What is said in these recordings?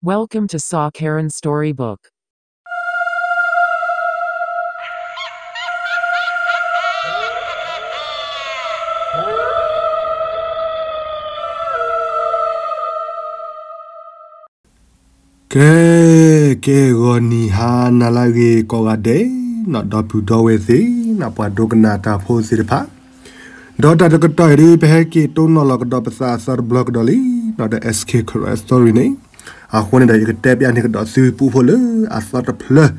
Welcome to Saw Karen Storybook. ကဲ, ကဲဂီၤနံၤဟါနၤလၢအဂ့ၤကိးဂၤဒဲး, ဒီပုၢ်ဒီဝဲၢ်သ့ၣ်, ပှၤဒိကနၣ်တၢ်ဖိသ့ၣ်တဖၣ်, ဒီးတၢ်တကတီၢ်အံၤဒုး ပဟဲက့ၤတိၢ်နီၣ်လီၤကဒီးပသးအသီတဘျီကဒီးလံ, ဒီး S K Karen Story န့ၣ်, အဃိန့ၣ်ဒီး ယကတဲပျးန့ၢ်ကဒီးသုပူဖိလၢအသီတဖျၢၣ်,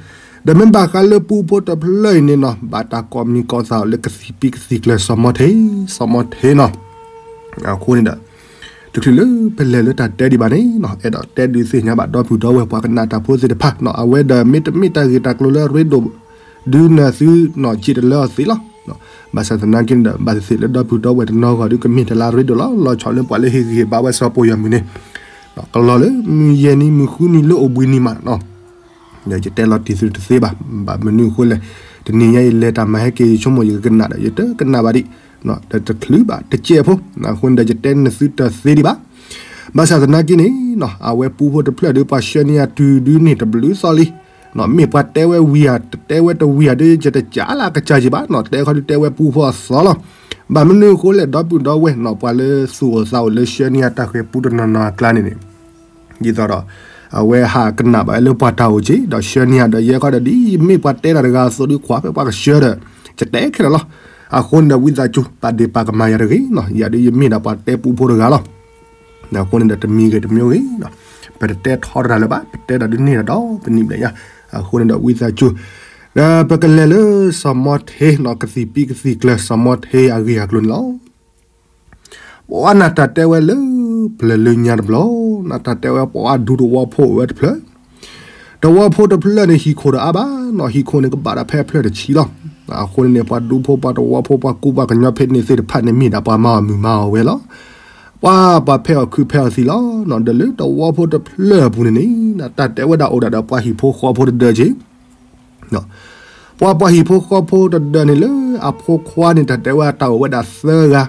ဒီးမ့ၢ်ဘၣ်ဃးလၢပူဖိတဖျၢၣ်အံၤန့ၣ်နီၤ ဘၣ်တၢ်ကိးမံၤကိးသးအီၤလၢကသံၣ်ပံကသံၣ်ကျၢၤ စီၤမီထ့, စီၤမီထ့နီၤ အဃိန့ၣ်ဒီး တချုးလၢပလဲၤလၢတၢ်တဲဒံးဘၣ်န့ၣ်နီၤ အဲၣ်ဒိးတဲဒုးသ့ၣ်ညါဘၣ်ဒီပုၢ်ဒီဝဲၢ်ပှၤကနၣ်တၢ်ဖိသ့ၣ်တဖၣ်နီၤ အဝဲဒီးမ့တမ့ၢ်တၢ်ဂ့ၢ်တၢ်ကျိၤလၢအရ့ဒိၣ် ဒုးနၢၤသုနီၤ က့ၤတလၢအီၤသ့လီၤ. ဘၣ်ဆၣ်သနာ်က့န့ၣ်ဒီး ဘၣ်သ့ၣ်သ့ၣ်လၢဒီပုၢ်ဒီဝဲၢ်တနီၤဂီၢ်ဒုးကမ့ၢ်တၢ်လၢအရ့ဒိၣ်လီၤ. လီၤဆီလၢပှၤလၢဟ့ၣ်ဂံၢ်ဟ့ၣ်ဘါဝဲစီၤပိာ်ယီၢ်မုၢ်န့ၣ် ကလီၤလၢမုၢ်ယဲၢ်နံၤမုၢ်ဃုနံၤလၢအိၣ်ဘှံးနံၤမးနီၤ ဒီးယတဲလီၤတံၢ်သုတသ့ဘၣ်. ဘၣ်မနုၤအဃိလဲၣ်, တနံၤညါအံၤလဲၤတၢ်မၤဟဲက့ၤ ယဆိကမိၣ်ယကကနၣ်ဒီး ယတကနၣ်ဘၣ်ဒံး, ဒီးတချုးဘၣ်တစဲးဖိ, အဃိန့ၣ်ဒီးယတဲန့ၢ်သုတသ့ဒံးဘၣ်. ဘၣ်ဆၣ်သနာ်က့န့ၣ် အဝဲပူဖိတဖျၢၣ်ဒီး ပှၤဆှၢန့ၢ်ယၤတုၤဒုးန့ၢ်တဘျုးသီလံ. မ့ၢ်ပှၤတဲဝဲဝံၤဧါ တတဲဝဲတဝံၤဧါဒီး ယတကးလၢအကစၢ်က့ၤဘၣ်နီၤ, တဲခီဒုးတဲဝဲပူဖိအသီလီၤ. ဘၣ်မနုၤအဃိလဲၣ် ဒီပုၢ်ဒီဝဲၢ်နီၤ ပှၤလၢသူၣ်အိၣ်သးအိၣ်လၢဆှၢန့ၢ်ယၤတၢ်ဃဲၤပူတနီၤနီၤအကျါန့ၣ်န့ၣ် ဒ်သိးဒီး အဝဲဟးကနၣ်ဘၣ်လၢပှၤတၢ်အိၣ်က့ၤ ဒီးဆှၢန့ၢ်ယၤဒီး ယဲခီဒီးဒ်မ့ၢ်ပှၤတဲတၢ်တဂၤအသိးဒီး ကွၢ်ဖဲပှၤကဆှၢဒီး ယတဲခဲလၢာ်လီၤ. အဃိန့ၣ်ဒီး ဝံသးစူၤ ပာ်ဒ့ၣ်ပာ်ကမၣ်ယၤတဂ့ၤနီၤ, ယၤဒုးယမ့ၢ်ဒၣ်ပှၤတဲပူဖိတဂၤလီၤ. အဃိန့ၣ်ဒီး တမံၤဂ့ၤတမံၤဂ့ၤနီၤ ပတတဲထီတရၣ်လၢၤဘၣ်, ပတဲဒၣ်ဒုးန့ၢ်ဒၣ်ဒီး ပနံၣ်ဘျဲၣ်ညါ, အဃိန့ၣ်ဒီး ဝံသးစူၤ ဒီးပကလဲၤလၢစီၤမီထ့နီၤ, ကသံၣ်ပံကသံၣ်ကျၢၤ စီၤမီထ့အဂ့ၢ်အကျိၤန့ၣ်လီၤ. ပှၤနၢ်တၢ်တဲဝဲလၢ ပျၢၤလၢညါတဘျီ, နၢ်တၢ်တဲဝဲပှၤဒူသဝီဖိအိၣ်ဝဲတဖျၢၣ်, သဝီဖိတဖျၢၣ်န့ၣ် ဟံၣ်ခိၣ်ဒီးအါဘၣ်နီၤ, ဟံၣ်ခိၣ်န့ၣ်ကဘၣ်ဒီးဖဲအဖျၢၣ်တဆံလီၤ. အဃိန့ၣ်န့ၣ် ပှၤဒူဖိပှၤသဝီဖိပှၤကူပှၤကညီဖဲန့ၣ်သ့ၣ်တဖၣ်န့ၣ် မ့ၢ်ဒၣ်ပှၤမၤအီၣ်မုၢ်မၤအီၣ်ဝဲလီၤ. ပှၤပှၤဖဲအီၣ်ခုးဖဲအီၣ်သံလီၤ. ဒီးလၢသဝီဖိတဖျၢၣ်အပူၤန့ၣ်န့ၣ် နၢ်တၢ်တဲဝဲဒၣ်အိၣ်ဒၣ်ဒီးပှၤဟံၣ်ဖိဃီဖိတဒၢက့ၤ ပှၤပှၤဟံၣ်ဖိဃီဖိတဒၢန့ၣ်လၢအဖိခွါန့ၣ် တၢ်တဲဝဲတၢ်အိၣ်ဝဲဒၣ်သၢဂၤ,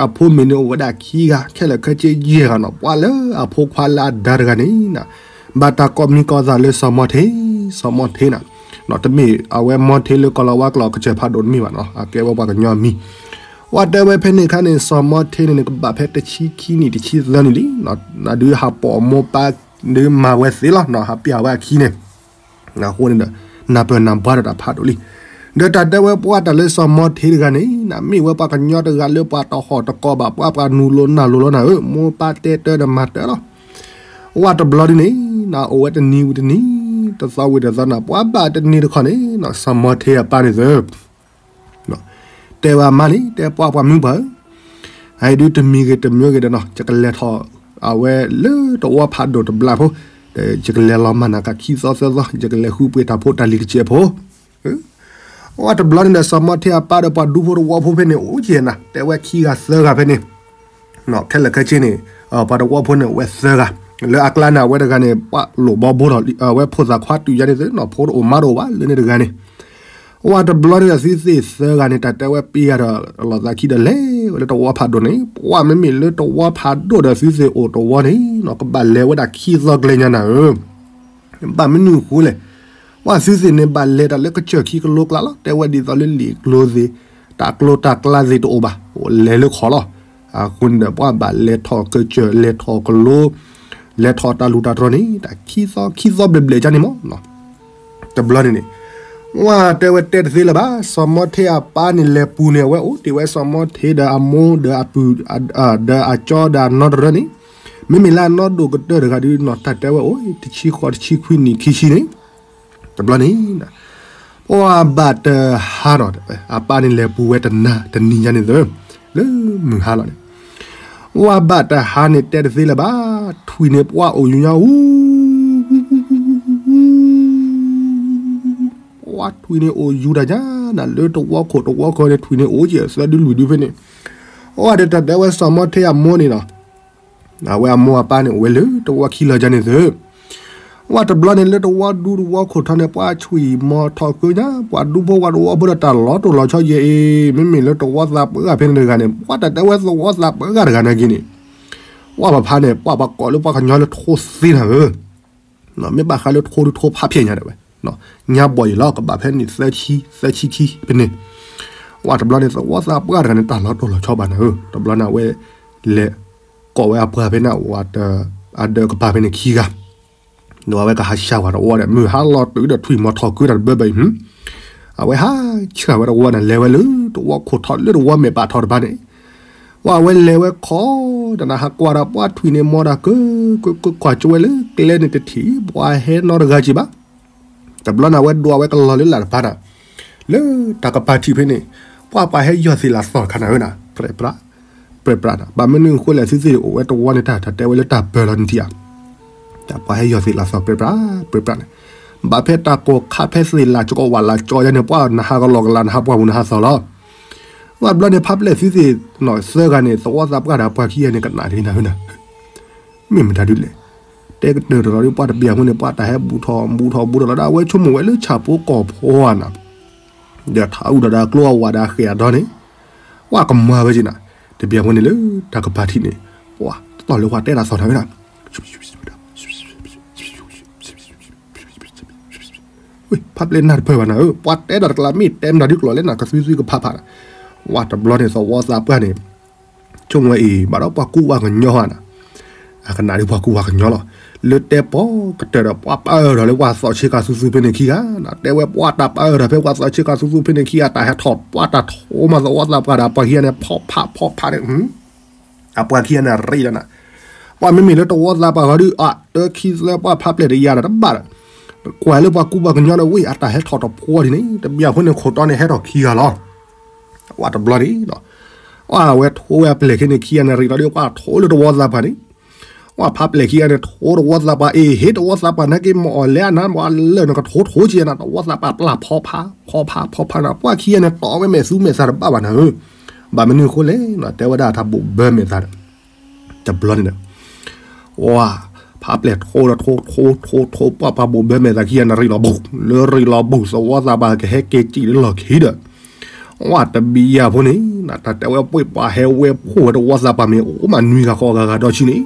အဖိမုၣ်န့ၣ်အိၣ်ဝဲဒၣ်ခံဂၤ, ခဲလၢာ်ခဲဆ့ယဲၢ်ဂၤနီၤ. ပှၤလၢအဖိခွါလၢအဒါတဂၤန့ၣ် ဘၣ်တၢ်ကိးမံၤကိးသးလၢစီၤမီထ့, စီၤမီထ့နီၤ. တမ့ၢ်အဝဲမီထ့လၢကီၢ်လီၤဝါကျိာ်ကစၢၢ်ဖးဒိၣ်တမ့ၢ်ဘၣ်နီၤ, အကဲဝဲပှၤကညီအမံၤ. ပှၤတဲဝဲဖဲန့ၣ်အခါန့ၣ် စီၤမီထ့န့ၣ်န့ၣ် ကဘၣ်ဖဲတဆံခံနံၣ်တဆံသၢနံၣ်လံ. နဒုးဟးပိာ်အမိၢ်ပၢ်ဒုးမၤဝဲသ့လီၤ, ဟးပျၢ်ဝဲအခံန့ၣ် အဃိန့ၣ်ဒီး နၢ်ပၢၢ်နၢ်ဘှါဒီးတၢ်ဖးဒိၣ်လံ. ဒီးတၢ်တဲဝဲပှၤတၢ်လၢစီၤမီထ့တဂၤန့ၣ် နမ့ၢ်ဝဲပှၤကညီတဂၤလၢပှၤတဟီၣ်တကီၢ်ဘၣ်, ပှၤပှၤနုာ်လိနၢ်လိလီၤနၤဧၢ, မိၢ်ပၢ်တဲတၢ်ဒီးမၤတၢ်လီၤ. ဝဲတဘျီဒ်န့ၣ် နအိၣ်ဝဲတနံၤဝံၤတနံၤ, တသီဝံၤတသီနၤ, ပှၤဘၣ်တနံၤတခီန့ၣ် စီၤမီထ့အပၢ်န့ၣ်သၢ တဲဝဲအမါန့ၣ် တဲပှၤပှၤမုၣ်ပှၢ်ဧၢ, အအံၤဒုးတမံၤဂ့ၤတမံၤဂ့ၤဒီးနီၤ ယကလဲၤထီၣ်အဝဲလၢသဝီဖးဒိၣ်တဘျီဖိ, ယကလဲၤလီၤမၢ်နၤကခံသီသၢသီ, ယကလဲၤဃုပှ့ၤတၢ်ဖိတၢ်လံၤတစဲးဖိ. ဝဲတဘျီန့ၣ်ဒီး စီၤမီထ့အပၢ်ဒီးပှၤဒူဖိသဝီဖိဖဲန့ၣ် အိၣ်က့ၤနၤ, တဲဝဲခံဂၤသၢဂၤဖဲန့ၣ် ခဲလၢာ်ခဲဆ့န့ၣ် ပှၤသဝီဖိန့ၣ် အိၣ်ဝဲသၢဂၤ, လၢအကျါန့ၣ် အဝဲတဂၤန့ၣ် ပှၤလိၣ်ဘီဘိဒီး အဝဲဖိသၣ်ခွါတုၤယါန့ၣ်သ့ၣ်နီၤ, ဖိတအိၣ်မါတအိၣ်ဘၣ်လၢန့ၣ်တဂၤန့ၣ်. ဝဲတဘျီန့ၣ်ဒီး သုသ့ၣ်သၢဂၤန့ၣ် တၢ်တဲဝဲပ့ၤဂၤဒီး လီၤသးခံဒီးလဲၤဝဲလၢသဝီဖးဒိၣ်န့ၣ်, ပှၤမ့မ့ၢ်လၢသဝီဖးဒိၣ်ဒီး သုသ့ၣ်အိၣ်သဝီန့ၣ်နီၤ ကဘၣ်လဲၤဝဲဒၣ်ခံသီကျဲညါနၤဧၢ. ဘၣ်မနုၤအဃိလဲၣ်, ပှၤသုသ့ၣ်န့ၣ်ဘၣ်လဲၤတၢ်လၢကစၢၢ်ခံကလိကျါလီၤ, တဲဝဲဒ်သိးလၢလံာ်ကျိၤသ့ၣ်, တၢ်ကျိတၢ်ကျါသ့ၣ်တအိၣ်ဘၣ်, အိၣ်လဲၤလၢခီၣ်လီၤ. အဃိန့ၣ်ဒီး ပှၤဘၣ်လဲၤထီၣ်ကစၢၢ် လဲၤထီၣ်ကလိ လဲၤထီၣ်တၢ်လူၢ်တၢ်တြီၤန့ၣ် တၢ်ခံသီခံသီဘျဲၣ်ဘျဲၣ်ကန့ၣ်မးနီၤ. တဘျီန့ၣ်န့ၣ် ဝဲတဲဝဲတဲတသ့လၢၤဘၣ်, စီၤမီထ့အပၢ်န့ၣ်လဲၤပူၤန့ၣ် အဝဲအိၣ်တ့ၢ်ဝဲစီၤမီထ့ဒီးအမိၢ်ဒီးအ ဒီးအကၠီဒီးအနီတရၢန့ၣ်, မ့မ့ၢ်လၢအနီၢ်ဒိၣ်ကတၢၢ်တဂၤဒုးနီၤ တၢ်တဲဝဲအိၣ် တဆံဃိး တဆံခွံနံၣ်ခံဆံန့ၣ်, တဘျီန့ၣ် ပှၤဘၣ်တဟါဒီး အပၢ်န့ၣ်လဲၤပူၤဝဲတနၤတနံၤညါန့ၣ်သၢ လၢမုၢ်ဟါလီၤန့ၣ်, ပှၤဘၣ်တဟါန့ၣ်တဲတသ့လၢၤဘၣ်, ထွံၣ်န့ၣ်ပှၤအိၣ်ယူၤညါအူ ပှၤထွံၣ်န့ၣ်အိၣ်ယူၤတၢ်ညါနၤ လၢသဝီခိၣ်သဝီဃၢၤန့ၣ် ထွံၣ်န့ၣ်အိၣ်က့ၤသၢဒုလွံၢ်ဒုဖဲန့ၣ်, အဝဲဒီးတၢ်တဲဝဲစီၤမီထ့အမိၢ်န့ၣ်နီၤ အဝဲအမိၢ်အပၢ်န့ၣ် အိၣ်ဝဲလၢသဝီခံလီၤကန့ၣ်သၢ, ဝဲတဘျီန့ၣ်လၢသဝီဒူသဝီခိၣ်ထီန့ၣ် ပှၤဆွံၣ်မီၤထီၣ်ကၢညါ ပှၤဒူဖိပှၤသဝီဖိဒီးတၢ်လီၤတိၢ်လီၤဆီယဲအံၤ, မ့မ့ၢ်လၢသဝီသးပှၢ်ဂၤဖဲန့ၣ်တဂၤန့ၣ် ပှၤတၢ်တဲဝဲသဝီသးပှၢ်ဂၤတဂၤနာ်က့န့ၣ်, ပှၤပဖါန့ၣ် ပှၤပကိးလၢပှၤကညီလၢထိသ့နၤဧၢ မ့ၢ်ဘၣ်ဃးလၢထိဒုးထိဖးဖျဲးညါဒၣ်ဝဲ, ညါဘီၣ်ယံၤလီၤ ကဘၣ်ဖဲန့ၣ်သၢဆံ သၢဆံခံဖဲန့ၣ်, ဝဲတဘျီန့ၣ် သဝီသးပှၢ်တဂၤန့ၣ် တၢ်လီၤတိၢ်လီၤဆီဘၣ်နၤဧၢ, တဘျီန့ၣ်အဝဲလဲၤကိးဝဲအပှၤဖဲန့ၣ် အဒၢးကပၤဖဲန့ၣ်ခံဂၤ ဒီးအဝဲကဟးဆှၢဝဲတဝီဒီး မုၢ်ဟါလီၤတုၤဒီးထွံၣ်မီၤထီၣ်ကၢတၢ်တဘၢဘၢအံၤ, အဝဲဟးဆှၢဝဲတဝီန့ၣ် လဲၤဝဲလၢတဝီခိၣ်ထီၣ်လၢတဝီမဲာ်ဘၣ်ထီၣ်တဖၣ်န့ၣ်, ဝဲအဝဲလဲၤဝဲခီ တနၤဟးကွၢ်ဒီးပှၤထွံၣ်န့ၣ်မီၤတၢ်ကၢ ကၢ ကၢ ကွၢ်ကၠိဝဲလၢကျဲန့ၣ် တထံၣ်ပှၤဟဲနီတဂၤက့ၤဘၣ်. တဘျီန့ၣ် အဝဲဒိးဝဲကလီၤလၢလာ်တဖၣ်နၤ, လၢတၢ်ကပၤထံးဖဲန့ၣ် ပှၤပှၤဟဲယီၢ်သ့ၣ်လၢသီၣ်ခါနၤဧၢနၤ, ပြဲပြး ပြဲပြးနၤ, ဘၣ်မနုၤအဃိလဲၣ် သုသ့ၣ်အိၣ်ဝဲတဝီန့ၣ် တၢ်တၢ်တဲဝဲလၢတၢ်ပၢလီၤန့ၣ်ထံၣ်ဧါ, တၢ်ပှၤဟဲယီၢ်သ့ၣ်လၢသီၣ် ပြဲပြး ပြဲပြးနၤ, ဘၣ်ဖဲတၢ်ကိၢ်ခါဖဲသ့ၣ်လၢ်ကီဝးလၢ်ကီယါန့ၣ် ပှၤနဟးကလီၤကလၤ နဟးပှၢ်ပူၤနဟးသီၣ်လီၤ. ဝဲဘျီန့ၣ် ဖးပျဲၢ်သုသ့ၣ်နီၣ်သၢဂၤန့ၣ် သဝီသးပှၢ်ဒီးပှၤခံဂၤန့ၣ် ကနၣ်တဂ့ၤနၤဧၢနၤ မ့ၢ်မတၤဒုလဲၣ်, တဲကတၢၢ်တလီၤဒီးပှၤတဘျီအဃိန့ၣ် ပှၤတၢ်ဟဲဘူးထီၣ်ဘူးထီၣ်ဘူးထီၣ်လီၤဒီး အဝဲဆိကမိၣ်ဝဲလၢဆၣ်ဖိကီၢ်ဖိဧါနၤ, ဒီးထးအုးဒီးကျိအဝးဒီးအဃဲၣ်အဒီန့ၣ် ပှၤကမၤဝဲက့ၤနၤ, တဘျီအဃိန့ၣ်လၢ တၢ်ကပၤထံးန့ၣ် ပှၤတတီၢ်လၢပှၤတဲတၢ်သီၣ်ထီၣ်ဝဲဒၣ် ဖးပျဲၢ်နၢ်တပၢၢ်ဘၣ်နၤဧၢ, ပှၤတဲတၢ်တကျါမ့ၢ်တဲမတၤဒုကျိာ်လဲၣ်နၤ ကသွံသွံကဖးဖးနၤ, ဝဲတဘျီန့ၣ် သဝီသးပှၢ်န့ၣ် ဆိကမိၣ်ဝဲအံၤ ဘၣ်ဒီးပှၤကူပှၤကညီဧါနၤ, အကနၣ်ဒုပှၤကူပှၤကညီလီၤ, လၢတဲပီကတၢၢ်ဒီး ပှၤပၢၢ်ထီၣ်လၢပှၤသီၣ်ဆ့ကၤသူသူဖဲန့ၣ်ခံဂၤနၤ, တဲဝဲပှၤတၢ်ပၢၢ်ထီၣ်ဖဲပှၤသီၣ်ဆ့ကၤသူသူဖဲန့ၣ်ခံဂၤ တၢ်ဟဲထီၣ်ပှၤတၢ်ထိးမၤသဝီသးပှၢ်ဒီးပှၤခံဂၤန့ၣ် ဖီၣ်ဖးဖီၣ်ဖးန့ၣ် အပှၤခံဂၤန့ၣ်ရ့လီၤနၤ, ပှၤမ့မ့ၢ်လၢတဝီသးပှၢ်ဂီၤဒုး အတၢခံသၢပှၤဖးပျဲၢ်တယၤဒီးတဘၣ်ဒီး, ကွၢ်လၢပှၤကူပှၤကညီဒီး ဝ့ၢ်အတၢ်ဟဲထီၣ်တဖိဒ်န့ၣ် တဘျီအဃိန့ၣ်ခိၣ်တီန့ၣ်ဟဲထီၣ်ခံဂၤလီၤ, ဝဲတဘျီန့ၣ် အဝဲထိဝဲအပျဲၢ်ခံန့ၣ်ခံဂၤန့ၣ်ရ့လီၤဒီး ပှၤထိလၢတဝီသးပှၢ်န့ၣ်, ပှၤဖးပျဲၢ်ခံဂၤန့ၣ် ထိတဝီသးပှၢ် အ့ၣ် ဟ့ၣ်တဝီသးပှၢ်နာ်က့ မ့ၢ်အီၣ်လဲအနၤ မ့ၢ်အလၢာ်နကထိထိက့ၤနၤ တဝီသးပှၢ်ပျၢ်ဖီဖး ဖီဖးဖီဖးနၤ ပှၤခံဂၤန့ၣ်တီဝဲမဲာ်သူမဲာ်သးတဘၣ်ဘၣ်နၤဧၢ, ဘၣ်မနုၤအဃိလဲၣ် တဲဝဲဒၣ်တၢ်ဘိးဘၢမဲာ်သးဒီး တဘျီန့ၣ်ဒီး ဝဲ ဖးပျဲၢ်ထိဒီးထိထိထိထိ ပှၤပှၤဘိးဘၢမဲာ်သးခံဂၤန့ၣ်ရ့လီၤဘူး လၢရ့လီၤဘူး သဝီသးပှၢ်ကဟဲက့ၤစံၣ်လၢလီၢ်ခံဒီး ဝဲတဘံယၤဖိန့ၣ် တၢ်တဲဝဲပှ့ၢ်ပှၤဟဲဝဲဖှိၣ်ဝဲတဝီသးပှၢ်မ့ၢ်အိၣ်မးနွံဂၤဃိးဂၤဂၤဒီးဆံန့ၣ်,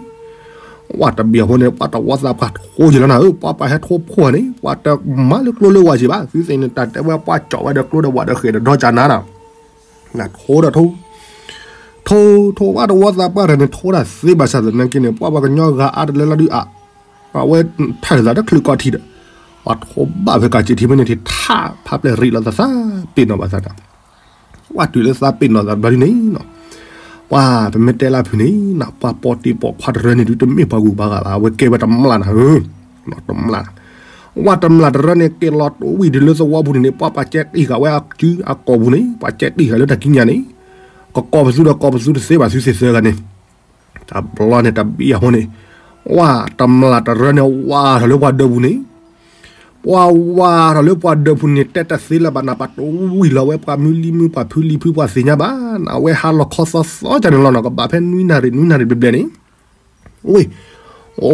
ဝဲတဘံယၤဖိန့ၣ် ပှၤတဝီသးပှၢ်ထိက့ၤလီၤနၤဧၢ ပှၤပှၤဟဲထိဖှိၣ်န့ၣ် ပှၤတမၤလၢကျိလၢဝၤက့ၤဘၣ် သုသ့ၣ်န့ၣ် တၢ်တဲဝဲပှၤကၠီၣ်ဝဲဒီးကျိဒီးဝၤဒီးဃဲၣ်ဒီးဒီကၢ်နၤနၤ နထိဒီးထိ ထိ ထိဝဲတဝီသးပှၢ်တဂၤန့ၣ် ထိဒၣ်သ့ဘၣ်ဆၣ်သနာ်က့န့ၣ် ပှၤပှၤကညီဂၤအါတလၢလီၤဒုးအါ, အဝဲထၢၣ်သးတချုးကီးထံဒီး ပှၤထိဘၣ်ဖဲကးစံးထံဖဲန့ၣ်ထံးထၣ် ဖးပျဲၢ်ရ့လီၤသးသးပ့ၤနီၣ်ဘၣ်သးဒီး ပှၤတုၤလၢသးပ့ၤနီၣ်သးတဘျီဒ်န့ၣ်နီၤ, ပှၤပမ့ၢ်တဲလၢဖုးန့ၣ်နီၤ ပှၤပိာ်တံၢ်ပိာ်ခွါတရၢန့ၣ်ဒုးတမ့ၢ်ပှၤဂုၤပှၤဂၤဘၣ် အဝဲကဲဝဲတမျၢ်နၤဧၢ, တမျၢ်, ပှၤတမျၢ်တရၢန့ၣ် ကဲလီၤတဝံၣ်ဒုးလၢသဝီပူၤန့ၣ်န့ၣ် ပှၤပှၤကဲတံၢ်ဃာ်ဝဲအကုအကိာ်ပူၤန့ၣ် ပှၤကဲတံၢ်ဃာ်လၢတၢ်ကံးညာ်န့ၣ်, ကကိးပသူဒီးကိးပသူတသ့ဘၣ်သုသ့ၣ်သၢဂၤန့ၣ်, တဘျီန့ၣ်တဘံၣ်အဃိန့ၣ်, ပှၤတမျၢ်တရၢန့ၣ် ဝါထီၣ်လၢပှၤဒၢးပူၤန့ၣ် ပှၤဝါထီၣ်လၢပှၤဒၢးပူၤန့ၣ် တဲတသ့လၢၤဘၣ်နၤ ပှၤတဝံၣ်လီၤဝဲပှၤမုၢ်လံမုၢ် ပှၤဖုလံဖု ပှၤသ့ၣ်ညါဘၣ်နၤ အဝဲဟးလီၤခီသီသီကန့ၣ်လီၤနီၤ ကဘၣ်ဖဲနွံနၣ်ရံၣ် နွံနၣ်ရံၣ်ဘျဲၣ်ဘျဲၣ်န့ၣ်, ဝ့ၢ်,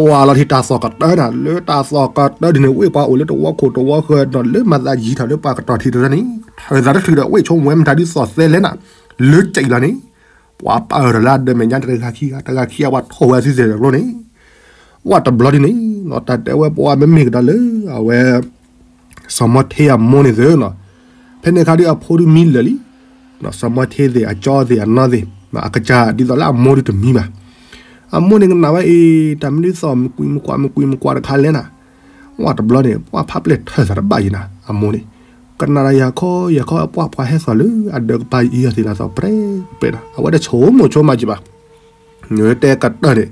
ဝါလီၤထံၣ်တၢ်သီၣ်ကတၢၢ်နၤ လၢတၢ်သီၣ်ကတၢၢ်ဒ်န့ၣ် ဝ့ၢ်ပှၤအိၣ်လၢတဝီခိၣ်တဝီဃၢၤနီၤ လၢမၤသးယံၤထီၣ်လၢပှၤကတီၢ်ထံတရၢန့ၣ် ထၢၣ်သးတချုးဒီး ဝ့ၢ်ဆိကမိၣ်ဝဲမတၤဒုးသီၣ်သဲလဲၣ်နၤ, လၢကၠံၣ်လီၤန့ၣ် ပှၤပာ်အၢၣ်ထီၣ်လၢအဒၢးမဲာ်ညါတဂၤခံဂၤ တဂၤခံဂၤ ပှၤထိၣ်ဝဲအသုသ့ၣ်တကျိန့ၣ်, ဝဲတဘျီဒ်န့ၣ်နီၤ တၢ်တဲဝဲပှၤမ့မ့ၢ်ကဒီးလၢ အဝဲ စီၤမီထ့အမိၢ်န့ၣ်သ့နီၤ, ဖဲန့ၣ်အခါဒုးအဖိဒုးမံလၢာ်လံ, စီၤမီထ့သ့ၣ် အကၠီသ့ၣ် အနီၢ်သ့ၣ် အကစၢ်ဒ်သိးလၢအမိၢ်ဒုးတမံဘၣ်, အမိၢ်န့ၣ်ကနၣ်ဝဲအံၤ တၢ်မနုၤသီၣ်မကွံာ်မကွၢ် မကွံာ်မကွၢ်တခါလဲၣ်နၤ, ဝဲတဘျီန့ၣ် ပှၤဖးပျဲၢ်ထၢၣ်သးတဘၣ်ယံၤနၤ အမိၢ်န့ၣ်, ကနၣ်ဒီးယၤခီယၤခီ ပှၤပှၤဟဲသီၣ်လၢအဒၢးကပၤယံၤယီၤသ့ၣ်လၢသီၣ်ပြဲပြဲနၤ အဝဲတဆိကမိၣ်ဆိကမးက့ၤဘၣ် တဲကတၢၢ်န့ၣ်,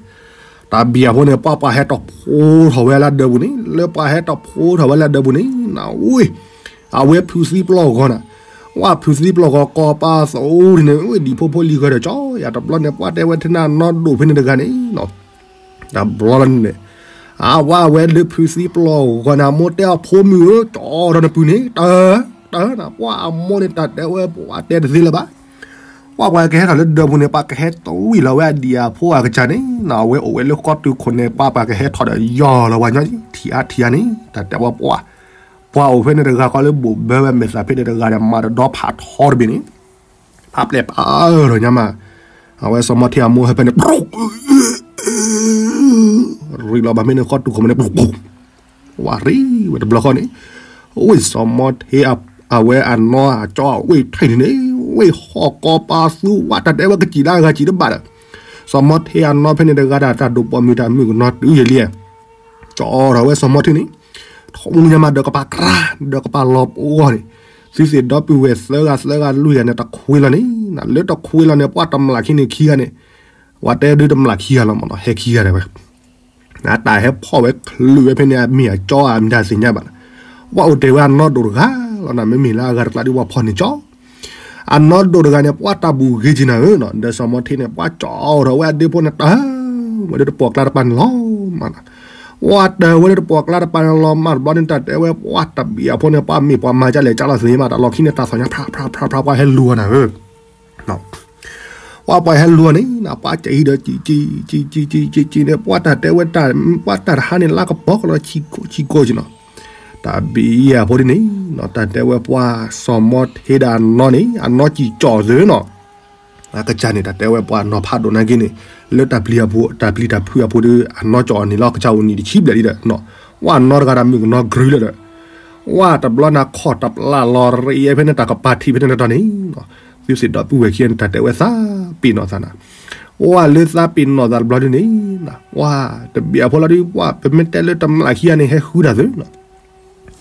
တၢ်ဘံၣ်အဃိန့ၣ် ပှၤပှၤဟဲတီၣ်ဖိထီၣ်ဝဲလၢဒၢးပူၤန့ၣ် လၢပှၤဟဲတီၣ်ဖိထီၣ်ဝဲလၢဒၢးပူၤန့ၣ် နဝ့ၢ်, အဝဲဖုးသံပျီၢ်ဂီၤနၤ, ဝဲဖုးသံပျီၢ်ဂီၤကီးပာ်သးအိၣ်ဒ်န့ၣ် ဝ့ၢ်ဒံးဖိဖိလံၤဂၤဒီးကၠီယၤတဘျီန့ၣ် ပှၤတဲဝဲထဲနၤနီၢ်ဒိၣ်ဖဲန့ၣ်တဂၤန့ၣ်နီၤ, တဘျီလီၤန့ၣ်, အဝဲအဝဲလၢဖုးသံပျီၢ်ဂီၤန့ၣ် အမိၢ်တဲအဖိမုၣ်ဧၢ ကၠီထီၣ်နပုၢ်န့ၣ် တၢ်, တၢ်နၤ ပှၤအမိၢ်န့ၣ် တၢ်တဲဝဲပှၤတဲတသ့လၢၤဘၣ် ပှၤပှၤကဟဲထီၣ်လၢဒၢးပူၤန့ၣ် ပှၤကဟဲတဝံၣ်လီၤဝဲအဒံၣ်အဖိအကစၢ်န့ၣ် နဝဲအိၣ်ဝဲလၢဃီတုၤခိၣ်န့ၣ် ပှၤပှၤကဟဲထီၣ်ဒီးယီၢ်လီၤဝဲညီ ထံၣ်အါထံၣ်အါန့ၣ် တၢ်တဲဝဲပှၤ, ပှၤအိၣ်ဖဲန့ၣ်တဂၤဃီလၢဘိၣ်ဘၢဝဲမဲာ်သးဖဲန့ၣ်တဂၤဒီး မၤတဒီဖးထီတဘ့ၣ်န့ၣ်, ဖးပျဲၢ်ပာ်အၢၣ်ထီၣ်ညါမး, အဝဲစီၤမီထ့အမိၢ်ဟဲဖဲန့ၣ် ရံးလီၤဘၣ်မ့ၢ်န့ၣ်ဃီတုၤခိၣ်မ့ၢ်န့ၣ် ဝဲရ့ဝဲတဘျီဃီန့ၣ်, ဝ့ၢ်စီၤမီထ့အဝဲအနီၢ်အကၠီဝ့ၢ်ထံးန့ၣ်န့ၣ်, ဝ့ၢ်ဟီၣ်ကီပၤသူဝဲတၢ်တဲဝဲကစံးဒၣ်ဂၤစံးတဘၣ်ဒီး, စီၤမီထ့အနီၢ်ဖဲန့ၣ်တဂၤဒၣ် တၢ်ဒိးပိာ်မုၣ်တၢ်မုၣ်ကနီၤတုၤယဲလံ, ကၠီထီၣ်ဝဲစီၤမီထ့န့ၣ်, ထီၣ်ညါမးဒီးကပၤကြၢ်, ဒီးကပၤလီၤပှီၢ်န့ၣ်, သုသ့ၣ်ဒီပုၢ်ဝဲၢ်သၢဂၤသၢဂၤလွံၢ်ဂၤန့ၣ် တခွ့လီၤန့ၣ်, လၢတခွ့လီၤန့ၣ် ပှၤတမျးခံန့ၣ်ခံဂၤန့ၣ်, ဝဲတဲဒုတမျးခံဂၤလီၤမးနီၤ ဟဲခံဂၤဒၣ်ဝဲ အတၢ်ဟဲဖီၣ်ဝဲချုးဝဲဖဲန့ၣ်အမ့ၢ်အကၠီဧါ မ့ၢ်တၢ်သ့ၣ်ညါဘၣ်နီၤ, ပှၤအိၣ်တဲဝဲအနီၢ်ဒိၣ်တဂၤလီၤနီၤ မ့မ့ၢ်လၢအဂၤတကျါဒုပှၤဖီၣ်န့ၢ်ကၠီ, အနီၢ်ဒိၣ်တဂၤန့ၣ် ပှၤတၢ်ဘူးဂ့ၤက့ၤနၤဧၢနီၤ, ဒီးစီၤမီထ့န့ၣ်ပှၤကၠီထီၣ်ဝဲအဒ့ဖိန့ၣ်တၢ်, ဝဲဒၣ်တပိာ်ကျါတပၤန့ၣ်လီၤမးနီၤ, ပှၤတၢ်ဝဲဒၣ်တပိာ်ကျါတပၤန့ၣ်လီၤမးတဘျီန့ၣ် တၢ်တဲဝဲပှၤတဘံၣ်အဖိန့ၣ် ပှၤမ့ၢ်ပှၤမၤကလဲၣ်ကလီၤသ့မး တၢ်လီၢ်ခံန့ၣ်တၢ်သီၣ်ညါဖြးဖြးဖြးဖြး ပှၤဟဲလူၤအီၤနၤဧၢ ပှၤပှၤဟဲလူၤအီၤန့ၣ် ပှၤကံဒီးကံကံကံကံကံကံန့ၣ် ပှၤတၢ်တဲဝဲတၢ် ပှၤတၢ်တဟါန့ၣ် လါကပီၤကလီၤဆံကိၢ်ဆံကိၢ်က့နီၤ, တၢ်ဘံၣ်အဖိဒ်န့ၣ်နီၤ တၢ်တဲဝဲပှၤစီၤမီထ့ဒီးအနီၢ်န့ၣ် အနီၢ်ကံကၠီၣ်သုနီၤ, အကစၢ်န့ၣ် တၢ်တဲဝဲပှၤနီၤဖးဒိၣ်နာ်က့န့ၣ် လၢတၢ်ပျံၤအပူၤ တၢ်ပျံၤတၢ်ဖုးအပူၤဒီး အနီၢ်ကၠီၣ်န့ၣ်လီၤ ကစၢ်အိၣ်နံၣ်တဆံဘျဲၣ်လံဒီး ပှၤနီၢ်တဂၤတၢ်မုၣ်ကနီၤကြုးလၢဒီး ဝဲတဘျီန့ၣ် ခီၣ်တပျၢ်လီၤရံးဖဲန့ၣ် တၢ်ကပၤထံးဖဲန့ၣ်တတီၤန့ၣ်, သုသ့ၣ်ဒီပုၢ်ဝဲၢ်ခံဂၤန့ၣ် တၢ်တဲဝဲသးပ့ၤနီၣ်သးနၤ, ဝဲလၢသးပ့ၤနီၣ်သးတဘျီဒ်န့ၣ်, ဝဲတဘံၣ်အဖိလီၤဒုး ပမ့ၢ်တဲလၢတမျးခံဂၤန့ၣ် ဟဲဃုတၢ်သု,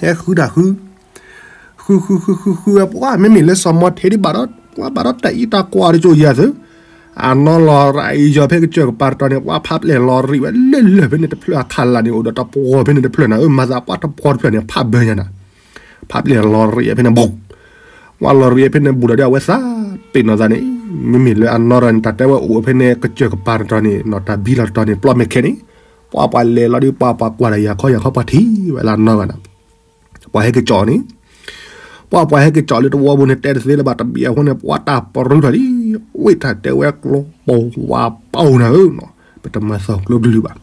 ဟဲဃုတၢ်ဃု ဃုဃုဃုဃုဃုဝဲပှၤ မ့မ့ၢ်လၢစီၤမီထ့ဒံးဘၣ်ဒီး ပှၤဘၣ်ဒီးတၢ်အံးတၢ်ကွၢ်တကၠိၢ်ယၤသု, အနီၢ်လီၤရံးယီၤဖဲကစၢၢ်ကပၤတတီၤန့ၣ် ပှၤဖးပျဲၢ်လီၤရံးဝဲလၢလၢာ်ဖဲန့ၣ်တဖျၢၣ်အခးလၢ်န့ၣ် အိၣ်ဒီးတပှီၤဖဲန့ၣ်တဖျၢၣ်နၤဧၢ မၤသးပှၤတပှီၤတဖျၢၣ်န့ၣ် ဖးဘၢညါနၤ, ဖးပျဲၢ်လီၤရံးဖဲန့ၣ်ဘူး, ပှၤလီၤရံးဖဲန့ၣ်ဘူးဒီးဒ်အဝဲသးပ့ၤနီၣ်သးန့ၣ်, မ့မ့ၢ်လၢအနီၢ်တဂၤန့ၣ် တၢ်တဲဝဲအိၣ်ဖဲန့ၣ်ကစၢၢ်ကပၤတတီၤန့ၣ် နီၢ်တၢ်ဘံလီၤတတီၤန့ၣ် ပျီမဲာ်ခဲန့ၣ်, ပှၤပှၤလဲၤလီၤဒုး ပှၤပှၤကွၢ်ဒီးယၤခီယၤခီ ပှၤထံၣ်ဝဲလၢအနီၢ်ဂၤန့ၣ် ပှၤဟဲက့ၤကၠီၣ်န့ၣ်, ပှၤပှၤဟဲက့ၤကၠီၣ်လၢတဝီပူၤန့ၣ် တဲတသ့လၢၤဘၣ် တဘံၣ်အဖိန့ၣ် ပှၤတၢ်ပရူထီၣ်လံ, ဝ့ၢ်တၢ်တဲဝဲကျိပိာ်ဝးပိာ်နၤဧၢ, ပတမၤသီကျိကလုၢ်ဘၣ်,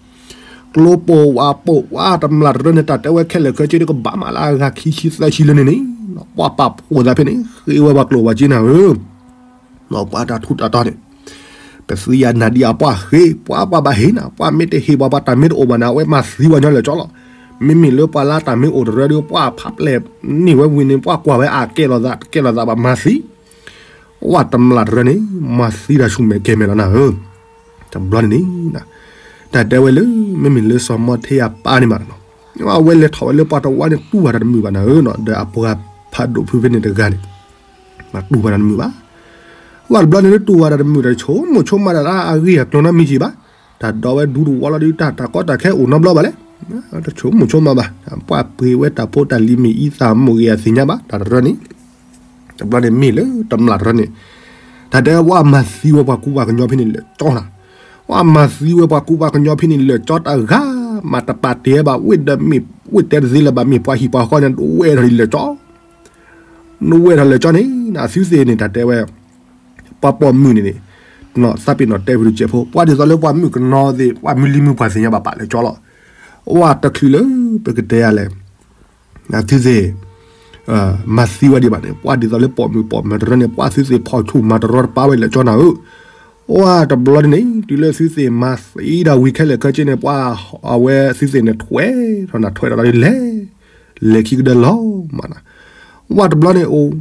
ကျိပိာ်ဝးပိာ်ဝးတမျးတရၢန့ၣ် တၢ်တဲဝဲခဲလၢာ်ခဲဆ့ဒုးကဘၣ်မးလၢအဂၤခံဆံသၢဆံလၢန့ၣ်န့ၣ်, ပှၤပာ်ဖှိၣ်သးဖဲန့ၣ် ဃ့ဝဲပှၤကျိၣ်ဝးက့နၤဧၢ ပှၤတၢ်ထူးတၢ်တီၤန့ၣ်, ပသံယၤနၤဒံးအပှၤဃ့ ပှၤပှၤဘၣ်ဟ့ၣ်နၤ ပှၤမ့ၢ်တဟ့ၣ်ပှၤ ပှၤတၢ်မ့ၢ်တအိၣ်ဘၣ်နၤ အဝဲမၤသံပှၤညီလၢာ်ကၠီလီၤ, မ့မ့ၢ်လၢပှၤလၢတၢ်မ့ၢ်အိၣ်တရၢဒီး ပှၤဖးပျဲၢ်န့ၢ်ဝဲဝံၤန့ၣ် ပှၤကွၢ်ဝဲအကဲလီၤသး တကဲလီၤသးဘၣ်မၤသံ, ဝဲတမျးတရၢန့ၣ် မၤသံတၢ်ဆူၣ်မဲာ်ကဲမဲာ်လီၤနၤဧၢ, တဘျီန့ၣ်န့ၣ်, တၢ်တဲဝဲလၢ မ့မ့ၢ်လၢစီၤမီထ့အပၢ်န့ၣ်မးနီၤ, အဝဲလဲၤထီၣ်ဝဲလၢပှၤတဝီန့ၣ် တူၢ်ဝဲတၢ်တမုာ်ဘၣ်နၤဧၢနီၤ ဒီးအပှၤဖးဒိၣ်ဖုဖဲန့ၣ်တဂၤန့ၣ် တူၢ်ဝဲတၢ်တမုာ်ဘၣ်, ဝဲတဘျီန့ၣ်လၢတူၢ်ဝဲတၢ်တမုာ်ဒီး တဆိကမိၣ်ဆိကမးဒၣ်လၢအဂ့ၢ်အကျိၤနီတမံၤက့ၤဘၣ်, တၢ်ဒိးဝဲဒူတဝီလီၤဒုး တၢ်တၢ်ကီတၢ်ခဲအိၣ်နီတဘျီဘၣ်လဲၣ်, တဆိကမိၣ်ဆိကမးဘၣ်, ပှၤပှ့ၤဝဲတၢ်ဖိတၢ်လံၤမ့ၢ်အံသးမ့ၢ်ဂ့ၤအသ့ၣ်ညါဘၣ် တၢ်တရၢန့ၣ် တဘျီန့ၣ်မ့ၢ်လၢတမျးတရၢန့ၣ်, တၢ်တဲဝဲပှၤမၤသံဝဲပှၤကူပှၤကညီဖဲန့ၣ်လၢာ်ကၠီနၤ, ပှၤမၤသံဝဲပှၤကူပှၤကညီဖဲန့ၣ်လၢာ်ကၠီတဂၤ, မၤတပာ်တဲဘၣ်ဝ့ၢ်ဒီးမ့ၢ်ဝ့ၢ်တဲတသ့လၢၤဘၣ် မ့ၢ်ပှၤဟံၣ်ပှၤဃီန့ၣ် ဒိးဝဲထီၣ်လၢာ်ကၠီ, ဒိးဝဲထီၣ်လၢာ်ကၠီန့ၣ် နသုသ့ၣ်န့ၣ် တၢ်တဲဝဲ ပှၤပိာ်မုၣ်န့ၣ်န့ၣ်, သးပ့ၤနီၣ်တဲဖုတကဲးဖိ ပှၤဒ်သိးလၢပှၤမုၣ်ကနီၤသ့ၣ် ပှၤမုၢ်လံမုၢ်ပှၢ်သ့ၣ်ညါဘၣ်ပာ်လၢာ်ကၠီလီၤ, ဝဲတချုးလၢပကတဲယၤလဲၣ် နသုသ့ၣ် မၤသံဝဲဒံးဘၣ်န့ၣ် ပှၤဒ်သိးလၢပိာ်မုၣ်ပိာ်မၢၤတရၢန့ၣ် ပှၤသုသ့ၣ်ဖီၣ်ဆူၣ်မၤတရီတပါဝဲလၢာ်ကၠီနၤဧၢ, ဝဲတဘျီန့ၣ်န့ၣ် တုၤလၢသုသ့ၣ်မၤသံဒၣ်ဝံၤခဲလၢာ်ခဲဆ့န့ၣ် ပှၤအဝဲသုသ့ၣ်န့ၣ်ထွဲထီၣ်နၤထွဲထီၣ်ဒီးလဲၤ, လဲၤခံကဒၢလီၤမးနၤ, ဝဲတဘျီန့ၣ်အိၣ်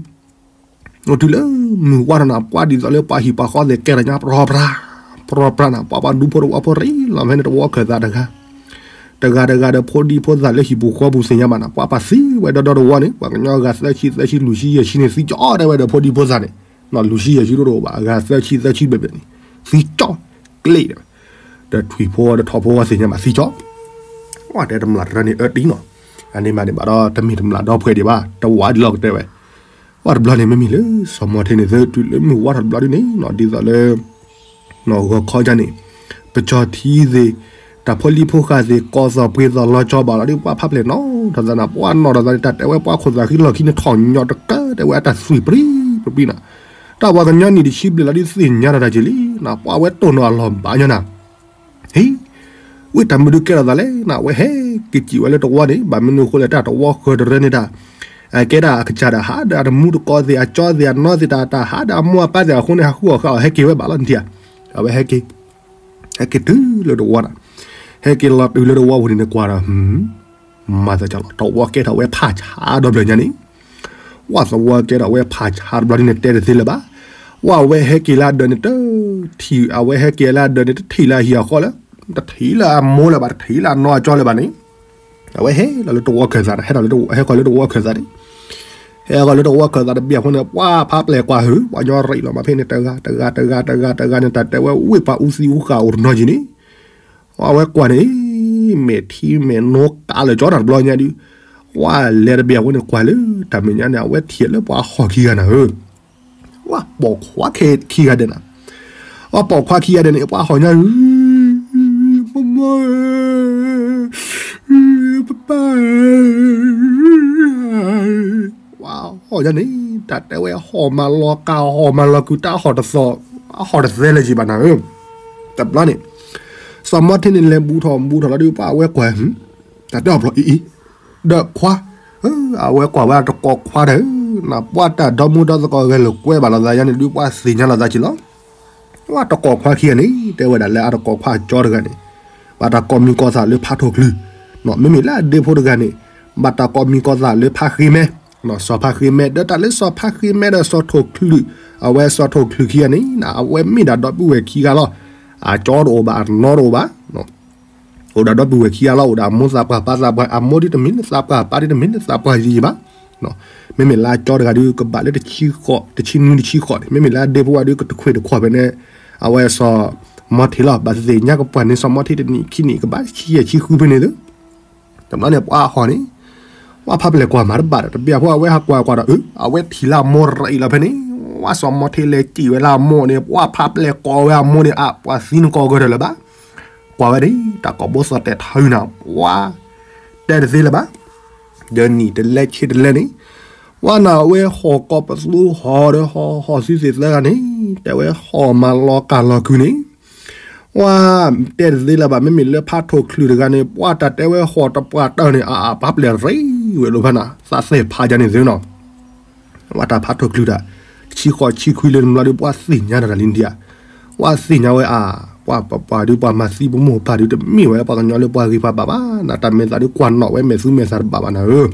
အိၣ်တုၤလၢမုၢ်ဝါထီၣ်နၤ ပှၤဒ်သိးလၢပှၤဟံၣ်ပှၤဃီသ့ၣ်ကဲထီၣ်ညါပြီပြါ, ပြီပြါနၤ ပှၤပှၤဒူဖိတဝီဖိရ့လီၤဖဲန့ၣ်တဝီခၢၣ်သးတဂၤ, တဂၤတဂၤဒီးဖိဒံဖိသၣ်လၢဟံၣ်ပူၤဃီပူၤသ့ၣ်ညါဘၣ်နၤ ပှၤပာ်သံဝဲဒီဒီတဝီန့ၣ် ပှၤကညီအဂၤသၢဆံသၢဆံလွံၢ်ဆံယဲၢ်ဆံန့ၣ် သံကၠီတဲဝဲဒီးဖိဒံဖိသၣ်န့ၣ်, နီၢ်လွံၢ်ဆံယဲၢ်ဆံတအိၣ်ဘၣ် အဂၤသၢဆံသၢဆံဘျဲၣ်ဘျဲၣ်န့ၣ်, သံကၠီကျ့ဒီး, ဒီးထွံၣ်ဖိဒီးထီၣ်ဖိသ့ၣ်ညါဘၣ်သံကၠီ, ပှၤတဲတမျးတရၢန့ၣ်အၢတံၢ်နီၤ, အန့ၣ်မးန့ၣ်ဘၣ်ဒီးတမ့ၢ်တမျးဒီဖှဲးဒံးဘၣ် တဝီဒ်လီၤကတဲဝဲ ပှၤတဘျီန့ၣ် မ့မ့ၢ်လၢစီၤမီထ့န့ၣ်သု တုၤလၢမုၢ်ဝါထီၣ်တဘျီဒ်န့ၣ်နီၤ ဒ်သိးလၢ နီၢ်ဂီၤခီကန့ၣ် ပကၠီထံသ့ၣ် တၢ်ဖိလံၤဖိဃာ်သ့ၣ် ကိးသီၣ်ပှ့ၤသီၣ်လီၤကၠီဘၣ်လီၤဒ် ပှၤဖးပျဲၢ်နီၣ်ထီၣ်သးနၤ ပှၤနီၣ်ထီၣ်သးန့ၣ် တၢ်တဲဝဲပှၤခိၣ်သၣ်ဃံလီၢ်ခံန့ၣ် ထီၣ်ညီတကၢတဲဝဲအတၢ်သွံၣ်ပြံပြံနၤ, တၢ်ပှၤကညီနံၣ်တဆံဘျဲၣ်လီၤဒ်သ့ၣ်ညါထီၣ်တၢ်က့ၤလံနၤ ပှၤဝဲတိၢ်နီၣ်အလီၢ်ဘၣ်ညီနၤ ဟ့ၣ်, ဝံတၢ်မနုၤကဲထီၣ်သးလဲၣ်နၤ အဝဲဟဲက့ၤစံၣ်ဝဲလၢတဝီန့ၣ် ဘၣ်မနုၤအဃိလဲၣ် တၢ်တဝီဃၢၤတရၢန့ၣ်တၢ်, အကဲဒၣ်အကစၢ်ဒၣ်ဟးဒီးအတမူတကိးသ့ၣ် အကၠီသ့ၣ် အနီၢ်သ့ၣ်တၢ် တၢ်ဟးဒီးအမိၢ်အပၢ်သ့ၣ်အဃိန့ၣ် ဟးဃုအီၣ်ဃာ်အီၣ်ဟဲက့ၤဝဲဘၣ်လီၤနထံၣ်ဧါ, အဝဲဟဲက့ၤ, ဟဲက့ၤတုၤလၢတဝီနၤ, ဟဲက့ၤလီၤတုၤလၢတဝီပူၤန့ၣ် နကွၢ်ဒီး, မၤသးလီၤ သဝီကဲထီၣ်ဝဲဖးဆါဒီဖျၢၣ်ညါန့ၣ်, ဝဲသဝီကဲထီၣ်ဝဲဖးဆါတဘျီဒ်န့ၣ် တဲတသ့လၢၤဘၣ်. ဝဲအဝဲဟဲက့ၤလၢအဒၢးန့ၣ် တထံၣ် အဝဲဟဲက့ၤလၢအဒၢးန့ၣ် တထံၣ်လၢအဟံၣ်အဃီလၢၤ, တထံၣ်လၢအမိၢ်လၢၤဘၣ်, တထံၣ်လၢအနီၢ်အကၠီလၢၤဘၣ်န့ၣ်, အဝဲဟဲလီၤလၢသဝီခၢၣ်သးန့ၣ်, ဟဲထီၣ်လၢ ဟဲဃီၤလၢသဝီခၢၣ်သးန့ၣ်, ဟဲဃီၤလၢသဝီခၢၣ်သးတဘျီအဃိန့ၣ် ပှၤဖးပျဲၢ်ကွၢ်ဟုၣ် ပှၤကညီရံၣ်လီၤမၤဖဲန့ၣ် တဂၤတဂၤတဂၤတဂၤန့ၣ် တၢ်တဲဝဲဝ့ၢ်ပှၤအူသံအူဃာ်အိၣ်တနီၤက့ၤန့ၣ်, အဝဲကွၢ်န့ၣ် မဲာ်ထံမဲာ်နိကးလၢာ်ကၠီတၢ်တဘျီညါဒုး, ဝဲလဲၤတဘျီအဃိန့ၣ် ကွၢ်လၢတၢ်မဲာ်ညါန့ၣ် အဝဲထံၣ်လၢပှၤဟီၣ်ခံဂၤနၤဧၢ, ဝဲပိာ်ခွါခံဂၤဒဲးနၤ, ဝဲပိာ်ခွါခံဂၤဒဲးန့ၣ် ပှၤဟီၣ်ညါဧၢ, မိၢ်မိၢ်ဧၢ, ပပၢ်ဧၢ, ဝဲဟီၣ်ညါန့ၣ် တၢ်တဲဝဲဟီၣ်မၤလီၤကၢ် ဟီၣ်မၤလီၤကုာ် တၢ်ဟီၣ်တသီၣ် ဟီၣ်တသဲလၢၤက့ၤဘၣ်နၤဧၢ, တဘျီန့ၣ် စီၤမီထ့န့ၣ် လဲၤဘူးထီၣ်ဘူးထီၣ်လီၤဒုး ပှၤအဝဲကွၢ် တၢ်တဲအီၤဘျီအံၤအံၤ, ဒီးခွါ, အဝဲကွၢ်ဝဲတကိးခွါဒီး, နပှၤတၢ်ဒီမူဒီသကိးဂဲၤလိာ်ကွဲဘၣ်လိာ်သးယါန့ၣ်ဒုး ပှၤသ့ၣ်ညါလိာ�သးက့ၤလီၤ. ဝဲတကိးခွါခံဂၤန့ၣ် တဲဝဲဒၣ်လၢအတကိးခွါကၠီတဂၤန့ၣ်, ဘၣ်တၢ်ကိးမံၤကိးသးလၢဖးထိၣ်ချုး, မ့မ့ၢ်လၢအဒ့ဖိတဂၤန့ၣ်, ဘၣ်တၢ်ကိးမံၤကိးသးလၢဖးဃ့မဲ, စီၤဖးဃ့မဲ ဒီးတၢ်လၢစီၤဖးဃ့မဲဒီးစီၤထိၣ်ချုး, အဝဲစီၤထိၣ်ချုးခံဂၤန့ၣ် အဝဲမ့ၢ်ဒၣ်ဒီပုၢ်ဝဲၢ်ခံဂၤလီၤ. အကၠီတအိၣ်ဘၣ် အနီတအိၣ်ဘၣ် အိၣ်ဒၣ်ဒီပုၢ်ဝဲၢ်ခံဂၤလီၤ အိၣ်ဒီးအမိၢ်သးပှၢ်ပၢ်သးပှၢ် အမိၢ်ဒ်တမ့ၢ်လၢသးပှၢ် ပၢ်ဒ်တမ့ၢ်လၢသးပှၢ်ယံၤယံၤဘၣ်. မ့မ့ၢ်လၢအကၠီတဂၤဒုး ကဘၣ်လၢတဆံဃိး တဆံနွံတဆံဃိးန့ၣ် မ့မ့ၢ်လၢအဒ့ဖိဝဲဒုး ကတခွဲးတခွီၣ်ဖဲန့ၣ် အဝဲစီၤမီထ့လီၤ ဘၣ်သ့ၣ်ညါကပှၢ်န့ၣ် စီၤမီထ့တနံၣ်ခံနံၣ် ကဘၣ်ဆံယဲၢ်ဆံဃုဖဲန့ၣ်သု တဘျီန့ၣ် ပှၤဟီၣ်န့ၣ် ပှၤဖးပျဲၢ်ကွၢ်မၤတဘၣ်ဒီး တဘျီဖိအဝဲဟးကွၢ်ကွၢ်ဒီး အၢ အဝဲထံၣ်လၢအမိၢ်ရံၣ်လီၤဖဲန့ၣ် ဝဲစီၤမီထ့လဲၤစံၣ်ဝဲလၢအမိၢ်န့ၣ် ပှၤဖးပျဲၢ်ကိးဝဲအမိၢ်န့ၣ် အပှၤသံနကိးဂၤဒဲးလၢၤဘၣ်. ကွၢ်ဝဲဒၣ် တၢ်ကိးဘိသီၣ်တဲာ်ထါအုနၤ ပှၤ တဲတသ့လၢၤဘၣ်. ဒီးနံၣ်တလဲဆ့တလဲန့ၣ် ပှၤနၢ်ဝဲဟီၣ်ကိးပသူဟီၣ်ဒီးဟီၣ်ဟီၣ်သုသ့ၣ်သၢဂၤန့ၣ် တဲဝဲဟီၣ်မၤလီၤကၢ်လီၤကုာ်န့ၣ် ပှၤ တဲတသ့လၢၤဘၣ် မ့မ့ၢ်လၢဖးထိၣ်ချုးတဂၤန့ၣ် ပှၤတၢ်တဲဝဲဟီၣ်တပှၢ်တၢၢ်န့ၣ် အအပှၤပျဲၢ်ရံၣ်ဝဲလိာ်ဖဲနၤ သးသ့ၣ်ဖးယါန့ၣ်သ့နီၤ ဝဲတၢ်ဖးထိၣ်ချုးတၢ် ဆံဃိးဆံခွံလၢတဘျီဒီး ပှၤသ့ၣ်ညါတၢ်လံဒံးဧါ ပှၤသ့ၣ်ညါဝဲအါ ပှၤပပှၤဒုး ပှၤမၤသံပမိၢ်ပၢ်ဒုး တမ့ၢ်ဝဲပှၤကညီလၢပှၤဂ့ၤပှၤဘၣ်ဘၣ် နတၢ်မဲာ်သးဒုး ကွၢ်နီၣ်ဝဲမဲာ်သူမဲာ်သးတဘၣ်ဘၣ်နၤဧၢ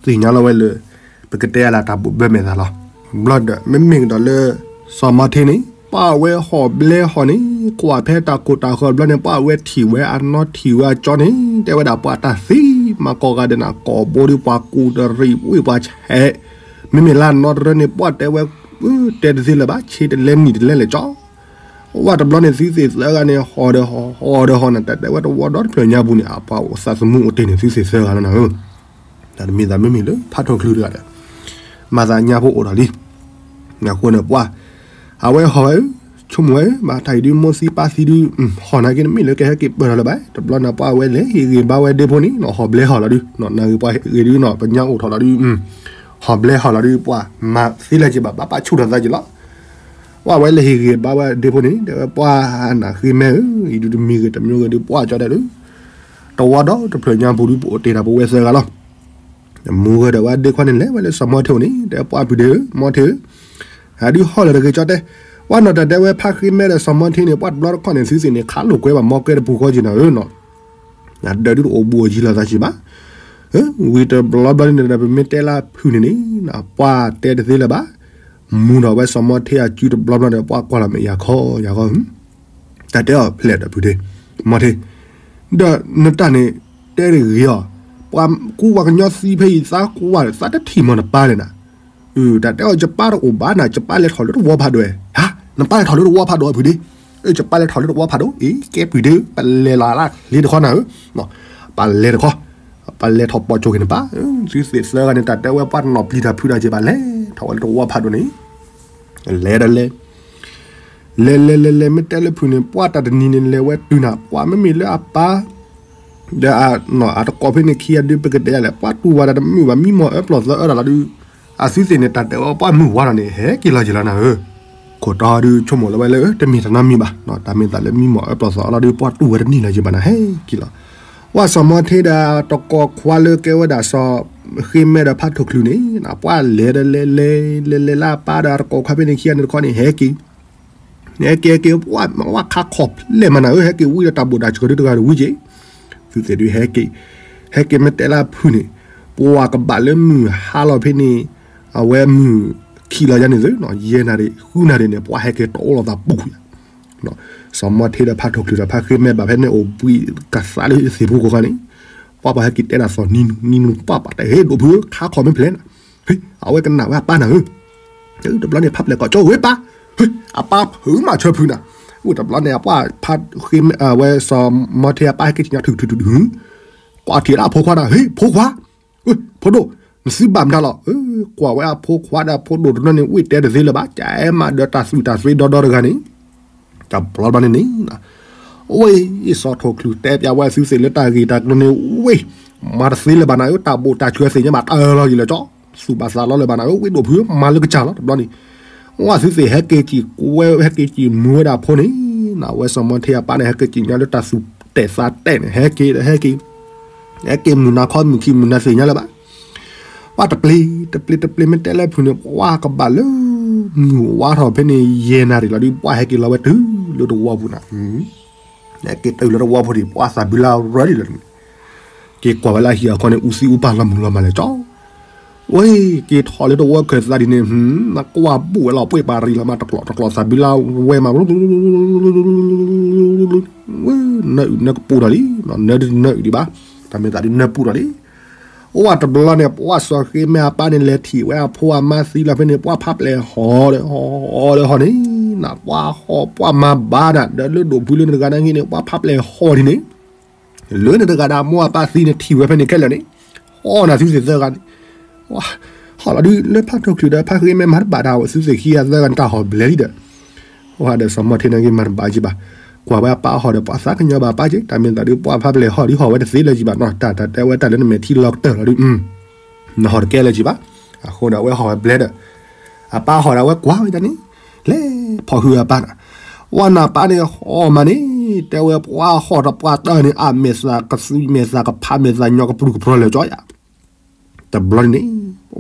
သ့ၣ်ညါလီၤဝဲလၢ ပကတဲအလၢတၢ်ဘိးဘၢမဲာ်သးလီၤ. ဘျီဒီး မ့မ့ၢ်ကဒီးလၢ စီၤမီထ့န့ၣ် ပှၤဝဲဟီၣ်ဘျဲဟီၣ်န့ၣ် ကွၢ်ဖဲတၢ်ကိၢ်တၢ်ဂီၤဘျီန့ၣ် ပှၤဝဲထံၣ်ဝဲအနီထံၣ်ဝဲအကၠီန့ၣ် တဲဝဲဒၣ်ပှၤတၢ်သံ မၤကိးဂၤဒဲးနၤ ကိးဘိဒုး ပှၤကူၣ်တရံးဝ့ၢ်ပှၤဆဲး မ့မ့ၢ်လၢအနီတရၢန့ၣ် ပှၤတဲဝဲ တဲတသ့လၢၤဘၣ် ဆ့တလဲနံၣ်တလဲလဲၣ်ကၠီ ဝဲတဘျီန့ၣ် သုသ့ၣ်သၢဂၤန့ၣ် ဟီၣ်ဒီးဟီၣ် ဟီၣ်ဒီးဟီၣ်န့ၣ် တၢ်တဲဝဲတဝီဒီတဖျၢၣ်ညါပူၤန့ၣ် အပှၤအိၣ်သးသမူအိၣ်တ့ၢ်န့ၣ် သုသ့ၣ်သၢဂၤလီၤနၤဧၢ တၢ်တမ့ၢ်သးမ့မ့ၢ်လၢ ဖးထိၣ်ချုးတဂၤဒီး မၤသးညါဖိအိၣ်ဒီးလံ အဃိန့ၣ်ပှၤ အဝဲဟီၣ်ဝဲဧၢ ဆိကမိၣ်ဝဲဧၢ မၤတၢ်အံၤဒုး မိၢ်သံပၢ်သံဒုး ဟီၣ်နာ်က့တမ့ၢ်လၢကဟဲက့ၤပၢၢ်ထီၣ်လၢၤဘၣ် တဘျီန့ၣ် ပှၤဝဲလဲၤဟ့ၣ်ဂ့ၤဘါဝဲဒ့ဖိန့ၣ် ဟီၣ်ဘျဲဟီၣ်လီၤဒုး နၢ်ဂ့ၤပှၤဟ့ၣ်ဂ့ၤဒုးနီၤ ပညါအိၣ်ထီၣ်လီၤဒုး ဟီၣ်ဘျဲဟီၣ်လီၤဒုး ပှၤမၤသ့လၢၤက့ၤဘၣ် ဘၣ်ပာ်ဆူၣ်ထီၣ်သးက့ၤလီၤ ပှၤဝဲလဲၤဟ့ၣ်ဂ့ၤဘါဝဲဒ့ဖိန့ၣ် တဲဝဲပှၤနၢ်ဃ့မဲဧၢ အံၤဒုးတမံၤဂ့ၤတမံၤဂ့ၤဒုး ပှၤကၠီဒဲးဒုး တဝီဒီတဖျၢၣ်ညါပူၤဒုး ပအိၣ်တ့ၢ်တၢ်ပဝဲသၢဂၤလီၤ မူဂၤဒီးဝဲဒ့ခွါန့ၣ်လဲၤဝဲလၢစီၤမီထ့အိၣ်န့ၣ် တဲပှၤဖုဒ့ဧၢ မီထ့ဧၢ အဒုးဟီၣ်လၢၤတဂ့ၤကၠီတဲ ပှၤနီၢ်တၢ်တဲဝဲဖးဃ့မဲဒီးစီၤမီထ့န့ၣ် ပှၤတဘျီတခီၣ်န့ၣ် သုသ့ၣ်န့ၣ် ခးလိာ်ကွဲဘၣ်မီကဲတပူၤဃီက့ၤနၤဧၢနီၤ ဒၢးဒုးတအိၣ်ဘူးအိၣ်ယံၤလိာ်သးက့ၤဘၣ် ဝံၤတဘျီဘျီန့ၣ်ဒီး ပမ့ၢ်တဲလၢဖုန့ၣ်န့ၣ် ပှၤတဲတသ့လၢၤဘၣ် မူဒီးဝဲစီၤမီထ့အစုတဘျီဘျီဒီး ပှၤကွၢ်လီၤမဲာ်ယၤခီယၤခီ တၢ်တဲအီၤဖျဲးဒီးဖုဒ့ မီထ့ ဒီးနတၢ်န့ၣ် တဲတဂ့ၤအီၤ ပှၤကူပှၤကညီသံဖဲအံၤ သးကွၢ်သးတထံၣ်မီၢ်နပၢ်လဲၣ်နၤ တၢ်တဲအီၤ ယပၢ်တအိၣ်ဘၣ်နၤ ယပၢ်လဲၤထီၣ်လၢတဝီဖးဒိၣ်ဝဲ ဟါ နပၢ်လဲၤထီၣ်လၢတဝီဖးဒိၣ်ဝဲဖုဒ့ ယပၢ်လဲၤထီၣ်လၢတဝီဖးဒိၣ် အ့ ကဲဖုဒ့ ပလဲၤလီၤလၢလ့တခီနၤဧၢ ပလဲၤတခီ ပလဲၤထီၣ်ပိာ်ကၠိက့ၤနပၢ် သုသ့ၣ်သၢဂၤန့ၣ် တၢ်တဲဝဲပှၤတနီၣ်ပျံၤတၢ်ဖုးတၢ်က့ၤဘၣ် လဲၤထီၣ်ဝဲလၢတဝီဖးဒိၣ်န့ၣ် လဲၤဒီးလဲၤ လဲၤလဲၤလဲၤလဲၤ မ့ၢ်တဲလၢဖုန့ၣ် ပှၤတၢ်တနံၤန့ၣ် လဲၤဝဲတုၤနၤ ပှၤမ့မ့ၢ်လၢအပၢ် ဒီးအတကိးဖဲန့ၣ်ခံဂၤဒုး ပကတဲယၤလဲၣ် ပှၤတူၢ်ဝဲဒၣ်တမုာ်ဘၣ် မံမီၢ်အၢပျီၢ်သီအၢတၢ်လီၤဒုး အသုသ့ၣ်န့ၣ် တၢ်တဲဝဲပှၤမုၢ်ဝါထီၣ်န့ၣ် ဟဲက့ၤလီၤက့ၤလီၤနၤဧၢ ခိၣ်တီဒုးဆိကမိၣ်လီၤဝဲလၢ တမ့ၢ်တၢ်နီတမံၤဘၣ် တၢ်မ့ၢ်သးလၢမံမီၢ်အၢပျီၢ်သီအၢလီၤဒုး ပှၤတူၢ်ဝဲတန့ၢ်လီၤက့ၤဘၣ်နၤ ဟဲက့ၤလီၤ ပှၤစီၤမီထ့ဒီးတကိးခွါလၢကဲဝဲဒၣ်စီၤဃ့မဲဒီးဖးထိၣ်ချုးန့ၣ် ပှၤလဲၤဒီးလဲၤလဲၤ လဲၤလဲၤလၢအပၢ်ဒီးတကိးခွါဖဲန့ၣ်ခံဂၤန့ၣ်တခီန့ၣ် ဟဲက့ၤ ဟဲက့ၤဟဲက့ၤ ပှၤခါခီၣ်ဖျဲၣ်မးနၤဧၢ ဟဲက့ၤဝံၤဒီးတၢ်ဘိၣ်တၢ်စှၤဒုတဂၤတဝံၤက့ၤ သုသ့ၣ်ဒုးဟဲက့ၤ ဟဲက့ၤမ့ၢ်တဲလၢအဖုၣ်န့ၣ်, ပှၤကဘၣ်လၢမုၢ်ဟါလီၤဖဲန့ၣ်, အဝဲမုၢ်ခံးလီၤယါန့ၣ်သု, ယဲၢ်နၣ်ရံၣ် ဃုနၣ်ရံၣ်န့ၣ် ပှၤဟဲက့ၤတအိၣ်လီၤသးပူၤယါ. စီၤမီထ့ဒီးဖးထီၣ်ချုးဒီးဖးဃ့မဲဘၣ်ဖဲန့ၣ်အိၣ်ဘှံးကသးလၢသ့ၣ်ဖိဃီန့ၣ်, ပှၤပှၤဟဲက့ၤတဲဒၣ်သီၣ်နံၤနံၤနံၤနံၤ ပှၤပှၤတဲ ဟ့ၣ်ဒိၣ်ဖုဧၢ ခါခီၣ်မ့ၢ်ဖျဲးနၤ, အဝဲကနၣ်ဝဲအပၢ်နၤဧၢ. တဘျီန့ၣ် ဖးပျဲၢ်ကိးကၠိဝဲပၢ်, အပၢ်ဖုးမးဆၢဖုးနၤ. ဝဲတဘျီန့ၣ် အပှၤဖးဃ့မဲ အဝဲစီၤမီထ့အပၢ်ဟဲက့ၤက့ၤညီထုးထုးထုးထုး, ကွၢ်ထံၣ်ဒၣ်အဖိခွါနၤ, ဟ့ၣ်ဖိခွါ, ဖိဒိၣ်, နသုဘၣ်မတၤလီၤ. ကွၢ်ဝဲအဖိခွါဒီးအဖိဒိၣ်တနီၤန့ၣ် ဝ့ၢ်တဲတသ့လၢၤဘၣ်, ကအဲၣ်မးဒီးတၢ်သူၣ်တၢ်သ့ဒီဒီတဂၤန့ၣ်, တဘျီဘျီန့ၣ်န့ၣ်, ဝဲစီၤထီၣ်ချုးတဲပၠးဝဲသုသ့ၣ်လၢတၢ်ဂ့ၢ်တၢ်ကျိၤန့ၣ် ဝ့ၢ်, မၤတသ့လၢၤဘၣ်နၤဧၢ, တၢ်ဘိၣ်တၢ်စှၤသ့ၣ်ညါဘၣ်တၢ်လီၤယံၤလၢကၠီ, သူၣ်ဘၣ်သးလီၤလၢၤဘၣ်နၤဧၢ, ဝ့ၢ်ဒိၣ်ဖုဧၢ မၤလၢကစၢ်လီၤ. တဘျီန့ၣ် ဝဲသုသ့ၣ်ဟဲက့ၤက့ၤကွဲ ဟဲက့ၤက့ၤမူဝဲဒၣ်ဖိန့ၣ်, နဝဲစီၤမီထ့အပၢ်န့ၣ် ဟဲက့ၤက့ၤညီလၢတၢ်သူၣ်တဲာ်သးတဲာ်န့ၣ် ဟဲက့ၤဒီးဟဲက့ၤ, ဟဲက့ၤမုၢ်နၤခီမုၢ်ခံမုၢ်နၤသ့ၣ်ညါလၢၤဘၣ်. ပှၤတပျ့ၤတပျ့ၤတပျ့ၤမ့ၢ်တဲလၢဖုၣ်န့ၣ် ပှၤကဘၣ်လၢ မုၢ်ဝါထီၣ်ဖဲန့ၣ် ယဲၢ်နၣ်ရံၣ်လီၤဒီး ပှၤဟဲက့ၤလီၤဝဲတုၤလၢတဝီပူၤနၤ, ဟဲက့ၤတုၤလၢတဝီပူၤဒံး ပှၤသးဘုလါရၢဒ်လီၤန့ၣ်, က့ၤကွၢ်ဝဲလၢဟံၣ်အဃီန့ၣ် အူသံအူပၢ်လီၤမုၢ်လီၤမၢ်လၢကၠီ ဝဲက့ၤထီၣ်လၢတဝီခၢၣ်သးဒ်န့ၣ်, နကွၢ်ဘူၣ်ဝဲလီၤ ပှ့ၤပာ်ရံၣ်လီၤမး တကျိးတကျိးသးဘုလါဝဲမး, ဝဲနၢအုၣ်နၢကပူၤဒီးလံ, နၢဒုးနၢအုၣ်ဒံးဘၣ်, တၢ်မ့ၢ်သးဒုးနၢပူၤဒီးလံ. အိၣ်ဝဲတဘျီန့ၣ် ပှၤစီၤဃ့မဲအပၢ်န့ၣ် လဲၤထံၣ်ဝဲအဖိအမါသံလီၤဖဲန့ၣ် ပှၤဖးပျဲၢ်ဟီၣ်ဒီးဟီၣ်ဒီးဟီၣ်န့ၣ်, နပှၤဟီၣ်ပှၤမၤဘၣ်ဒၣ် ဒီးလၢဒိၣ်ဖုလၢနတဂၤနာ်က့န့ၣ် ပှၤဖးပျဲၢ်ဟီၣ်ဒ်န့ၣ် လၢနတဂၤဒီးအမိၢ်အပၢ်သံန့ၣ်ထံၣ်ဝဲဖဲန့ၣ်ခဲလၢာ်န့ၣ်, အီၣ်နၤသုသ့ၣ်သၢဂၤန့ၣ်, ဟီၣ်လီၤဒုးလၢဖးထီၣ်ချုးဒီးဖးဃ့မဲမၤတဘၣ်တၢ်ဝဲသုသ့ၣ်ခံဂၤသၢဂၤန့ၣ် တၢ်ဟီၣ်ဘျဲလံဒီး, ဝဲဒီးစီၤမီထ့နာ်က့မၤတဘၣ်ကံဘၣ်, ကွၢ်ဝဲအပၢ်ဟီၣ်ဒီးပှၤသးကညီၤဘၣ်ပၢ်က့ တၢ်မ့ၢ်သးဒုးပှၤဖးပျဲၢ်ဟီၣ်ဒ်ဟီၣ်ဝဲတသ့လၢၤကံဘၣ်နီၤ တၢ်တၢ်တဲဝဲတၢ်လၢနမဲာ်ထံလီၤကတၢၢ်လီၤဒုး နဟီၣ်တကဲလၢၤကံဘၣ်, အဃိန့ၣ် အဝဲဟီၣ်ဝဲဘျဲဒီး, အပၢ်ဟီၣ်ဒီးအဝဲကွၢ်ဝဲဒၣ်န့ၣ်, လဲၤဖီၣ်ဟုအပၢ်နၤ, ဝဲနၤပၢ်န့ၣ်ဟီၣ်မးန့ၣ်, တဲဝဲပှၤဟီၣ်ဒီးပှၤတၢ်န့ၣ် အမဲာ်သးကသူမဲာ်သးကဖးမဲာ်သးညီကပြုၢ်ကပြီၤလၢာ်ကၠီယါ, တဘျီန့ၣ်န့ၣ်,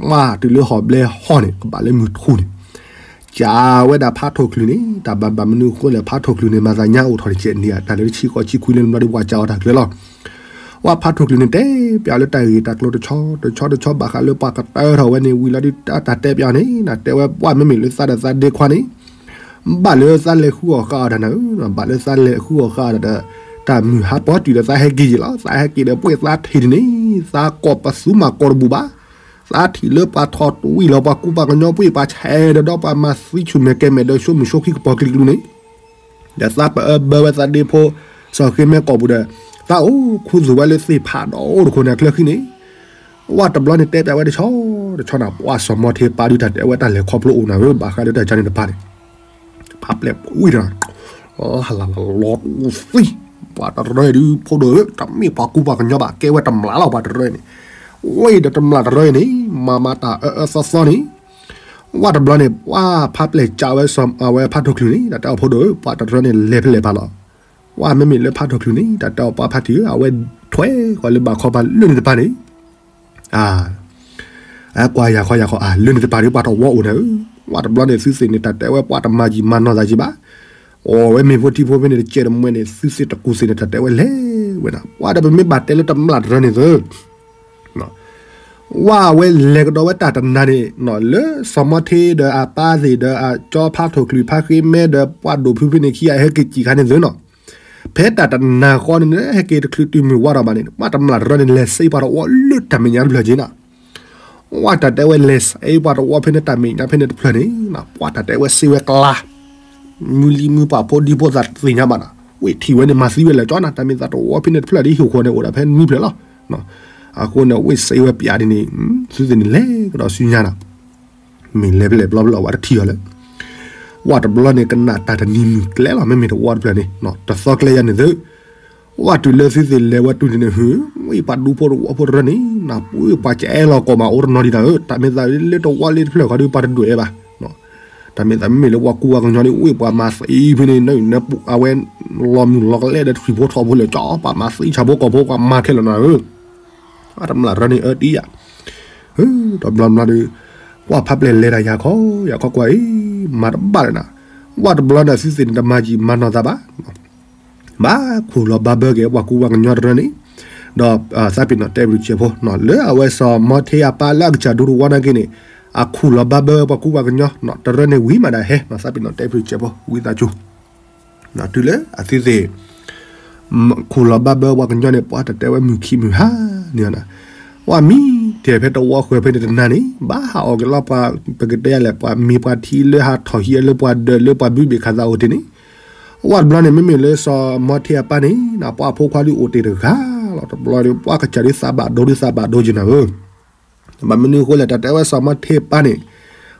ပှၤတုၤလၢဟီၣ်ဘျဲဟီၣ်န့ၣ် ကဘၣ်လၢမုၢ်ထူန့ၣ်, ကးဝဲဒၣ်ဖးထီၣ်ချုးန့ၣ် တၢ်ဘၣ်ဘၣ်မနုၤအဃိလဲၣ် ဖးထီၣ်ချုးန့ၣ် မၤသးညါအိၣ်ထီၣ်တကဲးန့ၣ် တၢ်လၢတဆံဃီဆံခွံလၢနဘျီဒုးပှၤကးအီၤတၢ်ကျဲလီၤ ဝဲဖးထီၣ်ချုးန့ၣ် တဲပၠးလၢတၢ်ဂ့ၢ်တၢ်ကျိၤတဆီတဆီတဆီ ဘၣ်ဃးလၢပှၤကတၢထီၣ်ဝဲန့ၣ် ဝံၤလီၤဒုးတၢ်တဲပၠးန့ၣ် နတဲဝဲပှၤမ့မ့ၢ်လၢသးဒီးသးဒ့ခွါန့ၣ်, ဘၣ်လၢသးလဲၤဃုအီၣ်ဃာ်အီၤတၢ်နၤဧၢ, ဘၣ်လၢသးလဲၤဃုအီၣ်ဃာ်အီၤတၢ်ဒီး, တၢ်မုၢ်ဟါပီတုၤဒီးသးဟဲက့ၤယံာ်လီၤ, သးဟဲက့ၤဒီးပှ့ၤသးထံၣ်န့ၣ်, သးကိးပသူမၤကိးတဘူၣ်ဘၣ်, သးထံၣ်လၢပှၤထီၣ်တဝံၣ်လီၤပှၤကူပှၤကညီပှ့ၤပှၤဆဲးဒီးဒီးပှၤမၤသံဆူၣ်မဲာ်ကဲၤမဲာ်ဒီးဆိမိၣ်ဆိခံကပီၤကလံၤကျူန့ၣ် ဒီးသးပအၢဘၢဝဲသးဒ့ဖိ, စီၤဃ့မဲကိာ်ပူၤဒီး, သးအိၣ်ခူသူၣ်ဝဲလၢသ့ၣ်ဖးဒီးအိၣ်တခိၣ်န့ၣ် အချၢဃံန့ၣ်, ဝဲတဘျီန့ၣ်တဲပၠးဝဲတဆီ, တဆီနၤ ပှၤစီၤမီထ့ပၢ်ဒုးတၢ်တဲဝဲတၢ်လဲၤခီဖျိအိၣ်နၤဧၢ ဘၣ်ဃးလၢတၢ်ကါန့ၣ်တပၤန့ၣ်, ဖးပျဲၢ်ဝံၣ်ဒီး, ဟလလလီၤသံ, ပှၤတရၢအံၤဒုးဖိဒိၣ်ဧၢ တမ့ၢ်ပှၤကူပှၤကညီဘၣ် ကဲဝဲတမျၢ်လီၤပှၤတရၢအံၤန့ၣ်, ဝဲဒီးတမျၢ်တရၢအံၤန့ၣ်, မၤမၤတၢ်အၢအၢသီသီန့ၣ် ဝဲတဘျီန့ၣ် ပှၤဖးပျဲၢ်ကးဝဲစီၤအဝဲဖးထီၣ်ချုးန့ၣ် တၢ်တဲအီၤဖိဒိၣ်ဧၢ ပှၤတရၢန့ၣ်လဲၤဖဲလဲၣ်ဖးလီၤ. ဝဲမ့မ့ၢ်လၢဖးထီၣ်ချုးန့ၣ် တၢ်တဲအီၤပှၤဖးထီၣ်ဧၢ အဝဲထွဲဃီၤလၢဘၣ်ခီပၤလၢန့ၣ်တပၤန့ၣ်, အကွၢ်ယၤခီယၤခီ အလၢန့ၣ်တပၤဒီးပှၤတဝီအိၣ်နၤဧၢ, ဝဲတဘျီန့ၣ်သုသ့ၣ်န့ၣ် တၢ်တဲဝဲပှၤတမၤယံာ်မၤနီၢ်သးယံာ်ဘၣ်, အိၣ်ဝဲမ့ၢ်ဖိထံဖိဖဲန့ၣ်တကဲးတမှဲန့ၣ် သုသ့ၣ်တကူၣ်သ့ၣ်န့ၣ် တၢ်တဲဝဲလဲၤဝဲနၤ, ပှၤဒီးပမ့ၢ်ဘၣ်တဲလၢတမျၢ်တရၢန့ၣ်သၢ ဝဲအဝဲလဲၤကဒီးဝဲတၢ်တနၤန့ၣ် လၢစီၤမီထ့ဒီးအပၢ်သ့ၣ်ဒီးအကၠီဖးထီၣ်ချုးဖးဃ့မဲဒီးပှၤဒိၣ်ဖုဖဲန့ၣ်ခံဂၤဟဲက့ၤစံၣ်ခါန့ၣ်သၢနီၤ, ဖဲတၢ်တနၤဃီန့ၣ် ဟဲက့ၤတချုးတုၤမုၢ်ဝါထီၣ်ဘၣ်န့ၣ် ပှၤတမျၢ်တရၢန့ၣ် လဲၤစ့ပှၤတဝီလၢတၢ်မဲာ်ညါတဖျၢၣ်က့နၤ ဝဲတၢ်တဲဝဲလဲၤစ့ပှၤတဝီဖဲန့ၣ်တၢ်မဲာ်ညါဖဲန့ၣ်တဖျၢၣ်န့ၣ် ပှၤတၢ်တဲဝဲစ့ဝဲကျါ, မုၢ်လံမုၢ်ပှၢ်ဖိဒံဖိသၣ်တသ့ၣ်ညါဘၣ်နၤ, ဝဲထံၣ်ဝဲန့ၣ်မၤသံဝဲလၢာ်ကၠီနၤ တၢ်မ့ၢ်သးတဝီဖဲန့ၣ်တဖျၢၣ်ဒ်ဟံၣ်ဃီန့ၣ်အိၣ်ဒၣ်ဖဲနွံဖျၢၣ်လီၤ, အဃိန့ၣ် ဝဲစ့ဝဲပၠးဒ်န့ၣ် သုသ့ၣ်န့ၣ်လဲၤကဒီးဆူညါနၤ မ့ၢ်လဲၤဖဲလဲၣ်ဘျီဘျီဝဲတထံၣ်အီၤလၢ, ဝဲတဘျီန့ၣ်ကနၣ်တၢ်တနံၤမုၢ်ကျဲလီၤ မ့မ့ၢ်တဝီတဖျၢၣ်န့ၣ် တသီကျဲယါန့ၣ်သၢ, ဝဲတုၤလၢသုသ့ၣ်လဲၤဝဲတုၤန့ၣ် ဟူ, ဝဲပှၤဒူဖိတဝီဖိတရၢန့ၣ် နပှ့ၤပှၤကအဲၣ်လီၤကိးမးအိၣ်တနီၤဒံးနၤဧၢ, တၢ်မ့ၢ်သးလၢတဝီလၢတဖျၢၣ်ဃီဒီးပှၤတဒွဲၣ်ဘၣ် တၢ်မ့ၢ်သးမ့မ့ၢ်လၢပှၤကူပှၤကညီန့ၣ် ဝဲပှၤမၤသံဖဲန့ၣ် နနပူၤအဝဲ လီၤမုၢ်လီၤကလဲာ်ဒီးတဖှံဖိထီဖိလၢာ်ကၠီ ပှၤမၤသံဆၣ်ဖိကီၢ်ဖိပှၤမၤခဲလၢာ်နၤဧၢ, အတမျၢ်တရၢန့ၣ်အၢတံၢ်ယၤ, တဘျီဘျီဒီး ပှၤဖးပျဲၢ်လဲၤတၢ်ယၤခီ ယၤခီကွၢ်အံၤ မၤတဘၣ်လၢနၤ, ဝဲတဘျီန့ၣ်သုသ့ၣ်န့ၣ်တမၤယံာ်မၤနီၢ်သးဘၣ် ဘၣ်ခူၣ်လီၤဘၣ်ဘၢက့ၤပှၤကူပှၤကညီတရၢန့ၣ်, ဒီးသးပ့ၤနီၣ်တဲပရူၤစဲးဖိ လၢအဝဲစီၤမီထ့အပၢ်လၢအကစၢ်ဒူတဝီနာ်က့န့ၣ် အခူၣ်လီၤဘၣ်ဘၢဝဲပှၤကူပှၤကညီ တရၢန့ၣ်ဝံၤမးဒၣ်ဟဲ သးပ့ၤနီၣ်တဲပရူၤစဲးဖိ ဝံသးစူၤ တုၤလၢအသုသ့ၣ် ခူၣ်လီၤဘၣ်ဘၢပှၤကညီန့ၣ် ပှၤတတဲဝဲမုၢ်ခံမုၢ်ဟါန့ၣ် ပှၤမံတဲာ်ဖဲတဝီဃၢၤဖဲန့ၣ်တနၤန့ၣ် ဘၣ်ဟးအီၣ်က့ၤလီၤပှၤ ပကတဲလဲၣ် ပှၤမ့ၤပှၤထံလၢဟးထီၣ်ဟံးအလၢပှၤဒၢးလၢပှၤဘုဘ့ၣ်ခးသးအိၣ်တ့ၢ်န့ၣ် ဝဲတဘျီန့ၣ် မ့မ့ၢ်လၢစီၤမီထ့အပၢ်န့ၣ် ပှၤဖိခွါဒုးအိၣ်တ့ၢ်တဂၤလီၤ တဘျီဒီး ပှၤကစၢ်ဒုးသးဘၣ်ဒိဒုးသးဘၣ်ဒိက့ၤနၤဧၢ ဘၣ်မနုၤအဃိလဲၣ် တၢ်တဲဝဲစီၤမီထ့အပၢ်န့ၣ်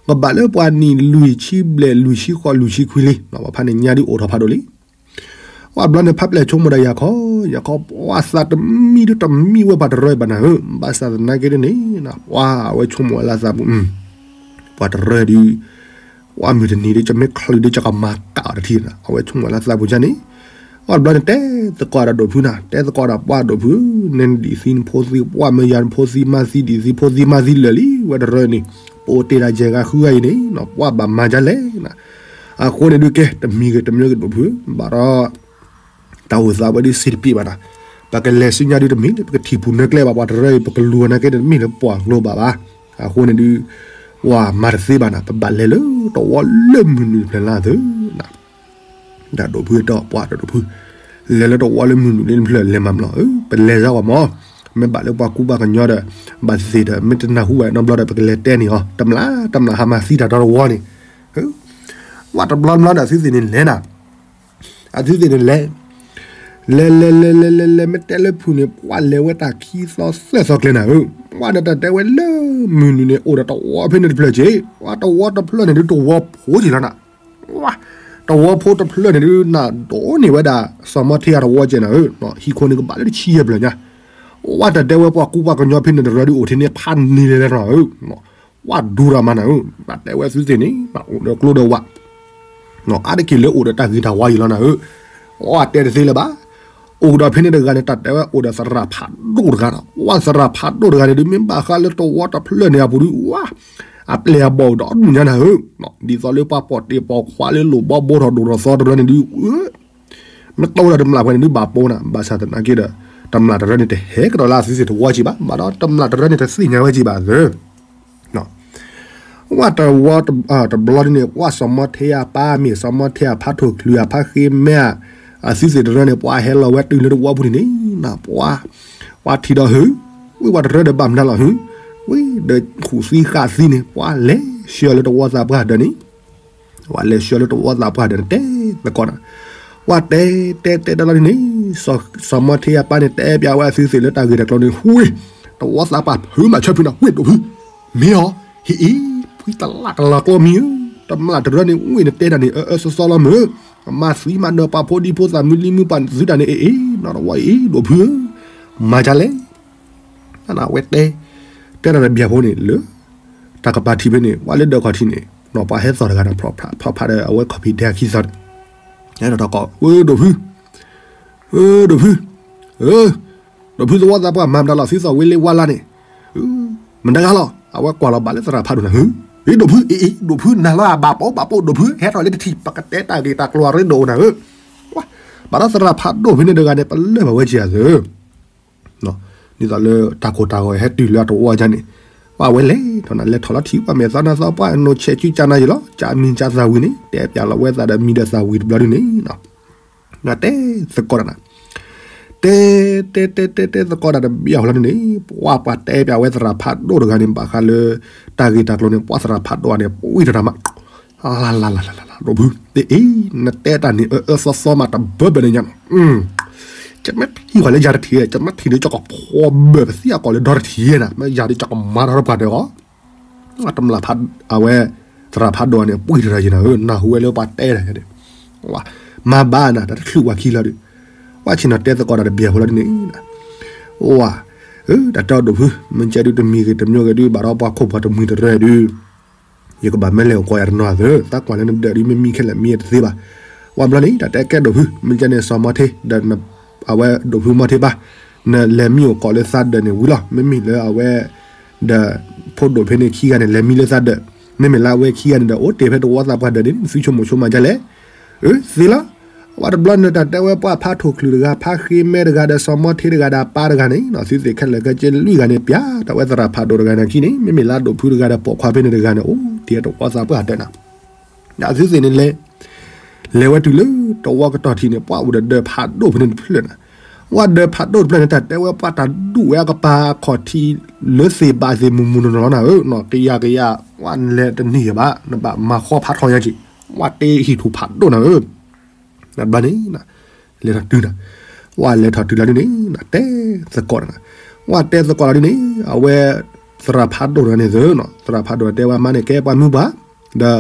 ကဘၣ်လၢပှၤနံၣ်လွံၢ်ဆံဘျဲၣ်လွံၢ်ဆံဃိးလွံၢ်ဆံခွံလံ ပှၤဖးန့ၣ်ညါဒုးအိၣ်ထီၣ်ဖးဒိၣ်လံ ဝဲတဘျီန့ၣ် ဖးပျဲၢ်ဆိကမိၣ်ဒီးယၤခီ ယၤခီ ပှၤသးတမံဒုးတမံဝဲပှၤတရၢဘၣ်နၤဧၢ ဘၣ်ဆၣ်သနာ်က့ဒ်န့ၣ် ပှၤအဝဲဆိကမိၣ်ဝဲလၢသးပူၤ ပှၤတရၢဒုး ပှၤမုၢ်တနံၤဒုး ကမ့ၢ်ချုးဒုး ကကမၤကၣ်အီၤတထံၣ်နၤ အဝဲဆိကမိၣ်ဝဲလၢသးပူၤကန့ၣ် ဝဲတဘျီန့ၣ် တဲသကိးဒီးဒိၣ်ဖုနၤ တဲသကိးဒီးပှၤဒိၣ်ဖု နဲနဒံးသံနဖိသံ ပှၤမ့ၢ်ယၤနဖိသံမါသံဒံးသံဖိသံမါသံလၢာ်လံ ဝဲတရၢန့ၣ် ပအိၣ်တ့ၢ်ဒၣ်ယဲၢ်ဂၤဃုဂၤအံၤန့ၣ် ပှၤဘၣ်မၤဒ်လဲၣ်နၤ အဃိန့ၣ်ဒုးကဲ တမံၤဂ့ၤတမံၤဂ့ၤဒိၣ်ဖု ဘၣ်ဒီး တၢ်အိၣ်သးဝဲဒုးစံးတပ့ၢ်ဘၣ်နၤ ပကလဲၤဆူညါဒုးတမ့ၢ်လၢပကထံၣ်ပူၤနၢကျဲဘၣ် ပှၤတရၢအံၤ ပကလူၤအီၤနာ်က့န့ၣ် တမ့ၢ်လၢပှၤကျိၤဘၣ်ဘၣ် အဃိန့ၣ်ဒုး ပှၤမၤတသ့ဘၣ်နၤ ပဘၣ်လဲၤလၢတဝီလၢမုၢ်နုာ်တဖျၢၣ်လၢအသိးနၤ ဒီးဒိၣ်ဖုတဲပှၤဒီးဒိၣ်ဖု လဲၤလၢတဝီလၢမုၢ်နုာ်လၢတဖျၢၣ်လဲၤမၤမလီၤဧၢ ပလဲၤစၢ်ဝဲမၢ် မ့ၢ်ဘၣ်လၢပှၤကူပှၤကညီဒီး ဘၣ်သ့ၣ်ဒီး မ့ၢ်တနၢ်ဟူဘၣ်နီတဘျီဒီး ပကလဲၤတဲန့ၢ်အီၤ တမျၢ်တမျၢ်ဟးမၤသံတၢ်ဒီတဝီန့ၣ် ဝဲတဘျီတဘျီဒီး အသုသ့ၣ်န့ၣ်လဲၤနၤ အသုသ့ၣ်န့ၣ်လဲၤ လဲၤလဲၤလဲၤလဲၤလဲၤလဲၤ မ့ၢ်တဲလၢဖုၣ်န့ၣ် ပှၤလဲၤဝဲတၢ်ခံသီသၢသီကျဲနၤဧၢ ပှၤဒီးတၢ်တဲဝဲလၢမုၢ်နုာ်န့ၣ် အိၣ်ဒီးတဝီဖဲန့ၣ်တဖျၢၣ်က့ၤ ပှၤတဝီတဖျၢၣ်န့ၣ်ဒုးတဝီဖိက့ၤလီၤနၤ တဝီဖိတဖျၢၣ်န့ၣ်ဒုး နၢ်ဒိးန့ၢ်ဝဲဒၣ် စီၤမီထ့အတဝီကဲနၤဧၢ ဟံၣ်ခိၣ်န့ၣ်ကဘၣ်လၢတဆံယဲၢ်ဖျၢၣ်ညါ ပှၤတၢ်တဲဝဲပှၤကူပှၤကညီဖဲန့ၣ်တရၢဒုးအိၣ်ထဲန့ၣ်ဖးန့ၢ်လဲၤလဲၤနၤဧၢ ပှၤဒိၣ်ရၤမၤနၤဧၢ ဘၣ်တဲဝဲသုသ့ၣ်န့ၣ် ဘၣ်အိၣ်ဒီးကျိဒီးဝး အါတက့ၢ်လၢအိၣ်ဒီးတၢ်ဂ့ၤတၢ်ဝါအံၤလီၤနၤဧၢ ပှၤတဲတသ့လၢၤဘၣ် အိၣ်ဒီးဖဲန့ၣ်တဂၤန့ၣ် တၢ်တဲဝဲအိၣ်ဒီးသရၣ်ဖးဒိၣ်တဂၤဒီး ပှၤသရၣ်ဖးဒိၣ်တဂၤန့ၣ်ဒုး မ့ၢ်ဘၣ်ဃးလၢတဝီတဖျၢၣ်န့ၣ်အပူၤဒုး ဝါ အပျဲၢ်အဘီၣ်ဒီးဒူၣ်ညါနၤဧၢ ဒ်သိးလၢပှၤပိာ်တ့ၢ်ပိာ်ခွါလၢလိၣ်ဘီဘိထီၣ်ဒိၣ်ထီၣ်သီတရၢန့ၣ်ဒုး မ့ၢ်တအိၣ်ဒီးတမျၢ်ပှဲၤန့ၣ်ဒုးဘၣ်ပိာ်နၤ ဘၣ်ဆၣ်သနာ်က့ဒီး တမျၢ်တရၢန့ၣ်တဟဲကဒီးလၢအသုသ့ၣ်တဝီက့ၤဘၣ် ဘၣ်ဒီးတမျၢ်တရၢန့ၣ်တသ့ၣ်ညါဝဲက့ၤဘၣ်သၢ ဝဲတဝီတဘျီဒ်န့ၣ် ပှၤစီၤမီထ့အပၢ်မ့ၢ်စီၤမီထ့အဖးထိၣ်ချုးအဖးဃ့မဲ အသုသ့ၣ်တရၢန့ၣ် ပှၤဟဲလီၤဝဲတုၤလၢတဝီပူၤန့ၣ်န့ၣ် ပှၤ ပှၤထံၣ်ဒီးဟု ဝံၤပှၤတရၢဒီးဘၣ်မနုၤလီၤဟု ဝံၤဒီးခူၣ်သံဃာ်သံန့ၣ် ပှၤလဲၤဆှၢလၢတဝီသးပှၢ်ဒၢးန့ၣ် ပှၤလဲၤဆှၢလၢတဝီသးပှၢ်ဒၢးန့ၣ် တဲသကိးနၤ ပှၤတဲတဲတဲတၢ်လီၤန့ၣ်န့ၣ် စီၤမီထ့အပၢ်န့ၣ်တဲပၠးဝဲအသုသ့ၣ်လၢတၢ်ဂ့ၢ်တၢ်ကျိၤန့ၣ် ဝံၤ တဝီသးပှၢ်ဖုးမးဆၢဖုးနၤ ဝံၤဒိၣ်ဖု မ့ၢ်အီၤ ဟ့ၣ်အံၤ ဖှံတလးကလးကျီမံၤဧၢ တမျၢ်တရၢန့ၣ် ဝံၤနတဲတၢ်န့ၣ် အၢအၢစီစီလီၤမ့ၢ် မၤသံမၤနၢၤပှၤဖိဒံဖိသၣ်မုၢ်လံမုၢ်ပှၢ်သုတၢ်န့ၣ် အ့ၣ်အ့ၣ် နီၢ်တဝီအ့ၣ် ဒိၣ်ဖုဧၢ မၤဒ်လဲၣ် အဝဲတဲ တဲတၢ်တဘျီဖိန့ၣ်လၢ တၢ်ကပၤထံးဖဲန့ၣ် ပှၤလၢဒၢးခီၣ်ထံးန့ၣ် နီၢ်ပှၤဟဲသီၣ်တဂၤဒီး ဖျီၣ်ဖးဒီးအဝဲခီၣ်ဖံးဒဲးအခံသီၣ်န့ၣ် ဟဲထီၣ်ထီၣ်ကီး ဝဲဒိၣ်ဖု ဝဲဒိၣ်ဖု ဒိၣ်ဖုသဝီသးပှၢ်မၤမတၤလီၤ သုသီၣ်ဝဲလ့ဝါလါန့ၣ် မတၤဂၤလီၤ အဝဲကွၢ်လီၤဘၣ်လၢသရၣ်ဖးဒိၣ်နၤ ဟ့ၣ်ဒိၣ်ဖု အ့ၣ်အ့ၣ် ဒိၣ်ဖုနၤလီၤ ဘၣ်ပိာ်ဘၣ်ပိာ်ဒိၣ်ဖု ဟဲထီၣ်လၢတထံၣ် ပကတဲတၢ်ဂ့ၢ်တၢ်ကျိၤအရ့ဒိၣ်နၤဧၢ ဘၣ်ဒီးသရၣ်ဖးဒိၣ်ဖဲန့ၣ်တဂၤန့ၣ် ပလၢၢ်ဘၣ်ဝဲက့ၤအသၢ ဒ်သိးလၢတၢ်ကိၢ်တၢ်ဂီၤဟဲတုၤလၢအတဝီညါန့ၣ် ပှၤဝဲလဲၤထီၣ်နၤ လဲၤထီၣ်လီၤထံၣ်ပှၤမဲာ်သီနၤသီပှၢ် နိၣ်ဆဲးစုကၢ်နၤယံၤလီၤ ကၢ်မံၤကၢ်သၣ်ဝံၤန့ၣ် တဲပၠးလီၤဝဲသးဒီးမံၤဒီးသၣ်ဝံၤတဘျီဒုန့ၣ် တဲသကိးတၢ်နၤ တဲ တဲ တဲ တဲ တဲသကိးတၢ်တဘျီအဃိလီၤန့ၣ် ပှၤပှၤတဲပၠးဝဲသရၣ်ဖးဒိၣ်တဂၤန့ၣ် ဘၣ်ဃးလၢ တၢ်ဂ့ၢ်တၢ်ကျိၤန့ၣ် ပှၤသရၣ်ဖးဒိၣ်အန့ၣ် ပှံၢ်တရၣ်မး လၢ်လၢ်လၢ်လၢ် ဒိၣ်ဖု အ့ၣ်အ့ၣ် နတဲတၢ်န့ၣ် အၢအၢသီသီမး တဘၢဘၢန့ၣ်ညါနီၤ ကမ့ၢ်ထံၣ်ဃီၤလၢယၤတထံၣ် ကမ့ၢ်ထံၣ်ဒီးကကဖီဘၢပသံအကီၢ်လၢဒီတထံၣ်နၤ မ့ၢ်ယၤဒီးကကမၤထီၣ်ပှၤဒၢးအီၤ တမျၢ်ဖး အဝဲ သရၣ်ဖးဒိၣ်န့ၣ် ပှံၢ်တရၣ်ယံၤနၤဧၢ နၢ်ဟူဝဲလၢပှၤတဲတၢ်ယါန့ၣ် မၤဘၣ်နၤ တၢ်တချုးပှၤခံလီၤဒီး ပှၤဆ့ၣ်နီၤတဲသကိးတၢ်တဘျီဖိလီၤဒ်န့ၣ် ဝါ တၢ်တဲအီၤဒိၣ်ဖု မ့ၢ်ကဲဒုးတမံၤဂ့ၤတမံၤဂ့ၤဒုး ဘၣ်ဒီးပှၤခိၣ်ပှၤတမှံၤတရၢဒုး ယကဘၣ်မ့ၢ်လဲၤအိၣ်ကီးယၤတနီၤသၢ သးကွၢ်လၢနဒၢးဒုးမ့ၢ်မံခဲလၢာ်မံတသ့ဘၣ် ဝါဘျီန့ၣ် တၢ်တဲကဲဒိၣ်ဖု မ့ၢ်ကဲန့ၣ်စီၤမီထ့ ဒီး အဝဲဒိၣ်ဖုမီထ့ဘၣ် နလဲၤမံအိၣ်ကီးလၢသးဒၢးန့ၣ်ဝံၤလီၤ မ့မ့ၢ်လၢအဝဲ ဒီး ဖိဒိၣ်ဖဲန့ၣ်ခံဂၤန့ၣ် လဲၤမံလၢသးဒၢး မ့မ့ၢ်လၢအဝဲခံဂၤန့ၣ်ဒီး အိၣ်တ့ၢ်ဖဲတဝီသးပှၢ်ဒၢးန့ၣ် သုဆိကမိၣ်ဆိကမးဒ်လဲၣ် အၢ သ့လီၤ ဝဲတဘျီန့ၣ် တၢ်တဲဝဲပှၤဖးထိၣ်ချုးတဂၤ ဖးဃ့မဲတဂၤဒီး စီၤမီထ့တဂၤဒီး ပၢ်တဂၤန့ၣ် သုသ့ၣ်ခဲလၢာ်ခဲဆ့လွံၢ်ဂၤန့ၣ် ပျဲတၢ်ဝဲသရၣ်ဖးဒိၣ်တဂၤန့ၣ်အခံန့ၣ် မ့မ့ၢ်လၢအဒိၣ်ဖုတဂၤဒီးပိာ်ခွါဖဲန့ၣ်တဂၤန့ၣ် အိၣ်တ့ၢ်တဝီသးပှၢ်တၢၢ်နၤ ဒီးသုသ့ၣ်န့ၣ်လဲၤ လဲၤဝဲတုၤလၢတဝီကတီၢ်ထံးန့ၣ် ပှၤအိၣ်ဒီးဒၢးဖးဒိၣ်ဖဲန့ၣ်တဖျၢၣ်နၤ. ဝဲဒၢးဖးဒိၣ်တဖျၢၣ်န့ၣ် တၢ်တဲဝဲပှၤတၢ်ဒူၣ်ဝဲအကပၤအခီၣ်ထံး လၢသ့ၣ်ဘၣ်သ့ၣ်မုၢ်မုၢ်နီၢ်နီၢ်လီၤနၤဧၢ, နီၢ်ကယၤကယၤ ဝဲနလဲၤတန့ၢ်ဘၣ် နဘၣ်မၤဃီဖးထီညါက့ၤ, ဝဲတဲဟံၣ်ထူၣ်ဖးဒိၣ်နၤဧၢ တဘျီန့ၣ် လဲၤထီၣ်တုၤနၤ, ဝဲလဲၤထီၣ်တုၤလီၤဒ်န့ၣ် တဲသကိးနၤ, ဝဲတဲသကိးလီၤဒ်န့ၣ် အဝဲ သရၣ်ဖးဒိၣ်တဂၤန့ၣ်သၢနီၤ, သရၣ်ဖးဒိၣ်တဲဝဲ မါန့ၣ်ကဲပှၤမုၢ်ပှၢ်, ဒီး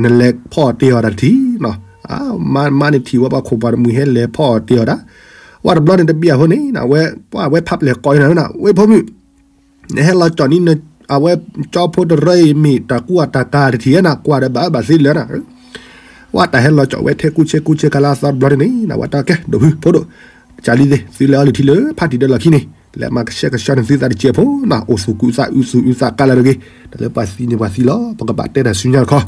နလဲၤဖီအီၣ်တ့ၢ်အီၣ်တၢ်တထံၣ်နီၤ, မါန့ၣ်ထံၣ်ဝဲပှၤခိၣ်ပှၤတမှံၤဟဲလဲၤဖီအီၣ်တ့ၢ်အီၣ်တၢ်, ဝဲတဘျီန့ၣ်တဘျီအဃိန့ၣ် ဝဲပှၤဝဲဖးပျဲၢ်ကိးနၤ, ဝဲဖိမုၣ် နဟဲလီၤကၠီၣ်န့ၣ် အဝဲကၠီဖိတရၢအံၤမ့ၢ်တၢ်ကူအတၢ်ကၤတထံၣ်ဧါနၤ, ကွၢ်ဒီးဘၣ်ဘၣ်သ့လၢနၤ, ဝဲတၢ်ဟဲလီၤကၠီၣ်ဝဲထဲကူဆဲကူဆဲကလါသီတဘျီန့ၣ် ဝဲတၢ်ကဲဒိၣ်ဖုဖိဒိၣ်, ကလံၤသ့ၣ် သုလဲၤအီၤလုၢ်ထံလၢဖးတံၢ်ဒီးလီၢ်ခံန့ၣ် လဲၤမၤကဆှဲကဆှီန့ၣ်သုသးတစဲးဖိနီၤ, အိၣ်သူၣ်ကူသးအုးသူၣ်အုးသးကါလၢတဂ့ၤ, တၢ်လၢပှၤသံန့ၣ်ပှၤသံလီၤ, ပကဘၣ်တဲတၢ်ဆူညါတခီ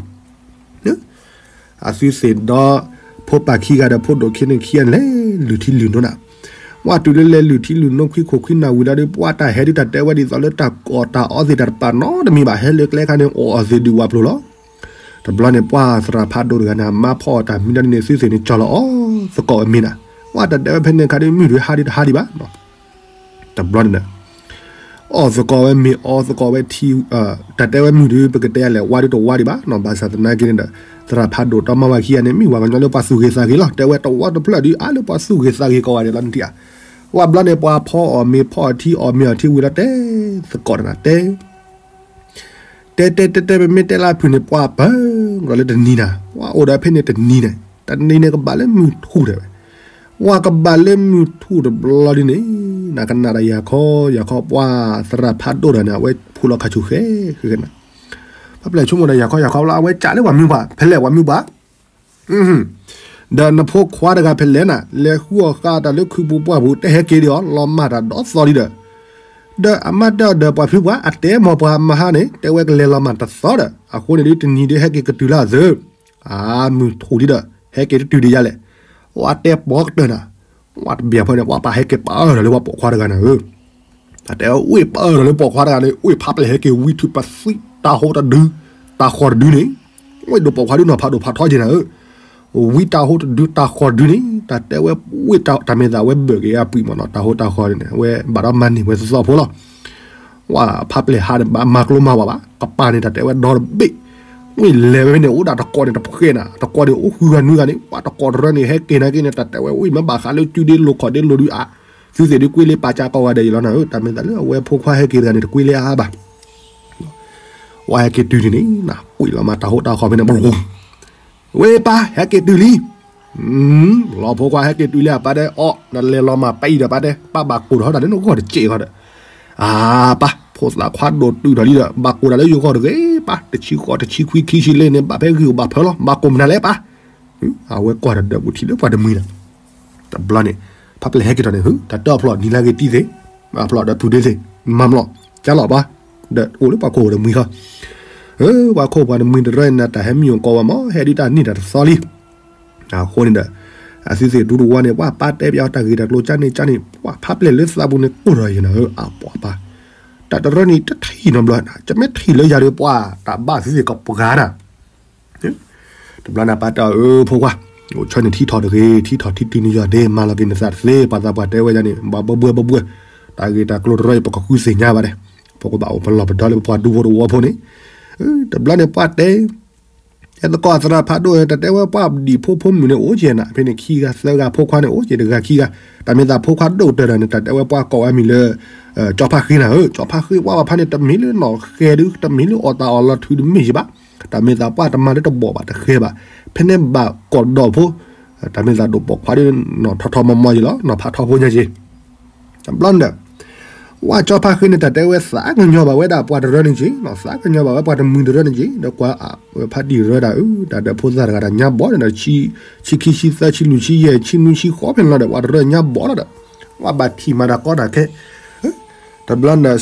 အသုသ့ၣ်ဒီး ဖိပၢ်ခံဂၤဒီးဖိဒိၣ်ခံန့ၣ်ခံဂၤန့ၣ်လဲၤလုၢ်ထံလုၢ်နိနၤ, ဝဲတုၤလၢလဲၤလုၢ်ထံလုၢ်နိခွံခိၣ်ခွံနၣ်ဝံၤလီၤဒီး ပှၤတၢ်ဟဲဒုးတၢ်တဲဝဲဒ်သိးလၢတၢ်ကိးတၢ်အီသ့ၣ်တၢ်တပာ်နီတမံၤဘၣ်, ဟဲလၢကျဲခါန့ၣ် အိၣ်အီၣ်သ့ၣ်ဒုးဝးပျိၤလီၤ. တဘျီန့ၣ် ပှၤသရၣ်ဖးဒိၣ်တဂၤန့ၣ် အမါဖီအီၣ်တၢ်မံၤဒီးန့ၣ် သုသ့ၣ်န့ၣ် ကၠီၣ်လီၤအီၣ်သကိးဝဲမ့ၤနၤ, ဝဲတၢ်တဲဝဲဖဲန့ၣ်ခါဒုး မုၢ်ဒုးဟါဒုးတဟါဒံးဘၣ် တဘျီန့ၣ်ဒီး အီၣ်သကိးဝဲမ့ၤ အီသကိးဝဲထံ, တၢ်တဲဝဲမုၢ်ဒုး ပကတဲယၤလဲၣ် ဝါဒုးတဝါဒံးဘၣ်နီၤ, ဘၣ်ဆၣ်သနာ်က့န့ၣ်ဒီး သရၣ်ဖးဒိၣ်ဒီမါဝၤခံဂၤန့ၣ် မ့ၢ်ဝဲကညီလၢပှၤသူၣ်ဂ့ၤသးဂ့ၤလီၤ, တဲဝဲတဝီတဖျၢၣ်ဒုး အါလၢပှၤသူၣ်ဂ့ၤသးဂ့ၤကိးဂၤဒဲးလီၤနထံၣ်ဧါ, ဝဲဘျီန့ၣ် ပှၤဖီအီၣ်မ့ၤဖီအီၣ်ထံအီၣ်မ့ၤအီၣ်ထံဝံၤလီၤ တဲသကိးတနၤ တဲ တဲတဲတဲတဲ ပမ့ၢ်တဲလၢဖုၣ်န့ၣ် ပှၤပၢၤကဒီးလၢတနံၤနၤ, ပှၤအိၣ်ဒီးဖဲန့ၣ်တနံၤန့ၣ်, တနံၤန့ၣ်ကဘၣ်လၢမုၢ်ထူၣ်တဲဝဲ, ပှၤကဘၣ်လၢမုၢ်ထူၣ်တဘျီဒ်န့ၣ်, နကနၣ်ဒီးယၤခီ, ယၤခီပှၤသရၣ်ဖးဒိၣ်တဂၤန့ၣ် အဝဲဖိလီၤခါဆူၣ်ဃဲဃဲနၤ, ဖးပျဲၢ်ဆိကမိၣ်ဒီးယၤခီယၤခီလီၤ, အဝဲကးလၢပှၤမုၢ်ပှၢ် ဖဲလဲၣ်ပှၤမုၢ်ပှၢ် ဒီးနဖိခွါတဂၤဖဲလဲၣ်နၤ, လဲၤဃုအီၣ်ဃာ်တၢ်လၢခုပူၤပှၢ်ပူၤ တဟဲက့ၤဒံးအီၤ, လီၤမၢ်တၢ်ဒီးသီလံဒီး, ဒီးအမါတဲအီၤဒီးပှၤဖုပှၢ် အတဲမီၤပှၤမဟါန့ၣ် တဲဝဲကလဲၤလီၤမၢ်တသီဒီး, အဃိန့ၣ်ဒ်တနံၤဒ်ဟဲက့ၤကတုၤလၢအသၢ, အမုၢ်ထူၣ်လံဒီး ဟဲက့ၤတတုၤဒံးယါလဲၣ်, ပှၤတဲပိာ်ကတၢၢ်နၤ, ပှၤတဘၣ်ဖဲန့ၣ် ပှၤပာ်ဟဲက့ၤပၢၢ်ဒီးလၢပှၤပိာ်ခွါတဂၤန့ၣ်ဧၢ တၢ်တဲဝဲအိၣ်ပၢၢ်ဒီးလၢပိာ်ခွါတဂၤန့ၣ် အိၣ်ဖးပျဲၢ်ဟဲက့ၤဝံထူၣ်ပသံတၢ်ဟိတဒု, တၢ်ဃီတဒုန့ၣ်, အိၣ်ဒိၣ်ပိာ်ခွါဒုနီၤဖးဒိၣ်ဖးထီက့ၤနၤဧၢ, ဝံတၢ်ဟိတဒုတၢ်ဃီတဒုန့ၣ် တၢ်တဲဝဲဝံတၢ်မ့ၢ်သးဝဲဘၢၣ်က့ၤအပှံာ်မးနီၤ တၢ်ဟိတၢ်ဃီန့ၣ် အဝဲဘၣ်ဒီးမၤန့ၢ်ဝဲသီဖိလီၤ ဝဲဖးပျဲၢ်ဟးန့ၣ် ဘၣ်မၤကျိမၤဝးဘၣ် ကပၤန့ၣ် တၢ်တဲဝဲဒီတဘ့ၣ်, ဝံလဲၤဝဲန့ၣ် အိၣ်ဒၣ်တကိးန့ၣ်တဖှဲနၤ တကိးန့ၣ်အိၣ်ဃုဂၤနွံဂၤန့ၣ် ပှၤတကိးတရၢန့ၣ် ဟဲက့ၤနာ်က့န့ၣ် တၢ်တဲဝဲဝံမ့ၢ်ဘၣ်ဃးလၢကုဒ့လိၤခီၣ်ဒ့လိၤဒုးအါ, သုသ့ၣ်ဒုးကွ့လ့ပာ်ကၢကိးဂၤဒဲးအံၤလီၤနၤဧၢ, တၢ်မ့ၢ်သးလၢအဝဲဖိခွါဟဲက့ၤတဂၤန့ၣ် တကွ့လ့အါအါဘၣ် ဝဲဟဲက့ၤတုၤန့ၣ်န့ၣ် နကွံာ်လီၤမးတၢ်ဟိတၢ်ဃီဖဲန့ၣ် ဝ့ၢ်ပၢ် ဟဲက့ၤတုၤလံ, လီၤဖိခွါဟဲက့ၤတုၤလံ အပၢ်တဲအီၤ နလဲၤလီၤမၢ်ပၢ်အံၤဒီးပၢ်တဲ ပၢ်ဘၣ်ကိၢ်ထီၣ်တၢ်န့ၣ် နဂီၢ်တစဲးဃီဒီး, အပၢ် ဖိသၣ်ခွါဒိၣ်တုာ်ထီၣ်လံဒီး ဘၣ်ကိၢ်တၢ်လၢယဂီၢ်တဂ့ၤပၢ်, တဆံဃိးတဆံခွံခံဆံလၢန့ၣ် ဘၣ်ဖဲဂံၢ်အိၣ်ဘၣ်ဖၢလီၤ ဘၣ်ကိၢ်မနုၤလဲၣ်ပၢ်, အဝဲကွၢ်တၢ်ဒီးဘူးထံးလၢပှၤတမှံၤလီၤ တဘျီန့ၣ် ဖးပျဲၢ်ဟဲက့ၤထီၣ်န့ၣ် တၢ်တၢၣ်ဖျိးနံၤလၢဂ့ၤတံၢ်သ့ၣ်, ဖျိးဒီးဖုဒ့သ့ၣ်, မၤမလီၤ, ကၢလီၤဘၣ်, ဒီးအိၣ်လၢပှၤခိၣ်ပှၤတမှံၤဃီ, ပှၤခိၣ်ပှၤတမှံၤတရၢန့ၣ် တၢ်ဟဲမံအိၣ်ကိးဝဲမး ဟဲဒုးတၢ်နံၣ်တၢ်တသီလံ, အဃိန့ၣ်ဒီး အသုသ့ၣ်ဒူတဝီန့ၣ် ပှၤပၢ်တဲပျီတၢ်ဂ့ၢ်တၢ်ကျိၤကၢန့ၣ်ကၢန့ၣ် ပှၤဖးပျဲၢ်လၢသးပူၤန့ၣ်ကိၢ်ထီၣ်ယၤနၤဧၢ အပှၤပၢ်, တၢ်တရၢန့ၣ်တထံၣ်နီတဘျီ, ကမ့ၢ်ထံၣ်လၢယၤဒီးပှၤတၢ်ဘၣ်သုသ့ၣ်ကပှၤနၤ တဘျီန့ၣ် ပၢ်တဲအီၤ အၢ ဖိခွါ, အိၣ်ဆၢန့ၣ်ထံထီၣ်တဂ့ၤ, ထံထီၣ်ထံတုၤန့ၣ်ယီၤဒ့ မၤလီၤက့ၤနသးတသ့, ပှၤသးပှၢ်တဲဝဲယၤန့ၣ် ဘၣ်ဘၢဘှဲဘၢဘှဲ, တၢ်ဂ့ၢ်တၢ်ကျိၤတရၢအံၤ ပကဃုသ့ၣ်ညါဘၣ်ဒဲး, ပကဘၣ်အိၣ်ပလီၢ်ပဒီလၢပပှၤဒူဖိတဝီဖိန့ၣ်, တဘျီန့ၣ်ပှၤတဲ အဲသကိးသရၣ်ဖးဒိၣ် တၢ်တဲဝဲပှၤဒံၣ်ဖိဖိမုၣ်န့ၣ်အိၣ်က့ၤနၤ, ဖဲန့ၣ်ခံဂၤသၢဂၤ ဖိခွါန့ၣ်အိၣ်က့ၤတဂၤခံဂၤ, တၢ်မ့ၢ်သးဖိခွါဒိၣ်ကတၢၢ်ဒီးန့ၣ် တၢ်တဲဝဲပှၤကိးဝဲမံၤလၢ ကၠီဖါဃ့နၤဧၢ, ကၠီဖါဃ့ပှၤဘၣ်ဖးန့ၣ် တမ့ၢ်လၢနီၢ်ဃဲဒုး တမ့ၢ်လၢအီၣ်တၢ်အီၣ်လီၤထုးတမ့ၢ်ယံၤဘၣ်, တၢ်မ့ၢ်သးပှၤတမၤလၢတဘီၣ်ဘၣ်တဃဲဘၣ်, ဖဲန့ၣ်ဘၣ်ကိးဒီးဖိ, တၢ်မ့ၢ်သးဒိၣ်ပိာ်ခွါဒုး နီၢ်ထီထီမီမီယံၤလီၤ, နီၢ်ဖးထီဖိညါက့ၤ တဘျီန့ၣ်ဒီး ဝဲကၠီဖါဃ့န့ၣ် တၢ်တဲဝဲသးကညီၤဘၣ်ဝဲဒၣ်ပှၤတရၢန့ၣ်က့ၤ, သးကညီၤဘၣ်ဝဲပှၤတမှံၤတရၢန့ၣ်က့ၤ, ဒီးကွၢ်ဝဲဖါတံၢ်ရၢဒၣ်အၢ, တၢ်ဒီးဖိသၣ်တဂၤဒီးညါဘီဒီး ဆံခံဆံသၢဆံလွံၢ်ဆံယဲၢ်ဆံနွံဆံဃိးဖဲန့ၣ်လီၤဒီး ပှၤတရၢညါဘီလီၤဒီး, ဝဲဘၣ်ထံၣ်မၤတၢ်ကီတၢ်ခဲ, တဘျီန့ၣ်ဒီး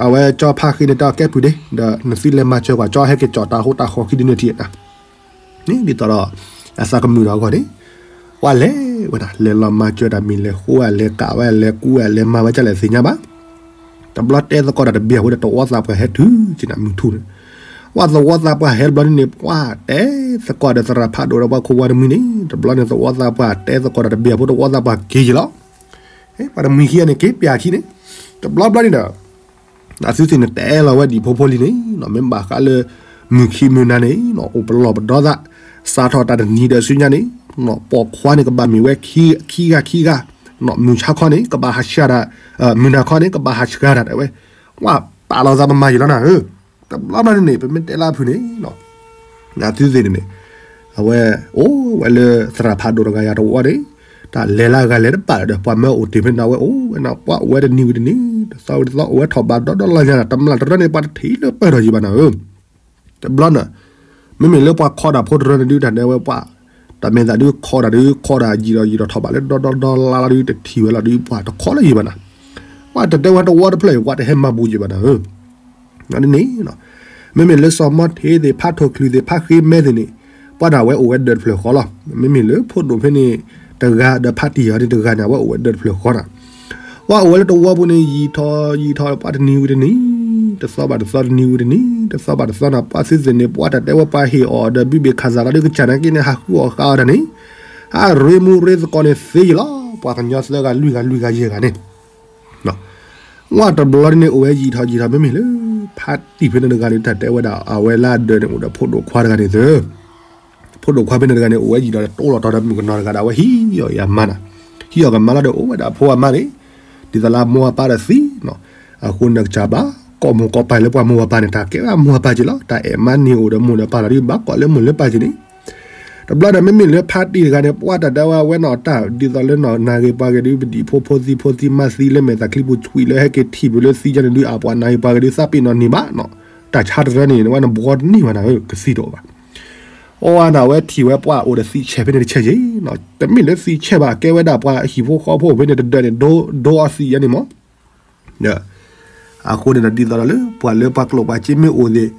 အဝဲကၠီဖါဃ့န့ၣ် တၢ်ကဲပုၢ်ဒ့, ဒီးနသုလဲၤမၤစၢၤကွၢ်ကၠီဟဲက့ၤကၠီၣ်တၢ်ဟိတၢ်ဃီခံဒုန့ၣ်ထံၣ်နၤ, ဒ်သိးဒီး အသးကမုာ်ဒီးအဂီၢ်န့ၣ်, ပှၢ်လဲၤဝဲဒၣ် လဲၤလီၤမၤစၢၤတၢ်မံၤ လဲၤဃိ လဲၤကးဝဲ လဲၤကူဝဲ လဲၤမၤဝဲဒ်လဲၣ်သ့ၣ်ညါဘၣ်. တဘျီတဲသကိးတၢ်တဘ့ၣ်အဃိဒီး သဝီသးပှၢ်ဟဲတုၤက့ၤန့ၣ် မုၢ်ထူၣ်န့ၣ်, ပှၢ်သဝီသးပှၢ်ဟဲတဘျီန့ၣ် ပှၢ်တဲသကိးဒီးသရၣ်ဖးဒိၣ်ဒီးပှၢ်ခိၣ်ဝါတမှံၤန့ၣ် တဘျီန့ၣ် သဝီသးပှၢ်တဲသကိးတၢ်တဘ့ၣ်အဃိ သဝီသးပှၢ်က့ၤက့ၤလီၤ. ပှၢ်တမှံၤခံဂၤန့ၣ် က့ၤပၠးခံန့ၣ်, တဘျီဘျီန့ၣ်ဒီး အသုသ့ၣ်န့ၣ် တဲလီၤဝဲဒံးဖိဖိလံၤန့ၣ် မ့ၢ်ဘၣ်ဃးလၢ မုၢ်ခံမုၢ်နၤန့ၣ် အိၣ်ပလီၢ်ပဒီသး, စးထီၣ်တၢ်တနံၤဒီးဆူညါန့ၣ် ပိာ်ခွါန့ၣ် ကဘၣ်မ့ၢ်ဝဲခံဂၤခံဂၤ, မုၢ်ဆါခီန့ၣ် ကဘၣ်ဟးဆှးတၢ်, မုၢ်နၤခီန့ၣ် ကဘၣ်ဟးဆှးတၢ် တဲဝဲ, ပှၢ်ပာ်လီၤသးမမၤယံာ်လီၤနၤဧၢ, တဘျီဘျီန့ၣ်န့ၣ် ပမ့ၢ်တဲလၢအဖုၣ်န့ၣ် အသုသ့ၣ်န့ၣ်န့ၣ် အဝဲအိၣ်ဝဲလၢသရၣ်ဖးဒိၣ်တဂၤယၤတဝီန့ၣ်, တၢ်လဲၤလၢအဂၤလဲၤတပာ်ဒီး ပှၤမၢအိၣ်တ့ၢ်ဖဲန့ၣ် အဝဲအိၣ်ဝဲန့ၣ် ပှၢ်အိၣ်ဝဲတနံၤဝံၤတနံၤ တသီဝံၤတသီ အိၣ်ဝဲထီၣ်ဘးဒီဒီလီၤညါ တမျၢ်တရၢန့ၣ် ပှၢ်တထံၣ်လၢပၢၢ်ထီၣ်ယံာ်ဘၣ်နၤဧၢ, တဘျီန့ၣ် မ့မ့ၢ်လၢပှၤခီတၢ်ဖိတရၢန့ၣ်ဒုး တၢ်ဒဲဝဲပှၢ်, တၢ်မ့ၢ်သးဒုးခီတၢ်ဒုး ခီတၢ်ယံာ်ဒီးယံာ်ဒီးထီၣ်ဘးလၢဒီဒီဒီလါလါဒုး တထံၣ်ဝဲလီၤဒုး ပှၢ်တခီလၢယံာ်ဘၣ်နၤ, ပှၢ်တၢ်ဒဲဝဲတဝီတဖျၢၣ်အံၤ ပှၢ်တဟဲမၤဘူးယံာ်ဘၣ်နၤဧၢ န့ၣ်, မ့မ့ၢ်လၢစီၤမီထ့သ့ၣ် ဖးထိၣ်ချုးသ့ၣ် ဖးဃ့မဲသ့ၣ်န့ၣ်, ပှၢ်န့ၣ် အဝဲအိၣ်ဝဲဒၢးတဖျၢၣ်ဃီလီၤ. မ့မ့ၢ်လၢဖိဒိၣ်ဖဲန့ၣ်တဂၤဒီး ဖးတံၢ်အီၤန့ၣ်တဂၤန့ၣ် အဝဲအိၣ်ဝဲဒၢးတဖျၢၣ်ဃီနၤ, ပှၢ်အိၣ်ဝဲလၢတဝီပူၤန့ၣ် ယံာ်ထီၣ်ယံာ်ထီၣ် ပှၢ်တနံၤဝံၤတနံၤ, တသီဘၣ်တသီ တနံၤဝံၤတနံၤ တသီဘၣ်တသီနၤ, ပှၢ်သုသ့ၣ်န့ၣ် ပှၢ်တၢ်တဲဝဲပှၤဟ့ၣ်အီၤဒီး ဘုဘ့ၣ်ခးစးလီၤဒုး ကစၢ်နာ်က့န့ၣ် ဟးဃုအီၣ်ဃုအီတၢ်န့ၣ်, အရ့မူရ့သကိးန့ၣ်သ့ယံာ်လီၤ. ပှၤကညီသၢဂၤလွံၢ်ဂၤလွံၢ်ဂၤယဲၢ်ဂၤန့ၣ် ပှၢ်တဘျီန့ၣ်န့ၣ် အိၣ်ဝဲယံာ်ထီၣ်ယံာ်ထီၣ် မ့မ့ၢ်လၢ ဖးတံၢ်ဖဲန့ၣ်တဂၤန့ၣ် တၢ်တဲဝဲဒၣ် အဝဲလၢအဒၢးန့ၣ် အိၣ်ဒီးဖိဒိၣ်ခွါတဂၤန့ၣ်သၢ, ဖိဒိၣ်ခွါဖဲန့ၣ်တဂၤန့ၣ် အိၣ်ဝဲယံာ်ဒီး တိလီၤတီၤဒီးမုၣ်ကနီၤတဂၤဒီး အဝဲဟံးအီၣ်အမါနၤ, ဟံးအီၣ်ကမါလီၤဒီး အိၣ်ဝဲဒၣ်အဖိအမါန့ၣ်, ဒ်သိးလၢအမိၢ်အပၢ်ဒီးသံ, အဃိန့ၣ်ကစၢ်ဘၣ် ကိးမိၢ်ကိးပၢ်လၢပှၤမိၢ်ပၢ်န့ၣ် တၢ်ကဲဝဲမိၢ်ပၢ်က့ၤလီၤ. တၢ်အဲၣ်မါန့ၢ်အိၣ်ဒီးမိၢ်ဒီးပၢ်လီၤဒုး ဘၣ်ကိးလၢမိၢ်လၢပၢ်က့ၤန့ၣ် တဘျီဒီး မ့မ့ၢ်လၢဖးတံၢ်တဂၤန့ၣ် ပှၢ်တၢ်ဒဲဝဲဝဲနီၢ်တၢ် ဒ်သိးလၢနီၢ်နၢ်ဂ့ၤပှၤဂ့ၤဒုး ပဒံၣ်ဖိဖိသံဖိသံမါသံလၢမဲာ်သၣ်ချံပူၤဆွံးလၢဟဲက့ၤထံၣ်ပူၤလၢသံယါန့ၣ်ဒုး အပှၤနၢ်ဂ့ၤပှၤဂ့ၤဒုး သးပ့ၤနီၣ်န့ၢ်ဘၣ်နီၢ်, တၢ်ဆါတရၢန့ၣ် ဝဲနဘှီတန့ၢ်ဘၣ်နၤဧၢ ကသံတအိၣ်ဘၣ်. အီနၤဝဲထံၣ်ဝဲပှၢ်အိၣ်ဒီးသံဆဲးဖဲန့ၣ်တဆဲးက့ၤ, တမ့ၢ်လၢသံဆဲးဘၣ် ကဲဝဲဒၣ်ပှၤဟံၣ်ဖိဃီဖိဖဲန့ၣ်တဒၢးန့ၣ် ဒိအီသံးယါန့ၣ်မး အဃိန့ၣ်ဒီး ဒ်သိးဒီးလၢ ပှၤလၢပှၤကျိၣ်ပှၤစ့မ့ၢ်အိၣ်သ့ၣ်,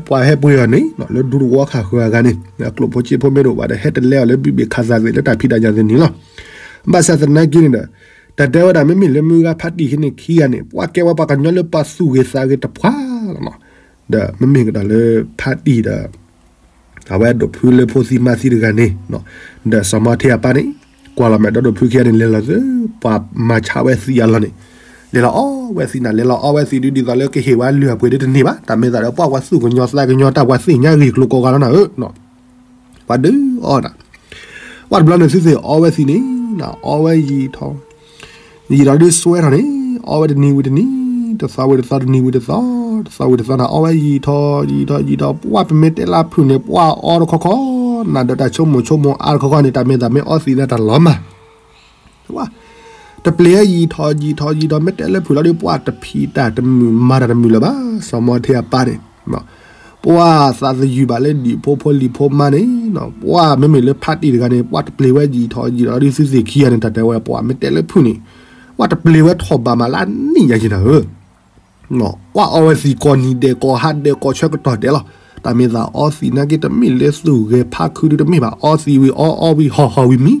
ပှၤဟဲပှ့ၤအီၤန့ၣ် လၢဒူသဝီခးဃၢၤအဂၤန့ၣ် ကျိၣ်ဖိစ့ဖိမ့ၢ်တအိၣ်ဘၣ်ဒီး ဟဲတလဲအီၤလၢဘုဘ့ၣ်ခးစးသ့ၣ်လၢတၢ်ဖံးတၢ်ညၣ်သ့ၣ်န့ၣ်လီၤ. ဘၣ်ဆၣ်သနာ်က့န့ၣ်ဒီး တၢ်တဲဝဲဒၣ် မ့မ့ၢ်လၢမုၢ်ဂၤဖးတံၢ်ခံန့ၣ်ခံဂၤန့ၣ် ပှၤကဲဝဲပှၤကညီလၢပှၤသူၣ်ဂ့ၤသးဂ့ၤတပှၢ်လီၤနီၤ. ဒီးမ့မ့ၢ်ကဒီးလၢဖးတံၢ်ဒီး အဝဲဒိးဖုလၢဖိသံမါသံတဂၤန့ၣ်, ဒီးစီၤမီထ့အပၢ်န့ၣ် ကွၢ်လီၤမဲာ်ဒီးဒိးဖုခံဂၤန့ၣ် လဲၤလီၤသၢ ပှၤမၤဆါဝဲသံအလီၢ်န့ၣ်, လဲၤလီၤအီဝဲသံးနၤ လဲၤလီၤအီဝဲသံးဒုး ဒ်သိးလၢကဟ့ၣ်ဝဲလွံၢ်အပှ့ၤဒုးတန့ၢ်ဘၣ်, တၢ်မ့ၢ်သးဒီးပှၤပှၤသူၣ်ကညီသးကညီ တၢ်ပှၤသ့ၣ်ညါဂ့ၢ်ကျိၤကိးဂၤလီၤနၤဧၢ ပှၤဒုးအီနၤ, ပှၢ်တဘျီန့ၣ် သုသ့ၣ်အီဝဲသံးန့ၣ်, အီဝဲယံာ်ထီၣ်, ယံာ်ထီၣ်ဒုးစွဲထီၣ်န့ၣ်, အီဝဲတနံၤဝံၤတနံၤ, တသီဝံၤတသီ တနံၤဝံၤတသီ, တသီဝံၤတသီနၤ, အီဝဲယံာ်ထီၣ်ယံာ်ထီၣ်ယံာ်ထီၣ် ပှၢ်ပမ့ၢ်တဲလၢဖုၣ်န့ၣ် ပှၢ်အီတခီခီ, နၤဒီးတၢ်ဆိကမိၣ်ဆိကမိၣ်အါတခီခီန့ၣ် တၢ်မ့ၢ်သးမ့ၢ်အီသံးန့ၣ်တၢ်လီၤမၢ် တပျ့ၤယံာ်ထီၣ်ယံာ်ထီၣ်ယံာ်ထီၣ် မ့ၢ်တဲလၢဖုၣ်လီၤဒုး ပှၢ်တဖံးတၢ်တမုာ်မၤတၢ်တမုာ်လၢၤဘၣ်, စီၤမီထ့အပၢ်န့ၣ်, ပှၢ်သးသယုၢ်ဘၣ်လၢဒံၣ်ဖိဖိလံၤဖိမါန့ၣ်, ပှၢ်မ့မ့ၢ်လၢဖးတံၢ်တဂၤန့ၣ် ပှၢ်တပျ့ၤဝဲယံာ်ထီၣ်ယံာ်ထီၣ်ဒုးသုသ့ၣ်ခံဂၤန့ၣ် တၢ်တဲဝဲပှၢ်မ့ၢ်တဲလၢဖုၣ်န့ၣ်, ပှၢ်တပျ့ၤဝဲထီၣ်ဘးမးလၢအနံၣ်ညါယံၤနၤဧၢ ပှၢ်အီဝဲသံးကိးနံၤဒဲး ကိးဟါဒဲးကိးဆၢကတီၢ်ဒဲးလီၤ. တၢ်မ့ၢ်သးအီသံးနာ်က့ တမ့ၢ်လၢသူၣ်ဂဲၤဖးခုဒုးတမ့ၢ်ဘၣ်, အီသံးဝံၤအီအီဝံၤဟီၣ်ဟီၣ်ဝံၤမံ,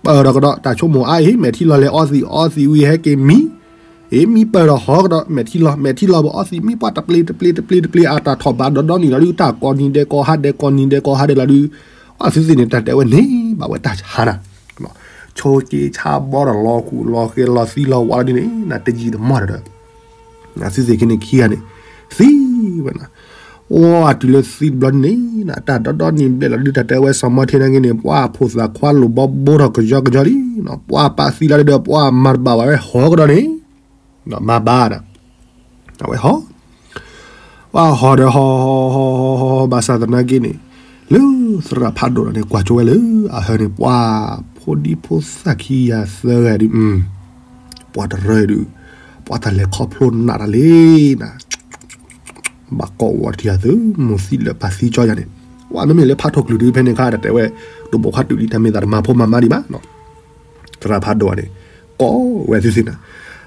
ပၢၢ်ဒီးကဒီး တၢ်ဆိကမိၣ်အါအံၤ မဲာ်ထံလီၤလဲၤအီသံး အီသံးဝံၤဟဲက့ၤမံ, အ့မံပၢၢ်ဒီးဟီၣ်ကဒီး မဲာ်ထံလီၤ မဲာ်ထံလီၤဘၣ်အီသံးမံ ပှၢ်တပျ့ၤတပျ့ၤတပျ့ၤတပျ့ၤ အတၢ်ထီၣ်ဘးဒီဒီနံၣ်လီၤဒုး တၢ်ကိးနံၤဒဲးကိးဟါဒဲးကိးနံၤဒဲးကိးဟါဒဲးလီၤဒုး, အီသုသ့ၣ်န့ၣ် တၢ်တဲဝဲန့ၣ်ဘၣ်ဝဲတၢ်ဆါနၤ ဆိက့ဆါဘီဒီးလီၤခူၣ်လီၤဃဲၤလီၤသံလီၤဝါလီၤဒ်န့ၣ် နတယံာ်တမီၢ်ဒီး သုသ့ၣ်ခံန့ၣ်ခံဂၤန့ၣ် သံဝဲနၤ, အိၣ်အတုၤလၢသံတဘျီန့ၣ် တၢ်ဒီဒီနံၤဘျဲၣ်လီၤဒုး တၢ်တဲဝဲစီၤမီထ့နာ်က့န့ၣ် ပှၢ်ဖိသၣ်ခွါလိာ်ဘီဘိထီၣ်ကယီကယီလံ, ပှၢ်ပာ်သံလီၤဒုးဒီး ပှၢ်မၤတဘၣ်ဘၣ်ဝဲဟီၣ်ကဒီးန့ၣ်, မၤဘၣ်ဒီး အဝဲဟီၣ် ပှၢ်ဟီၣ်ဒီးဟီၣ်ဟီၣ်ဟီၣ်ဟီၣ်ဟီၣ် ဘၣ်ဆၣ်သနာ်က့န့ၣ် လၢသရၣ်ဖးဒိၣ်ဒီးန့ၣ် ကွၢ်ကၠိဝဲလၢအဟၢန့ၣ် ပှၢ်ဖိဒံဖိသၣ်ခံဂၤသၢဂၤဒုး ပှၢ်တရၢဒုး ပှၢ်တၢ်လဲၤခီဖျိနးတၢ်လံနၤ, ဘၣ်ကိးဝီၤတံၢ်အသု မိၢ်သံလၢပၢ်သံကၠီယၤန့ၣ်, ပှၢ်မ့မ့ၢ်လၢဖးထီၣ်ကလုာ်ဒုးဖဲန့ၣ်ခါ တၢ်တဲဝဲ ဒိၣ်ပိာ်ခွါတုၤလံ တၢ်မ့ၢ်သးတမၤဖိမၤမါဒံးဘၣ် သရၣ်ဖးဒိၣ်န့ၣ် ကိးဝဲသုသ့ၣ်နၤ,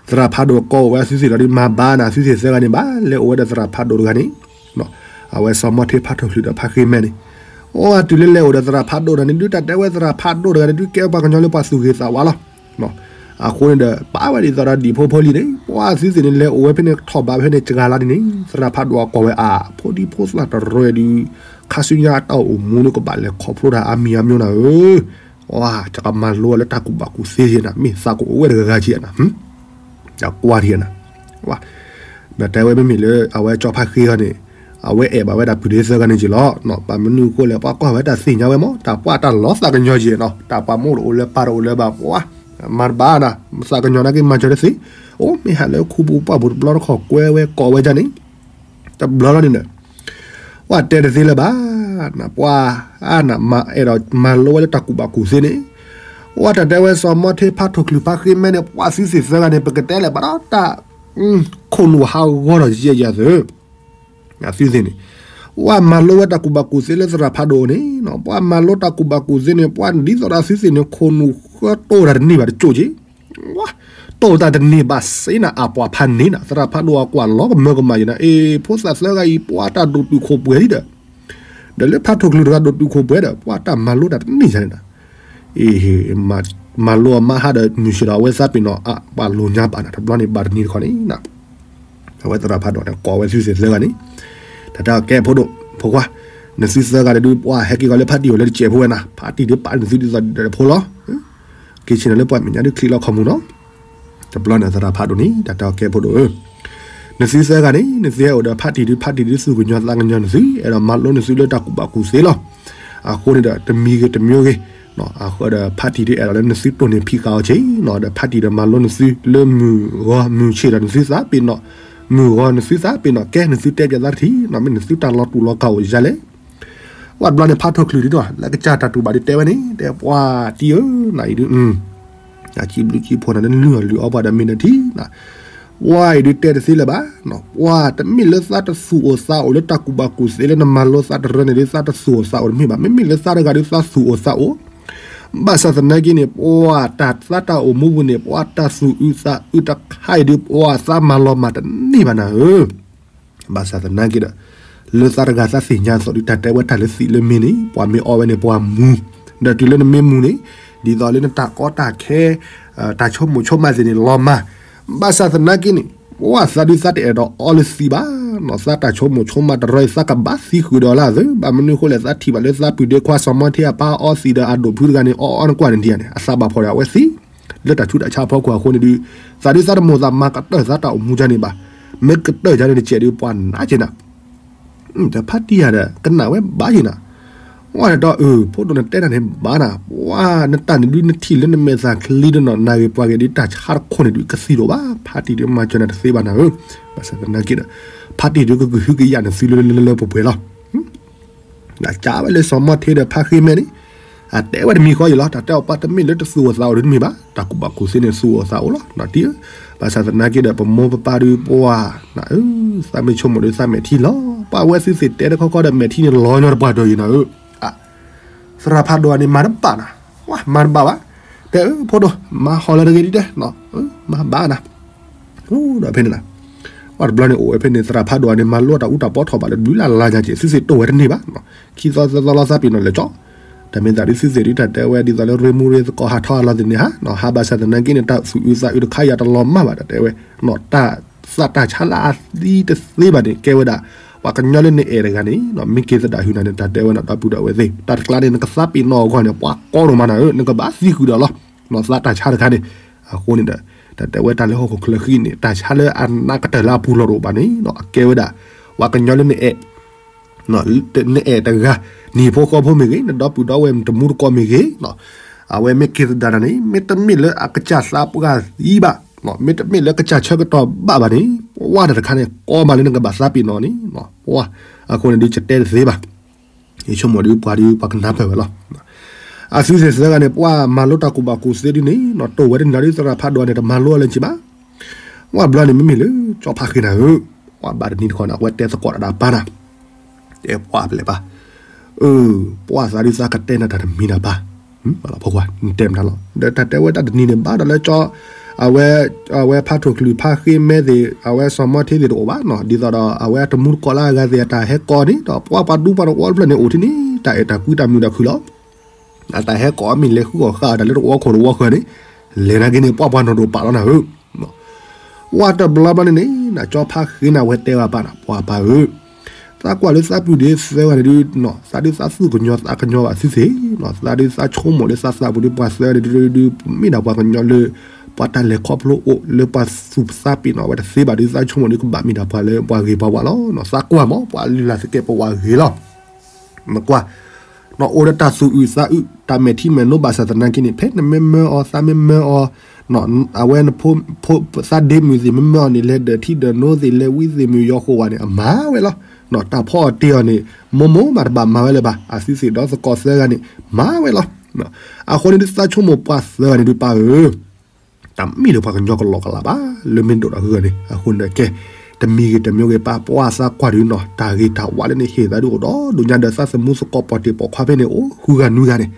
သရၣ်ဖးဒိၣ်ကိးဝဲသုသ့ၣ်လီၤဒုး မၤဘၣ်နၤ သုသ့ၣ်သၢဂၤန့ၣ် ဘၣ်လဲၤအိၣ်ဝဲဒီးသရၣ်ဖးဒိၣ်တဂၤန့ၣ်, အဝဲစီၤမီထ့ဖးထီၣ်ကလုာ်ဒီးဖးဃ့မဲန့ၣ်, အိၣ်တုၤလၢလဲၤအိၣ်ဒီးသရၣ်ဖးဒိၣ်တဂၤန့ၣ်ဒုး တၢ်တဲဝဲသရၣ်ဖးဒိၣ်တဂၤန့ၣ်ဒုး ကဲပှၤကညီလၢပှၤသူၣ်ဂ့ၤသးဝါလီၤ. အဃိန့ၣ်ဒီး ပာ်ဝဲဒ်သိးဒီးဒံၣ်ဖိဖိလံန့ၣ် ပှၤသုသ့ၣ်န့ၣ် လဲၤအိၣ်ဝဲဖဲန့ၣ်ထီၣ်ဘးဖဲန့ၣ် စှၤလါဒ်န့ၣ် သရၣ်ဖးဒိၣ်အကိးဝဲအဖိဒံဖိသၣ်တရၢဒုး ခါဆူညါအတၢ်အိၣ်မူန့ၣ် ကဘၣ်လဲၤခီဖျိတၢ်အါမံၤအါမျိၤနၤဧၢ ပှၤကမၤလိဝဲလၢတၢ်ကူၣ်ဘၣ်ကူၣ်သ့က့နၤ မ့ၢ်သးကအိၣ်ဝဲတဂၤဂၤက့နၤ ကွၢ်ထံနၤ ဒီးတဲဝဲမ့မ့ၢ်လၢအဝဲကၠီဖါဃ့အီၤန့ၣ် အဝဲအဲၣ်ဘၣ်ဝဲဒၣ်ပုၢ်ဒ့သၢဂၤန့ၣ်က့လီၤ. ဘၣ်မနုၤအဃိလဲၣ် ပှၤကွၢ်ဝဲတၢ်သ့ၣ်ညါဝဲမး တၢ်ပှၢ်တၢ်လီၤသးကညီၤက့နီၤ တၢ်ပှၤမိၢ်တအိၣ်လၢပၢ်တအိၣ်လၢၤဘၣ် ပှၤမၤတဘၣ်နၤ သးကညီၤနာ်က့မၤစၢၤတသ့ အိၣ်မ့ၢ်ဟးလၢခူပူၤပှၢ်ပူၤတဘျီတခီၣ်ကွဲဝဲကိးဝဲဒ်န့ၣ် တဘျီလီၤန့ၣ်ဒီး ပှၤတဲတသ့လၢၤဘၣ် နပှၤ အါနမၤအဲၣ်ဒိးမၤလိဝဲလၢတၢ်ကူၣ်ဘၣ်ကူၣ်သ့န့ၣ် ပှၤတၢ်တဲဝဲစီၤမီၢ်ထ့ဖးထိၣ်ချုးဖါဃ့မဲန့ၣ် ပှၤသုသ့ၣ်သၢဂၤန့ၣ် ပကတဲလဲၣ်ဘၣ်ဒီးတၢ် ခိၣ်နူာ်ဟးဂီၤဒီးယဲၢ်ယဲၢ်သု သုသ့ၣ်န့ၣ် ပှၤမၤလိဝဲတၢ်ကူၣ်ဘၣ်ကူၣ်သ့လၢသရၣ်ဖးဒိၣ်န့ၣ် ပှၤမၤလိတၢ်ကူၣ်ဘၣ်ကူၣ်သ့န့ၣ် ပှၤဒ်သိးဒီးသုသ့ၣ်န့ၣ် ခိၣ်နူာ်ဃၢတိၢ်တၢ်တန့ၢ်ဘၣ်တကၠိၣ်က့ တိၢ်တၢ်တန့ၢ်ဘၣ်စ့နၤ အပှၤဖးန့ၢ်နၤ သရၣ်ဖးဒိၣ်အကွၢ်လီၤကမၢကမၣ်ယဲနၤ အ့ ဖိသၣ်သၢဂၤအံၤ ပှၤတၢ်ဒိၣ်တုာ်ခိၣ်ပှဲၤလံဒီး ဒီးလၢဖးထိၣ်ချုးတဂၤဒိၣ်တုာ်ခိၣ်ပှဲၤဒီး ပှၤတၢ်မၤလိတၢ်တန့ၢ်ယၤန့ၣ်နၤ အ့ မၤလိအမါဟးဒီးမုၢ်ဆ့ၣ်ဒီးအဝဲသးပ့ၤနီၣ်အပှၤလိၤညါဘၣ်နၤ တဘျီန့ၣ်ဘၣ်တနံၤတခီန့ၣ် အဝဲသရၣ်ဖးဒိၣ်န့ၣ် ကိးဝဲသုသ့ၣ်သၢဂၤန့ၣ် တၢ်တဲကဲဖိဒိၣ် ဖိခွါ နသုသၢဂၤဒုး ပှၤဟဲက့ၤကီးလၢဖါတံၢ်အိၣ်လၢတစဲးဖိဝဲနၤ ဖါတံၢ်ဒုးပာ်နသုဒ်သိးဒီးဖိလီၤ က့ၤဆ့ၣ်နီၤလၢပှၤမဲာ်ညါဒုးချံးလီၤခီၣ်မူနီၤ တဘျီန့ၣ်သရၣ်ဖးဒိၣ်န့ၣ် တၢ်တဲကဲဖိဒိၣ်ဧၢ နသုသၢဂၤန့ၣ် နသုဟဲအိၣ်ဒီးဖါတံၢ်ဒုး ဖါတံၢ်ဒုးသူၣ်ကညီၤသးကညီၤနသု အဲၣ်ဒိးမၤလိနသုလၢတၢ်ကူၣ်ဘၣ်ကူၣ်သ့လီၤ အဃိန့ၣ်ဒီး တမံၤဂ့ၤတမံၤဂ့ၤ အဃိဒီးဖါတံၢ်ဒုးအဲၣ်ဒိးလၢနသုတိၢ်န့ၢ်ဖံးဃာ်အီၤက့နီၤ ဒီးဖါတံၢ်ဒီးမၤလိနသုလၢမုၢ်ဂီၤမုၢ်ဆ့ၣ်ဒီးနသုသးပ့ၤနီၣ် မုၢ်ဂီၤနသုသးပ့ၤနီၣ်ကဲ နသုတဲပၠးသးတထံၣ်နီၤ မ့ၢ်နသုတၢ်လီၤတူာ်လီၤကာ်အိၣ်ယၤလဲၣ် ဝဲတဘျီန့ၣ်ဖးထိၣ်ချုးဒုး လၢကစၢ်တၢ်တူၢ်ဘၣ်ဒုးတဲဝဲန့ၣ် တဲပှၤတံၢ်ဧၢ နအံၤဒုး အစံးဘျုးစံးဖှိၣ်နၤလၢနလုၢ်အီၣ်လုၢ်အီပှၤဒီးမ့ၢ်နထံၣ်နီၤ ပှၤအံၤဒုးတဲတသ့လၢၤဘၣ် ပှၤတမ့ၢ်လၢသးတသူၣ်အိၣ်သးအိၣ်လၢတၢ်ကူၣ်ဘၣ်ကူၣ်သ့လၢနမၤလိသးတရၢန့ၣ်ဒုး သးတသူၣ်အိၣ်သးအိၣ်တမ့ၢ်ဘၣ် မ့မ့ၢ်လၢသးတဂၤဒုးသးသူၣ်အိၣ်သးအိၣ် ဘၣ်ဆၣ်သနာ်က့န့ၣ် ပှၤတၢ်သးတၢ်အိၣ်မူပူၤန့ၣ် ပှၤတၢ်သူၣ်အုးသးအုးတခါအံၤဒုး ပှၤသးမၤလီၤမၢ်တန့ၢ်ဘၣ်နၤဧၢ ဘၣ်ဆၣ်သနာ်က့ဒီး လၢသးတဂၤသးသ့ၣ်ညါအသိးဒုး တၢ်တဲဝဲတၢ်လၢသံးလၢမ့ၢ်န့ၣ် ပှၤမ့ၢ်အီဝဲန့ၣ် ပှၤမူၤ ဒီးတုၤလၢနမ့ၢ်မူၤန့ၣ် ဒ်သိးလၢနတၢ်ကီတၢ်ခဲ တၢ်ဆိကမိၣ်ဆိကမးသ့ၣ်န့ၣ် လီၤမၢ် ဘၣ်ဆၣ်သနာ်က့န့ၣ် ပှၤသးဒုးသးတအဲၣ်ဒိးအီလၢသံးဘၣ်နီၤ သးတၢ်ဆိကမိၣ်ဆိကမးတရၢအံၤ သးကဘၣ်သံဃုာ်ဒီးလၢအသး ဘၣ်မနုၤအဃိလဲၣ် သးထံၣ်ဘၣ်လၢသးပုၢ်ဒ့ခွါစီၤမီၢ်ထ့အပၢ်အီသံးဒီးအဒိၣ်ဖုတဂၤန့ၣ် အီအီနကွၢ်န့ၣ်ဒံးဧါန့ၣ် အသးဘၣ်ဖှီၣ်ဒီးအဝဲသံး လၢတၢ်ဆူးတၢ်ဆါအဖီခိၣ်အဃိန့ၣ်ဒုး သးဒုးသးတမိၣ်သးမၤကတၢၢ်သးတၢ်အိၣ်မူဒ်န့ၣ်ဘၣ် မ့ၢ်ကတၢၢ်ဒ်န့ၣ်တစဲးဒုး ပှၤနာ်က့နၤ တဖါတံၢ်ယၤဒီး ကနၣ်ဝဲဘၣ်ယံၤနၤ, ဝဲဒီး အၢ ဖိဒိၣ်နတဲတၢ်န့ၣ်ဘၣ်နၤ, ပှၤနတၢ်န့ၣ်ဒုး နထံၣ်လၢနမဲာ်သၣ်ချံဒီးနီၢ်နၢ်ဂ့ၤပှၤဂ့ၤဒုး တၢ်ဆါတခိၣ်န့ၣ်ဒုး ကသံဒိၣ်ဘၣ်, ဖါတံၢ်ဒုးမၤစၢၤနၤတသ့ဘၣ်နၤဧၢ, ဘၣ်ဆၣ်သနာ်က့ဒီး ဖါတံၢ်ဒုးကကဟုကယာ်နသုလၢလၢလၢလၢပှဲၤပှဲၤလီၤ. အကးဝဲလၢစီၤမီၢ်ထ့ဒီးဖါဃ့မဲန့ၣ် အတဲဝဲတမံၤဃီယံၤလီၤ, တၢ်တဲအီၤပှၤတမ့ၢ်လၢတသူၣ်အိၣ်သးအိၣ်ဒုးတမ့ၢ်ဘၣ်, တၢ်ကူၣ်ဘၣ်ကူၣ်သ့န့ၣ်သူၣ်အိၣ်သးအိၣ်လီၤ, နတံၢ်ဧၢ, ဘၣ်ဆၣ်သနာ်က့ဒီး ပမိၢ်ပပၢ်ဒုးပှၤ နအၢ သးမ့ၢ်ဆိကမိၣ်ဒုးသးမဲာ်ထံလီၤ, ပှၤဝဲသုသ့ၣ်တဲတခီခီဒီးမဲာ်ထံန့ၣ်လီၤညီတပှၢ်ဒီးယံၤနၤဧၢ, သရၣ်ဖးဒိၣ်အန့ၣ်မၤတဘၣ်နၤ, ဝဲမၤတဘၣ်ဘၣ်, တဲအၢ ဖိဒိၣ် မၤဟီၣ်လၢတဂ့ၤဒ်တဲ မၤဘၣ်နၤ ဒီးဖဲန့ၣ်နၤ, ပှၤတဘျီန့ၣ်အိၣ်ဝဲဖဲန့ၣ် သရၣ်ဖးဒိၣ်အန့ၣ် မၤလိတၢ်အူတၢ်ပီထီၣ်ဘၣ်လၢဒုးလၢ်လၢ်ညါက့ၤ သုသ့ၣ်တိၢ်ဝဲတန့ၢ်ဘၣ်, ခံသီသၢသီလီၤသးပ့ၤနီၣ်လဲၤကၠီ, တၢ်မ့ၢ်သးဒုးသုသ့ၣ်ဒုးတၢ်တဲဝဲဒ်သိးလၢရ့မူရ့သကိးဟးထီၣ်အလီၢ်သ့ၣ်န့ၣ်ဟါ, ဟါဘၣ်ဆၣ်သနာ်က့န့ၣ် တၢ်သူၣ်အုးသးအုးတခါယၤတလီၤမၢ်ဘၣ် တၢ်တဲဝဲ, တၢ်သးတၢ်ဆါလၢအသံတသ့ဘၣ်န့ၣ် ကဲဝဲဒၣ် ပှၤကညီလၢနအဲၣ်တဂၤန့ၣ် မ့ၢ်က့ၤသဒၣ်ဟုၣ်နၤန့ၣ် တၢ်တဲဝဲနဒီပုၢ်ဒီဝဲၢ်သ့ၣ် တၢ်တကျါန့ၣ် နကသးပ့ၤနီၣ်အဂီၢ်န့ၣ် ပှၤကီဒိၣ်မးနၤဧၢ, နကဘၣ်သံဃုာ်ဒီးလီၤ, သးတၢ်ဆါတခါန့ၣ်, အဃိန့ၣ်ဒီး တၢ်တဲဝဲတၢ်လၢဟီၣ်ခိၣ်ချၢဃံန့ၣ် တၢ်ဆါလၢအနးကတၢၢ်လၢအပူၤလီၢ်တအိၣ်ဘၣ်န့ၣ် အကဲဝဲဒၣ် ပှၤကညီလၢနအဲၣ် နအဲၣ်တဂၤ နဟံၣ်ဖိဃီဖိမ့ၢ်ဂ့ၤ နဒီပုၢ်ဒီဝဲၢ်တမူတကိးမ့ၢ်ဂ့ၤ, အဝဲမ့ၢ်က့ၤသဒၣ်နၤန့ၣ် မ့တမ့ၢ်လၢအကစၢ်သးပှၢ်သံဘၣ်, မ့တမ့ၢ်လၢကစၢ်ဆၢကတီၢ်ဘၣ်ဘၣ်န့ၣ်, ပှၤတၢ်တခါန့ၣ် ကီမးလၢနကဘၣ်သးပ့ၤနီၣ်န့ၣ်, ပှၤ အဃိန့ၣ်ဒုး ယတဲတသ့ဘၣ်, ယဆိကမိၣ်ဒုးပှၤဒုးပှၤကနၢ်ပၢၢ်ဝဲလီၤ, အသုသ့ၣ်သၢဂၤန့ၣ် ပှၤမၤလိတၢ်ကူၣ်ဘၣ်ကူၣ်သ့ဒုးန့ၣ် တိၢ်ဝဲတန့ၢ်လီၤဒုး သရၣ်ဖးဒိၣ်န့ၣ် တမၤလိအီၤလၢၤဘၣ် ဝဲဘျီန့ၣ် မ့မ့ၢ်လၢ ကၠီဖါဃ့နၤဧၢ, ပှၤဘၣ်တနံၤတခီန့ၣ် အဝဲတဲသကိးတၢ်ဒီးပၢ်နၤ, တဲပှၤပလဲၣ်ပၢ်, အၢ, ပှၤသးဒုးသးကတဲနၤတၢ်တမံၤနၤပၢ်, ဖိခွါ နတဲမတၤလီၤ, ဒီးတၢ်တဲဝဲတၢ်တနံၤန့ၣ် ဘၣ်ဒီးလၢကၠီ အဝဲ အဝဲဖးထိၣ်ချုးဖးဃ့မဲသ့ၣ် အဝဲစီၤမီထ့သ့ၣ်တအိၣ်ဘၣ်နီၤ, ဒ်သိးဒီးအဝဲတမူတကိးလၢအဂၤသ့ၣ်အတၢ်ဟဲကိးန့ၣ်ဒီး ပှၤပှၤဒူပှၤတဝီတဖျၢၣ်န့ၣ်အိၣ်ထံန့ၣ် တၢ်အဲၣ်တၢ်ကွံတၢ်မုာ်တၢ်ခုၣ်လီၤ. အတၢ်ဟဲကိးအမ့ၢ်လဲၤဃုအီၣ်ဃာ်အီၣ်တၢ်လၢတဝီခိၣ်တဝီဃၢၤန့ၣ် လဲၤနာ်က့န့ၣ် ပှၤပှၤနီၢ်ဒိၣ်ပာ်လီၤနၤဧၢ ဝဲတဘျီဘျီန့ၣ်န့ၣ် ကၠီဖးဃ့န့ၣ်အဝဲတဲဘၣ်ပၢ်နီၤ ပှၤပၢ်ဧၢ, သးကွၢ်လၢသးပုၢ်ဒ့သၢဂၤန့ၣ်ဒုး သးဒုးသးသူၣ်ကညီၤသးကညီၤဘၣ်သုသ့ၣ်နီၤ, သးဒုးသးဆိကမိၣ်လၢသးသးပူၤဒုး ပှၤသၢဂၤန့ၣ်ဒုး မ့ၢ်ဒၣ်ပှၤကညီလၢ ပှၤတၢ်လဲၤခီဖျိအိၣ်လၢပှၤသူၣ်ပသးပ့ၤနီၣ်ဝဲတသ့ဘၣ်ဒုး သးဆိကမိၣ်ဒုးကဘၣ်မ့ၢ်ဒၣ်ပှၤလၢပှၤဂ့ၤပှၤဝါလီၤ. သးကွၢ်မး ပှၤလုၢ်လၢ်သကဲးပဝးဂ့ၤလီၤ. နကွၢ် နအိၣ်ဒီးတၢ်သူၣ်အုးသးအုး တၢ်မဲာ်ထံမဲာ်နိဘၣ်ဆၣ်သနာ်က့န့ၣ် ဖဲနမ့ၢ်မၢအီၤ သးမ့ၢ်မၢအီၤ အဝဲနဖိ သးဒ့မုၣ်သ့ၣ်မ့ၢ်မၢအီၤန့ၣ် လဲၤဒၢးထံဒၢးနိသ့ၣ် လဲၤဝံသ့ၣ်မုၢ်ယီၤဃိဝဲန့ၣ် အမၤဝဲလီၤ. တၢ်ဖီအီၤတ့အီၤန့ၣ် မိၢ်မိၢ်မးတဘၣ်မၤဝဲလၢၤဘၣ် အသုသ့ၣ်ဒီးသကိးသၢဂၤန့ၣ် မၤဝဲလီၤ. အဃိန့ၣ်ဒုးသးဆိကမိၣ်ပှၤသၢဂၤန့ၣ်ဒုးပၢ်ဧၢ တၢ်မ့ၢ်လၢပှၤကညီကလီကလးဘၣ် လၢမ့ၢ်ဒိၣ်ဒီးဂုၢ်ဂၤန့ၣ် အဃိန့ၣ်ကဲ တမံၤဂ့ၤတမံၤဂ့ၤ ပၢ်ပှၢ်သးကွၢ်ဒုးနီၤ တၢ်ဂ့ၤတၢ်ဝါလၢန့ၣ် ဟ့ၣ်သးဒုးအိၣ်ဒီးဒိၣ်ညါဒီးသးသမူသကိးပီၣ်တ့ၢ်ပိာ်ခွါဖဲန့ၣ် အိၣ်ဃုဂၤနွံဂၤန့ၣ်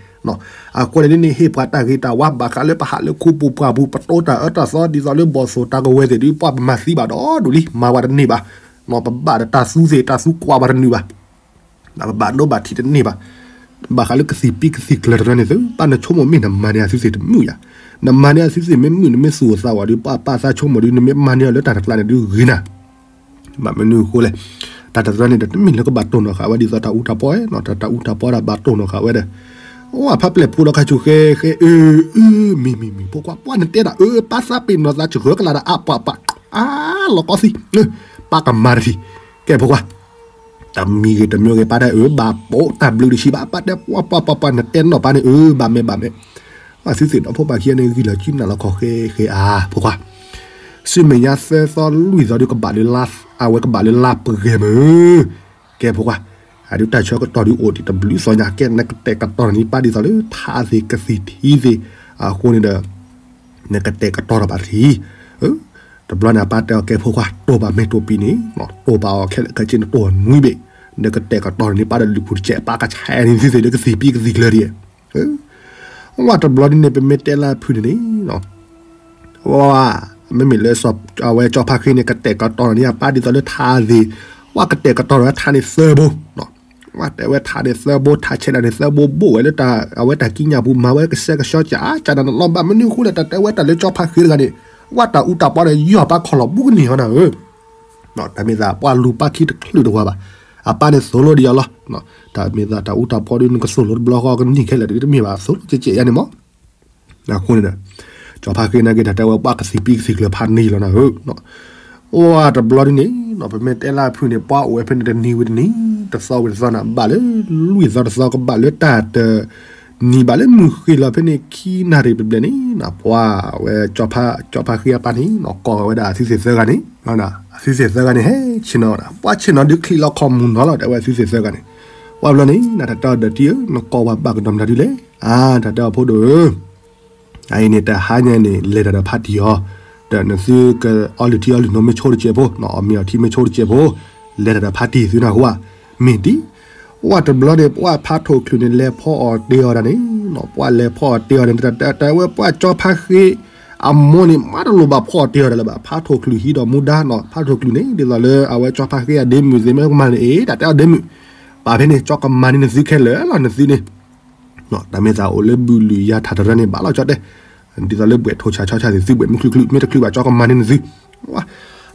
အဃိန့ၣ်ဒ်န့ၣ် ဟ့ၣ်ပှၤတၢ်ဂ့ၤတၢ်ဝါဘၣ်ဃးလၢပဟးလၢခူပူၤပှၢ်ပူၤ ပတိတၢ်အၢတၢ်သီ ဒ်သိးလၢဘီၣ်သိၣ်တၢ်ကဝဲၤသ့ၣ်ဒုး ပှၤပမၤသံဘၣ်ဒီးဒိၣ်လံ မၤဝဲတန့ၢ်ဘၣ်. ပဘၣ်ဒီးတၢ်သူသ့ၣ် တၢ်သူကွၢ်ဝဲတန့ၢ်ဘၣ် ပဘၣ်ဒိဘၣ်ထံးတန့ၢ်ဘၣ်. ဘၣ်ဃးလၢကသံၣ်ပံကသံၣ်ကျၢၤတရၢန့ၣ်သု ပၢ်နဆိကမိၣ်မ့ၢ်နမၤန့ၢ်အသုသ့ၣ်တမုာ်ယၤ, နမၤန့ၢ်အသုသ့ၣ်မ့ၢ်မုာ်နမ့ၢ်သူၣ်အိၣ်သးဝးဒီး ပၢ်ပၢ်သးဆိကမိၣ်ဒီး နမ့ၢ်မၤန့ၢ်အီၤလၢတၢ်တကျါန့ၣ်ဒုးဂ့ၤနၤ. ဘၣ်မနုၤအဃိလဲၣ်, တၢ်တရၢန့ၣ်ဒီးတမ့ၢ်လၢကဘၣ်တိၢ်နီၣ်ဃာ်ဝဲဒ်သိးတၢ်အူတၢ်ပီဧါ, တၢ်တၢ်အူတၢ်ပီတၢ်ဘၣ်တိၢ်နီၣ်ဃာ်ဝဲဒီး ဝဲဖးပျဲၢ်ဖိဒီးခါဆူၣ်ဃဲဃဲ အၢ အၢ မ့ၢ်မ့ၢ်မ့ၢ် ဖိခွါ ပှၤနတဲဒၣ် အၢ ပၢ်သးပ့ၤနီၣ်သးစှၤကလးဒၣ်အါပှၤပှၤ အါ လီၤကီသံ ပၢ်ကမၤတထံၣ်, ကဲဖိခွါ တမံၤဂ့ၤတမံၤဂ့ၤ ပၢ်တဲအၢ ဘၣ်ပိာ်တၢ်ဘျုးတဆံးဘၣ် ပၢ်တဲပှၤပှၤပှၤပှၤ နတဲနီၣ်ပၢ်န့ၣ် အၢ ဘၣ်မ့ၢ်ဘၣ်မ့ၢ်, ပှၤသုသ့ၣ်ဒီးဖိပၢ်ခံဂၤန့ၣ် ဂံၢ်လီၤစုနၢ်လီၤခီၣ်ဃဲဃဲအါ ဖိခွါ, ဆူမဲာ်ညါသၢသီလွံၢ်သီဒုးကဘၣ်လၢ အဝဲကဘၣ်လၢလါပှဲၤမ့ၢ် ကဲဖိခွါ, အဒုးတၢ်ဆၢကတီၢ်ဒုးအိၣ်ဒံးတဘျုးသီညါ ကဲ နကတဲာ်ကတီၤန့ၢ်ပၢ်ဒ်သိးလၢထးသ့ၣ်ကသံၣ်ထံသ့ၣ်, အဃိန့ၣ်ဒီး နကတဲာ်ကတီၤထီၣ်ဘၣ်တထံၣ်, တဘျီန့ၣ် အပၢ်တဲအီၤ ကဲဖိခွါ တိၢ်ဘၣ်မ့ၢ်တိၢ်ပံၤန့ၣ် တိၢ်ဘၣ်အီၤခဲလၢာ်ခဲဆ့ နတိၢ်နွံဘ့ၣ်, နကတဲာ်ကတီၤန့ၢ်ပၢ်ဒီးလုၢ်ဖုတကဲး ပၢ်ကဆဲးန့ၢ်သုသ့ၣ်လၢကသံၣ်ပံကသံၣ်ကျၢၤဒံး, ဝဲတဘျီဒ်န့ၣ် ပမ့ၢ်တဲလၢအဖုၣ်န့ၣ်န့ၣ် ဝဲ မ့မ့ၢ်လၢ အဝဲကၠီဖါဃ့န့ၣ် ကတဲာ်ကတီၤန့ၢ်အပၢ်ဒ်သိးလၢထးသ့ၣ်, ဝဲကတဲာ်ကတီၤထီၣ်ဝဲထးန့ၣ်သၢဘိ, ဝဲတဲဝဲထးန့ၣ်သၢဘိ ထးဆဲးဒၣ်န့ၣ်သၢဘိဘိၣ်ဝဲလၢ အဝဲတၢ်ကံးညာ်ပူၤ မၤဝဲကစဲကဆှီကၠးကၠးနၤနလီၤ ဘၣ်မနုၤအဃိလဲၣ် တၢ်တဲဝဲတၢ်လၢကၠီဖါဃ့တဂၤန့ၣ်, ဝဲတၢ်အူတၢ်ပီဒီးယီၢ်ပၢ်ခီၣ်လီၤဘူးကန့ၢ်အီၤနၤဧၢ တၢ်မ့ၢ်သးပှၤလူၤပၢ်ခံတချုးတဝၤဘၣ်, အပၢ်န့ၣ်သိၣ်လိဒံးအီၤလီၤ, တၢ်မ့ၢ်သးတၢ်အူတၢ်ပီဒုး နကသိၣ်လိတဘျီဃီကနံၣ်ခဲလၢာ်ဒုးတမ့ၢ်ဘၣ် သိၣ်လိကဲးကဲးယါန့ၣ်မး, အဃိန့ၣ်ဒီး ကၠီဖါဃ့နာ်က့ တၢ်တဲဝဲပှၤကသံၣ်ပံကသံၣ်ကျၢၤဖးန့ၢ်လီၤနၤဧၢ အိၣ်တဘျီဒ်န့ၣ် ပမ့ၢ်တဲလၢအဖုၣ်န့ၣ် ပှၤအိၣ်ဝဲဖဲန့ၣ်တနံၤဝံၤတနံၤ တသီဝံၤတသီနၤ ဘၣ်လၢလွံၢ်သီတသီ ကဘၣ်လၢတၢ်တနံၤဘၣ်လၢမုၢ်ဃ့ၢ်လီၤဖဲန့ၣ် ခံနၣ်ရံၣ်ဘျဲၣ်ဘျဲၣ်န့ၣ် ပှၤဝဲ ကၠီဖါဃ့အပၢ်န့ၣ် ကိးဝဲဒၣ်အသုသ့ၣ်သၢဂၤန့ၣ် အသုသ့ၣ်သၢဂၤန့ၣ် ဟဲဆ့ၣ်နီၤဝဲဒၣ် ပှၤဆ့ၣ်နီၤဒုးချံးလီၤခီၣ်မုၢ်နီၤလီၤ တဲဝဲအသုသ့ၣ်သၢဂၤန့ၣ် ပှၤဘျီန့ၣ် နတၢ်တဲအီၤဒီးတံၢ်ဧၢ နကိးဝဲဘၣ်ကဒီးမနုၤဒ်လဲၣ် အါ တၢ်တဲအီၤဖိဒိၣ်ဧၢ အအံၤန့ၣ် တဟါညါန့ၣ် လဲၤတၢ်ဒီးဖါတံၢ်အီၤ, ဒီးနသုကအီလုၢ်ထံအီလုၢ်နိမ့ၢ်ဆိတစဲးဖိ, အီၣ်မ့ၤအီၣ်ထံမ့ၢ်ဆိတစဲးဖိ, လဲၤတၢ်ဒီးဖါတံၢ်သုနၢ်ဟူဧါ, မ့ၢ်ဒ်, ဝဲတဘျီန့ၣ် ပှၤဖးထိၣ်ချုးန့ၣ် လဲၤဖီအီၣ်တ့အီၣ်ဒၣ်န့ၣ်, ပှၤလဲၤဖီအီၣ်တ့အီၣ်န့ၣ် တၢ်တဲဝဲပှၤကၠီဖါဃ့ အမိၢ်န့ၣ် မၤတလိၣ်ဘၣ်ဖီအီၣ်တ့အီၣ်ဒၣ်လၢၤဘၣ်, ဖးထိၣ်ချုးဟံးဒီးမူဒါနီၤ, ဖးထိၣ်ချုးန့ၣ် ဒ်သိးလၢအဝဲကၠီဖါဃ့အဒ့မုၣ်သ့ၣ်မ့ၢ်ကမၤန့ၣ် အ့ တၢ်တဲအီၤဒ့မုၣ်, ပာ်ဖဲန့ၣ် ကၠီကမၤန့ၢ်နသုခဲလၢာ်လီၤ နသုန့ၣ် တၢ်မ့ၢ်သးအိၣ်လၢဘုလုၢ်ယါထးတရၢန့ၣ် ဘၣ်လီၤကၠီတဲ, ဒ်သိးလၢဘှဲးထိၣ်ဆၣ်ဆီဆၣ်သ့ၣ် သုဘှဲးမုၢ်ချုးချုး မ့ၢ်တချုးဘၣ် ကၠီကမၤန့ၢ်နသု,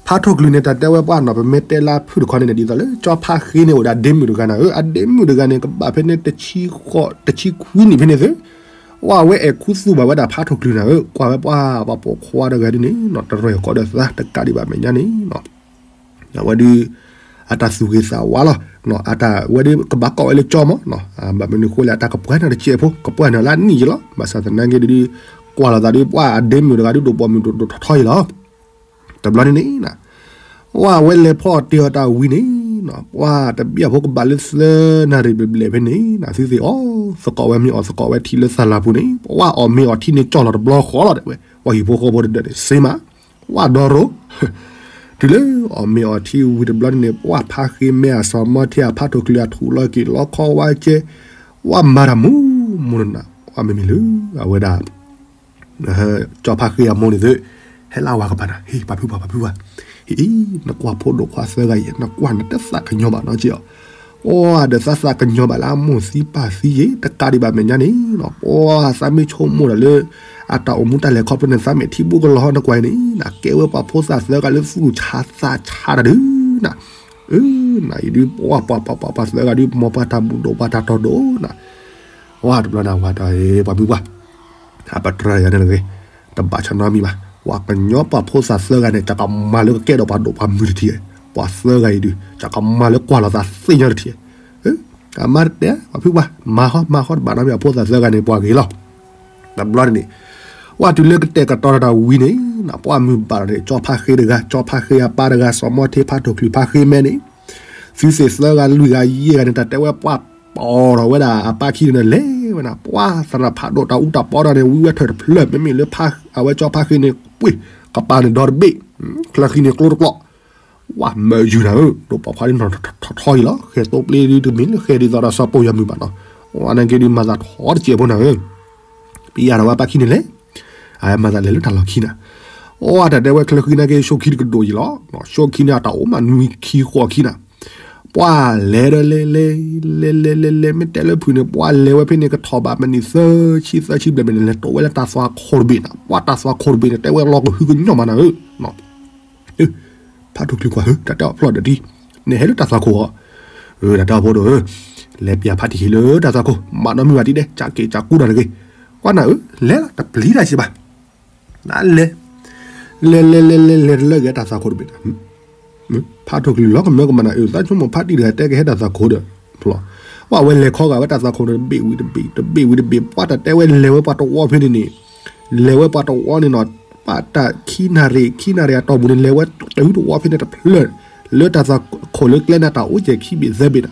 ဖးထိၣ်ချုးန့ၣ် တၢ်တဲဝဲပှၤနီၤ ပမ့ၢ်တဲလၢဖုၣ်တခီန့ၣ် ဒ်သိးလၢကၠီဖါဃ့န့ၣ် အိၣ်ဒီးအဒ့မုၣ်တဂၤနၤဧၢ, အဒ့မုၣ်တဂၤန့ၣ် ကဘၣ်ဖဲန့ၣ် တဆံခွံနံၣ်ဖဲန့ၣ်သု, ဝဲအဝဲအဲၣ်ခူသူၣ်ဘၣ်ဝဲဒၣ်ဖးထိၣ်ချုးနၤဧၢ, ကွၢ်ဝဲပှၤ ပှၤပိာ်ခွါတဂၤဒ်န့ၣ် တရဲၣ်ကီးဒီးသးတကးဒံးဘၣ်မဲာ်ညါန့ၣ် အဝဲဒုး အတၢ်သူၣ်ဂ့ၤသးဝါလီၤ, အတၢ်ဝဲဒုးကဘၣ်ကိးဝဲလၢကၠီမး, ဘၣ်မနုၤဃိလဲၣ် အတၢ်ကပှဲၤနၤတစဲးဖိ ကပှဲၤနၤလၢအနံၣ်ယလီၤ, ဘၣ်ဆၣ်သနာ်က့ဒုး ကွၢ်လိာ်သးဒုးပှၤအဒ့မုၣ်တဂၤဒုးဒိၣ်ပိာ်မုၣ်ဒိၣ်ထီထီအံၤလီၤ, တဘျီန့ၣ်န့ၣ် ဝဲအဝဲလဲၤဖီအီၣ်တ့အီၣ်တၢ်ဝံၤန့ၣ် ပှၤတဘျီဖိကဘၣ်လၢသၢနၣ်ရံၣ်ဘျဲၣ်ဘျဲၣ်ဖဲန့ၣ် သုသ့ၣ်အီၣ်သကိးဝဲမ့ၤအီၣ်သကိးဝဲထံလၢသၣ်လၢ်ပူၤန့ၣ် ပှၤအီၣ်မ့ၤအီၣ်ထံန့ၣ်ကၠီလီၤတဘျီဃီလီၤ တဲဝဲ, ပှၤဟံၣ်ဖိဃီဖိတဒၢးန့ၣ် စ့မး ဝဲဒီရိ တုၤလၢအီၣ်မ့ၤအီၣ်ထံဝံၤတဘျီန့ၣ် ပှၤဖါဃ့မဲအစီၤမီထံအဖါထိၣ်ချုးအထူၣ်လီၤက့ၤလီခီဝါကဲ, ဝဲမၤတၢ်မူမူနနၤ, ပှၤမ့မ့ၢ်လၢ အဝဲဒၣ် ကၠီဖါဃ့အမိၢ်န့ၣ်သု, ဟဲလၢအဝၤကပၤနၤ, ဟ့ၣ် ပှၤဖုပှၤ ပှၤဖုပှၤ, ဟ့ၣ် နကွၢ်ဖိဒိၣ်ခွါသၢဂၤအံၤ နကွၢ်နတသးကညီၤဘၣ်နီတစဲးအီၤ, အီၣ်ဒီးသးသးကညီၤဘၣ်လၢအမိၢ်သံပၢ်သံယ့ၣ် တကးဒံးဘၣ်မဲာ်ညါန့ၣ်, ပှၤသးမ့ၢ်ဆိကမိၣ်ဒီးလၢ အတၢ်အိၣ်မူတၢ်လဲၤခီဖျိန့ၣ် သးမဲာ်ထံဘူကလီၤဟီနကွၢ်အံၤန့ၣ်, ကဲဝဲပှၤဖိသၣ်သၢဂၤလၢသူၣ်ဆါသးဆါတၢ်ဒုးနၤ, နအံၤဒုး ပှၤပှၤပှၤပှၤသၢဂၤဒုး မ်ပှၤတၢ်ဘူၣ်ဒိၣ် ပှၤတၢ်တီဒိၣ်နၤ, ဝဲတဘျီန့ၣ် ဝၤဒီး ပှၤဖုပှၤ အပတြၢၤယၤန့ၣ်တဂ့ၤ, တဘၣ်ဆၢနီတမံၤဘၣ်, ပှၤကညီပှၤဖိသၣ်သၢဂၤန့ၣ် ကကမၤလၢကကဲထီၣ်ပှၤဒိၣ်ပှၤမုၢ်တထံး, ပှၤသၢဂၤအံၤဒုး ကကမၤလၢကွၢ်လီၤသးသ့ၣ်ညါတထံး, အမါတဲ ပှၤဖုပှၤ မၤဟီ မၤဟီ တဘၣ်နီတမံၤ အဖိသၣ်သၢဂၤန့ၣ် ပှၤဂ့ၤလီၤ, တဘျီန့ၣ် ပှၤတုၤလၢကတဲာ်ကတီၤတၢ်ဝံၤန့ၣ် ပှၤမုၢ်ဘၣ်ဒီးန့ၣ် ကၠီဖါဃ့တဂၤ ကၠီဖါဃ့အပၢ်တဂၤ စီၤမီထ့ဖါထိၣ်ချုးဖါဃ့မဲန့ၣ် သုသ့ၣ်သၢဂၤလွံၢ်ဂၤယဲၢ်ဂၤန့ၣ် တၢ်တဲဝဲပှၤပိာ်ထီၣ်ဝဲဒၣ်အပၢ်ခံန့ၣ် လဲၤဝဲနၤ, ပှၤသရၣ်ဖးဒိၣ်တၢ်အူတၢ်ပီဒီးန့ၣ် ဝံဝဲထၢၣ်တဖျၢၣ် မ့မ့ၢ်လၢ အဝဲကၠီဖါဃ့န့ၣ် ပှ့ၢ်ကပၤန့ၣ်ဒီတဘ့ၣ်, ချၢဃံန့ၣ်ကျိတကျီၣ်, ဝဲမၢယုၤနၤဧၢ, ဒိၣ်ပိာ်ခွါဒ်နီၢ်ထီထီအံၤလီၤ, ဃဲၤသိပျ့ဒုတမ့ၢ်လၢဃဲၤဒ်သိးဒီးစီၤပိာ်ယၤမုၢ်ဘၣ်နီၤ, ဝဲနာ်က့ဒုးမၤသးထီတစဲးဖိနၤဧၢ ပယၢ်ဒီးဝဲပၢ်ခံန့ၣ်လဲၣ်, အမၤသးလဲၤလၢတၢ်လီၢ်ခံနၤ, အီတၢ်တဲဝဲချၢဃံနာ်က့ ၡိခံတကဒိၣ်ယံၤလီၤ, ၡိခံန့ၣ်အတၢ်အိၣ်မးနွံခံဃိးခံနၤ, ပှၤလဲၤဒီးလဲၤလဲၤ လဲၤလဲၤလဲၤလဲၤ မ့ၢ်တဲလၢဖုးန့ၣ် ပှၤလဲၤဝဲဖဲန့ၣ် ကထီၣ်ဘၣ်မံးနံးသၢဆံသၢဆံဘျဲၣ်ဘျဲၣ်န့ၣ် လဲၤတိာ်ဝဲလၢတၢ်သွၣ်ခိၣ်တဘ့ၣ်နၤ, ပှၤတၢ်သွၣ်ခိၣ်တဘ့ၣ်န့ၣ် တဲဝဲလီၤကဟုကညီၢ်မးနၤဧၢ ဖးထူၣ်ချုးကွၢ်ဧၢ တၢ်တဲအီၤဖျီၣ်ဒီးဒ် နဟဲလၢတၢ်သွၣ်ခိၣ်ဧါ, တၢ်တဲအီၤဖိဒိၣ်ဧၢ, လဲၤပျၢ်ဖးထံၣ်လၢတၢ်သွၣ်ခိၣ် ဘၣ်နီတမံၤဘၣ်ဒ်ဒဲး ကးက့ၤကးကူတၢ်တဂ့ၤ, ကွၢ်နၤဧၢ, လဲၤလီၤတပျံၤတၢ်စံးဘၣ်, နလဲၤ, လဲၤလဲၤလဲၤလဲၤလဲၤတလၢဂ့ၤတၢ်သွၣ်ခိၣ်တဘ့ၣ်နၤ ဖးထူၣ်ချုးလီၤကမၢကမၣ်နၤဧၢ, သးဆိကမိၣ်ဖးတံၢ်တဂၤတဲကဟဲတၢ်သွၣ်ခိၣ်ဒီး, ပှၤဝဲလဲၤခီဂာ်ဝဲတၢ်သွၣ်ခိၣ်န့ၣ် တဘ့ၣ်ဝံၤတဘ့ၣ် တဘ့ၣ်ဝံၤတဘ့ၣ် ပှၤတၢ်တဲဝဲလဲၤဝဲပှၤတဝီဖဲန့ၣ်န့ၣ်, လဲၤဝဲပှၤတဝီန့ၣ်နီၤ, ပှၤတၢ်ခံနၣ်ရံၣ် ခံနၣ်ရံၣ်အတီၢ်ပူၤန့ၣ် လဲၤဝဲတုၤတဝီဖဲန့ၣ်တဖျၢၣ်, လၢတၢ်သွၣ်ခိၣ်လၢကျဲန့ၣ်တၢ်အိၣ်ကဲၤခံဘ့ၣ်သၢဘ့ၣ်နၤ,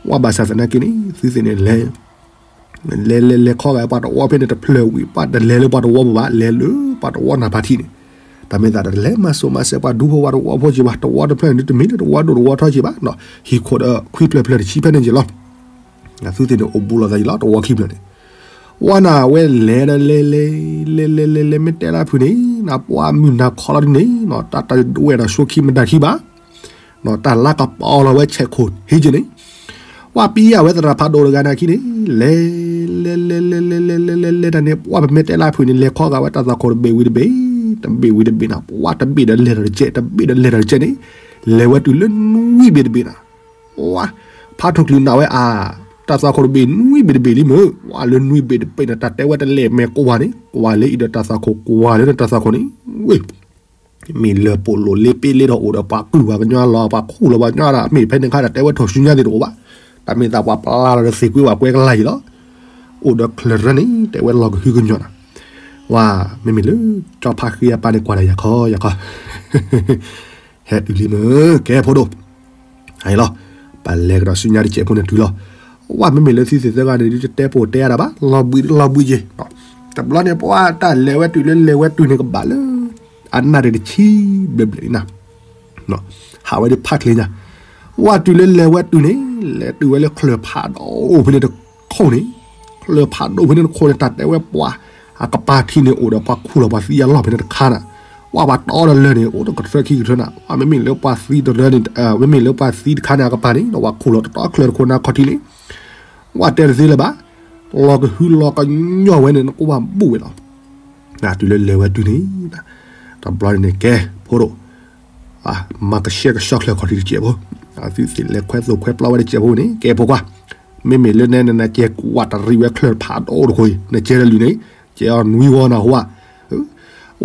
ပှၤဘၣ်ဆၣ်သနာ်က့န့ၣ် သုသ့ၣ်န့ၣ်လဲၤ လဲၤလဲၤလဲၤခီဂာ်ပှၤတဝီဖဲန့ၣ်တဖျၢၣ်ဝံၤ ပှၤတလဲၤလၢပှၤတဝီပူၤဘၣ် လဲၤလၢပှၤတဝီနၢ်ဖးထံန့ၣ်, တၢ်မ့ၢ်သးတလဲၤမၤစိာ်မၤစဲးပှၤဒူဖိပှၤတဝီဖိက့ၤဘၣ် တဝီတဖျၢၣ်န့ၣ် တမ့ၢ်လၢတဝီဒိၣ်တဝီထီက့ၤဘၣ်နီၤ,ဟံၣ်ခိၣ်ဒီးခွံဖျၢၣ်ဖျၢၣ်တဆံဖဲန့ၣ်က့ၤလီၤ, သုသ့ၣ်န့ၣ်အိၣ်ဘူးလိာ်သးယံၤလီၤ တဝီခံဖျၢၣ်န့ၣ်, ဝဲနၤဝဲလဲၤဒီးလဲၤလဲၤ လဲၤလဲၤလဲၤလဲၤ မ့ၢ်တဲလၢဖုးန့ၣ် နပှၤမုၢ်နၤခီလီၤဒ်န့ၣ်နီၤ တၢ်တဝဲဒီးၡိခံမတၤခံဘၣ် တၢ်လၢကပီၤလီၤဝဲဆဲးခိၣ်ဟံးက့ၤန့ၣ်, ပှၤပံယၢ်ဝဲသရၣ်ဖးဒိၣ်တဂၤနာ်က့န့ၣ်, လဲၤ လဲၤ လဲၤ လဲၤ လဲၤ လဲၤ လဲၤ လဲၤ တၢ်န့ၣ် ပှၤပမ့ၢ်တဲလၢဖုးန့ၣ် လဲၤခီဂာ်ဝဲတၢ်သွၣ်ခိၣ်တဘ့ၣ်ဝံၤတဘ့ၣ်, တဘ့ၣ်ဝံၤတဘ့ၣ်နၤ, ပှၤတဘ့ၣ်ဒီးလဲၤဒီးတကဲး တဘ့ၣ်ဒီးလဲၤဒီးတကဲးန့ၣ်, လဲၤဝဲတုၤလၢနွံဘ့ၣ်တဘ့ၣ်နၤ, ပှၤ ဖးထူၣ်ချုးနၢ်ဝဲအါ, တၢ်သွၣ်ခိၣ်တဘ့ၣ်နွံဘ့ၣ်တဘ့ၣ်လံမ့ၢ်, ပှၤလၢနွံဘ့ၣ်တဘ့ၣ်န့ၣ် တၢ်တဲဝဲတလဲၤမဲာ်ကွၢ်န့ၣ် ကွၢ်လၢအံၤဒီးတၢ်သွၣ်ခိၣ် ကွၢ်လၢနတၢ်သွၣ်ခိၣ်န့ၣ်, ဝ့ၢ် မ့ၢ်လၢပိာ်လိာ်လ့ပ့လ့ဒီးအိၣ်ဒီးပှၤကုၢ်ပှၤကညီလီၤ ပှၤခူၣ်လီၤပှၤကညီဒီး မ့ၢ်ဖဲန့ၣ်ခါဒီးတဲဝဲထီၣ်ဆူညါသ့ၣ်တအိၣ်ဘၣ်, တၢ်မ့ၢ်သးပှၤပျၢ်လီၤဒီးသ့ၣ်ကွ့ဝဲကွဲကလါယံၤလီၤ, အိၣ်ဒီးချၢရၢန့ၣ် တဲဝဲလီၤကဟုကညီၢ်နၤ, ဝါ မ့မ့ၢ်လၢ ကၠီဖါဃ့အပၢ်န့ၣ် ကွၢ်ဒီးယၤခီယၤခီ ဟဲတုၤလံမ့ၢ် ကဲဖိဒိၣ် ဟဲလီၤ, ပလဲၤကဒီးဆူညါတစဲးဖိန့ၣ်တုၤလီၤ, ဝါ မ့မ့ၢ်လၢသုသ့ၣ်သၢဂၤန့ၣ် ဒုးတတဲပိာ်တဲအါဒၣ်ဘၣ် လီၤဘှံးလီၤဘှံးက့ၤ, တဘျီန့ၣ် ပှၤတၢ်လဲၤဝဲတုၤလၢလဲၤဝဲတုၤန့ၣ်ကဘၣ်လၢ အနၣ်ရံၣ်တဆံဘျဲၣ်ဘျဲၣ်န့ၣ်နၤ ဟးဝဲဒၣ်ဖးချ့ညါ, ဝါ တုၤလၢလဲၤဝဲတုၤန့ၣ် လဲၤတုၤဝဲလၢချၢၣ်ဖးဒိၣ်ဖဲန့ၣ်တခိၣ်န့ၣ်, ချၢၣ်ဖးဒိၣ်ဖဲန့ၣ်တခိၣ်န့ၣ် တၢ်တဲဝဲပှၤ အကပၤထံန့ၣ်အိၣ်ဒီးပှၤခူၣ်လီၤပှၤသံအလီၢ်ဖဲန့ၣ်တခါနၤ, ဝါ ပှၤတီဒီးလၢၢ်န့ၣ် အိၣ်ဒီးကတြၢခံကတြၢနၤ, ဝါ မ့မ့ၢ်လၢပှၤသံတရၢန့ၣ် မ့မ့ၢ်လၢပှၤသံတခါန့ၣ်အကပၤန့ၣ် ဒီးပှၤခူၣ်လီၤတတီချၢၣ်တခိၣ်နၤခီၣ်ထံးန့ၣ်, ဝါ တဲတသ့လၢၤဘၣ်, လီၤကဟုလီၤကညီၢ်ဝဲန့ၣ် နကဝၢ်ဘူၣ်ဝဲလီၤ တုၤလၢလဲၤဝဲတုၤန့ၣ်, တဘျီန့ၣ် ကဲ ဖိဒိၣ်, မၤကဆှဲကဆှီချၢၣ်ခီၣ်ထံးတစဲးဖိ, သုသ့ၣ်လဲၤခွဲသိၣ်ခွဲပျီဝဲတစဲးဖိန့ၣ် ကဲဖိခွါ, မ့မ့ၢ်လၢနဲနနကဲကွၢ်တရံးဝဲချၢၣ်ဖးဒိၣ်တခိၣ်အံၤ နကဲတလုာ်န့ၣ်, ကဲအီၤနွံဝီနၤဟိဧါ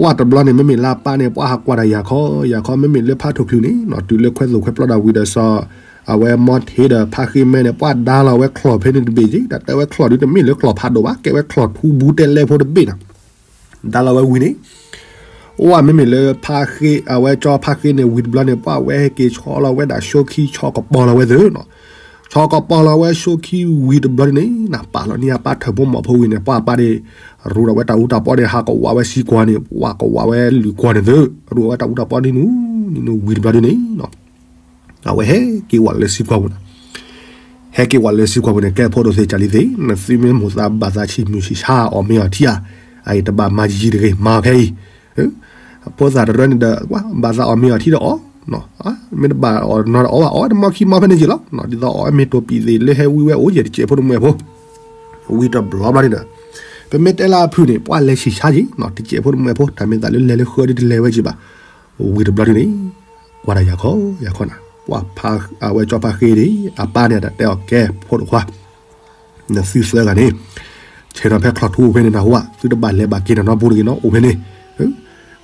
ဝါ တဘျီန့ၣ် မ့မ့ၢ်လၢအပၢ်န့ၣ် ပှၤဟးကွၢ်တၢ်ယၤခီယၤခီ မ့မ့ၢ်လၢဖးထူၣ်ချုးန့ၣ် တုၤလၢခွဲသိၣ်ခွဲပျီဒၣ်ဝံၤဒီးစီၤ အဝဲမီထ့ဒီးဖါဃ့မဲန့ၣ် ပှၤဒါလီၤဝဲချီၣ်ဖဲန့ၣ်တဘ့ၣ်က့ၤ တၢ်တဲဝဲချီၣ်ဒုးတမ့ၢ်လၢချီၣ်ဖးဒိၣ်ဘၣ် ကဲဝဲချီၣ်ထူဘူးတဲလဲဖိတဘ့ၣ်နၤ ဒါလီၤဝဲဝံၤန့ၣ်, အိၣ် မ့မ့ၢ်လၢဖါဃ့ အဝဲကၠီဖါဃ့န့ၣ် ဝံၤတဘျီန့ၣ် ပှၤဝဲဟဲက့ၤဆီလီၤဝဲဒၣ်ၡိခံ ဆီကပီၤလီၤဝဲသ့ၣ်နီၤ, ဆီကပီၤလီၤဝဲၡိခံဝံၤတဘျီန့ၣ် နပာ်လီၤန့ၢ်အပၢ်ထၢၣ်ဖိမီၤဖိဝံၤန့ၣ် ပှၤပၢ်န့ၣ် ရူးဒီးဝဲတၢ်အူတၢ်ပီန့ၣ် ဟးကဝးဝဲစံကွၢ်န့ၣ် ပှၤကဝးဝဲလုၢ်ကွၢ်န့ၣ်သ့ၣ် ရူးဝဲတၢ်အူတၢ်ပီန့ၣ်နူ နူဝံၤတဘျီန့ၣ်နီၤ အဝဲဟဲက့ၤဝဲလၢစံကွၢ်ပူၤန့ၣ်, ဟဲက့ၤဝဲလၢစံကွၢ်ပူၤန့ၣ် ကဲဖိဒိၣ်သ့ၣ်ကၢ်လံသ့ၣ် နသုမ့ၢ်မိၣ်သးဘၣ်သးဆံးမုၢ်ဆံးဆါအီၤမ့ၢ်အီၤထံဧါ, အအံၤတဘၣ်မၤယံာ်တဂ့ၤ မၤအီၤခဲအံၤ, ဖိသၣ်တရၢန့ၣ်ဒီး ဘၣ်သးအီၣ်မ့ၤအီထံဒီးအီၣ်, မ့ၢ်တဘၣ်အီၣ်နီၤဒီးအီၣ်ဘၣ် အီၣ်ဝဲတမီခံမီဖဲန့ၣ်ယံာ်လီၤ, ဒ်သိးအီၣ်ဝဲမ့ၤတိာ်ပံာ်သ့ၣ်လၢဟဲဝံဝဲအိၣ်ယဲၢ်တစဲးဖိတမှဲၢ်ဖိ, ဝံၤတဘျီဘျီန့ၣ်ဒီး ပမ့ၢ်တဲလၢအဖုၣ်န့ၣ် ပှၤလဲၤဆံးဆါက့ၤနီၤ တစဲးဖိတမှဲၢ်ဖိ တၢ်မ့ၢ်သးလၢလဲၤလၢဃၢဒ်တလဲၤဝဲက့ၤဘၣ်, ဝံၤတဘျီဒ်န့ၣ် ကွၢ်တၢ်ယၤခီယၤခီနၤ ပှၤဖးအဝဲကၠီဖးဃ့န့ၣ် အပၢ်န့ၣ်တၢ်တဲအီၤကဲဖိဒိၣ်ခွါ နသုသၢဂၤန့ၣ် ဆဲးနီၤဖဲချီၣ်ထူဖဲန့ၣ်နၢ်ဟူဧါ သုတဘၣ်လဲၤဘၣ်က့ၤနၤနီတပူၤတဂ့ၤနီၤ အိၣ်ဖဲန့ၣ်,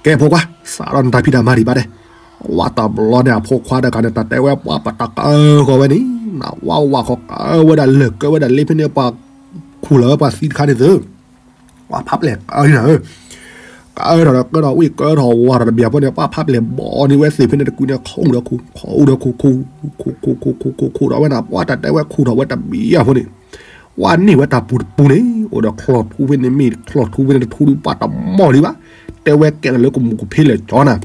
ကဲဖိခွါ စးထီၣ်နတၢ်ဖံးတၢ်မၤဒံးဘၣ်တဲ, ဝဲတဘျီန့ၣ် အဖိခွါတဂၤန့ၣ် တၢ်တဲဝဲပှၤပတၢ်ကၢဃီၤဝဲန့ၣ်, နဝဲဝးဃီၤကၢဝဲဒၣ်လၢာ်ကၢဝဲဒၣ်လ့ဖဲန့ၣ် ပှၤခူၣ်လီၤဝဲပှ�ၤသံတခါန့ၣ်သု ပှၤဖးပျဲၢ်ကၢန့ၣ်နၤဧၢ ကၢထီၣ်ဒီးကၢထီၣ်ဝံၣ်ကၢထီၣ်ဝးထီၣ်တဘျီဖိန့ၣ် ပှၤဖးပျဲၢ်ဘီန့ၢ်ဝဲသ့ၣ်ဖဲန့ၣ်တကုန့ၣ် ခူၣ်ဒီးခူၣ် ခူၣ်ဒီးခူၣ် ခူၣ် ခူၣ် ခူၣ် ခူၣ် ခူၣ် ခူၣ်ဒီးဝဲနၤ ပှၤတၢ်တဲဝဲခူၣ်ထီၣ်ဝဲတဘျီဖိန့ၣ်, ဝဲန့ၢ်ဝဲတၢ်ပူၤတပူၤန့ၣ် အိၣ်ဒီးချီၣ်ထူဖဲန့ၣ် မ့ၢ်ချီၣ်ထူဖဲန့ၣ်တထူဒုးပှၤတမီၢ်လံဘၣ်, တဲဝဲကဲထီၣ်လၢကမူၣ်ကဖ့လၢာ်ကၠီနၤ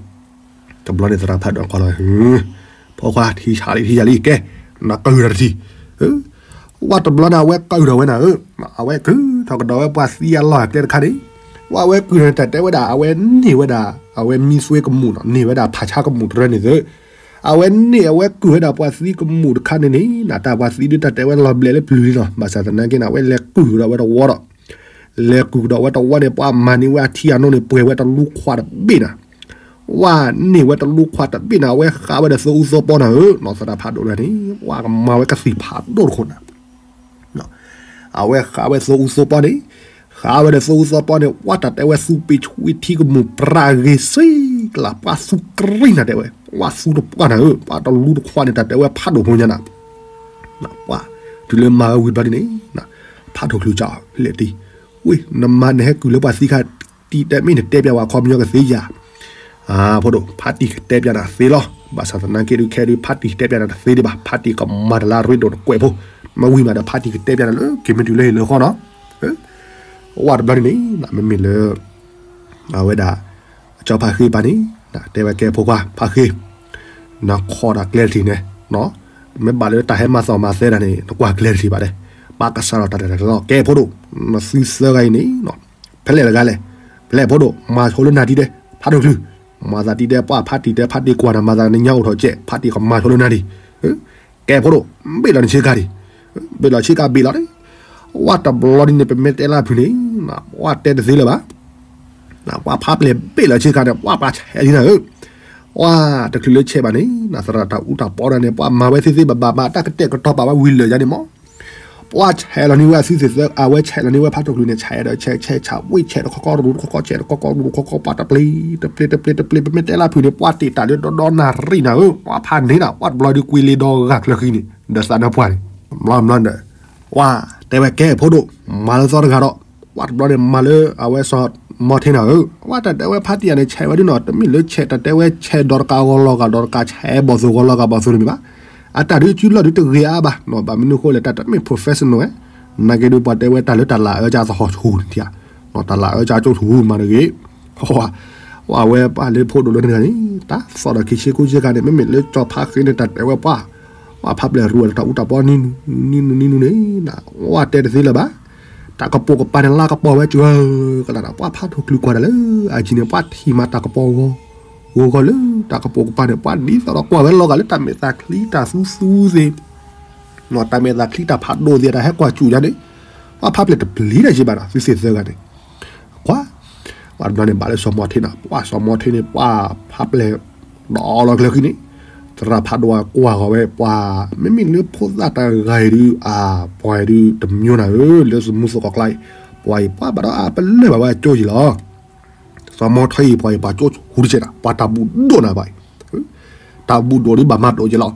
တဘျီန့ၣ်သရၣ်ဖးဒိၣ်ကွၢ်လီၤ, ဖိခွါထံဆးလံထံဆးလံကဲ, နကၢၢ်တၢ်တထံၣ်, ဝဲတဘျီန့ၣ် အဝဲကၢၢ်ထီၣ်ဝဲနၤဧၢ, အဝဲကုၢ်ထီၣ်ကဒီးဝဲပှၤသံအလီၢ်အကျဲတခါန့ၣ်, ဝဲအဝဲကုၢ်ထီၣ်န့ၣ် တၢ်တဲဝဲဒၣ် အဝဲန့ၢ်ဝဲဒၣ် အဝဲမံသွဲကမူၣ်နီၤ န့ၢ်ဝဲဒၣ်ဖးဆါကမူၣ်တရၢန့ၣ်သု, အဝဲန့ၢ်အဝဲကုၢ်ဝဲဒၣ်ပှၤသံကမူၣ်တခါန့ၣ်န့ၣ် နတၢ်ပှၤသံဒုးတၢ်တဲဝဲလီၤဘျဲးလၢပျုၤလံနီၤ ဘၣ်ဆၣ်သနာ်က့န့ၣ် အဝဲလဲၤကုၢ်ကဒီးဝဲတဝီဒီး လဲၤကုၢ်ကဒီးဝဲတဝီန့ၣ် ပှၤမၤန့ၢ်ဝဲအထံအနိန့ၣ် ပှဲၤဝဲတလူခွးတဘ့ၣ်နၤ, ဝဲန့ၢ်ဝဲတလူခွးတဘ့ၣ်နၤ အဝဲဃးဝဲဒီးသၢအူသီပီနၤဧၢ, နီၢ်သရၣ်ဖးဒိၣ်တဂၤန့ၣ် ပှၤကမၤဝဲကသံၣ်ဖးဒိၣ်တခိၣ်နၤ အဝဲဃးဝဲသၢအူသီပီန့ၣ်, ဃးဝဲဒီးသၢအူသီပီန့ၣ် ပှၤတၢ်တဲဝဲသူပ့ၤဆူအထံကမူၣ်ပြးဂ့ၤစ့ကျါ ပှၤသူကရံၣ်နၤတဲဝဲ, ပှၤသူတပှၢ်နၤဧၢ, ပှၤတလူတခွးန့ၣ် တၢ်တဲဝဲဖးဒိၣ်ဖိညါနၤ, ပှၤတုၤလၢမၤဝဲဝံၤဘျီဒ်န့ၣ်, ဖးဒိၣ်ချုးကၠီလဲၤတံၢ်, ဝ့ၢ် နမၤနဟဲကုၢ်လၢပှၤသံခါ တံၢ်တဲမ့ၢ်နတဲပျးဝဲအခီပညီကသ့ဧါ ဖိဒိၣ် ဖးတံၢ်ကတဲပျးနၤသ့လီၤ, ဘၣ်ဆၣ်သနာ်က့ဒုးခဲဒုး ဖးတံၢ်ကတဲပျးနၤတသ့ဒံးဘၣ်, ဖးတံၢ်ကမၤတၢ်လၢအရ့ဒိၣ်တကွဲးဖိ, မ့ၢ်ဝံၤမးဒီး ဖးတံၢ်ကတဲပျးနၤလၢက့ၤမ့ၢ်တုၤလၢဟ့ၣ်လၢဃီနီၤ, ဝဲတဘျီဒ်န့ၣ် မ့မ့ၢ်လၢ အဝဲဒၣ် ကၠီဖးဃ့ပၢ်န့ၣ် တဲဝဲကဲဖိခွါဖးဃ့ နခိးတၢ်ကျဲတထံၣ်န့ၣ်, မ့ၢ်ဘၣ်လၢတၢ်ဟဲမၤသီၣ်မၤသဲတၢ်န့ၣ် နကွၢ်ကျဲတထံၣ်ဘၣ်ဒဲး, ပၢ်ကစးထီၣ်တၢ်တၢ်တၢ်လီၤ ကဲဖိဒိၣ်, နသုသၢဂၤအံၤန့ၣ် ဖဲလဲၣ်တဂၤလဲၣ်, ဖဲလဲၣ်ဖိဒိၣ် မၤဆိလၢနၤတံၢ်ဒဲး, ဖးဒိၣ်ချုး, မၤသးတံၢ်ဒဲး ပှၤဖးတံၢ်တဲ ဖးတံၢ်ကွၢ်နၤ မၤသးနညါအိၣ်ထီၣ်ကဲး ဖးတံၢ်ကမၤဆိလၢနၤတံၢ်, ကဲဖိဒိၣ် ဘ့ၣ်လီၤနဆ့ကၤတံၢ်, ဘ့ၣ်လီၤဆ့ကၤဘ့ၣ်လီၤ, ဝဲတဘျီဒ်န့ၣ် ပမ့ၢ်တဲလၢအဖုၣ်န့ၣ်, ပှၤတဲတသ့လၢၤဘၣ်, ပှၤဖးပျဲၢ်ဘ့ၣ်လီၤဆ့ကၤန့ၣ် ပှၤပှၤဆဲးလံနၤဧၢ, ပှၤတချုးလၢဆဲးဘၣ်န့ၣ် သရၣ်တၢ်အူတၢ်ပီတၢ်န့ၣ် ပှၤမၤဝဲသ့သ့ဘၣ်ဘၣ်မး တၢ်ကတဲာ်ကတီၤပာ်ဝဲဝံၤလၢာ်ယါန့ၣ်မး ပှၤဆဲးလီၤန့ၢ်ဝဲအသုသ့ၣ်သၢ အဝဲဆဲးလီၤန့ၢ်ဝဲဖးဒိၣ်ချုးန့ၣ် ဆဲးဒီးဆဲး ဆဲးဆး ဝ့ၢ်ဆဲးတခီခီရူၢ်တခီခီ ဆဲးတခီခီရူၢ်တခီခီ ပှၤတပျ့ၤ တပျ့ၤ တပျ့ၤ တပျ့ၤ ပမ့ၢ်တဲလၢဖုၣ်န့ၣ် ပှၤတ့ၢ်တၢ်လၢဒီဒီနၣ်ရံၣ်နၤဧၢ, ပှၤဖးန့ၢ်နၤ ပှၤတဘျီဒုးကွံာ်လ့ဒီးဂၤချၢဃံန့ၣ် ဒီးသးနၢပှၢ်န့ၣ် ဘျီဘျီဒီး ပှၤတဲဝဲကဲဖိဒိၣ် မၤလၢသီတဂၤဒီး ပှၤတဘျီန့ၣ် မၤလၢအဝဲစီၤမီထ့နၤဧၢ, ပှၤတၢ်တဲဝဲဖးတံၢ်ယၤန့ၣ် ဆဲးဝဲဒ်နီၤ တမ့ၢ်လၢဆဲးတၢ်တဲဝဲဆဲးဒီးတကးဂီၤလီၤဂာ်ဒီးတကးဆဲးဘီၣ်သိၣ်ဂီၤလီၤဂာ်ဘီၣ်သိၣ်န့ၣ်မ့ၢ်ဘၣ်, အတၢ်ဒုးစုလီၢ်ဒုးတဂ့ၤအါဘၣ်နီၤ, ဘၣ်မနုၤအဃိလဲၣ် တၢ်တမ့ၢ် professional ဝဲ, နာ်က့ဒုးပှၤတဲဝဲတၢ်လၢတၢ်လၢအအၢကၢသဟီၣ်ဆူၣ်န့ၣ်ထံဧါ, တၢ်လၢအအၢကၢကၠိဆူၣ်မးတဂ့ၤ, ပှၤဝဲပှၤလၢဖိဒိၣ်လၢန့ၣ်န့ၣ် တၢ်သီၣ်ဒီးခံဆ့ကူဆ့ကၤန့ၣ် မ့မ့ၢ်လၢကၠီဖးဃ့န့ၣ် တၢ်တဲဝဲပှၤ, ပှၤဖးပျဲၢ်ရူၢ်ဝဲတၢ်အူတၢ်ပီနံၤနူၤ နံၤနူၤ နံၤနူၤန့ၣ် ပှၤတဲတသ့လၢၤဘၣ်, တၢ်ကပိာ်ကပၤန့ၣ် လါကပီၤဝဲစှၤကလၢ်ဒီး ပှၤဖးထီၣ်ချုးကွၢ်တၢ်လၢအအံၤန့ၣ် ပှၤထံၣ်မးတၢ်ကပီၤဂီၤ ဂီၤဂီၤလၢတၢ်ကပိာ်ကပၤန့ၣ် ပှၤဒ်သိးဒီးကွၢ်ဝဲလီၤဂာ်လၢတၢ်မဲာ်သးချံတၢ်သူသူသ့ၣ်, တၢ်မဲာ်သးချံတၢ်ဖးဒိၣ်သ့ၣ် တၢ်ဟဲကွၢ်စူၣ်ယါန့ၣ်, ပှၤဖးပျဲၢ်တပျံၤတၢ်စ့ၢ်ဘၣ်ဒီး သုသ့ၣ်သၢဂၤန့ၣ်, ကွၢ်, ပှၤတဘျီန့ၣ် ဘၣ်လၢစီၤမီထ့နၤ, ပှၤစီၤမီထ့န့ၣ် ပှၤဖးပျဲၢ် ဒီးလီၤကျၢၤဃံန့ၣ်, သရၣ်ဖးဒိၣ်အကွၢ်ဂီၤဝဲပှၤ, မ့မ့ၢ်လၢဖိသၣ်တဂၤအံၤဒုး အပှၤအံၤဒုးတမံၤနၤဧၢ, လၢသမူသကိးကျါအံၤ, ပှၤအံၤပှၤဘၣ်ဒီးအပလၢၢ်ဘၣ်ဝဲအကၠိယံၤလီၤ. စီၤမီထ့အံၤ ပှၤအံၤပှၤကၠိဟူတကဲးနၤ, ပှၤတၢ်ဘူၣ်ဒိၣ်နၤဘၣ်အံၤ, တၢ်ဘူၣ်ဒိၣ်ဒုးဘၣ်မၤဒိၣ်ကဲးလီၤ.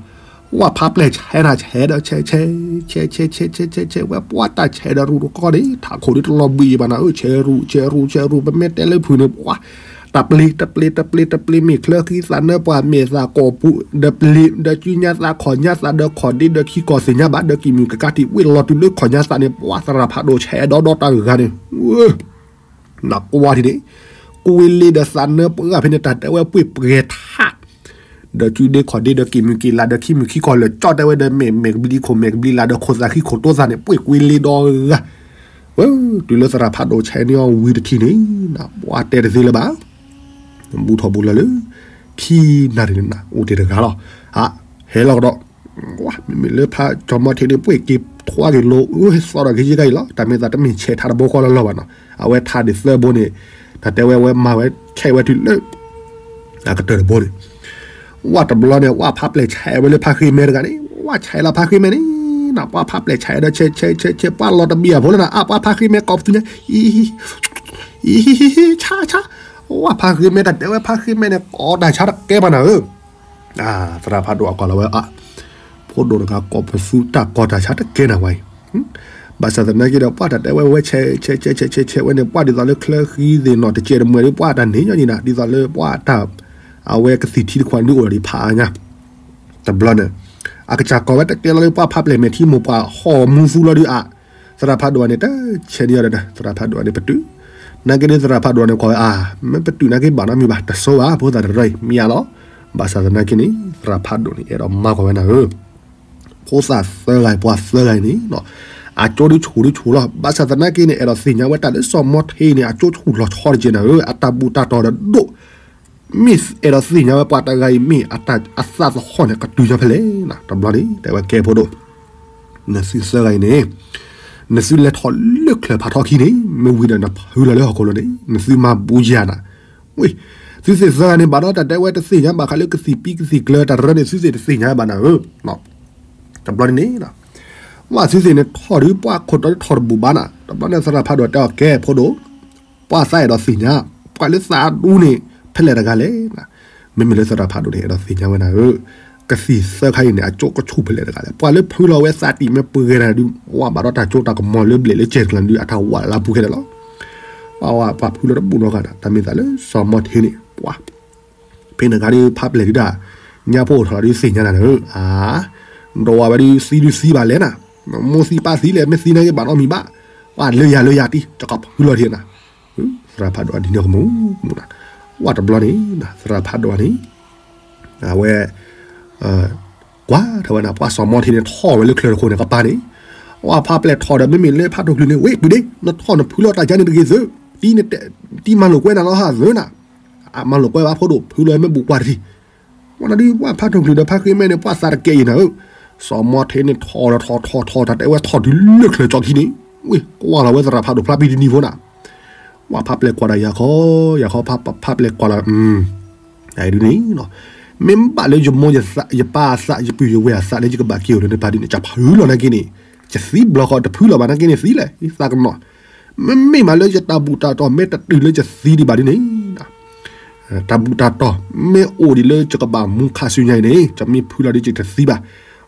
ပှၤဖးပျဲၢ်ဆဲးနၤ ဆဲးဒီးဆဲး ဆဲး ဆဲး ဆဲး ဆဲး ဆဲး ဆဲး ဆဲး ဝဲပှၤတၢ်ဆဲးဒီးရူၢ်တကီန့ၣ် ထးခိၣ်ဒုးတလီၤဘှံးအံၤဘၣ်နၤဧၢ, ဆဲးရူၢ် ဆဲး ရူၢ် ဆဲး ရူၢ် ပမ့ၢ်တဲလၢဖုၣ်န့ၣ် ပှၤ တပျ့ၤ တပျ့ၤ တပျ့ၤ တပျ့ၤ မ့ၢ်ချၢဃံသးနၢပှၢ် မ့ၢ်သးကိာ်ပူၤ ဒီးပျ့ၤ ဒီးစုညါသးခီၣ်ညါသးဒီးခီၣ်ဒ့ဒီးခံကီၢ်သ့ၣ်ညါဘၣ် ဒီးကံၢ်မုၢ်ကကါတံၢ်ဝ့ၢ်လီၤတုၤလၢခီၣ်ညါသးန့ၣ် ပှၤသရၣ်ဖးဒိၣ်ဆဲးဒီးဒီတၢ်ဂၤန့ၣ် နကွၢ်ထံၣ်န့ၣ် ကွ့လ့ဒီးသးနၢပှၢ်ဖဲန့ၣ် တၢ်တဲဝဲပှ့ၢ်ပှဲၤထး ဒီးစုဒ့ခီၣ်ဒ့ဒီးကံၢ်မုၢ်ကံၢ်လးဒီးခံမုၢ်ခံကီၢ်လၢာ်ကၠီတဲဝဲဒီး မဲာ်မဲာ်ကဘျံးခိၣ်မဲာ်ကဘျံးလးဒီးခိၣ်သးဃံခိၣ်တိသးန့ၣ် ပှ့ၢ်ကွ့လ့ဒီဂၤ တုၤလၢသရၣ်ဖးဒိၣ်ဆဲးန့ၢ်အီၤဝံၤတထံၣ်န့ၣ် ပှၢ်တဲတသ့လၢၤဘၣ်. ဘူးထီၣ်ဘူးလီၤလၢ ခံနၣ်ရံၣ်န့ၣ် အိၣ်တ့ၢ်တဂၤလီၤ. အ ဟဲလီၤကဒီး, မ့မ့ၢ်လၢဖးစီၤမီထ့န့ၣ် ပှ့ၤက့ၤထွါက့ၤလိၤ အၢ သီဒီးက့ၤယဲၢ်ကါအံၤလီၤ. တၢ်မ့ၢ်သးတမ့ၢ်ဆဲးထးတဘိဃီလီၤလီၤဘၣ်နီၤ. အဝဲထးဒံးသၢဘိန့ၣ် တၢ်တဲဝဲဝဲမၤဝဲခဲဝဲတုၤလၢ အကတၢၢ်တဘိန့ၣ် ဝဲတဘျီန့ၣ် ဝဲဖးပျဲၢ်ဆဲးဝဲလၢဖးဃ့မဲတဂၤန့ၣ် ဝဲဆဲးလီၤဖးဃ့မဲန့ၣ် ပှၢ်ဖးပျဲၢ်ဆဲးဒီး ဆဲးဆဲးဆဲးဆဲး ပှၢ်လီၤတဘ့ၣ်အဖိလၢနၤ အါ ပှၢ်ဖးဃ့မဲကိးပသူညါ အံၤ အံၤ ဆါ ဆါ ဝဲဖးဃ့မဲ တၢ်တဲဝဲဖးဃ့မဲန့ၣ် ကိးတၢ်ဆါတကဲဘၣ်နၤဧၢ. သရၣ်ဖးဒိၣ်အကွၢ်လီၤဝဲအါ ဖိဒိၣ်တဂၤကိးပသူတၢ်ကိးတၢ်ဆါတကဲနၤဝဲအံၤ ဘၣ်ဆၣ်သနာ်က့ဒီး ပှၢ်တၢ်တဲဝဲဝဲဆဲးဆဲးဆဲးဆဲးဆဲးဆဲးဝဲန့ၣ် ပှၢ်ဒ်သိးလၢချၢဃံသ့ၣ်နီၣ်တကဲးတမှဲၤဒီး ပှၢ်တၢ်န့ၣ်ညီနံၣ်နၤ ဒ်သိးလၢပှၢ်တၢ် အဝဲကသံၣ်ထံတခွးဒုးအိၣ်ဒီးဖးအါညါ တဘျီန့ၣ် အကစၢ်ကိးဝဲတကဲလီၤလၢပှၢ်ဖးပျဲၢ်မဲာ်ထံမိၢ်ပှၢ်ဟီၣ်မူသူလီၤဒုးအါ သရၣ်ဖးဒိၣ်န့ၣ် တဆဲးန့ၢ်အီၤဒီး သရၣ်ဖးဒိၣ်န့ၣ် ပတုာ် နာ်က့ဒီးသရၣ်ဖးဒိၣ်န့ၣ် ကွၢ်ဝဲအါ မ့ၢ်ပတုာ်နာ်က့ဘၣ်နီတမံၤဘၣ် တဆိဘၣ် ဖိသၣ်တရၢအံၤ မ့ၢ်အါလီၤ. ဘၣ်ဆၣ်သနာ်က့န့ၣ် သရၣ်ဖးဒိၣ်န့ၣ် အဲၣ်ဒိးမၤကွၢ်ဝဲနၤဧၢ ဖိသၣ်သၢဂၤအံၤ ပှၤသၢဂၤအံၤန့ၣ် အကၠိဒုးဆူၣ်ဒုးဆူၣ်လီၤ. ဘၣ်ဆၣ်သနာ်က့န့ၣ် အဲၣ်ဒိးသ့ၣ်ညါဝဲတၢ်လၢစီၤမီထ့န့ၣ် အကၠိဆူၣ်လီၤဆီတက့ၢ်နၤဧၢ အတၢ်ဘူၣ်တၢ်တီၤဒီးဒိၣ် မ့ၢ်အဲၣ်ဒိးသ့ၣ်ညါဝဲပှၤတဂၤအံၤမ့ၢ်အသးသဟီၣ်န့ၣ် ကတုၤညီဖဲလဲၣ်. တဘျီန့ၣ် တဲဝဲကဲဖိဒိၣ် နသုသၢဂၤအံၤန့ၣ် နသုလဲၤထီၣ်လၢချၢၣ်ဖးထီခံန့ၣ် မ့ၢ်ဝံၤဒီးနဖုလီၤလၢဟီၣ်ခိၣ်လိၤန့ၣ် နသုမၤဘူယၤနၤ ဝ့ၢ် သုသ့ၣ်သၢဂၤန့ၣ် ဘၣ်ဒီးတၢ်တဲဝဲတသ့ၣ်ညါဘၣ်ဃးလၢကသံၣ်ပံကသံၣ်ကျၢၤတၢ်ရၢန့ၣ် သုသ့ၣ်တသ့ၣ်ညါဘၣ်နၤဧၢ တဘျီန့ၣ်န့ၣ် ဝဲသုသ့ၣ်န့ၣ်ထီၣ်ဒုးပှၢ်ခိၣ်တီဒုးထီၣ်တဘူၣ်ဘၣ်နၤ တဘျီန့ၣ်သရၣ်ဖးဒိၣ်တဲအီၤကဲဖိဒိၣ် ပှၢ်သးအဲၣ်ဒိးသ့ၣ်ညါ ပှၤလၢသးအဒူန့ၣ် ဖဲလဲၣ်တဂၤလဲၣ်. မ့မ့ၢ်လၢသရၣ်ဖးဒိၣ်န့ၣ် အဲၣ်ဒိးသ့ၣ်ညါဝဲနၤဧၢ ကသံၣ်သၢခါအံၤန့ၣ် အကၠိကဆူၣ်ဖဲလဲၣ်တဂၤလဲၣ် ပှၤလၢဖုလီၤဝဲသးတံၢ်မ့ၢ်ပှဲၤဂဲၤနၤဒုး ဝဲဘၣ်ဒီးတၢ်ကၠိတၢ်ကမီၤလၢဘျဲၣ်လၢစဲၤကျၢၤဒုး အတၢ်ဝးလၢပူၤခဲလၢာ်လီၤ. ပှၤဝဲပှၤဖုလီၤတဘူၣ်နီတဂၤဒီး တၢ်မ့ၢ်သးလၢစီၤမီထ့န့ၣ် ပှၤ ဖဲန့ၣ်တဂၤဒုးဖးပျဲၢ်ဒုးဒၣ် ညါဖိအိၣ်ထီၣ်လီၤဒုးသ့ၣ်ညါနၤနၤဧၢ အါ ဒီးဝဲဒုးသံဒုးသံဘၣ်လဲၣ်နၤ မိၢ်သံပၢ်သံလဲၣ် မ့ၢ်သံနာ်က့ဘၣ်နီတမံၤဘၣ် ပှၤလၢယၤလၢယၤတံၢ် တကဖုလီၤထံနၤ သရၣ်ဖးဒိၣ်ဒ်န့ၣ်ကမူၣ်မူၣ်နၤ ဝဲတဘျီန့ၣ် သရၣ်ဖးဒိၣ်န့ၣ် အဝဲ ကွၢ်ထီၣ်ဝဲနၤ ပှၤစီၤမီထ့န့ၣ် ထီၣ်ဝဲလၢချၢၣ်တခိၣ်န့ၣ် ကပၤန့ၣ် ပှၢ်ဖးပျဲၢ်ထီၣ်ဒီး မ့မ့ၢ်လၢဖးထီၣ်ချုးန့ၣ် ဝ့ၢ် ပုၢ်ဒ့ နထီၣ်နဖုလီၤတၢ်ယါန့ၣ်တဂ့ၤသု တံၢ်မၤလိာ်ကွဲနၤလီၤဟးသုနၤ အမၤလိာ်ကွဲဘၣ်ဖိဒိၣ် ဖုလီၤမ့ၢ်ဘူးကွၢ်တထံၣ် ဝဲနၤဒုး ပှၢ်ဖးထီၣ်ချုးဒီးဖးဃ့မဲန့ၣ် ပှၢ်သးတကဲအံၤနၤဧၢ စီၤမီထ့န့ၣ်ထီၣ်ဒီးထီၣ်ထီၣ်ထီၣ် တၢ်တဲဝဲထီၣ်တုၤလၢချၢၣ်ကၠီခံန့ၣ် ဝ့ၢ် ကွၢ်လီၤဝဲသရၣ်ဖးဒိၣ်ဖျါဖံးတနံၤဖိနၤ ပှၢ်ဖးပျဲၢ်ကွၢ်ဒီးယၤခီ ယၤခီ ပှၢ်ဖးပျဲၢ်ကွၢ်လီၤ ဒ်န့ၣ် မ့ၢ်ဘၣ်လၢယမိၢ်ယပၢ်အသး ယပုၢ်ယဝဲၢ်အသးလၢယကဘၣ်က့ၤအိၣ်လၢနပၤဒ်န့ၣ် ယဖုလီၤနာ်က့န့ၣ် ယသံဘျီဃီတဖုလီၤဘၣ်နာ်က့န့ၣ်သံလဲၣ် ယသးကနီၤ မ့မ့ၢ်မးလၢယတၢ်ဘူၣ်တၢ်တီၤမ့ၢ်တတုၤလၢယသံဒံးဘၣ်ဒ်န့ၣ် တၢ်ဘူၣ်တၢ်တီၤ မ့ၢ်အိၣ်ဒံးလၢယကဘၣ်မူခါဆူညါအံၤန့ၣ် ယမ့ၢ်ဖုလီၤဒ်ယတသံဘၣ်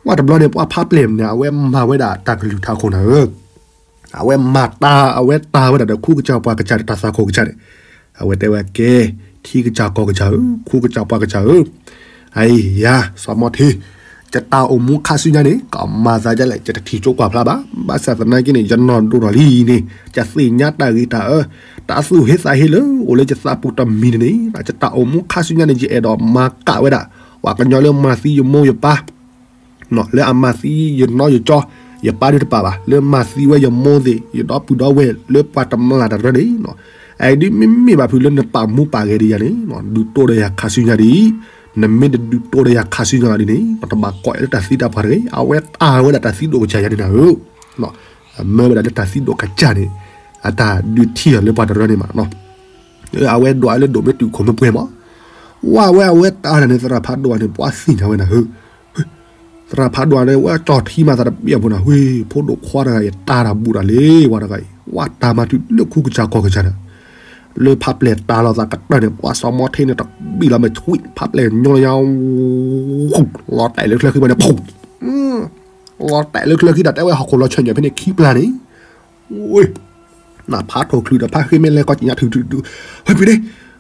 ပှၢ်တဘျီန့ၣ် ပှၢ်ဖးပျဲၢ်န့ၣ် အဝဲမၤဝဲဒၣ်တၢ်ကလုၢ်ထးခိၣ်နၤဧၢ အဝဲမၤတၢ် အဝဲတၢ်ဝဲဒၣ်ဒီးခူကစၢ်ပှၤကစၢ်ဒီးတၢ်သးခိၣ်ကစၢ်န့ၣ် အဝဲတဲဝဲကဲ ထံကစၢ်ကီၢ်ကစၢ်ဧၢ ခူကစၢ်ပှၤကစၢ်ဧၢ အယၤ စီၤမီထ့ ယတၢ်အိၣ်မူခါဆူညါန့ၣ် ကမၤသးဒ်လဲၣ် ယတထံၣ်ကၠိကွၢ်ဖျါဘၣ် ဘၣ်ဆၣ်သနာ်က့န့ၣ် ယနီၢ်ဒိၣ်ထီၣ်လံန့ၣ် ယသ့ၣ်ညါတၢ်ဂ့ၤတၢ်အၢ တၢ်သူၣ်ဟ့သးဟ့လၢအိၣ်လၢယသးပူၤတမံၤန့ၣ်န့ၣ် ယတၢ်အိၣ်မူခါဆူညါန့ၣ် ယအဲၣ်ဒိးမၤကၣ်ဝဲဒၣ် ပှၤကညီလၢမၤသံယမိၢ်ယပၢ် လၢအမၤသံယနီၢ်ယကၠီ ယပၢ်ဒုးတပာ်ဘၣ် လၢမၤသံဝဲယမိၢ်သ့ၣ် ယဒီပုၢ်ဒီဝဲၢ်လၢပှၤတမျၢ်တရၢန့ၣ် အအံၤဒုးမ့မ့ၢ်ဘၣ်ဖုးလၢနပာ်မူပာ်ဂဲၤဒံးယၤန့ၣ် ဒုးတိၢ်ဒီးယၤခါဆူညါဒံး နမ့ၢ်တဒုးတိၢ်ဒီးယၤခါဆူညါဒ်န့ၣ် နတဘၣ်ကိးလၢတၢ်သံတၢ်ပှၢ်တဂ့ၤ အဝဲတၢ်ဝဲဒၣ်တၢ်သံဒိၣ်ကစၢ်ယၤန့ၣ်နၤဧၢ အမၢဝဲဒၣ်လၢတၢ်သံဒိၣ်ကစၢ်န့ၣ် အတၢ်ဒုးထံၣ်အီၤလၢပှၤတရၢန့ၣ်မး အဝဲဒွးလၢဒိၣ်မ့ၢ်တုၤခိၣ်မ့ၢ်ပှဲၤမး ဝဲအဝဲတၢ်န့ၣ် သရၣ်ဖးဒိၣ်န့ၣ် ပှၤသ့ၣ်ညါဝဲနၤဧၢ သရၣ်ဖးဒိၣ်န့ၣ် ဝဲကၠီၣ်ထံမၤသးတဘၣ်အပူၤနၤ ဝ့ၢ် ဖိဒိၣ်ခွါတဂၤအံၤ တၢ်တၢ်ဘူၣ်တၢ်လံ ဝဲတဂၤအံၤ ဝဲတၢ်မၤတုၤလၢခူကစၢ်ကီၢ်ကစၢ်န့ၣ် လၢဖးပျဲၢ်တၢ်လီၤသးကတၢၢ်န့ၣ် ပှၤစီၤမီထ့န့ၣ် တဘံၣ်လီၤမဲာ်ဆွံ ဖးပျဲၢ်ညိလီၤညါ လီၤတဲာ်လၢချၢဃံဘၣ်န့ၣ် ဖူး လီၤတဲာ်လၢချၢဃံဒီး တဲဝဲဟီၣ်ခိၣ်လီၤဆၢၣ်ညါဖဲန့ၣ်ခံပျၢ်န့ၣ် ဝ့ၢ် နဖးထီၣ်ချုးဒီးဖးဃ့မဲလဲၤကီၢ်ကညးထုးထုးထုး ဝ့ၢ်ပုၢ်ဒ့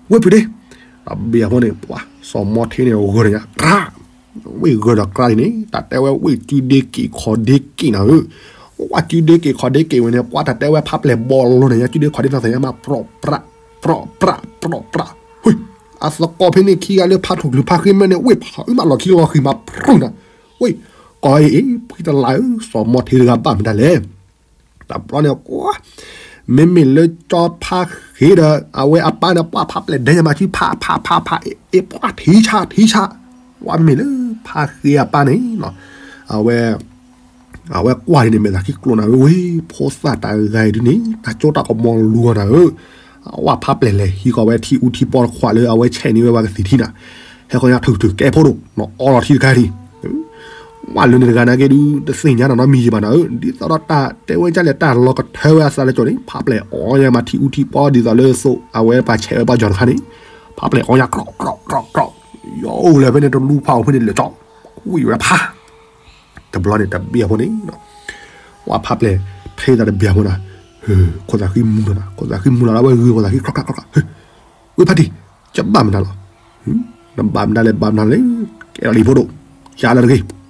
ဝ့ၢ်ပုၢ်ဒ့ တဘ့ၣ်အဃိန့ၣ် ပှၤစီၤမီထ့န့ၣ် ဂၢၢ်ဒီးညါ ကြၢး ဝ့ၢ်ဂၢၢ်ဒီးကြၢးဒ်န့ၣ် တၢ်တဲဝဲဝ့ၢ်စုဒ့က့ၢ်ခီၣ်ဒ့က့ၢ်နၤဧၢ ဝ့ၢ်စုဒ့က့ၢ်ခီၣ်ဒ့က့ၢ်ဝဲန့ၣ် ပှၤတၢ်တဲဝဲဖးပျဲၢ်ဘီလိၤန့ၣ် ညါစုဒ့ခီၣ်ဒ့နီၢ်သးညါမး ပြီၣ်ပြး ပြီၣ်ပြး ပြီၣ်ပြး ဝ့ၢ် အသကိးဖဲန့ၣ်ခံဂၤလၢဖးထီၣ်ချုးဖးဃ့မဲန့ၣ် ဝ့ၢ်ဖးအုးမးလီၢ်ခံလီၤဃံၤမး ပြီၣ်နၤ ဝ့ၢ် ကီၢ်အံၤ ဖှံတလးဧၢ စီၤမီထ့တဂၤဘၣ်မတၤလဲၣ် တဘျီန့ၣ် ကွၢ် မ့မ့ၢ်လၢကၠီဖါဃ့ဒီး အဝဲအပၢ်န့ၣ် ပှၢ်ဖးပျဲၢ်ဒဲညါမၤဆူဖးဖးဖးဖး အ့ၣ်ပှၢ်ထံဆးထံဆး, ပှၢ်မ့ၢ်လၢဖါဃ့အပၢ်န့ၣ် အဝဲ အဝဲကွၢ်ဒ်န့ၣ် မဲာ်သးခံကျိနၤဧၢ, ဝ့ၢ်ဖိသၣ်တဂၤအံၤဒ်န့ၣ် တၢ်ကၠိတၢ်ကမီၤလူၤအီၤနၤဧၢ, အဝဲဖးပျဲၢ်လဲၤဟံးဃီၤဝဲထံအူထံပီတခွးလၢ အဝဲဆဲးန့ၢ်ဝဲပှၤကသံၣ်ထံနၤ, ဟဲဃီၤညါထုးထုးကဲဖိဒိၣ် အီလီၤထံတခါဒံး ဝဲလၢန့ၣ်တဂၤနာ်က့ဒုး တသ့ၣ်ညါနီၢ်နီၢ်မံၤယံၤဘၣ်နၤဧၢ, ဒ်သိးဒီးတၢ်တဲဝဲဒ်လဲၣ် တၢ်လီၤကထၢဝဲအသးလၢကၠိန့ၣ် ဖးပျဲၢ်အီညါမးထံအူထံပီ ဒ်သိးလၢသိး အဝဲပှၤဆဲးဝဲပှၤကၠီတခါန့ၣ်, ဖးပျဲၢ်အီညါ ကြီၣ်ကြီၣ်ကြီၣ်ကြီၣ်, ယအိၣ်လၢဖဲန့ၣ်တလူဖးအိၣ်ဖဲန့ၣ်လဲၤကၠီ, ကွံာ်ဝဲဖး တဘျီန့ၣ်တဘျီဖိန့ၣ်, ဝဲဖးပျဲၢ် ထဲသးတဘျီဖိနၤ, ခိၣ်သးဃံမူလီၤနၤ, ခိၣ်သးဃံမူလီၤဒီး ဝဲဂုာ်ခိၣ်သးဃံ ကြီၣ်ကြီၣ်ကြီၣ်ကြီၣ်, ဝ့ၢ်ဖါတံၢ်, ကဘၣ်မနုၤလီၤ, နဘၣ်မနုၤလဲၣ် ဘၣ်မနုၤလဲၣ်, ကဲလီၤလံဖိဒိၣ်, ကလၢတဂ့ၤ,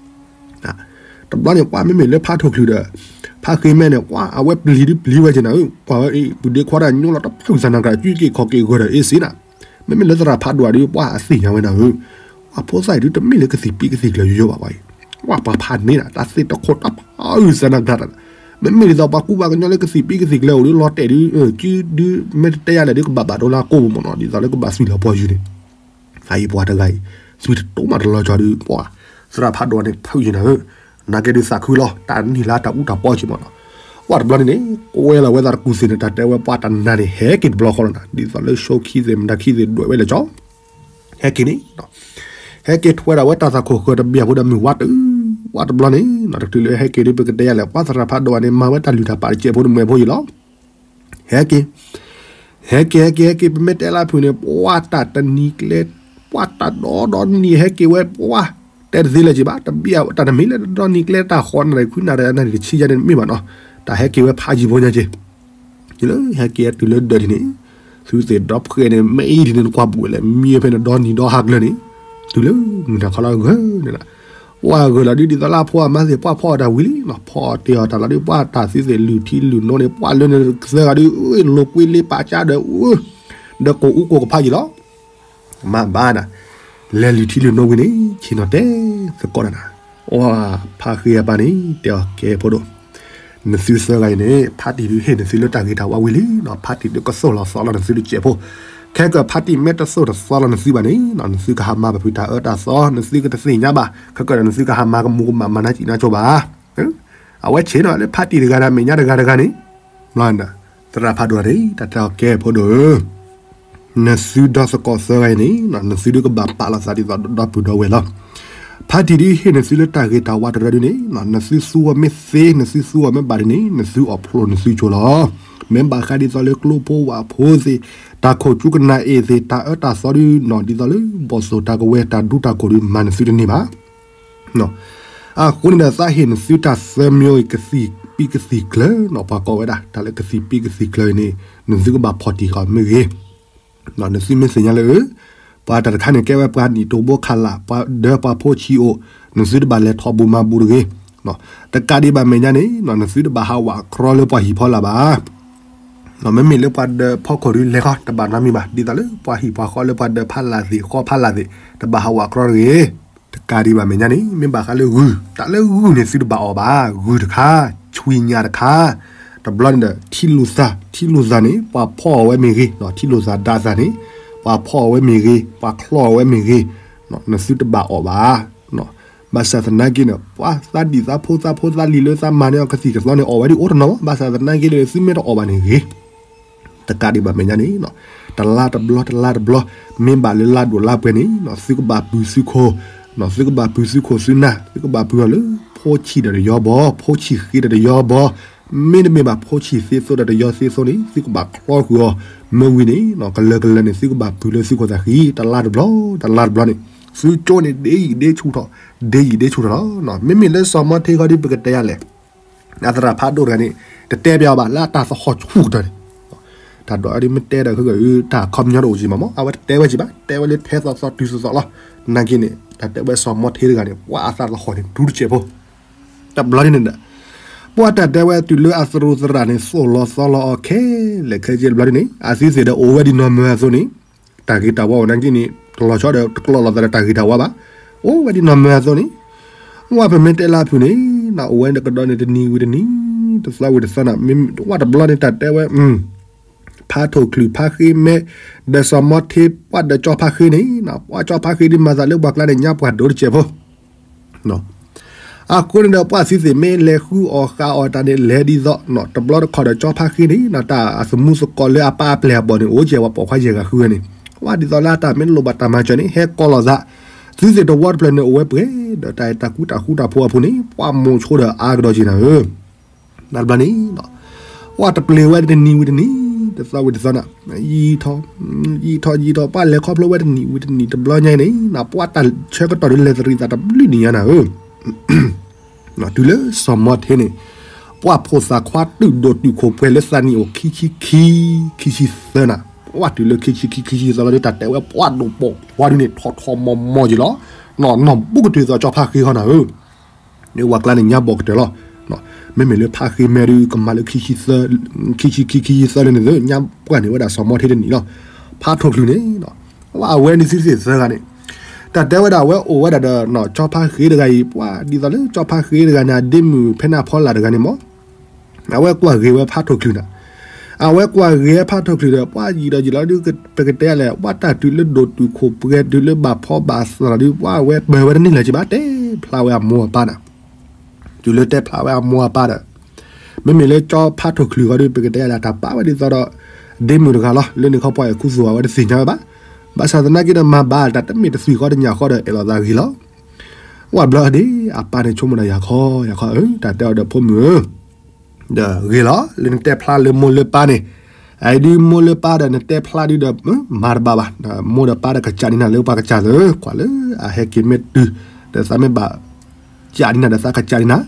တဘျီန့ၣ် ပှၢ်မ့မ့ၢ်လၢဖါထိၣ်ချုးဒီး ဖါဃ့မဲန့ၣ် ပှၢ်အဝဲပျံၤဒုးပျံၤဝဲက့ၤနၤဧၢ, ကွၢ်ဝဲအံၤ ပူၤဒ့ခွါတၢ်ညိလီၤတဖုစၢ်နၤကရၢ ကၠူက့ၤခီၣ်က့ၤဂၢၢ်ဒီးအ့ၣ်စ့နၤ, မ့မ့ၢ်လၢသရၣ်ဖးဒိၣ်အံၤဒုး ပှၢ်အသ့ၣ်ညါဝဲနၤဧၢ, ပှၢ်ဖိသၣ်အံၤဒုးတမ့ၢ်လၢကသံၣ်ပ့ကသံၣ်ကျၢၤယိယိဘၣ်ဝဲအံၤ, ပှၢ်ပှၤဖးန့ၢ်နၤ တၢ်သ့ၣ်တခိၣ်တဖုစၢ်နၤကရၢတၢ် မ့မ့ၢ်ဒ်သိးပှၤကူပှၤကညီလၢကသံၣ်ပ့ကသံၣ်ကျၢၤအိၣ်ဒုးလီၤတဲာ်ဒုး, ကၠူဒုး မ့ၢ်တတဲယၤလဲၣ်ဒုး ကဘၣ်ဘၣ်ဒိလၢကိၢ်ပူၤမ့ၢ်နီၤ, ဒ်သိးလၢကဘၣ်သွံၣ်လီၤပှီၢ်ယုၢ်န့ၣ်, အအံၤပှၤတဂၤအံၤ သွံၣ်တတိၢ်မးတလီၤကီဒုး ပှၢ်သရၣ်ဖးဒိၣ်န့ၣ် ဖုးယံၤနၤဧၢ, နာ်က့ဒုးသးခုလီၤ တၢ်နံၣ်လါတၢ်အူတၢ်ပီက့ၤမ့ၢ်နီၤ, ပှၢ်တဘျီန့ၣ်န့ၣ် ကွဲလီၤဝဲသးတကူၣ်သ့ၣ်န့ၣ် တၢ်တဲဝဲပှၢ်တနၤန့ၣ် ဟဲက့ၤတဘျီဃီလီၤနၤ, ဒ်သိးလၢဆိခံသ့ၣ်မတၤခံသ့ၣ်ဒွဲၣ်ဝဲလဲၤကၠီ ဟဲက့ၤန့ၣ် ဟဲက့ၤထွဲဒၣ်ဝဲတၢ်သးခိၣ်ဃၢၤတဘျီဖိဒီးမုၢ်ဝါတုၤ, ပှၢ်တဘျီန့ၣ် တချုးလၢဟဲက့ၤဒုး ပကတဲယၤလဲၣ် ပှၢ်သရၣ်ဖးဒိၣ်န့ၣ် မၤဝဲတၢ်လုၢ်တၢ်ပာ်တစဲးဖိတမှဲၤဖိယံၤလီၤ, ဟဲက့ၤ, ဟဲက့ၤ ဟဲက့ၤ ဟဲက့ၤ ပမ့ၢ်တဲလၢဖုးန့ၣ် ပှၢ်တၢ်တနံၤကျဲ, ပှၢ်တၢ်ဒီဒီနံၤဟဲက့ၤဝဲ ပှၢ်တဲတသ့လၢၤက့ၤဘၣ်, တဘၣ်တၢ်တမံၤလၢဒီနံၤကျဲ တၢ်ဃီနၣ်ရံၣ်ခွံနၣ်ရံၣ် နၣ်ရံၣ်တဆံယါန့ၣ်တမ့ၢ်ဘၣ်နီၤ, တၢ်ဟဲက့ၤဝဲဖးယံၤဖိညါက့ၤ လၢဟဲက့ၤတုၤလၢဒၢးဒ်န့ၣ်, သုသ့ၣ်ဒီဖှဲန့ၣ် မ့ၢ်အံၤဒ်န့ၣ် နကွၢ်ပူၤဝဲလဲၣ် မံဖဲန့ၣ်ဒီနံၤဒီဟါကျၢၢ်န့ၣ်, တုၤလၢမုၢ်နၤခီလီၤဂၢၢ်န့ၣ်လီၤ, ပှၢ်ဂၢၢ်လီၤဒုးဒ်သိးလၢအဖိအမါသ့ၣ် ပှၢ်ဖီၣ်အီၤတၢ်ဝံၤလံ, ဖီၣ်အီၤတ့ၢ်အီၤတၢ်လီၤဒုး ပှၢ်တၢ်သုသ့ၣ်လုၢ်ထံလုၢ်နိန့ၣ် ပှၢ်လၢန့ၣ်ကသၢဂၤဒုး လိာ်ကွံလ့ပာ်ကၢဒီး ဒီးကိၢ်အူကိၢ်ကဖးယံၤလီၤ မၤဘၣ်နၤ, လဲၤလုၢ်ထံလုၢ်နိဝံၤန့ၣ် ဆ့ၣ်နီၤတဲသကိးနၤ, အိ ဖါဃ့အပၢ်န့ၣ် တဲအီၤကဲဖိဒိၣ်, နသုသၢဂၤအံၤန့ၣ် ဖါတံၢ်ဒုးဟ့ၣ်နသုလၢတၢ်ဂ့ၤတၢ်ဝါဝံၤလံ, ဖါတံၢ်ဒုးကသိၣ်လီၤသီလီၤနသုတစဲးဖိ, ခဲကၢၢ်ဖါတံၢ်မ့ၢ်တသိၣ်တသီလီၤနသုဘၣ်န့ၣ် နသုကဟးမၤပဖုးတၢ်အၢတၢ်သီ နသုကတသ့ၣ်ညါဘၣ်, ခဲကၢၢ်ဒီးနသုကဟးမၤကမူၤကမၣ်မၤနၢ်စံၣ်နၢ်ကၠိဘၣ် အဝဲဆ့ၣ်နီၤလၢဖါတံၢ်တဂၤဒီးမဲာ်ညါတဂၤတဂၤန့ၣ်, သရၣ်ဖးဒိၣ်န့ၣ် တၢ်တဲအီၤကဲဖိဒိၣ်ဧၢ, နသုဒီးသကိးသၢဂၤအံၤန့ၣ် နသုဒုးကဘၣ်ပာ်လီၤသးဒ်သိးဒီပုၢ်ဒီဝဲၢ်လီၤ, ဖါတံၢ်ဒုးဟ့ၣ်နသုလၢတၢ်ဂ့ၤတၢ်ဝါတရၢဒုန့ၣ် နသုသူအီၤမ့ၢ်သ့ နသုသူအီၤမ့ၢ်ဘၣ်ဒ်န့ၣ် နသုအီၣ်ဖျိနသုကၠိလီၤ, မ့ၢ်ဘၣ်ဃးဒ်သိးလၢကျိဖိဝၣ်ဖိသ့ၣ် တၢ်ခိၣ်ကၠူကနၣ်အ့ၣ်သ့ၣ် တၢ်အၢတၢ်သီဒုနီၤ ဒ်သိးလၢဘီၣ်သိၣ်တၢ်ကဝဲၤတၢ်ဒူတၢ်ကိၢ်ဒုမၤနသုတန့ၢ်ဘၣ် အဃိန့ၣ်ဒီးသးဟ့ၣ်နသုတၢ်သၢမံၤအံၤ ကသံၣ်ပံကသံၣ်ကျၢၤနီၤ ပှၤကိးဝဲဒၣ် တၢ်လၢကသံၣ်ပံကသံၣ်ကျၢၤအံၤန့ၣ် နသုကဘၣ်ဖီၣ်တံၢ်ဃာ်မ့ၢ်ဂ့ၤ, နသုမ့ၢ်သ့ၣ်ညါလၢ ပှၤတၢ်တခါန့ၣ်ကဲဝဲပှၤနံၣ်တိၢ်ဘိခးလၢ် ပှၤဒၢပှၤဖိဆံးအိၣ် နသုတဘၣ်လဲၤထီၣ်ဘူးမၤဘူးတဂ့ၤ, တကးဒံးဘၣ်မဲာ်ညါန့ၣ် နသုတဘၣ်ဟးဝးကြီလၢပှၤဟံၣ်ဖီလာ်ဘၣ် မ့မ့ၢ်လၢပှၤဒၢဖီခိၣ်ဒုလဲၤခီ တဘၣ်နီတမံၤဘၣ် ဒ်သိးလၢပှၤဟံၣ်ပှၤဃီလၢပှၤဒၢဖီလာ်သ့ၣ်ဃီဖီလာ်သ့ၣ် တဘၣ်ဟးဝးကြီတဂ့ၤ, တကးဒံးဘၣ်မဲာ်ညါန့ၣ် မ့ၢ်ဘၣ်ဃးလၢဂုၢ် တၢ်လၢဂုၢ်န့ၣ်သုတဘၣ်အီၣ်ဘၣ် ဂုၢ်တခါ ဆွံညၣ်တခါ, တဘျီန့ၣ်ဒီး ထံလိာ်သၣ် ထံလိာ်သၣ်န့ၣ် ပှၤဖီၣ်အီၤဝဲမ့ၢ်ဂ့ၤ ထံလိာ်သၣ်ဒၣ်သၣ်န့ၣ် ပှၤဖီၣ်အီၤဝဲမ့ၢ်ဂ့ၤ ပှၤချီၣ်အီၤဝဲမ့ၢ်ဂ့ၤ နသုတဘၣ်အီၣ်ဘၣ် ဘၣ်ဆၣ်သနာ်က့န့ၣ် ပှၤသးဒံၣ်သးဖိသးဖိသးလံၤလၢသးမၤန့ၢ်အီၤကသံၣ်ကသီန့ၣ် အီၣ်ဝဲဒ်အိၣ်တနီၤ ဘၣ်ဆၣ်သနာ်က့ဒီး သုမ့ၢ်တအီၣ်ဘၣ်န့ၣ်ဂ့ၤ, တကးဒံးဘၣ်မဲာ်ညါန့ၣ် တလါတဘျီတလါတဘျီ မ့ၢ်ဘၣ်လၢလါဒိၣ်လါပှဲၤန့ၣ် သုကဘၣ်ပုၢ်သုခိၣ်, သုကဘၣ်ပုၢ်သုခိၣ်သုနၢ် သုကဘၣ်ပုၢ်အီၤလၢ ဖိဆံးဒီးတယီဘီ ဖိဆံးဃ့ဒီးတယီဘီ မ့တမ့ၢ်ဘၣ်ဖိဆံးသ့သိးဒီးတယီသ့သိးန့ၣ် သုကဘၣ်ချီဃုာ်အီၤ မ့ၢ်ဝံၤန့ၣ် ကလၢၤကလၢၤန့ၣ် သုကဘၣ်ပုၢ်လၢသုခိၣ်သးဃံ တလါတဘျီ တလါတဘျီန့ၣ် သုကၠိန့ၣ် ဒ့ယံာ်ဒ့ဆူၣ်ထီၣ် ဒ့ယံာ်ဒ့ဆူၣ်ထီၣ်လီၤ. မ့မ့ၢ်လၢစီၤမီထ့ခီဒ်ပကတဲယၤလဲၣ် အသရၣ်ဖးဒိၣ်တဂၤန့ၣ် တတဲပျီအီၤဘၣ် လၢအတၢ်သဟီၣ်ဆူၣ်ကတၢၢ်န့ၣ် တၢ်ဒိးအဒ်မ့ၢ်တဲဒီး တၢ်ခီပညီတအိၣ်က့ၤမးမး အဝဲတတဲဝဲက့ၤဘၣ် တဲဝဲလၢထဲသိးသိးတုၤသိးသိးလီၤ. နာ်က့န့ၣ် တၢ်တဲဝဲစီၤမီထ့တဂၤန့ၣ် ပှၤအသးသဟီၣ်န့ၣ် ဒူတစဲးဖိ တဘျီဒ်န့ၣ်ဒီး ပှၤတၢ်တဲဝဲတုၤလၢအသရူးသရၣ်န့ၣ် သိၣ်လီၤသီလီၤအီၤခဲလၢာ်ခဲဆ့တဘျီဒ်န့ၣ် အသုသ့ၣ်ဒီးအိၣ်ဝဲဒ်နီၢ်မၢအသိးန့ၣ် တၢ်ဂ့ၤတၢ်ဝါအိၣ်နာ်က့န့ၣ် တလီၤဆီဒီးတကျီၢ်လီၤသးဒီးတၢ်ဂ့ၤတၢ်ဝါဘၣ်. အိၣ်ဝဲဒ်နီၢ်မၢအသိးန့ၣ် ဝဲပမ့ၢ်တဲလၢအဖုၣ်န့ၣ် နအိၣ်ဝဲတကဒီးန့ၣ်တနံၤဝံၤတနံၤ တသီဝံၤတသီနၤ မ့ၢ်ဝဲတဘျီန့ၣ် တၢ်တဲဝဲ ဖးထိၣ်ချုး ဖးဃ့မဲ ဒီးစီၤမီထ့ ပှၤဒီးကၠီဖးဃ့န့ၣ် ပှၤကၠီဖးဃ့ဒုးမၤသးလၢပှၤကျါန့ၣ် ညါပှၢ်ဒိတစဲးဖိ အဃိန့ၣ်ဒီး ပှၤသုသ့ၣ်မ့ၢ်လဲၤဃုအီၣ်ဃုအီၣ်တၢ်န့ၣ် လဲၤဒ်သိး တဘျီတခီၣ်ဒီးကၠီဖးဃ့န့ၣ် တၢ်အသမူသကိးလၢအပၢ်အပျဲၢ်အဘီၣ်န့ၣ် အိၣ်ကဲဝဲပိာ်ခွါယဲၢ်ဂၤဃုဝဲန့ၣ် ဝဲဒ်သိးလၢအတၢ်မ့ၢ်လိၣ်ဘၣ်တၢ်မၤစၢၤန့ၣ် ဟဲကိးလိာ်သး သုသ့ၣ်တဝီတဖျၢၣ်န့ၣ် အိၣ်ဝဲပှဲၤ ဒီးတၢ်အဲၣ်တၢ်ကွံတၢ်ဃူတၢ်ဖိးအဖိန့ၣ် ပှၤမိၢ်ဆိဒီးအါကဒီးက့ၤနၤဧၢ နတဘျီန့ၣ် ပှၤတပျ့ၤဝဲတနံၤဝံၤတနံၤ တသီဝံၤတသီနၤ ယံာ်ထီၣ် ယံာ်ထီၣ်ယံာ်ထီၣ် ပှၤလဲၤခီဖျိဝဲတနံၤဝံၤတနံၤ တဘျီညါအံၤန့ၣ် ပှၤတၢ်ဆၢကတီၢ်ဒုးလဲၤသရံးသးတဘျုးနံၤညါနၤဧၢ တုၤလၢစီၤမီထ့န့ၣ် ပှၤဖိသၣ်ခွါတုာ်ဒိၣ်တုာ်ခိၣ်ပှဲၤလၢသးနံၣ်အိၣ်ခံဆံခံ ခံဆံသၢနၤ ပှၤတုၤလၢခံဆံခံ ခံဆံသၢလီၤဒုး တၢ်တဲဝဲပှၤဒိၣ်ပိာ်ခွါဒုးန့ၣ် ထီၣ်ထီၣ်မီၤမီၤက့ၤလီၤ နီၢ်နီၢ်ဘူးကတုၤသိးကၠီဖးဃ့ဃီနၤဧၢ န့ၢ်ဝဲကျါန့ၣ် ညါဘီၣ်ကတၢၢ်လီၤ. မ့မ့ၢ်လၢဖးဃ့မဲဒုး ကမၤလၢ ခံဆံခံ ခံဆံသၢန့ၣ်န့ၣ် ညါပှၢ်န့ၢ်ဝဲဒၣ်စီၤမီထ့တနံၣ်လီၤ. ဖးထိၣ်ချုးန့ၣ် အဝဲန့ၣ်သုသ့ၣ်သၢဂၤန့ၣ် တၢ်တဲဝဲဒၣ်အဝဲအိၣ်ဝဲဒၣ်ဒီး ကၠီဖးဃ့တဂၤအံၤ ပှၤဒ်သိးလၢကၠီဖးဃ့တဂၤန့ၣ် အဒ့မုၣ်ဖဲန့ၣ်အဖီလာ်တဂၤန့ၣ်မး အဝဲကွၢ်ဂ့ၤဝဲဖးထိၣ်ချုးနၤ, အဝဲကွၢ်ဂ့ၤဝဲဖးထိၣ်ချုးဒီး ပှၤယံာ်ဒီးယံာ်လီၤဒုး ပကတဲလဲၣ် ပှၤတၢ်တုၤလၢဒိၣ်တုာ်ခိၣ်ပှဲၤ တုၤလၢဘၣ်ဖီဘၣ်သးလီၤဒုး ပှၤအဝဲပၢၢ်ဝဲတန့ၢ်လၢၤက့ၤဘၣ် တဲဖျါဝဲအမိၢ်အပၢ်နၤ, တုၤလၢတဲဖျါဝဲအမိၢ်အပၢ်ဒီး မ့မ့ၢ်လၢကၠီဖးထိၣ်ချုးဃီဒုး ပကတဲလဲၣ် တၢ်ပာ်ဝဲဒ်သိးဒီး ဒ့မုၣ်တဂၤလီၤ လၢန့ၣ်ခီပှၤအဲၣ်ခူသူၣ်အဝဲတသ့ၣ်ညါဝဲဘၣ်, ဘၣ်ဆၣ်သနာ်က့ဒီးမၤဘၣ် တၢ်တမ့ၢ်တသွံၣ်ဃီတညၣ်ဃီဒီး အဲၣ်လိာ်သးဂ့ၤလီၤ. ဝဲဘျီဒ် အပၢ်န့ၣ်ဆိကမိၣ်ဒီး ယၤခီ ယၤခီဧၢ တၢ်တဲအီၤဒီး ဖိမုၣ်ဧၢ, ဒီးဂ့ၤလီၤ လၢနတဲဖျါလၢမိၢ်လၢပၢ်န့ၣ်, အအံၤဒုးမိၢ်လၢပၢ်ဒီးနတဲဖျါဒုးဒီး မၤတဘၣ်ဘၣ်, မိၢ်ဒီးပၢ်ဒီးကစးန့ၢ်နၤလၢပှၤကစၢ်သၢ ကွၢ်လၢအဟဲက့ၤမ့ၢ်တုၤ ဒီးသးမ့ၢ်ဘၣ် ကးန့ၢ်နၤဒီးသးကစးန့ၢ်နၤ,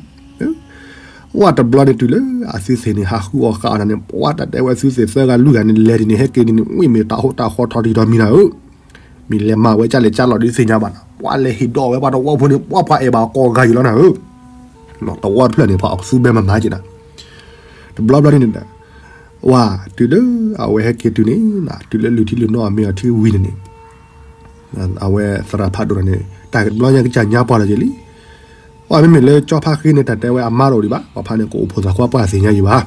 ဝဲတဘျီန့ၣ်တုၤလၢအသုသ့ၣ်န့ၣ် ဟးဃုအီၣ်ဃုအီၣ်နၤန့ၣ် ပှၤတၢ်တဲဝဲသုသ့ၣ်သၢဂၤလွံၢ်ဂၤန့ၣ် လဲၤဒ်န့ၣ် ဟဲက့ၤဒ်န့ၣ် ဝံၣ်မ့ၢ်တၢ်ဟိတၢ်ဃီထီၣ်တံၢ်ထီၣ်မံၤနၤဧၢ မ့ၢ်လဲၤမၤဝဲကၢ်လဲၤကၢ်လီၤဒုးသ့ၣ်ညါဘၣ်နီၤ, ပှၤလဲၤဟ့ၣ်ဒီးဝဲပှၤတဝီဖိန့ၣ် ပှၤပှၤအဲၣ်ဘၣ်ကိးဂၤယံၤလီၤနၤဧၢ, တဝီတဖျၢၣ်န့ၣ် ပှၤအီၣ်ကသူဘဲမၤမၤက့ၤနၤ, တဘျီဘျီန့ၣ်ဒီး ဝဲတုၤလၢအဝဲဟဲက့ၤတုၤန့ၣ် တုၤလၢလုၢ်ထံလုၢ်နီၢ်အမ့ၢ်အီၤထံဝံၤန့ၣ်န့ၣ် အဝဲသရၣ်ဖးဒိၣ်န့ၣ် တၢ်တဘျီညါကစၢ်ညါပှၢ်လီၤက့ၤလံ, ပှၤမ့မ့ၢ်လၢကၠီဖါဃ့န့ၣ် တၢ်တဲဝဲအမါတအိၣ်ဒံးဘၣ် ပှၤဖါန့ၣ်ကအိၣ်ဖှိၣ်သးခွါပှၢ်သ့ၣ်ညါယံၤဘၣ်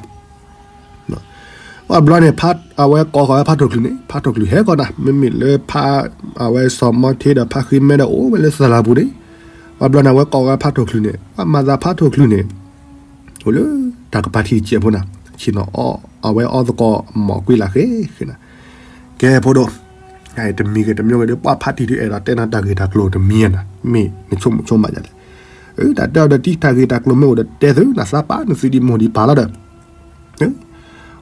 ပှၤဘျီန့ၣ် အဝဲကိးဃီၤဝဲဖးထိၣ်ချုးန့ၣ် ဖးထိၣ်ချုးဟဲကီးနၤ မ့မ့ၢ်လၢဖး အဝဲစီၤမီထ့ဒီးဖါဃ့မဲဒီး အိၣ်ဝဲလၢသရၣ်ပူၤန့ၣ်, ပှၤဘျီန့ၣ် အဝဲကိးဃီၤဝဲဖးထိၣ်ချုးန့ၣ် ပှၤမၤသးဖးထိၣ်ချုးန့ၣ် အိၣ်လၢတၢ်ကပၤထံတစဲးဖိနၤ, ဆ့ၣ်နီၤအီၣ် အဝဲအီၣ်သကိးမီၢ်ကွံလၢ်ဃဲဃဲနၤ, ကဲဖိဒိၣ် တမံၤဂ့ၤတမံၤဂ့ၤဒီး ပှၤဖးတံၢ်ဒုးအဲၣ်ဒိးတဲနၤတၢ်ဂ့ၢ်တၢ်ကျိၤတမံၤနၤ, မ့ၢ်နဆိကမိၣ်ဆိကမးယၤလဲၣ်, တၢ်တဲအီၤဒီးတံၢ်တၢ်ဂ့ၢ်တၢ်ကျိၤမ့ၢ်အိၣ်ဒီးတဲသုနၤ သးပာ်နသုဒံးမိၢ်ဒံးပၢ်လီၤဒီး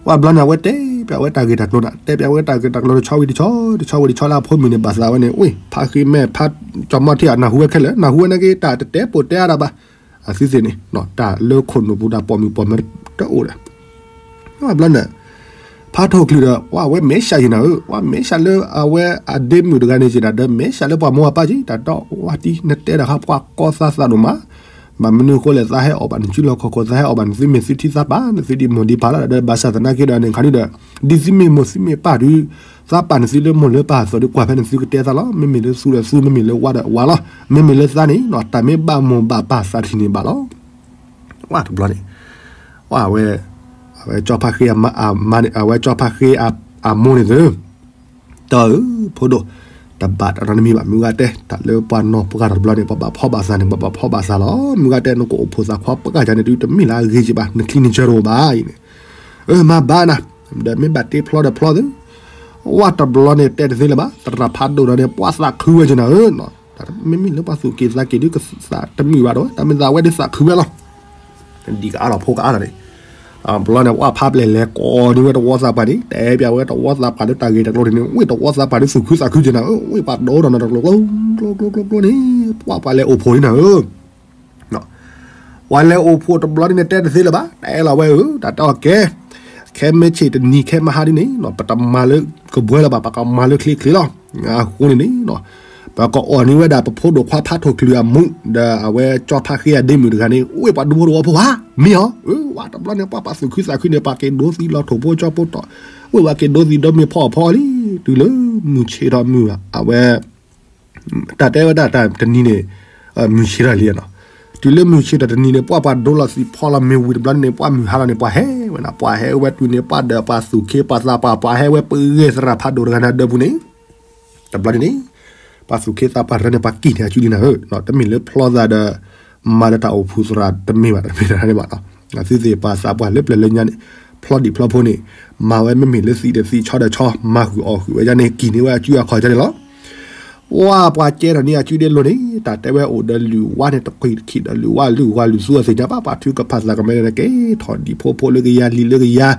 ပှၤဘျီန့ၣ် အဝဲတဲပျးဝဲတၢ်ဂ့ၢ်တၢ်ကျိၤနၤ တဲပျးဝဲတၢ်ဂ့ၢ်တၢ်ကျိၤတဆီဝံၤတဆီ တဆီဝံၤတဆီလၢအဖိမုၣ်န့ၣ် ဘၣ်သးဝဲန့ၣ် ဝ့ၢ် ဖါဃ့မဲ ဖါ ကၠီၤမီထ့အနၢ်ဟူဝဲခဲလၢာ် နၢ်ဟူဝဲနာ်က့ တၢ်တတဲပိာ်တဲအါဒၣ်ဘၣ် အသုသ့ၣ်န့ၣ် တၢ်လၢခိၣ်နူာ်ပူၤတၢ်ပိာ်မုၣ်ပိာ်မၢၤတအိၣ်ဒီး ပှၤဘျီန့ၣ် ဖါထိၣ်ချုးဒီး ပှၤဝဲမဲာ်ဆှးယံၤနၤဧၢ ပှၤမဲာ်ဆှးလၢအဝဲအဒ့မုၣ်တဂၤန့ၣ်က့ၤဒီး မဲာ်ဆှးလၢပှၤမိၢ်အပၢ်က့ၤ တၢ်ဒီးဝဲတံၢ် နတဲတၢ်ခါပှၤကီသးသးဒိၣ်မး ဘၣ်မနုၤအဃိလဲၣ် သးဟဲအီၣ်ဘၣ်နစုလီၢ်ခီၣ်ခိၣ် သးဟဲအီၣ်ဘၣ်နသုမ့ၢ်သုထံသးပာ် နသုဒံးမိၢ်ဒံးပၢ်လီၤဒီး ဘၣ်ဆၣ်သနာ်က့ဒီးန့ၣ်ခါန့ၣ်ဒီး ဒ်သုမ့ၢ်မိၢ်သုမ့ၢ်ပၢ်ဒုး သးပာ်နသုလၢမိၢ်လၢပၢ်အသိးဒီး ကွၢ်ဖဲနသုကတဲသးလီၤ မ့မ့ၢ်လၢသူဒီးသူ မ့မ့ၢ်လၢဝါဒီးဝါလီၤ မ့မ့ၢ်လၢသးန့ၣ် တၢ်မ့ၢ်ဘၣ်မိၢ်ဘၣ်ပၢ်သးထံၣ်န့ၣ်ဘၣ်လီၤ ဝဲတဘျီန့ၣ် ဝဲ အဝဲ အဝဲကၠီဖါဃ့အမါန့ၣ် အဝဲကၠီဖါဃ့အမိၢ်န့ၣ်သ့ တၢ်ဧၢ ဖိဒိၣ် တဘၣ်တၢ်နီတမံၤဘၣ် မုၢ်ဂၤတဲ တၢ်လၢပှၤနီၢ်ပှၢ်တဘျီန့ၣ် ပှၤဘၣ်ဖီၣ်ဘၣ်သးန့ၣ် ပှၤဘၣ်ဖီၣ်ဘၣ်သးလီၤ မုၢ်ဂၤတဲ နကအိၣ်ဖှိၣ်သးခွါပှၢ်ကၢ်န့ၣ် တုၤတမ့ၢ်လၢအဂ့ၤက့ၤဘၣ် နချံနကၢတအိၣ်ဘၣ်အံၤန့ၣ် အၢ မၤဘၣ်နၤ ဒီးမ့ၢ်ဘၣ်တ့ဖျီဒီးဖျီသ့ ဝဲတဘျီန့ၣ် တဲတသ့လၢၤဘၣ် သရၣ်ဖးဒိၣ်ဒီးန့ၣ် ပှၤသးခုဝဲက့ၤနၤဧၢ မ့မ့ၢ်လၢပှၤသူၣ်က့ၤသးက့ၤဒုးကသးတမုာ်ဘၣ်ဒီး တၢ်မ့ၢ်သးဝဲဒုးသးခုဝဲလီၤ ဒ်ကအါထီၣ်ဖိကအါထီၣ်န့ၣ် ဘျီန့ၣ် ပှၤဖးပျဲၢ်လဲၤကိးန့ၢ်ဝဲတဝီသးပှၢ်န့ၣ် တဲပျးဝဲတဝီသးပှၢ်လၢတၢ်ဂ့ၢ်တၢ်ကျိၤန့ၣ် ဝ့ၢ်တဝီသးပှၢ်ဒုးသူၣ်ခုသးခုက့ၤနၤဧၢ ဝ့ၢ်ပှၤဒိၣ်ဒီးနၤတကျိၤကျိၤကျိၤကျိၤန့ၣ် ပှၤပှၤလဲၤအိၣ်ဖှိၣ်န့ၣ်နၤဧၢ ပှၤလဲၤအိၣ်ဖှိၣ်တဘျီန့ၣ် တဲတသ့လၢၤဘၣ် တအဲၣ်လီၤဝဲဧၢ တၢ်တဲအီၤကဲ ခဲမ့ၢ်ဆ့ၣ်တနံၤခဲမဟါဒ်န့ၣ် ပတမၤလၢကဘှဲလၢၤဘၣ် ပကမၤလၢချ့ချ့လီၤ အဃိန့ၣ်န့ၣ် ပကအီၣ်န့ၢ်ဝဲဒၣ်ပဖိဒိၣ်ခွါဖးထိၣ်ချုးအမူး ဒီးအဝဲကၠီဖါဃ့အဒ့မုၣ်တဂၤန့ၣ် ဝ့ၢ်ပှၤဒိၣ်ဖိတဝီဖိဧါ မ့ၢ်အီၤ ဝဲတဘျီန့ၣ် ပှၤပှၤသူၣ်ခုသးခုန့ၣ် ပှၤက့ၤဒိသံလီၤထိၣ်ဖိကၠီဖိတီၢ် ဝ့ၢ်ပှၤက့ၤဒိသံဒီမ့ၢ်ဖီအီၣ်ဖီအီလံ တုၤလၢမုၢ်ဆ့ၣ်ထီၣ်မုၢ် အဝဲ တၢ်တဲဝဲဒၣ်တၢ်တနံၤန့ၣ် မုၢ်ဆ့ၣ်ထီၣ်လံနီၤ တုၤလၢမုၢ်ဆ့ၣ်ထီၣ်တနံၤန့ၣ် ပှၢ်ပှၤဒိလီၤသံးဖီလီၤမ့ၤဝံၤတဘျီန့ၣ် ပှၢ်မုၢ်ဟါလီၤန့ၣ် ပှၤဟဲဝဲနၤ ပှၤဟဲဝဲတုၤန့ၣ် ပှၢ်ဒီးပှၤသူၣ်ခ့ပှၤသးပှၢ် ပှၤဟဲဝဲပဂဲၤသရၣ်ဖးဒိၣ်တဂၤန့ၣ်ဒၢးပူၤန့ၣ် တဘျီန့ၣ်န့ၣ် ပှၤသူၣ်ခ့သးပှၢ်တရၢန့ၣ် ပှၤကံၢ်န့ၢ်အစုလံနၤဧၢ, တမ့ၢ်လၢဖျီသးဒီး မၤလၢတၢ်အိၣ်ဖှိၣ်သရၣ်တမ့ၢ်ဘၣ် တမ့ၢ်တၢ်န့ၣ်ဘၣ်, သုသ့ၣ်ပှၤသးပှၢ်လၢပျၢၤလၢညါန့ၣ် ဖျီဒံးဖျီဖိန့ၣ် မၤဝဲမ့မ့ၢ်လၢသံးဒီးသံးဆီဒီးဆီ မၤဃုာ်အီၣ်ဃုာ်ဝဲဒၣ်န့ၣ် ကံၢ်န့ၢ်ဝဲအစုအခီၣ်ဒၣ်န့ၣ်လီၤ. ပှၤပှၤကဲထီၣ်န့ၢ်အစုဒ့လိၤန့ၣ် တၢ်တဲဝဲအိၣ်ဒီးလုၢ်ဝါန့ၣ် တကွံာ်တခံးဒီးလုၢ်ဝါလုၢ်ဝါလုၢ်သူအသ့ၣ်ညါဘၣ် ပှၤထုကဖၣ်သးကမဲန့ၣ် ကဲထီၣ်ဒံးဖိဖိလၢကယၤလံၤလၢကယၤ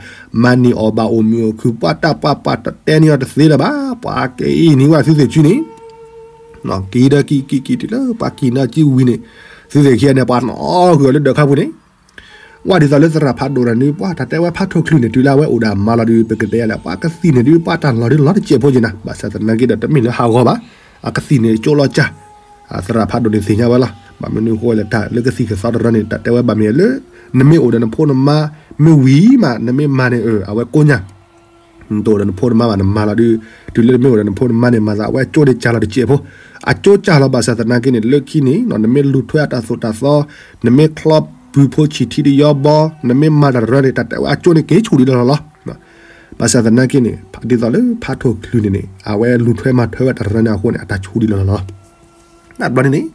မၤန့ၢ်အီၣ်ဘၣ်အိၣ်မုာ်အိၣ်ခုၣ် ပှၤတၢ်ပှၤပှၤတတဲန့ၢ်အီၤတသ့လၢၤဘၣ် ပှၤက့ၤအံၤန့ၢ်ဝဲသုသ့ၣ်စုန့ၣ် က့ၤဒီးက့ၤက့ၤက့ၤတုၤလၢပှၤက့ၤန့ၢ်အစုဝံၤန့ၣ် သုသ့ၣ်ခံဂၤန့ၣ် ပှၤနီၣ်ဃုာ်အီၤလၢဒၢးခါပူၤန့ၣ် ဝဲဒ်သိးလၢသရၣ်ဖးဒိၣ်တဂၤန့ၣ် ပှၤတၢ်တဲဝဲဖးထိၣ်ချုးန့ၣ် တုၤလၢအဝဲအိၣ်ဒီးအမါလီၤဒီး ပကတဲယၤလဲၣ် ပှၤကသံၣ်န့ၣ်ဒုး ပှၤတၢ်လီၤဒုးလီၤတစဲးဖိက့ၤနၤ ဘၣ်ဆၣ်သနာ်က့ဒီး တမ့ၢ်လၢဟးဂီၤဘၣ်, အကသံၣ်န့ၣ်ကၠိလီၤကၢ်, သရၣ်ဖးဒိၣ်န့ၣ်သ့ၣ်ညါဝဲလီၤ. ဘၣ်မနုၤဃိလဲၣ် တၢ်လၢကသံၣ်ကသီတရၢန့ၣ် တၢ်တဲဝဲဘၣ်မ့ၢ်လၢ နမ့ၢ်အိၣ်ဒီးနဖိနမါ မ့ၢ်ဝံၤမး နမ့ၢ်မၤန့ၣ် အဝဲကိးညါ နတအိၣ်ဒီးနဖိနမါဘၣ် နမၤလီၤဒုး တုၤလၢနမ့ၢ်အိၣ်ဒီးနဖိနမါန့ၣ် မၤသးအဝဲကၠိန့ၣ်ကၢ်လီၤတစဲးဖိ, အကၠိကၢ်လီၤဘၣ်ဆၣ်သနာ်က့န့ၣ် လၢခံန့ၣ် နမ့ၢ်လူၤထွဲအတၢ်သိၣ်တၢ်သီ, နမ့ၢ်ချီပုၢ်ဖိဆံးထံတယီဘီ, နမ့ၢ်မၤတၢ်တရၢန့ၣ် တၢ်တဲဝဲအကၠိန့ၣ်က့ၤဆူၣ်ဒံးလီၤလီၤလီၤ. ဘၣ်ဆၣ်သနာ်က့န့ၣ် ဒ်သိးလၢဖးထိၣ်ချုးန့ၣ်န့ၣ် အဝဲလူၤထွဲမၤထွဲဝဲတၢ်တရၢန့ၣ်အဃိန့ၣ် အတၢ်ဆူၣ်ဒံးလီၤလီၤလီၤ. တဘျီန့ၣ်န့ၣ်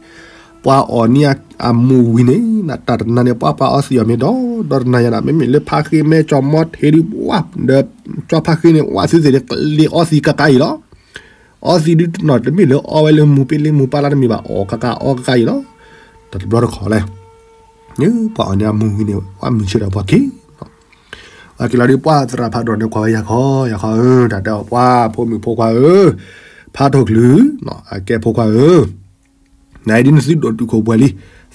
ပှၤအီၣ်န့ၢ်အမူးဝံၤန့ၣ် တၢ်တနၤန့ၣ် ပှၤပှၤအီသံးအီၤမ့ၢ်ဒီး ဒီတနၤညါန့ၣ် မ့မ့ၢ်လၢဖါဃ့မဲကၠီၤမီထံဒုး ဒီးကၠီဖါဃ့န့ၣ် ဝဲသုသ့ၣ်န့ၣ် ကလ့ၤအီသံးကကါအံၤလီၤ. အီသံးဒုးနီၢ်တမ့ၢ်လၢအီဝဲလၢမူးပ့လ့မူးပၢ်လၢတမ့ၢ်ဘၣ် အီကကါအီကကါအံၤလီၤ. တဘျီတခီလဲၣ် ပှၤအီၣ်န့ၢ်အမူးဝံၤန့ၣ် ပှၤမုၢ်ဆ့ၣ်ဒီးပှၤက့ၤ အက့ၤလီၤဒုးပှၤသရၣ်ဖးဒိၣ်န့ၣ်ကွၢ်ဝဲယၤခီ ယၤခီဧၢ တၢ်တဲအီၤပှၤဖိမုၣ်ဖိခွါဧၢ, ဖးထိၣ်ချုး, အကဲဖိခွါဧၢ, နဒုးနသုဒိၣ်တုာ်ခိၣ်ပှဲၤလံ,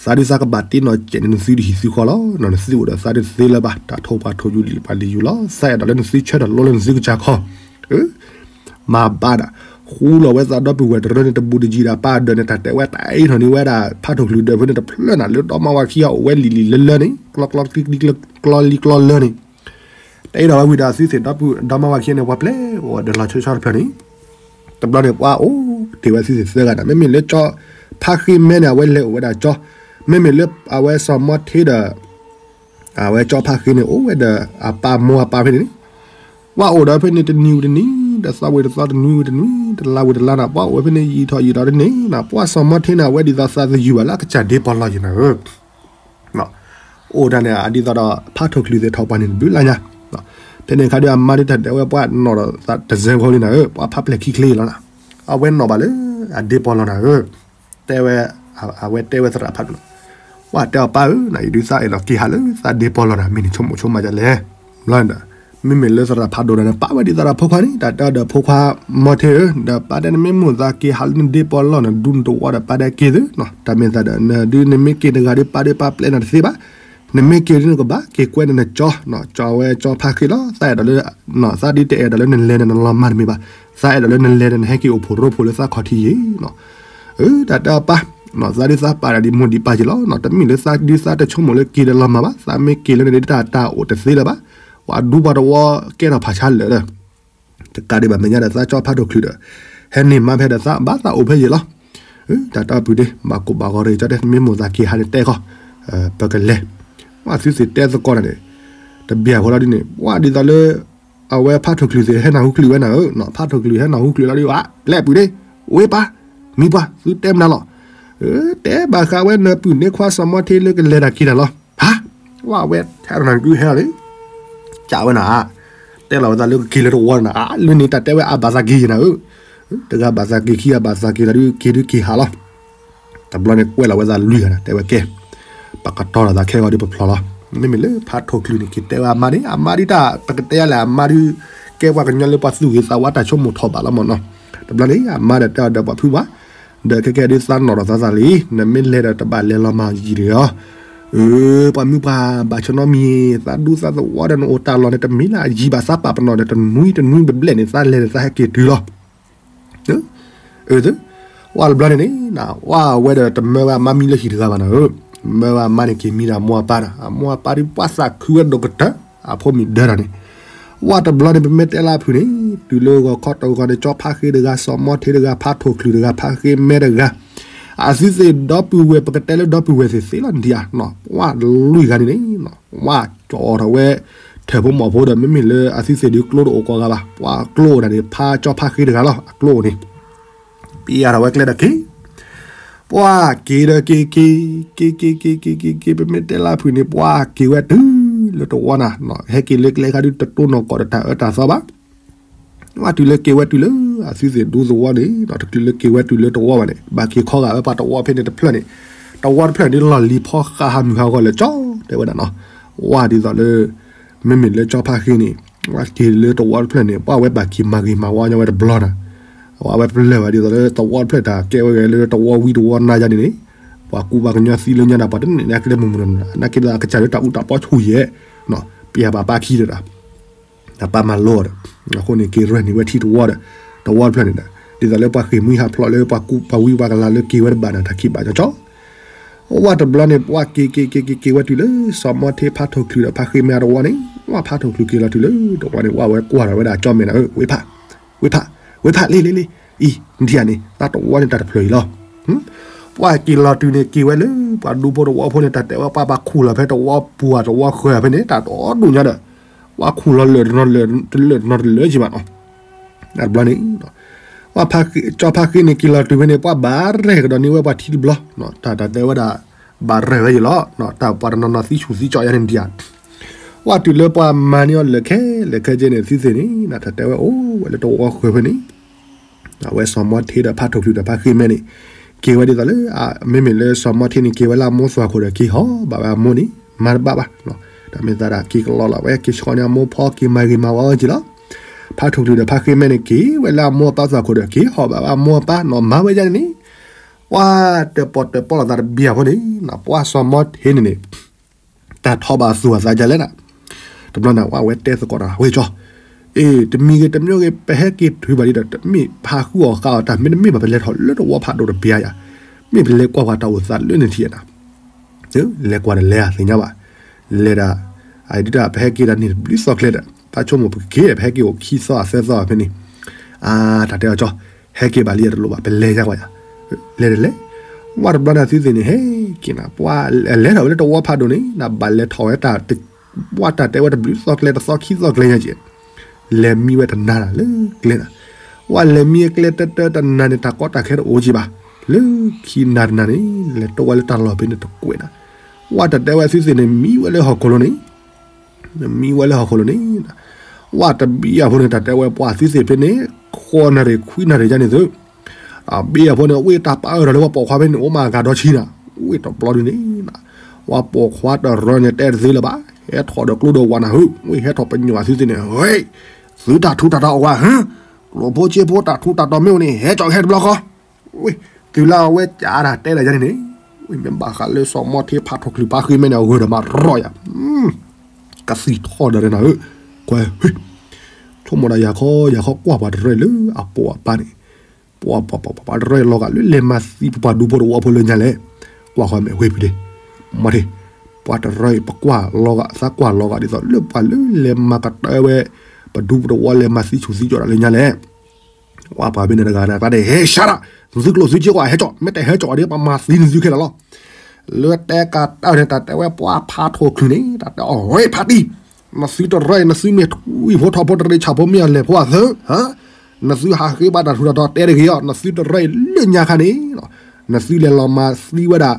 သးဒုးသးကဘၣ်တ့နီၢ်ကဲးန့ၣ် နသုဒုးဟံၣ်သုဃီလီၤ, နသုအိၣ်ဒီးသးဒုးသ့လၢၤဘၣ်, တၢ်ထိၣ်ပှၤထိၣ်ယူၤလံၤပှၤလံၤယူၤလီၤ, သးအဲၣ်ဒိးလၢနသုဆၢထၢၣ်လိလၢနသုကစၢ်ခီ မၤဘၣ်ဒၣ်, ဃူလီၤဝဲသးဒီပုၢ်ဝဲၢ်တရၢန့ၣ် တဘူးတယံၤဒၣ်ပၢ်ဒၢးန့ၣ် တၢ်တဲဝဲတၢ်အံၤထီၣ်န့ၢ်ဝဲဒၣ် ဖးထိၣ်ချုးဒၢးဖဲန့ၣ် တဖျၢၣ်နၤလၢဒီမါဝၤခံဂၤအိၣ်ဝဲလံၤလံၤလၢလၢန့ၣ် ကျီကျီကျီလံကျီလၢန့ၣ် တၢ်အံၤထီၣ်ဝဲဝံၤဒီးသုသ့ၣ်ဒီပုၢ်ဒီမါဝၤခံဂၤန့ၣ် ပှၤပျဲအိၣ်ဝဲဒီးလီၤဆီဆီတဖျၢၣ်န့ၣ် တဘျီန့ၣ် ပှၤအိၣ်တ့ၢ်ဝဲသုသ့ၣ်သၢဂၤန့ၣ် မ့မ့ၢ်လၢကၠီဖါဃ့မဲန့ၣ် အဝဲလဲၤအိၣ်ဝဲဒၣ်ကၠီ, မ့မ့ၢ်လၢအဝဲစီၤမီထ့ဒီး အဝဲကၠီဖါဃ့န့ၣ် အိၣ်ဝဲဒီးအပၢ်မိၢ်အပၢ်ဖဲန့ၣ်န့ၣ်, ပှၤအိၣ်ဒီးဖဲန့ၣ်တနံၤဝံၤတနံၤ, ဒီးသီဝံၤတသီ တနွံဝံၤတနွံ, တလါဝံၤတလါန့ၣ် ပှၤအိၣ်ဝဲဖဲန့ၣ်ယံာ်ထီၣ်ယံာ်ထီၣ်တန့ၣ်န့ၣ် ပှၤစီၤမီထ့န့ၣ် အဝဲဒ်သိးသးသယုၢ်ဘၣ်လၢအကစၢ်ဒ့ပီၢ်လီၢ်ယံၤနၤဧၢ အိၣ်ဒၣ်န့ၣ် အဒ်သိးဒီးဖးထိၣ်ချုးသ့ၣ်ထီၣ်ပှၤန့ၣ်တဘျုးလါညါ, ဖဲန့ၣ်အခါဒီးအမါဒုးတၢ်ဒဲးဝဲပှၤနီၣ်ဒီးသးတစဲးဖိလံနၤဧၢ, ပှၤဖးပျဲၢ်ခံချ့လီၤနၤ, အဝဲနီၣ်ဘၣ်လၢအဒ့ပီၢ်လီၢ်နၤဧၢ, တဲဝဲ, အဝဲတဲဝဲသရၣ်ဖးဒိၣ်, ပှၤတဲအီၤပၢ်ဧၢ, နယဒုးသးအဲၣ်လီၤက့ၤဟးလၢသးဒ့ပီၢ်လီၢ်နၤ မ့ၢ်နဆိကမိၣ်ဆိကမးဒ်လဲၣ်, ဘျီဒီး မ့မ့ၢ်လၢသရၣ်ဖးဒိၣ်ဒီးန့ၣ် ပာ်ဝဲဒ်သိးဒီးဖိခွါန့ၣ် တၢ်တဲအီၤဒီးဖိခွါမီထ့ဧၢ, ဒီးပၢ်တဲနမ့ၢ်မိၣ်သးက့ၤဟးလၢနဒ့ပီၢ်လီၢ် နဒူနတဝီဒီးပၢ်တဲက့ၤသု, တၢ်မ့ၢ်သးဒီး နဒုးနမ့ၢ်က့ၤတဂၤဒီးပၢ်ဒီးပၢ်ပျဲနၤတသ့ဘၣ်, နမ့ၢ်က့ၤဒုးနကဘၣ်က့ၤကွဲနနကၠီ, ကၠီဝဲကၠီဖါဃ့လီၤ, သးအဲၣ်ဒိးလၢ, သးဒုးတအဲၣ်ဒိးလၢနလဲၤဒီးနလီၤမၢ်တမ့ၢ်ဘၣ်, သးအဲၣ်ဒိးလၢနလဲၤဒီးနဟဲက့ၤအိၣ်ဖှိၣ်ရိဖှိၣ်လၢသးခီၣ်ထံးယံၤ, အၢ တၢ်တဲအီၤပၢ်, သးဒုးသးပာ်ဒၣ်ဒ်မိၢ်ဒ်ပၢ်က့ၤလီၤ, တမ့ၢ်လၢသးဒုးသးတဆိကမိၣ်လၢက့ၤဒီးလီၤမၢ်ဘၣ်, သးမ့ၢ်က့ၤလၢန့ၣ်ဒုးတၢ်တၢ်အိၣ်တသ့လၢၤဘၣ်, ပှၤဒူပှၤတဝီကဲထီၣ်ဖးဆါလၢာ်ဒီး တကးဒံးဘၣ်မဲာ်ညါဒီးသးကၠီဖးထိၣ်ချုးဒီး, ဟဲန့ၢ်မါဖဲဒီးသးဘၣ်သးအိၣ်ဖဲယံၤလီၤ, တၢ်တဲအီၤပုၢ်ဒ့ ဘၣ်ကိၣ်ဘၣ်ဂီၤရ့ၣ်ကၠီတဲ မ့ၢ်မိၢ်သးက့ၤဟးန့ၣ်တဲခီ, ပကလဲၤ, ပှၤသုသ့ၣ်တဲသကိးတၢ်န့ၣ်, တဘၣ်ဃီလီၤဒ်န့ၣ် ပှၤဒ်သိးလၢ အဝဲဖးထိၣ်ချုးသ့ၣ်ဟဲနၢ်ဟူချုးဝဲနၤဧၢ, ဖးထိၣ်ချုးဟဲနၢ်ဟူချုးလီၤဒ်ဝဲ, လဲၤပုၢ်ဒ့, ဝ့ၢ်ပၢ်, မံပှၤ သုတဲမနုၤလီၤ, တဲဘၣ်ဃးဝဲနပုၢ်န့ၢ်ခွါစီၤမီထ့လၢကလဲၤတၢ်က့ၤတၢ်လီၤ, ဟါ, ဝဲထဲတနၤဒုးဟဲလီၤလံ ကးဝဲနၤ, တဲလီၤဝဲသးလၢကက့ၤလၢတဝီနၤ, လၢန့ၣ်တၢ်တဲဝဲအဘၣ်သးက့ၤယံၤနၤဧၢ, တဂၤဘၣ်သးက့ၤခံဂၤဘၣ်သးက့ၤသးဒုးက့ၤဒုးက့ၤဟးလီၤ, တဘျီန့ၣ်ကွဲးလီၤဝဲသးလွံၢ်ဂၤန့ၣ် တဲဝဲကဲ, ပကတီၤလီၤသးခဲဂီၤဒုးပဖျိလီၤ, မ့မ့ၢ်လၢဖးထိၣ်ချုးန့ၣ် က့ၤတဲဝဲအမါန့ၣ် အမါဒုးတၢ်ပကတဲယါလဲၣ် အမါဒုး ကဲပှၤကညီလၢပှၤသူၣ်ဂ့ၤသးဝါတၢ်ဆိကမိၣ်ထီၣ်ဘးလီၤမၢ်နီၤ, တဘျီန့ၣ် အမါဒီးတဲအီၤဒီးပှၤဖုပှၢ် ဒီးခဲကဲဒုးသးနီၣ်ဒီးသးသးလံ, နမ့ၢ်လဲၤဒီးတဘၣ်လဲၤလီၤမၢ် ယံာ်ဒီးအီၤ, အၢ ပှၤမုၢ်ပှၢ်ဘၣ်ဆၢနီတမံၤ, သးဒူသးသဝီဒီးနအိၣ်တၢ်လီၢ်န့ၣ် တမံၤလၢအယံၤဘၣ်သးပာ်ပနီၣ်ဒီး တနွံတနွံဘျဲၣ်ဘျဲၣ်န့ၣ် သးလဲၤဒီးသးဟဲက့ၤတုၤလီၤ, အၢ, ဝဲတဘျီန့ၣ်န့ၣ် ဝဲဝဲဒီးတမၢဝဲအမါမံလၢဟံၣ်တဂၤဘၣ်နၤဧၢ, မၢဝဲအမါန့ၣ်က့ၤမံဒီးအမိၢ်အပၢ်ဒီး အမိၢ်အပၢ်ဒုးပှၤသးခုဝဲဒိၣ်ကတၢၢ်, အဖိမုၣ်ဒၢတၢ်န့ၣ်, ဝဲတဘျီန့ၣ် ပမ့ၢ်တဲလၢအဖုၣ်န့ၣ် တုၤလၢဂီၤခီတဂီၤန့ၣ် ကၠီဖါဃ့တဂၤ စီၤမီထ့တဂၤ ဖးထိၣ်ချုးတဂၤ ဖါဃ့မဲတဂၤ, အသုသ့ၣ်ဒီပုၢ်ဝဲၢ် ပကတဲလၢဒီပုၢ်ဝဲၢ်သ့ၣ်သ့လီၤ နဒံဧါ, ပှၤလွံၢ်ဂၤန့ၣ်န့ၣ် ပှၤကၠီထီၣ်ဝဲ ထၢၣ်ဖိမီၢ်ဖိဒီး မ့မ့ၢ်လၢအသုသ့ၣ်ဒုးကျိတအိၣ်ကိးဂၤဘၣ် ပှၤကျိအိၣ်ဒၣ်န့ၣ် ဖးကၠီဖးဃ့တဂၤလီၤ အကျိအိၣ်န့ၣ် ပျဲထီၣ်ဝဲကျဲဒီးက့ၤ ပှၤက့ၤဒီးက့ၤက့ၤ က့ၤက့ၤက့ၤက့ၤက့ၤက့ၤ ပမ့ၢ်တဲလၢဖုၣ်န့ၣ် ပှၤက့ၤဝဲတုၤလၢတဝီနၤ, ဟဲက့ၤလၢကျဲခါဒုးတတိၢ်နီၢ်ကီၢ်ဒီးတၢ်အၢတၢ်သီဘၣ်, ပှၤတုၤလၢက့ၤဝဲတုၤလၢ အသုသ့ၣ်ဒူသဝီန့ၣ် တချုးလၢက့ၤဝဲတုၤလၢတဝီဘၣ်န့ၣ် ဘၣ်က့ၤခီဂာ်ဝဲပှၤတဝီဖဲန့ၣ်တဖျၢၣ်န့ၣ်, တဝီတဖျၢၣ်န့ၣ် လီၢ်လံၤဖီဃာ်ဟးမုၢ်ဟးဂီၤလၢာ်ကၠီ တဲဝဲဒၣ်နီၤ, ဝဲဒ်သိးလၢ မ့မ့ၢ်လၢကၠီဖါဃ့န့ၣ် ပှၤက့ၤလၢတဝီတဖျၢၣ်န့ၣ် ပှၤဝဲဘၣ်က့ၤမၤဂ့ၤမၤဝါညီဝဲတဘျီနၤ, အဝဲပလၢၢ်ဘၣ်ဒ်သိးလၢတဝီတဖျၢၣ်တၢ်ကဲဝဲဂ့ၤလၢတဝီဝံတဝီနါယါန့ၣ်န့ၣ်, ပှၤကူပှၤကညီသံလၢညါဒီး ပှၤတန့ၢ်န့ၢ်အကျဲမုၢ်မုၢ်နီၤနီၤ နာ်က့ဒီးအကစၢ်လၢတၢ်အူတၢ်ပီဆူၣ်ယဲၢ်, ပျဲဘၣ်ပၢ်ခံဒီး တၢ်ပၢ်မၤလိဒီး အဃိန့ၣ် က့ၤရဲၣ်န့ၢ်ဝဲထံတဝီဒီး တဝီတဖျၢၣ်န့ၣ်ဒီး ဒ်သိးလၢပှၤဃ့ၢ်မှံဟးဖျိးလၢ ပှၤကူပှၤဝံပှၤကလၤလၢက့ၤဝဲတဘၣ်ဒီး တၢ်ခံးဘၣ်ညီကၠီ ဝဲတဘျီန့ၣ် ပှၤက့ၤက့ၤက့ၤက့ၤက့ၤဝဲတုၤလၢ စီၤမီထ့ဖးထိၣ်ချုးဒီးဖါဃ့မဲအတဝီန့ၣ်, ဝဲဖးထိၣ်ချုးက့ၤလီၤတုၤလၢတဝီန့ၣ် ဝဲဝဲကွၢ်ထီၣ်ဝဲဒၣ်ကၠီမဲာ်နၤဧၢ, ဝ့ဖး, ဝ့ဖးလ့လ့လ့, အံၤ နထံၣ်ဧါန့ၣ် သးတဝီန့ၣ်တၢ်တဖျၢၣ်အံၤလီၤ. ပှၤက့ၤလီၤတုၤန့ၣ် က့ၤဝဲလၢ ပှၤဒူဖိတဝီဖိန့ၣ် တၢ်တဲဝဲပှၤဘၣ်ခူၣ်လီၤဖဲတဝီပူၤဧါတဝီဃၢၤဖဲန့ၣ် တၢ်တအိၣ်ဒူၣ်ညါဒီး ပှၤခူၣ်လီၤလၢာ်တနီၤလၢာ်တနီၤတလၢာ်က့ၤဘၣ်နီၤ. တဘျီန့ၣ် ပှၤကၠီဖါဃ့န့ၣ် က့ၤလီၤတုၤဖဲန့ၣ် ပှၤဘၣ်ရဲၣ်ကဒီးန့ၢ်ဝဲပှၤထံတဘျီ, တၢ်တၢ်တဲဝဲဒၣ် ဘၣ်ရဲၣ်ဝဲယံၤလီၤ, တၢ်ပှၤတနီၤနီၤသံဆူၣ်သံကၠီယါန့ၣ်ဒံးဧါ, ပှၤတုၤလၢပှၤမၤန့ၢ်အီၤလၢာ်ခဲလၢာ်ခဲဆ့န့ၣ် သုသ့ၣ်န့ၣ် တၢ်တဲဝဲအိၣ်ဝဲလၢတဝီဃၢၤဖဲန့ၣ် အဝဲစီၤမီထ့ဒီးဖးထိၣ်ချုးဒီးဖါဃ့မဲန့ၣ် က့ၤဝဲဒ်သိးလၢ မ့မ့ၢ်လၢစီၤမီထ့န့ၣ် က့ၤဝဲလၢအမိၢ်သွၣ်ခိၣ်ဒီးက့ၤဟီၣ်ဘၣ်ဝဲအမိၢ်န့ၣ် မၤတဘၣ်ဘၣ်, တၢ်မ့ၢ်သးဒၣ်က့ၤကလီလီၤဝဲ က့ၤဆှီန့ၢ်အမိၢ်ဖီ က့ၤမၤဂ့ၤမၤဝါဝဲက့ၤလီၤ. ဖးထိၣ်ချုးဒီးဖါဃ့မဲန့ၣ် က့ၤဝဲလၢအမိၢ်အပၢ်သွၣ်ခိၣ်ဒီးက့ၤဟီၣ်ဘၣ်ဝဲအမိၢ်အပၢ်နီၤ မၤဝဲဒ်န့ၣ်န့ၣ် ပှၤတပီၢ်တပီၢ်လိာ်သးတဘံၣ်အဖိန့ၣ် ပှၤစီၤမီထ့န့ၣ်န့ၣ် တၢ်ထီၣ်ဘၣ်သူၣ်အသးဒ်လဲၣ်နၤ, တဘျီန့ၣ် ဝဲတဲသကိးဒီး ဝ့ၢ်ကၠီ, အ့ တမံၤဂ့ၤတမံၤဂ့ၤ ပဟဲက့ၤထုးဘၣ်လံဒီး တမ့ၢ်ဟးဃုအီၣ်ဃုအီတၢ် မ့တမ့ၢ်ဘၣ် ပလဲၤထီၣ်လၢတဝီဖးဒိၣ်တဘ့ၣ်ဧါ, မ့ၢ်ပလဲၤကွၢ်ပှၤတၢ်အိၣ်သးလၢနထံၣ်နၤ, လဲၤကွၢ်ဒီးလဲၤဧါ သ့ၣ်ညါဘၣ်, လဲၤဒၣ်, အဒုးတၢ် ပဟဲက့ၤတၢ်န့ၣ်တဘျုးသီကျဲဒီး တၢ်ဆိကမိၣ်ပကက့ၤ ပဟဲက့ၤအိၣ်ခံသီသၢသီဖဲန့ၣ်, အါ တၢ်တဲအီၤကၠီ, ဟဲက့ၤဘၣ်လံတလိၣ်ဘၣ် ပလဲၤညါကွၢ်ယၤ, လဲၤတလဲၤ, ဝဲတဘျီန့ၣ်သုသ့ၣ်န့ၣ် ဟဲက့ၤနၤ ပှၤလဲၤထီၣ်ဝဲလၢတဝီဖးဒိၣ်န့ၣ် နဘၣ်လဲၤထီၣ်ဝဲတၢ် ပှၤတၢ်တဲဝဲတဘျုးသီကျဲတသီခံသီကျဲညါက့ၤ, လဲၤမံဝဲတနၤလၢကျဲနၤ, ဝဲလဲၤမံကျဲတၢတၢတနၤန့ၣ် တၢ်ကီတၢ်ခဲတအိၣ်က့ၤဘၣ်, လၢခံနၤတနၤန့ၣ် လဲၤတိဝဲလၢတၢ်လီၢ်ဖဲန့ၣ်တကွဲးနၤ, ဝဲတၢ်တဲဝဲသုသ့ၣ်န့ၣ် မံဝဲလၢဟီၣ်ခိၣ်လိၤန့ၣ် မံဝဲလၢဟီၣ်ခိၣ်လိၤန့ၣ်, ဝဲတဘံၣ်အဖိန့ၣ် တၢ်တဲဝဲပှၤသုသ့ၣ်ဖဲန့ၣ် ဃိးနၣ်ရံၣ်ခွံနၣ်ရံၣ်ယါန့ၣ်သု, ဘံၣ်အဖိန့ၣ် ဝ့ၢ်တၢ်ပာ်အၢၣ်လီၤလၢပှၤပိာ်ခွါဖဲန့ၣ် အိၣ်မးအဂၤဒီဆံနၤ, ဝ့ၢ်တဘျီဒုန့ၣ်, ပှၤပိာ်ခွါတရၢန့ၣ် တဲတသ့လၢၤဘၣ်, ဟဲထီၣ်ဒီးကျိဒီးဝးနၤဧၢ, ဝ့ၢ်ဟဲထီၣ်ပညိၣ်သုသ့ၣ်န့ၣ် သုတၢ်ထူးတၢ်တီၤအဝဲဧၢ, ကျိၣ်ဖိစ့ဖိတၢ်ထူးတၢ်တီၤမ့ၢ်အိၣ်န့ၣ် ဟဲကၠီၤဟဲတဘျီဃီ, ဝ့ၢ်, တုၤလၢအဝဲကးတၢ်တဲဒၣ်ယါန့ၣ်န့ၣ်, ဝ့ၢ်မ့ၢ်ဘၣ်ဃးလၢစီၤမီထ့ဖးထိၣ်ချုးဖါဃ့မဲန့ၣ် အဂၢၢ်ဒီးမၤရီယၤ ကသံၣ်ထီၣ်ဒီးနၤဧၢ, ကွဲ, ဆိကမိၣ်ဒၣ်ယၤခီ ယၤခီကွၢ်ပှၤတရၢလၢအပိာ်အပၢ်န့ၣ်, ပှၤပှၤပှၤပှၤတရၢလီၤဂာ်လၢလဲၤမၤသံ ပပှၤဒူဖိတဝီဖိလၢညါလဲၣ်, ကွၢ်ဃီမဲာ်ဝ့ၢ်ဖုဒ့, မီထ့, ပှၤတရၢအံၤ ပကွၢ်လီၤဂာ် သးကွၢ်လီၤဂာ်ဒ်သိးလၢပှၤလၢလဲၤမၤကတၢၢ်ဝဲ ပဒူပတဝီလဲၤမၤသံဆူၣ်သံကၠီၣ်တၢ်လၢညါလဲၣ် ကွၢ်ပှၤဖဲန့ၣ်တဂၤန့ၣ် တၢ်န့ၣ် ဟဲရှါတၢ်, သုကျိၣ်သုစ့ကွၢ်ဟဲကၠီၣ် မ့ၢ်တဟဲကၠီၣ်ဒ် ပမၤသံနသုခဲလၢာ်လီၤ. လၢတဲကးတၢ်န့ၣ် တၢ်တဲဝဲပှၤဖးထိၣ်ချုးန့ၣ် တၢ်တဲအီၤ ဝ့ၢ်ဖးတံၢ်, နသုတရၢအံၤ နသုမ့ၢ်ထွံၣ်ဖိထီဖိတရံးဆၣ်ဖိမ့ၢ်အလဲၤဖိအသၢ, နသုဟးဃ့ဘၣ်တၢ်ထူးတၢ်တီၤတဲတဂ့ၤအီၤ နသုတရၢအံၤလၢညါခါန့ၣ် နသုလဲၤလီၤမၤသံဝဲဒၣ်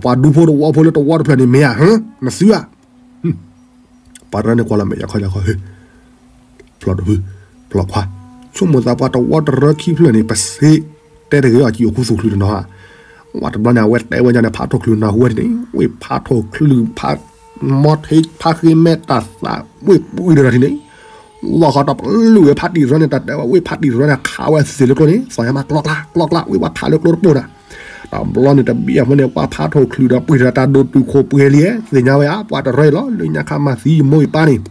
ပှၤဒူဖိတဝီဖိလၢတဝီတဖျၢၣ်န့ၣ်မ့ၢ်ဧါ, နသုဧါ ပှၤတရၢန့ၣ်ကွၢ်လီၤမဲာ်ယၤခီယၤခီ, ဖျီၣ်တဖု, ဖျီၣ်ခွါ, ဆိကမိၣ်သးပှၤတဝီတရၢခံဖျၢၣ်န့ၣ် ပစ့တဲတဂ့ၤအီၤ ကံၣ်အိၣ်ခူသူၣ်ချုးတနီၤဧါ, ဝဲတဘျီန့ၣ် အဝဲတဲဝဲညါန့ၣ် ဖးထိၣ်ချုးနၢ်ဟူဝဲဒ်န့ၣ် ဝ့ၢ်ဖးထိၣ်ချုး ဖး မီထ့ဖးဃ့မဲတၢ်သးဝ့ၢ်ပှံၤဒီးတၢ်ထံၣ်န့ၣ် လီၢ်ဃီတပလုာ်ဝဲဖးတံၢ်တရၢန့ၣ် တၢ်တဲဝဲဝ့ၢ်ဖးတံၢ်တရၢန့ၣ် ခးဝဲသ့ၣ်လၢကျိန့ၣ် သီၣ်ညါမးကျီကျါ ကျီကျါ ဝ့ၢ်ဝဲခးလၢကျိတပိၢ်နၤ, တဘျီန့ၣ်တဘံၣ်အဖိန့ၣ် ပှၤဖးထိၣ်ချုးဒီးပှ့ၤတၢ်တၢ်ဒိၣ်တုာ်ခိၣ်ပှဲၤလံ သ့ၣ်ညါဝဲဧါ ပှၤတရၢအံၤလီၤ လၢညါခါမၤသံယမိၢ်ယပၢ်န့ၣ်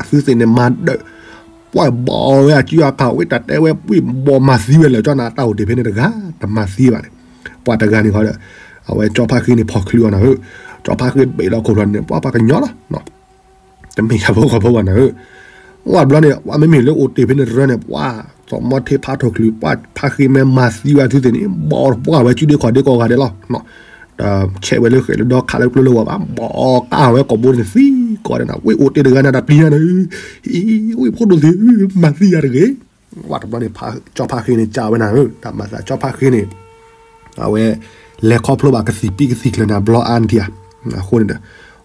သုသ့ၣ်န့ၣ်မၤဒၢး ပှၤဘီဝဲအစုအခါဝဲတၢ်တဲဝဲဝ့ၢ်ဘီမၤသံဝဲလၢာ်ကၠီနၤ တၢ်အိၣ်တ့ၢ်ဖဲန့ၣ်တဂၤ တမၤသံဘၣ်န့ၣ် ပှၤတဂၤန့ၣ်ဃီဒီး အဝဲကၠီဖါဃ့န့ၣ်ဖီၣ်ချုးအီၤနၤဧၢ, ကၠီဖါဃ့ဘ့ၣ်လီၤခိၣ်ဖျီၣ်န့ၣ် ပှၤပှၤကညီလီၤ တမ့ၢ်ယၤဖိဃီဖိဘၣ်နၤဧၢ, ဝဲဘျီန့ၣ် ဝဲမ့မ့ၢ်လၢအိၣ်တ့ၢ်ဖဲန့ၣ်တရၢန့ၣ် ပှၤ စီၤမီၤထံဖးထီၣ်ချုး ပှၢ်ဖါဃ့မ့ၢ်မၤသံဝဲအသုသ့ၣ်န့ၣ် ဘီၣ်တပှၢ်ဝဲစုဒ့ခီၣ်ဒ့ကိးဂၤဒဲးလီၤ. ဆဲးဝဲလၢဃဲးလၢဒီခးလၢကျိလၢဝဲဘၣ် ဘီၣ်ကၢ်ဝဲကိာ်ဘိန့ၣ်သံကိးဂၤဒဲးနၤ ဝ့ၢ်အိၣ်တ့ၢ်တဂၤန့ၣ် တၢ်ပျံၤညါန့ၣ် အံၤ ဝ့ၢ်ဖိဒိၣ်သ့ၣ် မၤသံယၤတဂ့ၤ ဝဲတဘျီန့ၣ် ကၠီဖါဃ့န့ၣ် ကးဝဲနၤဧၢ တၢ်မၤသးကၠီဖါဃ့န့ၣ် အဝဲ လဲၤခီဖျိဘၣ်ကသံၣ်ပံကသံၣ်ကျၢၤန့ၣ် အဘျီအါန့ၣ်ထံဧါ. အဃိန့ၣ်ဒီး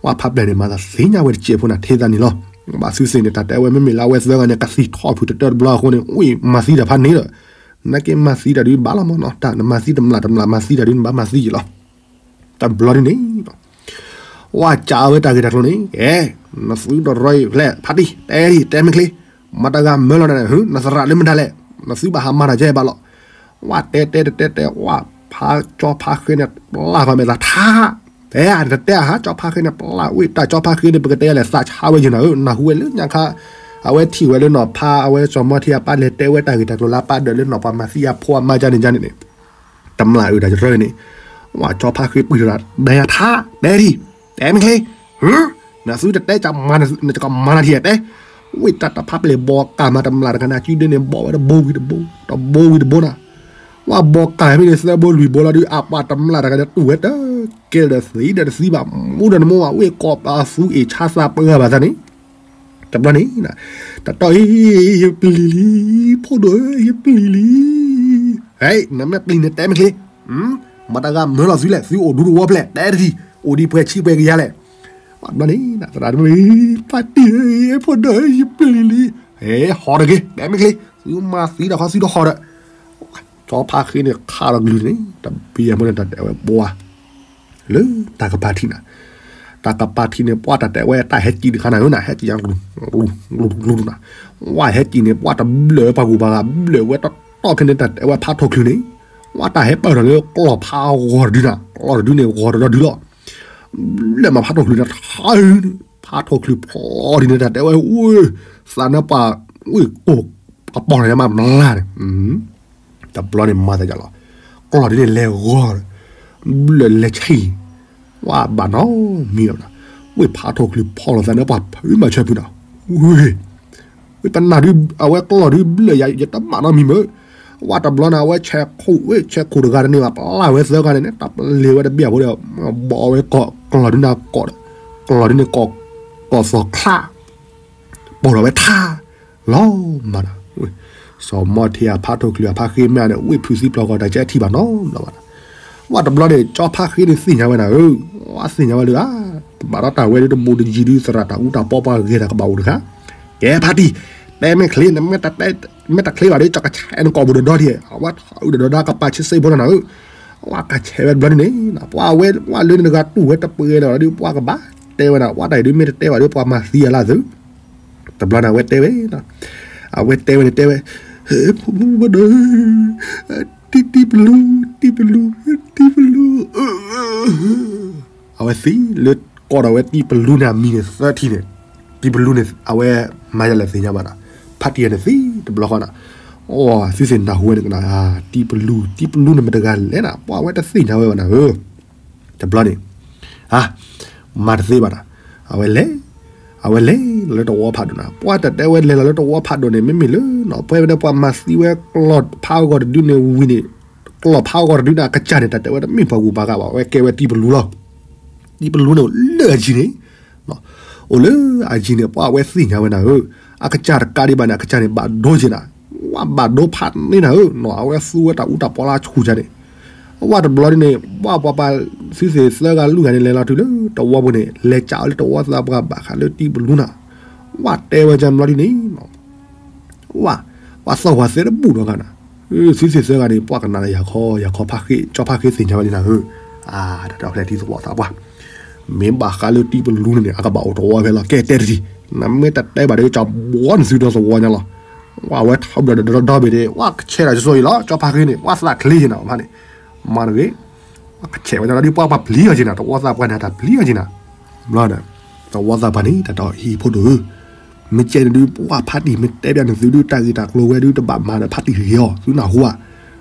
ဝဲဖးပျဲၢ်န့ၣ် မၤသးသ့ၣ်ညါဝဲတစဲးဖိန့ၣ် ထဲသးန့ၣ်လီၤ. ဘၣ်သုသ့ၣ်န့ၣ် တၢ်တဲဝဲမ့မ့ၢ်လၢအဝဲသၢဂၤန့ၣ် ကသံၣ်ထီၣ်ဖုၣ်တတၢတဘျီအဃိန့ၣ် ဝံၣ်မၤသံတၢ်ဖးန့ၣ်ဒီး နက့မၤသံတၢ်ဒုးဘၣ်လီၤမးနီၤ တၢ်နမၤသံတမျၢ်တမျၢ်မၤသံတၢ်ဒုးနဘၣ်မၤသံယံၤလီၤ. တဘျီဒ်န့ၣ် ဝဲကးဝဲတၢ်ဂ့ၢ်တၢ်ကျိၤန့ၣ် ကဲ နသုတရီအံၤဖျဲၣ် ဖါတံၢ် တဲဒံး တဲမ့ၢ်ချ့ မတၤဂၤမၢလီၤနၤန့ၣ် နသရၣ်လၢမတၤလဲၣ် နသုဘၣ်ဟးမၤတၢ်ကဲဘၣ်လီၤ. ဝဲတဲတဲတဲတဲတဲ ဝဲဖး ကၠီဖါဃ့န့ၣ် ပျၢ်ဃီမဲာ်သးထါ တဲ တတဲအဟး ကၠီဖါဃ့န့ၣ် ပျၢ်ဝံၣ်တၢ်ကၠီဖါဃ့န့ၣ် ပကတဲလဲၣ် သးဆါဝဲယံၤနၤဧၢ နၢ်ဟူဝဲလၢညါခါ အဝဲထံၣ်ဝဲလၢနီၤဖး အဝဲစီၤမီၤထံအပၢ်လဲၤတဲဝဲတၢ်ဂ့ၢ်တၢ်ကျိၤလၢအပၢ်ဒၢးလၢနီၤပှၤမၤသံအဖိအမါကန့ၣ်ကန့ၣ်န့ၣ် တမျၢ်အုၣ်တၢ်ယရၢန့ၣ် ဝဲကၠီဖါဃ့ပှံၢ်ထီၣ်တၢ် ဒဲယါထါ တဲဒံး တဲမ့ၢ်ချ့ နသုတတဲကမၤနၤထံၣ်တဲ ဝံၣ်တၢ်တဖးပျဲၢ်ဘီကးမၤတမျၢ်တဂၤန့ၣ် စုဒ့န့ၣ် ဘီၣ်ဝဲတဘိဝံၤတဘိ တဘိဝံၤတဘိနၤ ဝဲဘီကးမ့ၢ်န့ၣ် သၢဘိလွံၢ်ဘိလီၤဒုး အပှၤတမျၢ်တဂၤန့ၣ် တူၢ်ဝဲတကဲဒီးသံဒီးတသံဘၣ် မူဒီးနမိၢ်ဘၣ် ဝ့ၢ်ကိးပသူအ့ၣ်ဆါသးပှဲၤဂၤဘၣ်သးန့ၣ် တဘျီန့ၣ် တတီၢ်အံၤ ယပျံၤလံ ဖိဒိၣ်ဧၢ ယပျံၤလံ နမ့ၢ်ပျံၤန့ၣ်တဲမ့ၢ်ချ့ မတၤဂၤမၢလီၤသုလဲၣ် သုအိၣ်ဒူတဝီဖျဲၣ် တဲတထံၣ် အိၣ်ဒံးပှဲၤဆံပှဲၤကယၤလဲၣ် ဘျီန့ၣ် သရၣ်တမ့ၢ် ဖါတံၢ်ဧၢ ဖိဒိၣ်ဧၢ ယပျံၤလံ ဟဲဟီၣ်တဂ့ၤ တဲမ့ၢ်ချ့ သုမၤသံဒီးခီသုတဟီၣ်ဒီး ကၠီဖါဃ့န့ၣ် ခးလီၤကလုၢ်န့ၣ် တဘံယဲၢ်မ့ၢ်န့ၣ် တၢ်တဲဝဲဘှါ လၢတၢ်ကပၤထံးနၤ, တၢ်ကပၤထံးန့ၣ် ပှၤတၢ်တဲဝဲတၢ်ဟဲကံၣ်တခါနၤဧၢနၤ ဟဲကံၣ်ညါ ကလူၤကလူၤနၤ, ပှၤဟဲကံၣ်န့ၣ် ပှၤတဘျၢၣ်ပှၤဂုၤပှၤဂၤဘျၢၣ်ဝဲတီတီခဲန့ၣ် တၢ်တဲဝဲဖးထီၣ်ချုးန့ၣ်, ပှၤတၢ်ဟဲပၢၢ်ထီၣ်လၢကျီၢ်ဖးဂီၤတဒုနၤ, ကျီၢ်တဒုန့ၣ် ဂီၤတဒီဒုလီၤ. ဘျၢၣ်မးဖးထီၣ်ချုးန့ၣ် ထါ ဖးထီၣ်ချုးဖျီဒ်န့ၣ် တၢ်တဲဝဲ သးနၢပှၤ ဝ့ၢ်ကိၢ် ကပီၤထီၣ်ညါမးပနလါန့ၣ် တဘျီန့ၣ်မၤသးယၤလီၤ. ကျီၢ်ဒ်န့ၣ်လဲၤဂီၤ, ဘျၢၣ်လဲၤဆံၣ်, ဝဲဘၣ်နီတမံၤလီၤ. ဝ့ၢ်ဖးထီၣ်ချုးဖီၣ်လီၤသးန့ၣ် ပှၤဖုးမၤဆၢဖုးနၤ, ဝ့ၢ်, ဝ့ၢ်ပနၢ်ဒုး အဝဲကျီၢ်ဒုးဘျၢၣ်ယၤ ယတဘၣ်နီတမံၤမ့ၢ်, ဝဲတဘျီန့ၣ် အဝဲဆဲးခိၣ် ဝ့ၢ်ဆဲးခိၣ်တဂၤတန့ၢ်ဘၣ် ပျၢ်ဝဲသၢဂၤန့ၣ်န့ၣ် တၢ်ပလ့ၤဝဲတဘ့ၣ်အဖိဒီး ဘီဝဲကီၢ် ကျီၢ်ဒုးန့ၣ်ကီၢ်, ကျီၢ်ဒုးန့ၣ် ကီၢ်သီၣ်ချါ ပိာ်ထီၣ်ဝဲထါ လီၤမးဒီး စီၤမီၤထံအဖးထီၣ်ချုးအဖါဃ့မ့ၢ်န့ၣ် ဝ့ၢ်ဖုးသံပျီၢ်ကီၢ်တၢ်ကဲထံၣ်ဘၣ်နီတဘျီဘၣ်ဒီး ဝဲတဘျီန့ၣ် ကၠီဖါဃ့န့ၣ်သ့ၣ်ညါဝဲနၤဧၢ, ဝဲသ့ၣ်ညါဝဲလၢ ဘၣ်ဒီးတၢ်ဝဲဒၣ်တဘိတယံၤဒုး သရၣ်တၢ်အူတၢ်ပီပှၤဂဲၤတၢ်ကဘၣ်အိၣ်တခါ, ကဲဖါတံၢ် တဲမ့ၢ်ချ့ နမ့ၢ်တချ့ဘၣ်ဒီး ကၠီကဆဲးနကိာ်ပူၤဒီးဒီထံၣ် အဝဲထီၣ်အုးဒီးဒီဒီကပာ်ဆ့စ့ဖိနၤနၤဧၢ, ဝဲကဆဲးဝဲတဘျီန့ၣ်န့ၣ် ပှၤဝဲ ဝဲလၢနတဂၤတူၢ်ဝဲတပှဲၤလီၤဒီး ပှၤကဘၣ်တဲဝဲဒၣ် ပှၤတၢ်အံၤဒုးမ့ၢ်တတဲဘၣ်ဒီး ပှၤမၤသံအလၢသု တဘျီန့ၣ် အဝဲတဲဝဲ, အဝဲတဲဝဲန့ၣ်တဲဝဲ, ဖိမုၣ်ဘၣ်ဒီး, တံၢ်တံၢ်ပလူ, တံၢ်ပလူ, တံၢ်ပလူ, အဝဲသံလၢကိးဒီးဝဲတံၢ်ပလူန့ၣ် အမံၤန့ၣ်သၢထံၣ်န့ၣ်, တံၢ်ပလူန့ၣ် အဝဲမၤယလဲၣ်သ့ၣ်ညါဘၣ်ဒီး, ဖါတံၢ်န့ၣ်သံတဘျီဃီန့ၣ်, အိ သုသ့ၣ်နၢ်ဟူဝဲန့ၣ်ကနၣ်, တံၢ်ပလူ, တံၢ်ပလူန့ၣ်မတၤတဂၤလဲၣ်နၤ, ပှၤဝဲတသ့ၣ်ညါဝဲဘၣ်နၤဧၢ တဘျီန့ၣ်, မၤတသ့ဘၣ်ဒီး, အဝဲလဲၤ, အဝဲလဲၤလီၤလၢတဝီဖးဒိၣ်န့ၣ်, ပှၤတၢ်တဲဝဲလဲၤလီၤလၢတဝီဖးဒိၣ်န့ၣ် မ့မ့ၢ်လၢနီၤ ပှၤဝဲဒၣ်ပှၤမၤသံဝဲကျီၢ်ဖးဂီၤတဒုန့ၣ်ဝံၤန့ၣ်, ကျီၢ်ဖးဂီၤတဒုန့ၣ် အကစၢ်န့ၣ် တၢ်တဲဝဲတမ့ၢ်ပှၤဂုၤပှၤဂၤဘၣ် အဝဲကဲဝဲတံၢ်ပလူလီၤ. တံၢ်ပလူန့ၣ်အိၣ်လၢအယံၤန့ၣ် အိၣ်လၢအယံၤန့ၣ် ပှၤဝဲသ့ၣ်ညါဝဲနၤဧၢ, အကစၢ်တကးဒံးဘၣ်န့ၣ် အကစၢ်န့ၣ်ဘၣ်ဒိက့ၤနၤ, ဝဲဘၣ်ဒိဖးန့ၢ်နၤဧၢနီၤ အဝဲသူဝဲတၢ်အူတၢ်ပီလၢဆူၣ်န့ၣ်, ဝဲတဘျီဒ်န့ၣ် ပှၤပှၤပှၤသုသ့ၣ်သၢဂၤလွံၢ်ဂၤန့ၣ် လဲၤလီၤတုၤလၢတဝီပူၤန့ၣ် လဲၤကးအီၤလၢတဝီသးပှၢ်ဘၣ်ဃးလၢတံၢ်ပလူနၤ, ဝဲတဲဝဲကဘျီဒ်န့ၣ် ဝဲ, ပှၤသီၣ်ဝဲသဲတဘူၣ်ဒီးဂၤနၤ, သုသ့ၣ်သၢဂၤန့ၣ် ပှၤကနၣ်လၢယၤခီ ယၤခီဖါဃ့ ကၠီဖါဃ့သ့ၣ်ညါဝဲလံနၤဧၢ, တၢ်ဖျဲၣ်ထံသဝီသးပှၢ်, မ့ၢ်ဘၣ်ဃးလၢတံၢ်ပလူန့ၣ်န့ၣ် အကဘၣ်အိၣ်တဝီဖဲလီၤ ကဲတဲတထံၣ်, နမ့ၢ်တတဲဘၣ်ဒီး ကၠီဘီနသုဒီသဝီညါလီၤ, ဝဲဝဲထီၣ်ဒီးဒီဒီဘ့ၣ်န့ၣ် ဝဲကဆဲးတၢ်ယစိၤအံၤလီၤ ကၠီဖါဃ့န့ၣ် ဝဲသးချ့က့ၤနၤဖါန့ၣ်, မၤတဂ့ၤ ပှၤကဆဲးဝဲဒၣ်ဒီးပှၤပျံၤအီၤက့ၤနၤ တဝီသးပှၢ်န့ၣ် တၢ်ပျံၤအီၤက့ၤနၤ, ဘျီဒီး, တဝီသးပှၢ်န့ၣ် တၢ်တီၢ်ဟံၣ်ဖိဒိၣ်ဧၢ, မ့ၢ်ကဲန့ၣ်ဒုး ပှၤဖါတံၢ်မ့ၢ်တဲဘၣ်နသုဒုး တၢ်ဂ့ၢ်တၢ်ကျိၤဝဲဒုး တဘၣ်မၤဒီးဖါတံၢ်ဂ့ၤအီၤ သုနၢ်ဟူဧါ,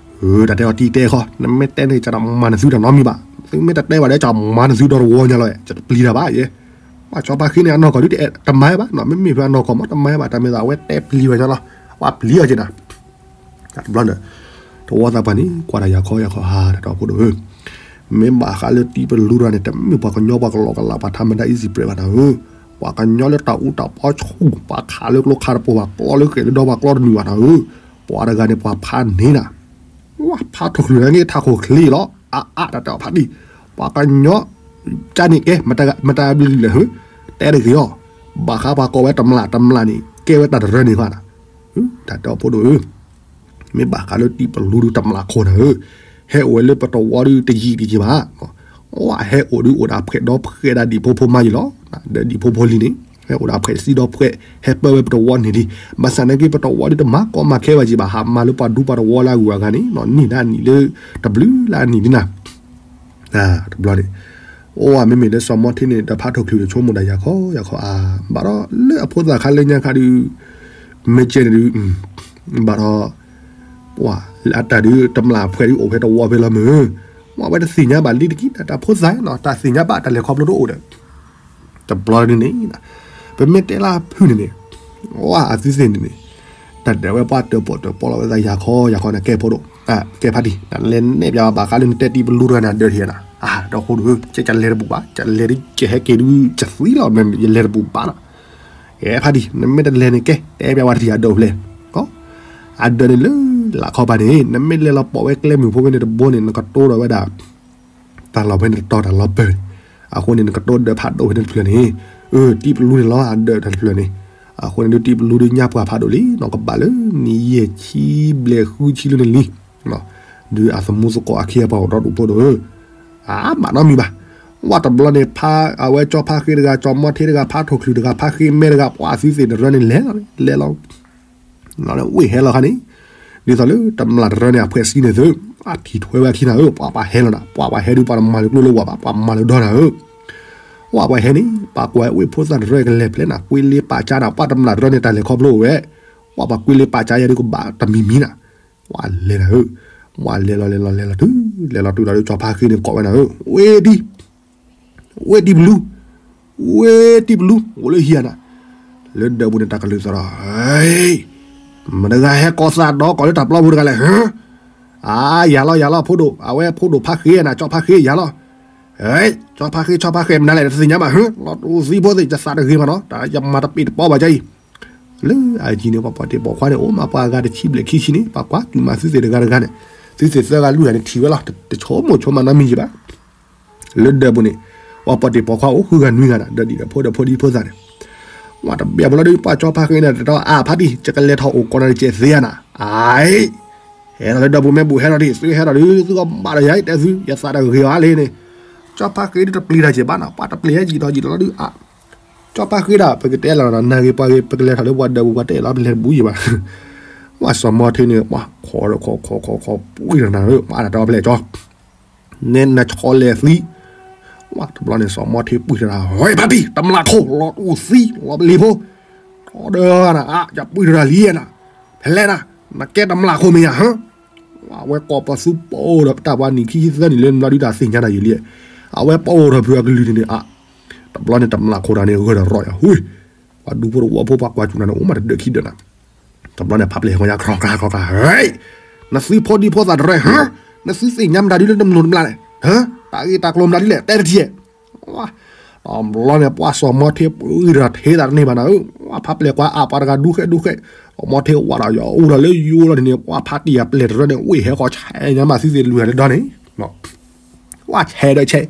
တၢ်တဲအီၤတံၢ်တဲခီ နမ့ၢ်တဲန့ၣ် ကၠီတမၤနသုတၢ်နီတမံၤဘၣ်, သုမ့ၢ်တတဲဘၣ်ဒီး ကၠီမၤနသုဒီသဝီညါလီၤ ကၠီတပျံၤတၢ်ဘၣ်ယဲ, ပှၤကၠီဖါဃ့န့ၣ် အနီၢ်ကီၢ်ဒုးတအဲၣ်တမၤဘၣ်နီၤ မ့မ့ၢ်ဖဲအနီၢ်ကီၢ်မ့ၢ်တမၤဘၣ် တၢ်မ့ၢ်သးအဝဲတဲပျံၤဝဲညါလီၤ, ပှၤပျံၤအီၤက့ၤနၤ တ တဘျီန့ၣ် သဝီသးပှၢ်န့ၣ် ကွၢ်တၢ်ယၤခီယၤခီဧါ တၢ်တီဖိဒိၣ်ဧၢ, မ့ၢ်ဘၣ်ဃးလၢတံပလူတဂၤန့ၣ် တမ့ၢ်ပှၤကညီပှၤကလီကလးပှၤထါမတၤအံၤစံးပြဲးဘၣ်နၤဧၢ, ပှၤကညီလၢတၢ်အူတၢ်ပီဆူၣ် ပှၤခးလၢကျိခးတပိၤ ပှၤကျီလၢဃဲးလၢဒီ ပှၤကျီတနုာ်ဘၣ်နၤဧၢ, ပှၤတဂၤန့ၣ် ပှၤဖးန့ၢ်နၤ ဝဲဖးထီၣ်ချုးန့ၣ် ထးခိၣ်ချ့လီၤ အါအါ တၢ်တဲအီၤဖးဒံၣ်, ပှၤကညီ ကန့ၣ်ကဲ မတၤဘျုးလဲၣ်ဧၢ, တဲတဂ့ၤအီၤ, ဘၣ်ဃးပှၤကိးဝဲတမျၢ်တမျၢ်န့ၣ် ကဲဝဲတၢ်တရၢန့ၣ်ဘၣ်နၤ, တၢ်တဲအီၤဖိဒိၣ်ဧၢ, မ့ၢ်ဘၣ်ဃးလၢတံပလူဒုးတမျၢ်ခိၣ်နၤဧၢ, ဟဲအိၣ်ဝဲလၢပတဝီဒုးတယံာ်တယံာ်ဘၣ်, အဟဲအိၣ်ဒုးအိၣ်ဒၣ်ဖှဲးဒီဖှဲးဒၣ်ဒံၣ်ဖိဖိမါယံၤလီၤ, ဒီးဒံၣ်ဖိဖိလံၤန့ၣ် ဟဲအိၣ်ဒၣ်ဖှဲးစံဒီဖှဲး ဟဲပၢဝဲပတဝီန့ၣ်လံ, ဘၣ်ဆၣ်နာ်က့ ပတဝီဒုးတမၤကီမၤခဲဘၣ်ယံၤဘၣ် ဟးမၤလၢပှၤဒူပှၤတဝီလၢအဂုၤအဂၤန့ၣ် နံၣ်နၤနံၣ်လၢ တဘျုးလၢအနံၣ်လံနၤ တဘျီန့ၣ်, အိၣ်မ့မ့ၢ်လၢစီၤမီထ့န့ၣ် ဒီးဖးထီၣ်ချုးဆိကမိၣ်တၢ်ယၤခီယၤခီဧါ, ဘၣ်ဒီးလၢအဖိသၣ်ခါလၢညါခါဒုး မ့ၢ်ကဲန့ၣ်ဒုး ဘၣ်ဒီး ပှၤလၢအတၢ်ဒုး တမျၢ်ဖှဲးဒုးအိၣ်ဖဲတဝီဖဲလီၤမုၢ်, ပှၤဝဲတသ့ၣ်ညါဘၣ်လံတက့ၢ် တၢ်ဖိသၣ်နီၤ တၢ်သ့ၣ်ညါဘၣ်တၢ်လဲၤခီဖျိတအိၣ်ဒီး တဘျီဒုန့ၣ် ပမ့ၢ်တဲလၢဖုၣ်န့ၣ်န့ၣ် ဝဲအသုသ့ၣ်န့ၣ်န့ၣ် တၢ်ဒၢးဝဲပှၤတၢၣ်ပီၣ်တၢၣ်ပီလီၤဝဲသးယၤခီယၤခီန့ၣ် ကဲဖိဒိၣ်, ကဲဖးဒံၣ် နလဲၤနဲၣ်ပျးဘၣ်ဃးလၢနတဲတံပလူတဂၤန့ၣ် အဒၢးထံၣ်နၤ, ဒီးဖိဒိၣ် ကလဲၤတဘူၣ်ဘၣ် ကလဲၤဒုးကဟဲက့ၤဒုးကသံလီၤ မ့ၢ်ယလဲၤတဘူၣ်ဘၣ်နီၤ, ကဲဖးဒံၣ် နမ့ၢ်တလဲၤန့ၣ်ကဲ တဲပျးဝဲတထံၣ်အဒၢးဖျဲၣ်, အဒၢးန့ၣ်လၢ လၢခီပၤန့ၣ် နမ့ၢ်လဲၤလီၤပိာ်ဝဲကျဲမုၢ်ဖိဖဲန့ၣ်တဘိန့ၣ် နကတိဒီးဝဲဒၣ် တၢ်လီၢ်ဖဲန့ၣ်တတီၤတၢ်လီၢ်ပၢၢ်န့ၣ်, အဃိန့ၣ် နကတိဒၢးဖးဒိၣ်ဖဲန့ၣ်တဖျၢၣ်န့ၣ်, အၢ တံပလူန့ၣ်လီၤ အဒၢးတၢ်တဖျၢၣ်န့ၣ်, အဃိန့ၣ်ဒုးတံပလူဒုးညါပှၢ်ဖးဒိၣ်လံ နီၢ်ကဘၣ်လၢနံၣ်ယဲၢ်ဆံဘျဲၣ်ဃုဆံလၢနလံ, ဒုးအသမူသကိးအခ့အပှၤအိၣ်ဒီဒူၣ်ဖိဒိၣ်ဧၢ, အမးနီတမံၤဘၣ်, ဝဲတဘျီန့ၣ် ဖးအဝဲကၠီဖါဃ့တဂၤ ကၠီမီထ့တဂၤ ဖးထီၣ်ချုးတဂၤ ဖါဃ့မဲတဂၤ ပှၤအသုသ့ၣ်တရၢန့ၣ်လဲၤလီၤ လဲၤလီၤ ဝ့ၢ်ဟဲလီၤခါန့ၣ်, ဒ်သိးလၢတမျၢ်တရၢန့ၣ် အဖှဲးစံန့ၣ်သု, အထံၣ်ထွဲဝဲအခံနၤဧၢ, ပှၤပှၤဟဲလီၤနၤ, ပှၤပှၤဟဲဒုးပှၤတမၤလၢကျိလၢဝၤဘၣ်, ပှၤမၤလၢဒီနၤဧၢ, ပှၤပှၤဟဲန့ၣ်ပှၤကိးဝဲဝ့ၢ်ဖိသၣ်တရၢကလဲၤဖျဲနၤ, ကွ့လ့ပာ်ကၠါနၤ, ပှၤတမျၢ်တရၢန့ၣ် တၢ်လဲၤခီဖျိအိၣ်ဝဲ, ပှၤပှၤကွ့လ့ပာ်ကၠါယၤဒုးကဘၣ်တမံၤမံၤနၤ, ပှၤလဲၤလီၤဧၢ, ပှၤလဲၤလီၤလဲၤလီၤလဲၤလီၤတုၤ, လဲၤလီၤတုၤလီၤဒုး ကၠီဖါဃ့န့ၣ်ကိးဝဲနၤဧၢ, ဝ့ၢ်ဒံ ဝ့ၢ်တံပလူ, ဝ့ၢ်တံပလူ အိၣ်လၢဟံၣ်ဧါနၤ, လၢဒၢးပူၤန့ၣ် တၢ်ကလုၢ်သီၣ်ဒီး, မတၤတဂၤဟဲကိးသးဒီးကိးလၢတၢ်ပျီပူၤတဂၤလဲၣ်, ဧါ, ယၤလီၤ ယၤလီၤ ဖိဒိၣ်, အဝဲဖိဒိၣ်ဖါဃ့နၤ, ကၠီဖါဃ့ ယၤလီၤ, ကၠီဖါဃ့ ကၠီဖါဃ့ မနုၤလဲၣ် တသ့ၣ်ညါဘၣ်, လီၤတူာ်သံဖိသ့ၣ် ယသးတဂ့ၤမးနီၤ, တၢ်ယမၤတပ့ၢ်တပီဘၣ်ကအံၤ, လၢအယံၤန့ၣ် ပှၤပိာ်တ့ၢ်ပိာ်ခွါန့ၣ် အိၣ်မးပှၤအဂၤတဆံဘျဲၣ်ခံဆံန့ၣ် ပှၤကွၢ်ကူၣ်မၤသုသ့ၣ်တဂၤတဂၤန့ၣ်, သုသ့ၣ်သၢဂၤလွံၢ်ဂၤန့ၣ် ထံၣ်ဝဲလီၤ, တဆိကမိၣ်ဆိကမးနီတမံၤဘၣ် လၢဒၢးပူၤန့ၣ်, ပှၤပိာ်တ့ၢ်ပိာ်ခွါအိၣ်ဃုဂၤနွံဂၤနၤ, ဒီးဒ်ဒီးဖိဒီးဖိဒံဖိသၣ်န့ၣ်, ဝဲတဘၣ်ပလီၤဒီး ပှၤကၠီဖါဃ့န့ၣ် တတီအါဖးဒံၣ် ယကလဲၤထီၣ်အိၣ်ကိးနၤတကဲးသ့ဧါနၤ, အအံၤ, ဟဲထီၣ်လၢဒၢးပူၤမ့ၢ်ဘူၣ်ဟဲထီၣ်ဒံး သုဟဲထီၣ်ဒုး သုကဘၣ်ဒီးယၤတဲသု ယသးတဂ့ၤအီၤလံန့ၣ်, ကၠီဖါဃ့ဒုးတပျံၤတၢ်က့ၤဘၣ်နၤ, ပှၤတပျံၤဟဲယံာ်ထီၣ်ယံာ်ထီၣ်လီၤဒုးအါ ကၠီဖါဃ့ဒၣ် ပကတဲလီၤနၤ နၤဂ့ၤပှၤဂ့ၤ ပကလဲၤထီၣ်လၢပှၤဒၢးပူၤ ပှၤတဲလီၤ ပလဲၤတဘူးယံၤဘၣ်, ပှၤစီၤမီထ့န့ၣ် ပှၤခိးဒီးခိးခိးခိးခိး ပှံၢ်ထီၣ်နၤဧၢ, ပှၤတၢ်တဲအီၤဖဲလဲၣ်ကၠီ, နဲနဆီလဲၣ်သံ, ပှၤတဘျီန့ၣ် စီၤမီထ့ပှံၢ်ထီၣ်နၤ, ဝဲဖါတံၢ် တမျၢ်ခိၣ် လီၤတူာ်သံ လီၤပလံၤဖိ, ထီဒီးနၤ ယပှံၢ်ထီၣ်တၢ်လံနၤ, ဖဲလဲၣ်နၤ, နကဲတမျၢ်ခိၣ်မ့ၢ်ယၤဟၢ အဝဲကိးပသူပိာ်ဒီးပတၢ်ပှၤနံၣ်ခံသၢနံၣ်လၢနဘျီဒုးတၢ်သ့ၣ်ညါနၤယံာ်လံ, အဝဲပိာ်ထီၣ်ဖုအကလုၢ်န့ၣ်န့ၣ်အါ, တဘျီန့ၣ်တမျၢ်ခိၣ်တၢ်န့ၣ် ဂၢၢ်ဒီးရီၣ်ယၤ ဟူ, ပှၤဒူဖိတဝီဖိပှၤကွၢ်စူၣ်နၤန့ၣ် အိၣ်မးတဒၢးခံဒၢးနၤ, တဘျီန့ၣ်ဖးပျဲၢ်ဟဲကီညါ ခီခါခီခါ ဟဲ, နသုဖိဒံဖိသၣ်တရၢဟၢ, နသုသ့ၣ်ညါမတၤဒုးလၢနမိၢ်တမျၢ်လဲၣ်, ဟၢ, တၢ်ဂ့ၢ်တၢ်ကျိၤမတၤဒုးလဲၣ် တဲတထံၣ် တဘျီန့ၣ် ပှၤစီၤမီထ့ပှံၢ်ထီၣ်ထဲသးတန့ၢ်ဘၣ်နၤဧၢ, ပှၤဖးပျဲၢ်ကွၢ်အါပှၤတဂၤဒူဃဲဒူဃဲ, စီၤမီထ့ဝးဒီးယအိၣ်ဒီးလၢယိလီၤန့ၣ်န့ၣ် ပှၤဖးတံၢ်အပျဲၢ်တရၢန့ၣ် ဝ့ၢ်ဟဲဃီၤဆဲးညါမးသုသ့ၣ်လွံၢ်ဂၤလၢဒီန့ၣ်, ဝးဆဲးဒီးဆဲး,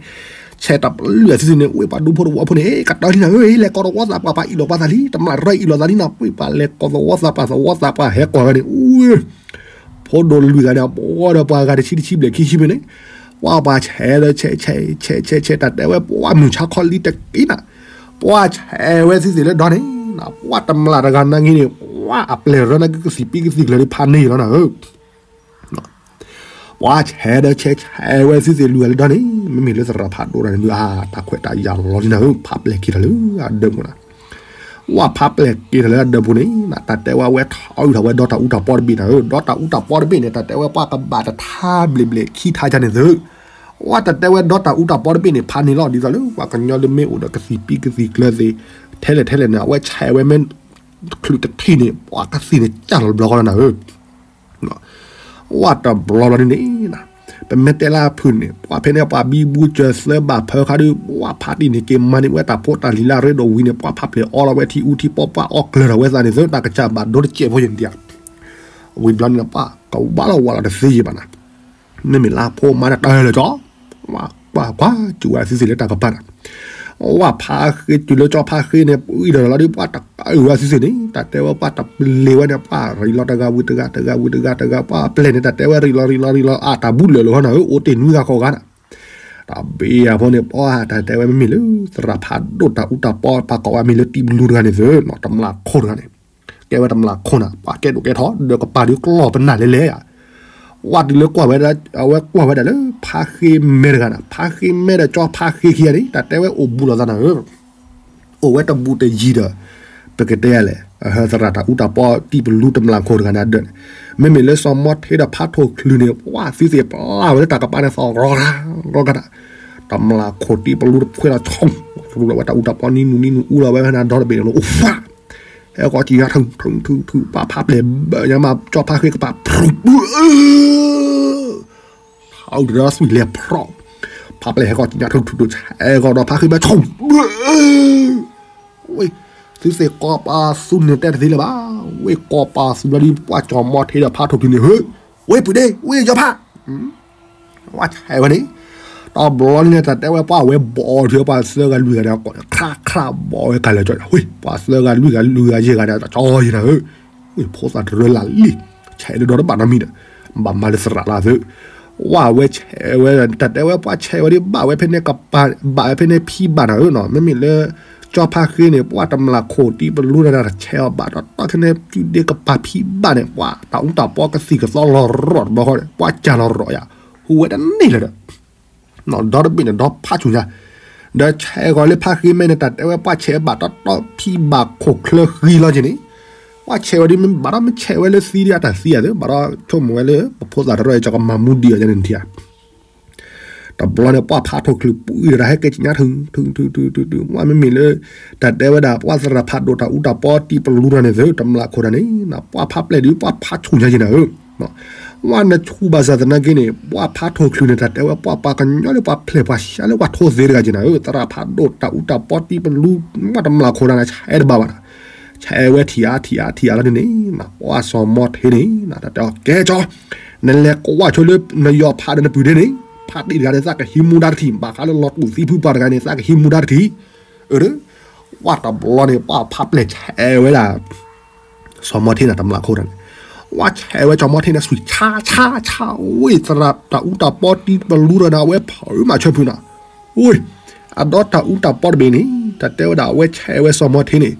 ဆဲးတပျုၢ်အသုသ့ၣ်န့ၣ် ဝ့ၢ်ပှၤဒူဖိတဝီဖိန့ၣ် ကတၢၢ်လံနၤဧၢ, လဲၤကိးသဝီသးပှၢ် ပှၤအ့ၣ်လိာ်ပှၤသးလံ, တမျၢ်တရၢအ့ၣ်လိာ်သးလံနၤ, ဝ့ၢ်ပှၤလဲၤကိးသဝီသးပှၢ် သဝီသးပှၢ်ဟဲကိးဝဲန့ၣ် အူ ဖိဒိၣ်လွံၢ်ဂၤန့ၣ် အဘီဒီးပှၤဂၤတဆံတဆံဘျဲၣ်ခံဆံဖဲန့ၣ်, ပှၤပှၤဆဲးဒီးဆဲးဆဲးဆဲးဆဲးဆဲး တၢ်တဲဝဲပှၤမုၢ်ဆါခီလံတက့ၢ်နၤ, ပှၤဆဲးဝဲသုသ့ၣ်လၢဒီန့ၣ်, ပှၤတမျၢ်တဂၤနာ်က့န့ၣ် ပှၤအပျဲၢ်တရၢနာ်က့ကသံၣ်ပံကသံၣ်ကျၢၤလၢဖးန့ၢ်လီၤနၤဧၢ ပှၤဆဲးဒီးဆဲးဆဲးဝဲသုသ့ၣ်လွံၢ်ဂၤလၢဒီန့ၣ်, မ့မ့ၢ်လၢသရၣ်ဖးဒိၣ်တၢ်န့ၣ်ဒုး အါ တၢ်ခွဲးတၢ်ယာ်လီၤလံနၤဧၢ, ဖးပျဲၢ်က့ၤထီၣ်လၢအဒၢးပူၤနၤ, ဝဲဖးပျဲၢ်က့ၤထီၣ်လၢအဒၢးပူၤန့ၣ် တၢ်တဲဝဲဝဲထီအုၣ်ထီၣ်ဝဲဒီတၢ်အူတၢ်ပီတဘ့ၣ်နၤဧၢ, ဒီတၢ်အူတၢ်ပီတဘ့ၣ်န့ၣ် တၢ်တဲဝဲပှၤကဘၣ်တထါဘျဲၣ်ဘျဲၣ်ခံထါယါန့ၣ်သု, ဝဲတၢ်တဲဝဲဒီတၢ်အူတၢ်ပီတဘ့ၣ်န့ၣ် ဖးန့ၢ်လီၤ ဒ်သိးလၢပှၤကညီလၢမ့ၢ်အိၣ်ဒီးကသံၣ်ပံကသံၣ်ကျၢၤသ့ၣ် ထဲလဲၣ်ထဲလဲၣ်န့ၣ် အဝဲဆဲးဝဲမ့ၢ် ချုးတထံၣ်န့ၣ် ပှၤကသံၣ်န့ၣ် ကၢ်လီၤတဘျီဃီလီၤနၤဧၢ ဝဲတဘျီလီၤဒ်န့ၣ်, ပမ့ၢ်တဲလၢအဖုၣ်န့ၣ် ပှၤဖဲန့ၣ်ပှၤဘံဘူစၢၤသၢဘၣ်ဖၢခါဒီး ပှၤဖးတံၢ်န့ၣ်က့ၤမၤန့ၢ်ဝဲတၢ်ဖိတၢ်လံၤလၢအရ့ဒိၣ်ဝံၤန့ၣ် ပှၤဖးပျဲၢ်အီလီၤဝဲထံအူထံပီ ပှၤအီၣ်ကျၢၤထီၣ်ဝဲသးန့ၣ်သၢ တၢ်ကစၢ်ဘၣ်ဒိတစဲးဖိယဲၢ်န့ၣ်ဒံးဧါ. ဝံၤဘျီန့ၣ် ပှၤကဝါလီၤဝါလီၤတသ့ယံၤဘၣ်နၤ. မ့မ့ၢ်လၢဖိမါတၢ်တၢၢ်လၢာ်ကၠီ ပှၤကွၢ်စူၤဝဲသုသ့ၣ်လၢတၢ်ကပၤတၢ်, ဝဲဖးဃ့တုၤလၢကၠီဖးဃ့န့ၣ် ပှၤအံၤဒီးလီၤဒီး ပှၤတကးအုးဝဲသုသ့ၣ်န့ၣ် တၢ်တဲဝဲပှၤတပျ့ၤဝဲန့ၣ် ပှၤရံးလီၤတဂၤဝံၤတဂၤ တဂၤဝံၤတဂၤ တဂၤ ပှၤပျဲၢ်န့ၣ် တၢ်တဲဝဲရံးလီၤရံးလီၤရံးလီၤ အတၢ်ဘူးလၢာ်လၢာ်ဃီနၤဧၢ အိၣ်တ့ၢ်နွံဂၤဃိးဂၤနၤ. တၢ်ဘ့ၣ်အဖိန့ၣ် ပှၤတၢ်တဲဝဲမ့မ့ၢ်လၢ သရၣ်ဖးဒိၣ်တၢ်အူတၢ်ပီ ပှၤကိးဝဲမ့ၢ်လၢတံၢ်ပလူတဂၤန့ၣ်သ့ၣ် တမျၢ်ခိၣ်တဂၤန့ၣ် ကဲဝဲတမျၢ်ခိၣ်နၤ ပှၤကဲဒိၣ်ကဲထီ ဒီးကပၤဒုးကျီၢ်ပနၢ်လဲၤလဲၤဧါ. ဝဲတုၤလၢကွၢ်ဝဲဒၣ် အဝဲကွၢ်ဝဲဒၣ်လၢ ဖးဃ့မဲတဂၤနၤ ဖးဃ့မဲဒီးကၠီဖးဃ့ခံဂၤန့ၣ် တၢ်တဲဝဲအိၣ်ဘူးလိာ်သးနၤဧၢ အိၣ်ဝဲတဘူးတယံၤဒီး ပကတဲယၤလဲၣ် သရၣ်တၢ်အူတၢ်ပီတံၢ်ပလူတမျၢ်ခိၣ်တဂၤန့ၣ်ဒၢးန့ၣ် မ့မ့ၢ်လၢစီၤမီထ့ဒီးဖးထိၣ်ချုးန့ၣ် ပှၤသုသ့ၣ်ပျၢ်ဝဲလၢတၢ်ကပၤန့ၣ်သီၣ်ရီဂၤ ရီဂၤတၢ် တမျၢ်ခိၣ်တံၢ်ပလူတဖှဲလီၤဆိ ရူလီၤဝဲတၢ်အူတၢ်ပီနံနူနံနူအူလီၤဝဲဖဲန့ၣ်ဒီတဘ့ၣ်န့ၣ်လီၤ အိၣ်ဖး ဟဲဃီၤကံညါထုထုထုထု ပှၤဖးပျဲၢ်ဘၢညါမး ကၠီဖးဃ့ကပၤ ဖုၣ်ဘုၣ် ထီၣ်ဒီးသွံၣ်လဲၤဖျီၣ် ဖးပျဲၢ်ဟဲဃီၤကံညါထုထုထု ဟဲဃီၤဒီးဖးဃ့ဘၢဆိ ဝ့ၢ် သုသ့ၣ်ကိးပသူန့ၣ်တဲတသ့လၢၤဘၣ်, ဝ့ၢ်ကိးပသူလီၤဒီး ပှၤစီၤမီထ့ဒီးဖးထိၣ်ချုးန့ၣ် ဟ့ၣ် ဝ့ၢ်ပုၢ်ဒ့ ဝ့ၢ်ယီၤဖး ဝဲဆဲးဝဲန့ၣ်, တဘျီန့ၣ် တၢ်တဲဝဲပှၤဝဲဘီၣ်ထီၣ်ပှၤသၢဂၤလွံၢ်ဂၤဒီး ခရၣ်ခရၣ်ဘီၣ်ဝဲကလဲၤကၠီ ဝ့ၢ် ပှၤသၢဂၤလွံၢ်ဂၤလွံၢ်ဂၤယဲၢ်ဂၤဒီး ကၠီယဲၢ်နၤဧၢ, ဝ့ၢ်ဖိသၣ်တရၢလၢ်လံၢ်, ဆဲးလၢဒီတဘၣ်နီတမံၤဒီး, ဘၣ်မၤလၢသရၣ်လၢသၢ, ဝဲဆဲးဝဲ တၢ်တဲဝဲပှၤဆဲးဝဲဒ်ဘၣ်ဝဲဖဲန့ၣ် ဘၣ်ဝဲဖဲန့ၣ်ဖံဘၣ်နၤဧၢနီၤ, မ့မ့ၢ်လၢ ကၠီဖါဃ့န့ၣ် ပှၤတမျၢ်ခိၣ်တံၢ်ပလူတဂၤဒီးဆဲးအီၤဘၣ်ဒီး တီၢ်ခဲန့ၣ် တုၤဒ့ကပၤဖံဘၣ်န့ၣ်ပှၤတၢ်အူတၢ်ပီကသံၣ်ကသီလီၤရီၣ်တဘျီဃီန့ၣ် ပှၤကၢ်လီၤရီၣ်ယၤ, ဟူးဝဲတန့ၢ်လၢၤဒီး ဒီတဘ့ၣ်န့ၣ် ဒီဖးဆူၣ်ညါ, ဒီးဆဲးဂီၤလၢဖါဃ့မဲန့ၣ် တၢ်တဲဝဲပှၤဆဲးဘၣ်တီတီဖံဘၣ်ခိၣ်ချၢဃံလီၤက့ၤန့ၣ်, ပှၤဆဲးဝဲဒ်မ့ၢ်ဘၣ်ဒီးမ့ၢ်ဆဲးဝဲလၢသံဒ်အတၢ်သံအသိး ဘၣ်ဒီးဆိကမိၣ်ဝဲလၢ ပဖိသၣ်တရၢအံၤ ကကမၤမူဒံးအီၤယဲန့ၣ်ထံဧါ တဘျီန့ၣ် ပှၤဖးထိၣ်ချုးပှံၤတဂၤဟဲက့ၤကညါထုထုထုထုထု ဝဲမ့မ့ၢ်လၢ တၢ်တဲဝဲဒၣ် ပှၤသရၣ်ဖးဒိၣ်တၢ်အူတၢ်ပီတံၢ်ပလူတဂၤန့ၣ်သ့ၣ် တမျၢ်ခိၣ်တဂၤန့ၣ် ပှၤဖးပျဲၢ်ဒုး ပှၤဖးဆူၣ်ညါက့ၤနၤဧၢ, ဝဲနဆူၣ်ဘၣ်ဆၣ်သနာ်က့န့ၣ် ပှၤဖးထိၣ်ချုးန့ၣ် တၢ်တဲဝဲပှၤပှၤကညီလၢပှၤဖျဲၣ်ပှၤရှါလၢပှၤထိသ့တဂၤက့ၤနၤဧၢ, သရၣ်ဖးဒိၣ်တၢ်အူတၢ်ပီတံၢ်ပလူ ပှၤတမျၢ်ခိၣ်တဂၤန့ၣ် ဆဲးတဘၣ်ဘၣ်ဒီး ဆဲးဝဲထံၣ်အါထံၣ်အါထံၣ်အါလီၤန့ၣ်န့ၣ် ပှၤစီၤမီထ့န့ၣ် တၢ်တဲအီၤ ကဲကၠီ, နလဲၤကွၢ်ဆိလၢနယီၤဖးဒီးနပုၢ်ဒ့န့ၣ်, ဖးတံၢ်တဂၤန့ၣ် သးကဟံးမူဒါတထံၣ် ဘၣ်ဃးလၢလီၤတူာ်သံဖုပှၤတဂၤန့ၣ် သးကဟံးမူဒါတထံၣ်, အၢ, ဝဲတဘျီန့ၣ် ပှၤဖးပျဲၢ်ဆဲးဝဲဒၣ် စီၤမီထ့န့ၣ် တမျၢ်ခိၣ်တဂၤန့ၣ်, ဝဲဆဲးဝဲစီၤမီထ့န့ၣ် ဆွံၣ်ဆါဆါဝ့ၢ်သရၣ်တၢ်အူတၢ်ပီတံၢ်ပလူတဂၤန့ၣ် အဝဲဖးမၤဆၢဖုးနၤ, ဝ့ၢ် အဒီတၢ်အူတၢ်ပီတဘ့ၣ်န့ၣ် တၢ်တဲဝဲဒၣ် အဝဲဆဲးဝဲစီၤမီထ့န့ၣ်,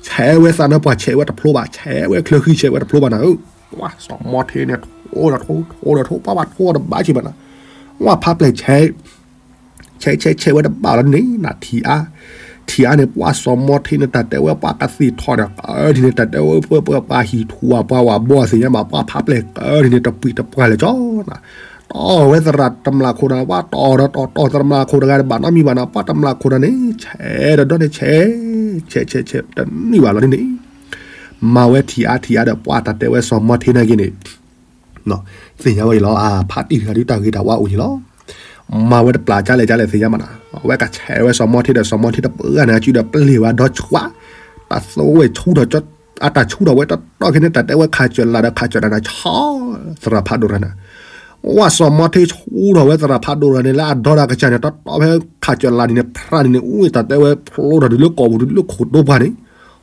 ဆဲးဝဲသးနၢပှၤဆဲးဝဲတဖျိဘၣ် ဆဲးဝဲချၢဃံဆဲးဝဲတဖျိဘၣ်နၤဧၢ, ဝဲစီၤမီထ့န့ၣ် ထိဒီးထိ ထိဒီးထိ ပှၤဘၣ်ထိဒီးဘၣ်ဆံးဘၣ်နၤ, ဝဲဖးပျဲၢ်ဆဲး ဆဲးဆဲးဆဲးဝဲတဘၣ်လီၤန့ၣ် နထံၣ်အါ, ထံၣ်အါန့ၣ် ပှၤစီၤမီထ့န့ၣ် တၢ်တဲဝဲပှၤကသ့ၣ်ထီၣ်ဒီး ကထံၣ်န့ၣ် တၢ်တဲဝဲပှၤဟံၣ်ထူၣ်ဝဲပှၤဝၤဘီအသ့ၣ်ညါဘၣ် ပှၤဖးပျဲၢ်ကထံၣ်န့ၣ် တပှံၤတပှၢ်လၢာ်ကၠီနၤ, တီၢ်ဝဲသရၣ်တမျၢ်ခိၣ်တဂၤ ပှၤတီၢ်ဒီးတီၢ်တီၢ်သရၣ်တမျၢ်ခိၣ်တဂၤတဘၣ်နီတမံၤဘၣ်နၤ ပှၤတမျၢ်ခိၣ်တဂၤန့ၣ် ဆဲးဒီးဒီန့ၣ်ဆဲး ဆဲးဆဲးဆဲး တန့ၢ်ဘၣ်လီၤန့ၣ်န့ၣ်, မၤဝဲထံၣ်အါထံၣ်အါဒီး ပှၤတၢ်တဲဝဲစီၤမီထ့န့ၣ်က့ၤန့ၣ် သ့ၣ်ညါဝဲအံၤလီၤ အဖးတံၢ်တဂၤဒုးတၢ်ဂ့ၤတၢ်ဝါအိၣ်က့ၤလီၤ, မၤဝဲတပျၢ်ကလဲၣ်ကလဲၣ်သ့ၣ်ညါမးနၤ, အဝဲကဆဲးဝဲစီၤမီထ့ဒီးစီၤမီထ့တပှၢ်န့ၣ် အစုဒီးပျ့ၤဝဲဒီဆှး, တၢ်သဝဲဆူၣ်ထီၣ် အတၢ်ဆူၣ်ထီၣ်ဝဲတီတီခဲန့ၣ် တၢ်တဲဝဲခးစၢၤလၢ်ဒီးခးစၢၤနၤဒီးဆီ, သရၣ်ဖးဒိၣ်တဂၤန့ၣ်, ဝဲစီၤမီထ့ဆူၣ်ထီၣ်ဝဲသရၣ်ဖးဒိၣ်တဂၤန့ၣ် လၢအဒီဒီးကစၢ်န့ၣ် တီတီဖဲခးစၢၤလၢ်ဒ်န့ၣ် ဖြးဒ်န့ၣ် အူတၢ်တဲဝဲဖျိထီၣ်တုၤလၢကိာ်ပူၤတုၤလၢခိၣ်တိပှၢ်န့ၣ်,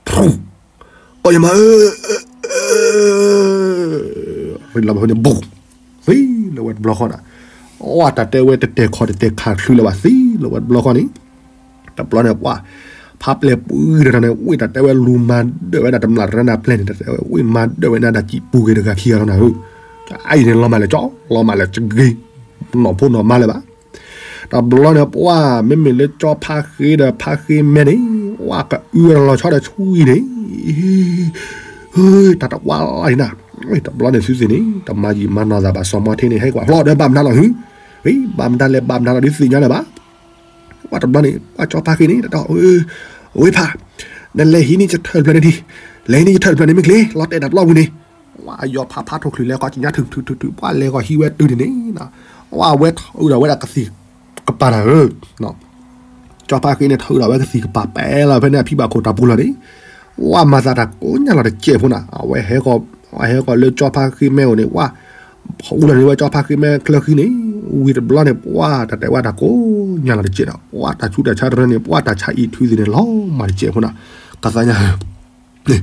ဖူ ကီၢ်ယမၤဧၢ, ရ့လီၤဘၣ်ဖဲန့ၣ် ဘူး, သံလၢဝဲတဘျီဃီနၤ, အတၢ်တဲဝဲတတဲာ်ခီၣ်တတဲာ်ခးချုးလၢၤဘၣ် သံလၢဝဲတဘျီဃီန့ၣ်, တဘျီန့ၣ်ပှၤ, ဖးပျဲၢ်ပှံၤတဂၤန့ၣ် ဝ့ၢ်တၢ်တဲဝဲလူၤမၤဒၢၣ်ဝဲဒၣ်တမျၢ်တရၢနၤပျဲၢ်န့ၣ် တၢ်တဲဝဲဝ့ၢ်မၤဒၢၣ်ဝဲနၤဒၣ်ကံးပူၤဂ့ၤတဂၤခံဂၤလီၤနၤဧၢ, အအံၤန့ၣ်လီၤမၢ်လၢာ်ကၠီ, လီၤမၢ်လၢာ်ကဂ့ၤ, နီၢ်ဖိနီၢ်မါလၢၤဘၣ် တဘျီန့ၣ်ပှၤ မ့မ့ၢ်လၢကၠီဖါဃ့ဒီးဖါဃ့မဲန့ၣ်, ဝဲကအုလီၤဆီဒီးဆူအံၤန့ၣ်, တၢ်တဝါလီၤအံၤနၤ, တဘျီန့ၣ်သုသ့ၣ်န့ၣ် တမၤယံာ်မၤနီၢ်သးဘၣ် စီၤမီထ့န့ၣ် ဟဲကွၢ်ဖျီဒီးဘၣ်မနုၤလီၤဟု, ဘၣ်မနုၤလဲၣ်ဘၣ်မနုၤလီၤဒုးသ့ၣ်ညါလၢၤဘၣ်, ဝဲတဘျီန့ၣ် ပှၤကၠီဖါဃ့န့ၣ် တၢ်, ဝ့ၢ်ဖး, နလဲၤဟံးန့ၢ်ယထၢၣ်တဖျၢၣ်န့ၣ်ဒံး, လဲၤဟံးန့ၢ်ယထၢၣ်တဖျၢၣ်န့ၣ်မ့ၢ်ကျ့ၤ လီၤတဲာ်တၢ်ပျီပူၤန့ၣ် ပှၤယီၤဖးဖးထိၣ်ချုးလဲၤဃီၤကညါထုးထုးထုးထုး ပှၤလဲၤဃီၤဟံးဝဲတုၤန့ၣ်န့ၣ်, အဝဲထီၣ်အုးဒီးဝဲဒၣ်ကသံၣ်ကပၤတၢ်ဧၢ, ကၠီဖါဃ့န့ၣ်ထီၣ်အုးဒီးဝဲကသံၣ်ကပၤပဲလီၤဖဲန့ၣ် အဖံဘၣ်ခိၣ်တၢ်ပူၤလီၤန့ၣ်, ပှၤမၤသးတၢ်ကိးညါလီၤတစဲးဖိနၤ, အဝဲဟဲဃီၤ, အဝဲဟဲဃီၤလၢကၠီဖါဃ့မဲအိၣ်န့ၣ် ပှၤ အူလီၤန့ၣ်ဝဲကၠီဖါဃ့မဲချၢဃံန့ၣ်, ဝံၤတဘျီန့ၣ် ပှၤတၢ်တဲဝဲတၢ်ကိးညါလီၤတစဲးဒီး ပှၤတၢ်ဆူးတၢ်ဆါတရၢန့ၣ် ပှၤတၢ်ဆါအံၤထုးသ့ၣ်န့ၣ် လီၤမၢ်တစဲးဖိနၤ, ကသးညါ လီ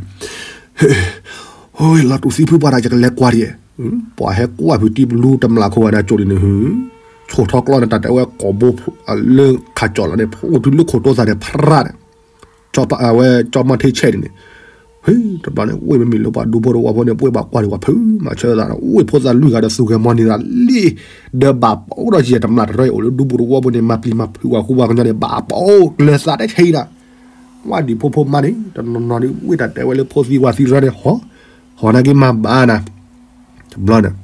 ၤတူာ်သံဖုပှၤတၢ် ယကလဲၤကွၢ်ဒံး, ပှၤဟဲကွၢ်ဖုတံပလူတမျၢ်ခိၣ်ဝဲဒၣ်ကၠိလံန့ၣ်, ဆိၣ်ထီၣ်ကျီန့ၣ် တၢ်တဲဝဲကိာ်ဘိလၢခးကၠီၣ်လီၤန့ၣ် ဖိအိၣ်တုၤလၢခိၣ်တိသးန့ၣ် ဖရၣ်န့ၣ်, ဝဲကၠီမီၣ်ထ့ဆဲးဒ်န့ၣ်, ဟ့ၣ် တဘျီန့ၣ် ဝ့ၢ်မ့မ့ၢ်လၢပှၤဒူဖိတဝီဖိန့ၣ် ပှ့ၤဘၣ်ကွၢ်ဒံးပှၤဖုမၤဆၢသးဒီး ဝ့ၢ်ဖိသၣ်လွံၢ်ဂၤဒီးသူၣ်ဂဲၤမီၤန့ၢ်သးလံ, ဒီးဘၣ်ပအိၣ်ဒီးယဲၢ်တမျၢ်တရၢအံၤ အိၣ်လၢဒူပူၤတဝီဖိန့ၣ် မၤပျံၤမၤဖုးပှၤဃူပှၤကညီန့ၣ် ဘၣ်ပအိၣ်ကျၢၤသးတဲဆဲးအံၤနၤ ဝဲဒၣ်ဖိဖိမါန့ၣ် တနီၤနီၤဒ်ဝ့ၢ်တၢ်တဲဝဲလၢဖိသံဝၤသံတရၢန့ၣ် ဟီ, ဟီနာ်က့မၤဘၣ်နၤ, တဘျီန့ၣ်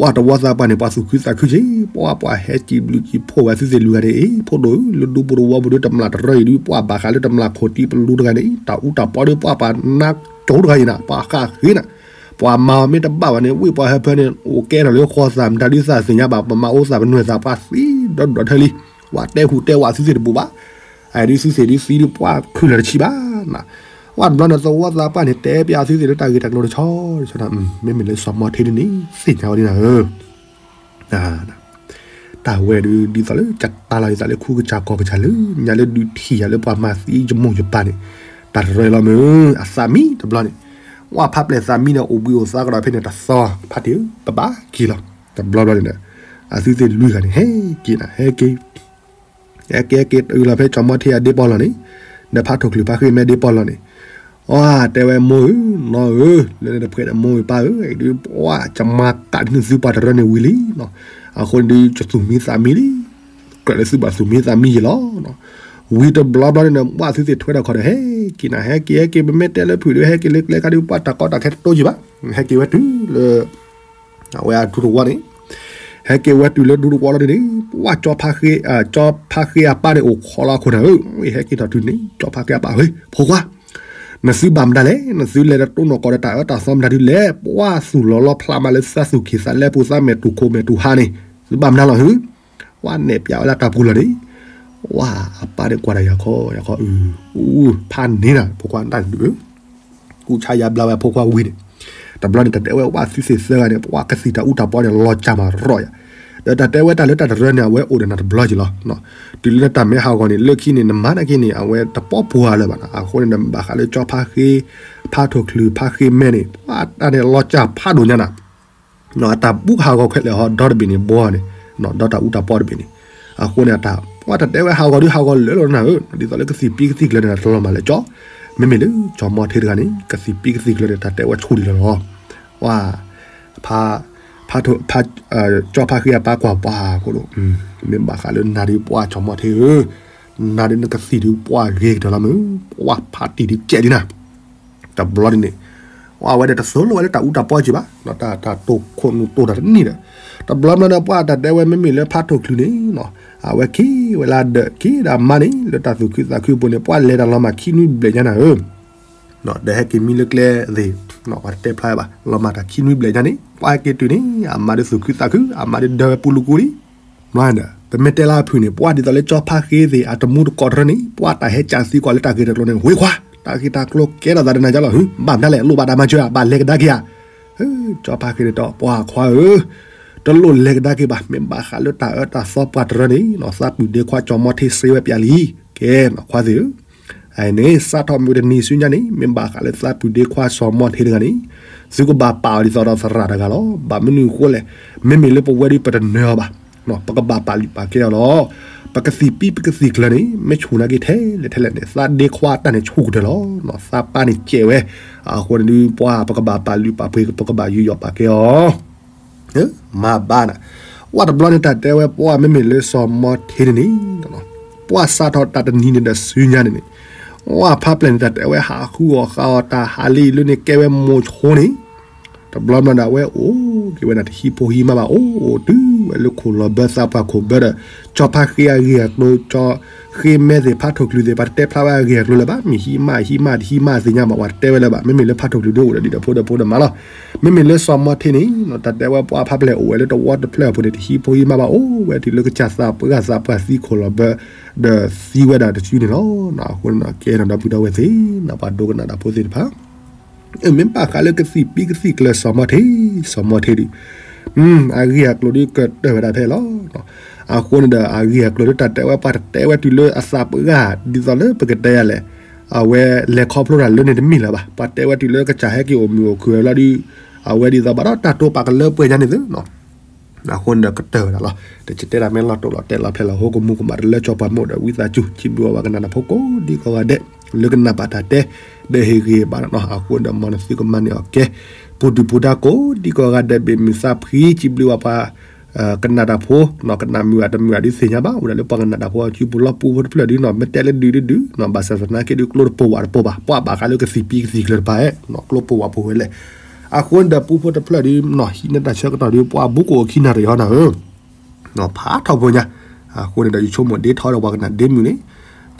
ပှၤတဝီသးပှၢ်န့ၣ် ပှၤသူၣ်ခုသးခုက့ၤ, ပှၤပှၤဟဲစံးဘျုးစံးဖှိၣ်ဝဲသုသ့ၣ်လွံၢ်ဂၤန့ၣ် အ့ ဖိဒိၣ်ဧၢ လၢဒူပူၤတဝီပူၤဒီးတမျၢ်တရၢအံၤဒုး ပှၤဘၣ်ဃးလၢတမျၢ်ခိၣ်တံပလူတဂၤန့ၣ် တၢ်အူတၢ်ပီဒီးပှၤပှၤနါကၠိတဂၤအံၤနၤ ပှၤဃၣ်ဃ့နၤ, ပှၤမၤအီၤမ့ၢ်တဘၣ်ဘၣ်န့ၣ် ဝ့ၢ်ပှၤဟၢဖၢန့ၣ် အိၣ်ကဲထီၣ်လၢဃီသးမတၤဒုးသးသ့ၣ်ညါဘၣ် ပမၤအိၣ်သးပနွဲၢ်သးပှၤသံဒီဒူၣ်ဒီထၢလံ, ပှၤတဲဟူးတဲဝးသုသ့ၣ်တဘူၣ်ဘၣ် အဒုးသုသ့ၣ်ဒုးသံဒုးပှၤခုၣ်လၢာ်တဆံးဘၣ်နၤ, ဝဲတဘျီန့ၣ် သဝီသးပှၢ်န့ၣ် တဲပျးသုသ့ၣ်လၢတၢ်ဂ့ၢ်တၢ်ကျိၤတဆီတဆီနၤ, မ့မ့ၢ်လၢစီၤမီၣ်ထ့ဒ်န့ၣ် သ့ၣ်ညါဝဲဒ်နၤဧၢ, တၢ်ဝဲဒုးဒ်သိးလၢကတၢ်လီၤဒ်သိးလၢခူကစၢ်ကီၢ်ကစၢ်လၢ ညါလၢဒုးထံၣ်ယၤလၢပှၤမၤသံယမိၢ်ယပၢ်န့ၣ်, တၢ်တရၢလီၤမ့ၢ် အသးမံတဘျီန့ၣ်, ဝဲဖးပျဲၢ်သးမံန့ၣ် အိၣ်ဘှံးအိၣ်သါကဒီးဖဲန့ၣ် တသီဖးတ့ၢ် ပဘၣ်က့ၤလီၤ, တဘျီဘျီန့ၣ်ဒီး အသုသ့ၣ်လွံၢ်ဂၤန့ၣ် ဟဲက့ၤနၤ ဟဲက့ၤ ဟဲက့ၤဟဲက့ၤတုၤလီၤဖဲစီၤမီၣ်ထ့အဒ့ပီၢ်လီၢ်န့ၣ်, ဒီးဖးထိၣ်ချုးဖါဃ့မဲဒ့ပီၢ်လီၢ်န့ၣ်, အတဲဝဲမိၢ်ဧၢ, နီၢ်ဧၢ, လၢန့ၣ်တဖှဲးဒီးမိၢ်ဧၢပၢ်ဧၢ, ဒုးပှၤကမၤကးဒ်န့ၣ်သုပှၤတရၢန့ၣ်ဝံၤလံ, အဃိန့ၣ်ဒုးကသူၣ်မံသးမံလံ, ကြၢးလၢသုဘၣ်သူၣ်မံသးမံယဲလီၤ, ဝံၤတဘျီဘျီန့ၣ်ဒီး ပှၤသုသ့ၣ်ထွဲထီၣ်ခီၣ်ဒီး ဟဲက့ၤနၤ ဟဲက့ၤဟဲက့ၤ ပမ့ၢ်တဲလၢဖုၣ်ဒီး ဟဲက့ၤလၢကျဲခါဒုး ပှၤတၢ်ကီတၢ်ခဲတတိယံၤဘၣ်, ဟဲက့ၤဝဲတုၤလၢ အဝဲအဒူတဝီန့ၣ်, ဟဲက့ၤဝဲတုၤလၢဒူတဝီလီၤဒ်န့ၣ်, ပှၤကၠီဖါဃ့, ကၠီဖါဃ့အပၢ်န့ၣ်အိၣ်ခိးလီၤအခိၣ်နၤဧၢ, ဝဲဟဲက့ၤထီၣ်တုၤန့ၣ် ကၠီဖါဃ့အပၢ် ဟ့ၣ် ဖိခွါ, နသုဘၣ်မတၤလဲၣ်, နသုလဲၤတတိၢ်နီၣ်ကီးဒီးတၢ်အၢတၢ်သီမတၤဒုးလဲၣ်, ပှၤသူၣ်လီၤလီၤဖျးမးလၢသးသူၣ်က့ၤသးလဲပူၤ သးမဲာ်တူၢ်ခိၣ်မဲာ်တူၢ်ဟါန့ၣ်, သုဘၣ်မတၤလီၤဟု, ပှၤနဲၣ်ပျးဝဲလၢတၢ်ပူၤလီၤန့ၣ်, ပှၤအပၢ်န့ၣ်ကွၢ်တၢ်ယၤခီယၤခီ, ဖးန့ၢ်နၤ ဖိခွါတၢ်ဒုး ကူၣ်ဆါယါဘျါဝဲအဖိခွါဝံၤန့ၣ်, တဘျီန့ၣ် တၢ်တဲဝဲပှၤသုသ့ၣ်သၢဂၤန့ၣ် ပှၤကသံၣ်တၢ်အူတၢ်ပီန့ၣ် လီၤစၢ်မးရီၣ်ယၤ, ဒီးတၢ်တဲဝဲတၢ်လၢတၢ်တရၢန့ၣ် အဝဲအိၣ်ဒီးနၤတဘျီက့ၤလီၤ, တုၤလၢနတၢ်မဲာ်ဟးဂီၤန့ၣ် လၢခံန့ၣ် နမၤနာ်က့န့ၣ် အဝဲတပီပှၤလၢၤဘၣ်နၤ, အဃိန့ၣ် နဘၣ်ဃးလၢကၠီဖါဃ့, ဖါထိၣ်ချုးဖါဃ့မဲန့ၣ် ပှၤတၢ်န့ၣ်လီၤစၢ်ဖးဒိၣ်ညါနၤ အတၢ်ဘူၣ်ဟးဂီၤခဲလၢာ်ဟီ ဒီတဘ့ၣ်န့ၣ် ဘီန့ၣ်, ဒီတၢ်အူတၢ်ပီတဘ့ၣ်န့ၣ်, အဃိန့ၣ် အတၢ် ပှၤတၢ်တဲဝဲဟးဂီၤဒုးဟးဂီၤလၢာ်လီၤနၤဧၢ, ဒ်သိးလၢကသံၣ်ပံကသံၣ်ကျၢၤန့ၣ် တလီၤမၢ်လၢကၠီ, မ့မ့ၢ်လၢကၠီမီၢ်ထ့တဂၤန့ၣ် ကသံၣ်ပံကသံၣ်ကျၢၤန့ၣ် တၢ်တဲဝဲဆူၣ်ဒံးလီၤလီၤ, ပှၤ ဖါ ဖါ ကၠီဖါဃ့အပၢ်ကွၢ်ပှၤ မ့ၢ်ဘၣ်ဃးလၢနၤဒုးပှၤကၠီမီၢ်ထ့ဧၢ, နၤဒုးနကသံၣ်ဒုးပှၤဂ့ၤကတၢၢ်လီၤမ့ၢ်, ပှၤဖးတံၢ်ဒုးကဲးလံနၤ တဘျီန့ၣ်န့ၣ်, အဝဲဒၣ်တသိၣ်လိဝဲလၢတၢ်အူတၢ်ပီက့ၤဘၣ်, တၢ်တိာ်ခိၣ်နူာ်တိာ်တၢ်တနံၣ်ဒီး, တဘျီဘျီန့ၣ် ပှၤတၢ်တဲဝဲမ့မ့ၢ်လၢဖါထိၣ်ချုးန့ၣ်, အဝဲက့ၤဝဲလၢဒၢးက့ၤဒီးမါန့ၣ် လၢတၢ်သူၣ်ခုသးခုအပူၤန့ၣ် ပှၤလဲၤတၢ်လီၤမၢ်ခံနွံဘျဲၣ်ညါနၤဧၢ, ဒီးဟဲက့ၤမံလၢကျဲသ့ၣ်, ပှၤတတဲဖျါဘၣ် လီၤမၢ်တၢ်ခံနွံဘျဲၣ်ညါန့ၣ် ပှၤဟဲက့ၤတုၤန့ၣ် အမါဒုးသူၣ်ခုသးခု အမါဒုးဒၢဝဲပူၤလူၤကူလံ ဒီး ပမ့ၢ်တဲလၢအဖုၣ်န့ၣ် ပှၤဒ်သိးလၢကၠီဖါဃ့သ့ၣ် အတမူတကိးတရၢန့ၣ် ပှၤတၢ်ဟဲကၢ်သံကွၢ်လၢတၢ်ဂ့ၢ်တၢ်ကျိၤန့ၣ် ဝ့ၤခွါ တၢ်ဂ့ၢ်တၢ်ကျိၤကဲထီၣ်သးဒီးနၤယါလီၤဟု ဘၣ်မတၤလဲၣ် လိၣ်ဘၣ်တၢ်မၤစၢၤဧါ ဘၣ်လဲၤကဒါက့ၤဧါ. ကၠီဖါဃ့န့ၣ်ဒီး ပှၤခွါဧၢ, တလိၣ်လဲၤကဒါက့ၤဘၣ် မ့ၢ်ဘၣ်ဃးလၢတၢ်အၢတၢ်သီပှၤတရၢန့ၣ် သးပုၢ်ဒ့ခွါကၠီမီထ့စ့ဝဲပျးလံ. ကဲ ခွါသ့ၣ်ဧၢ အန့ၣ် စးထီၣ်မုၢ်တနံၤဆူညါန့ၣ် မ့ၢ်ဘၣ်ဃးလၢသးပုၢ်ဒ့ခွါစီၤမီထ့တဂၤန့ၣ် သုကဘၣ်ပာ်အီၤဒ်သိးဒီးသရၣ်တဂၤလီၤ. ဘၣ်မနုၤအဃိလဲၣ်, မ့မ့ၢ်လၢပဝဲဒၣ်ပတနၢၤအီၤဘၣ်, ပကဘၣ်ပာ်လုၢ်ပာ်ကဲအီၤလီၤ. ပကသံၣ်ပံပကသံၣ်ကျၢၤန့ၣ် မ့ၢ်ဆူၣ်နာ်က့ထဲလဲၣ်ထဲလဲၣ်န့ၣ် သးဒ့ခွါတၢ်န့ၣ်ဆူၣ်ကတၢၢ်လီၤ. သးပၢ်န့ၣ်စဲးဝဲ, အဃိန့ၣ်ဒုးပှၤ ပကဘၣ်ပာ်လုၢ်ပာ်ပှ့ၤ ပကဘၣ်ယူးယီၣ်ပာ်ကဲအီၤ မၤဘၣ်နၤ, ဝဲတဘျီန့ၣ် တၢ်တဲဝဲပှၤမ့မ့ၢ်လၢစီၤမီထ့န့ၣ်န့ၣ်, ပှၤစးထီၣ်တၢ်တနံၤန့ၣ်ဒီးဆူညါန့ၣ်န့ၣ်, ဝဲဖးပျဲၢ်န့ၣ် တၢ်တဲဝဲဟးဃုအီၣ်ဃုအီတၢ်ဟးလံလၢန့ၣ် ကဲဝဲမိၤဆိန့ၣ်, တဘျီဘျီန့ၣ် အဝဲအိၣ်က့ၤဝဲဒၣ်တဟံၣ်ဖိဟံၣ်မါဘၣ် အိၣ်တုၤဝဲလၢခိၣ်လီၤဘၢသးပှၢ်ခိၣ်ဘၢဒီး ကၠီဖါဃ့အဂ့ၢ်အကျိၤ ကၠီဃ့မဲသ့ၣ် ဖါထိၣ်ချုးသ့ၣ် ပှၤတတဲဖျါဝဲအဂ့ၢ်အကျိၤလၢၤဘၣ်. မ့ၢ်ဟံၣ်မါဟံၣ်မါတဟံၣ်မါသ့ၣ်ညါဘၣ် ပှၤတတဲဝဲလၢၤဘၣ်. မ့မ့ၢ်လၢဖါထိၣ်ချုးဒုးအိၣ်ဒီးဒံးဒီးဖိဒီးဖိဒီးမါလီၤ. မ့မ့ၢ်လၢစီၤမီထ့န့ၣ် တၢ်တဲဝဲပှၤဖးဖျဲၣ်အိၣ်ဝဲလၢတဝီတဖျၢၣ်အပူၤန့ၣ် တဟံးဖိဟံးမါဘၣ် အိၣ်ဝဲတုၤလၢကစၢ်သးပှၢ်ဂၤသးပှၢ်သံခိၣ်လီၤဘၢ ဒီးသံဝဲဒၣ်တစုန့ၣ်လီၤ. အဃိန့ၣ် ကဲနီၤ ဒီပုၢ်ဒီဝဲၢ်သ့ၣ် ပှၤဒိကနၣ်တၢ်ဖိသ့ၣ်တဖၣ် မ့ၢ်ဘၣ်ဃးလၢကသံၣ်ပံကသံၣ်ကျၢၤစီၤမီထ့, စီၤမီထ့ဒုး အဂ့ၢ်အကျိၤဒုးကတၢၢ်ဝဲဒၣ်ဖဲလီၤ. အဃိန့ၣ်ဒီး အဂ့ၢ်အကျိၤဒုး တၢ်တဲဝဲပှၤတတဲဝဲတုၤလၢအသးပှၢ်ဂၤ ဒ်သိးလၢပကတဲယၤလဲၣ်, အဝဲလဲၤခီဖျိတၢ်လၢန့ၣ်တမ့ၢ်လၢၤဘၣ်. ပှၤတဲဝဲတုၤလၢကစၢ်ဟဲက့ၤအိၣ်မုာ်အိၣ်ခုၣ်ဝဲလီၤဒုး အဝဲဒ်သိးဘၣ်ဒီးတၢ်တိာ်ပာ်ကလၢပှဲၤညါန့ၣ်သု အဃိန့ၣ်ဒီးကတၢၢ်ဝဲဒၣ်လီၤ. တကတဲတၢ်မ့ၢ်လီၤတိၢ်လီၤတဲာ်လီၤဖျဲးလီၤ ဟိကမူကမၣ်တလၢကၠီၤပှၤမ့ၢ်အိၣ်ဒီး ဝံသးစူၤ စံးဘျုးဝဲပှၤကနၣ်တၢ်ဖိကိးဒံကိးဂၤဒဲး လၢကနၣ်ဘၣ်တၢ်တဲ ဒီးဟ့ၣ်ဂ့ၤဘၣ်ဒီးနီၤ အဃိဒီးမ်နသုကမၤန့ၢ်အီၤကဲ ပူၤဒုၣ်ပူၤဒါကိးဒံကိးဂၤဒဲး ဘ့ၣ်မုာ်သးဖှံ စံးဘျုးဝဲပှၤ ကနၣ်တၢ်ဖိ ကနၣ်မုာ်အတမုာ်အဒုးသ့ၣ်ညါဘၣ် အိၣ်ဒၣ်လၢပှၤကနၣ်တၢ်ဖိအစုပူၤလီၤ ပူဖိတဖျၢၣ်ဒုးနီၤ မ့ၢ်တဲလၢဒုးဒုးဒုးနီၤ ဘၣ်ဆၣ်သနာ်က့ဒုး ကျိတပိာ်ဝးတပိာ်ဘၣ် ပှၤဘၣ်ဃးလၢကသံၣ်ပံကသံၣ်ကျၢၤတဖၣ် ကျိပိာ်ဝးပိာ်ဝဲလဲၣ်. အဃိန့ၣ်ဒီး ပူဖိတဖျၢၣ်ဒုးနီၤ ဟံးန့ၢ်တၢ်ဆၢကတီၢ်ဒုး ပှၤဘူးကအိၣ်ခံနၣ်ရံၣ်ဟီနၤဧၢ ဖးထီဖိညါ. အဃိန့ၣ်ဒီး ယဆိကမိၣ်ဒ့ထီဒီးပှၤကနၣ်ဒ့မုာ်န့ၣ်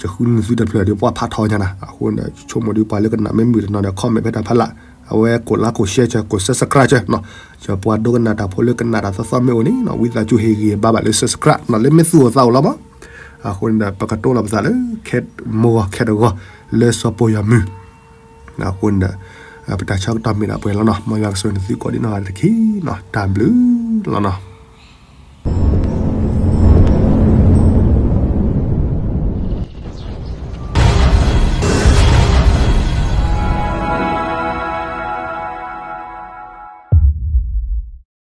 ယဃုနုာ်သုတဖျၢၣ်ဒီး ပှၤဖးထီညါနၤ အဃိန့ၣ်ဒီး ယဆိကမိၣ်ဒုး ပှၤလၢကနၣ်မ့ၢ်မုာ်တနီၤဒီး comment ဖဲတၢ်ဖးလၢ် အဝဲကိးlike ကိးshare ကိးsubscribe နီၤ ယပှၤဒိကနၣ်တၢ်ဖိလၢကနၣ်တၢ်သီသီမ့ၢ်အိၣ်န့ၣ်နီၤ ဝံသးစူၤဟ့ၣ်ဂံၢ်ဘါဘၣ်လၢ subscribe နီၤ လၢမ့ၢ်သူၣ်အိၣ်သးအိၣ်လီၤမး. အဃိန့ၣ်ဒီး ပကတိၤလီၤပသးလၢ ခဲမုၢ်ဂီၤခဲတဂီၤ လၢစီၤပီၤယီၤမုၢ် အဃိန့ၣ်ဒီး ပတၢ်ဆၢကတီၢ်မ့ၢ်ဒၣ်ပှဲၤလီၤနီၤ မ်ယွၤကဆိၣ်ဂ့ၤသုကိးဒံနီၢ်ဂၤတက့ၢ်နီၤ တၢ်ဘျုးလီၤနီၤ.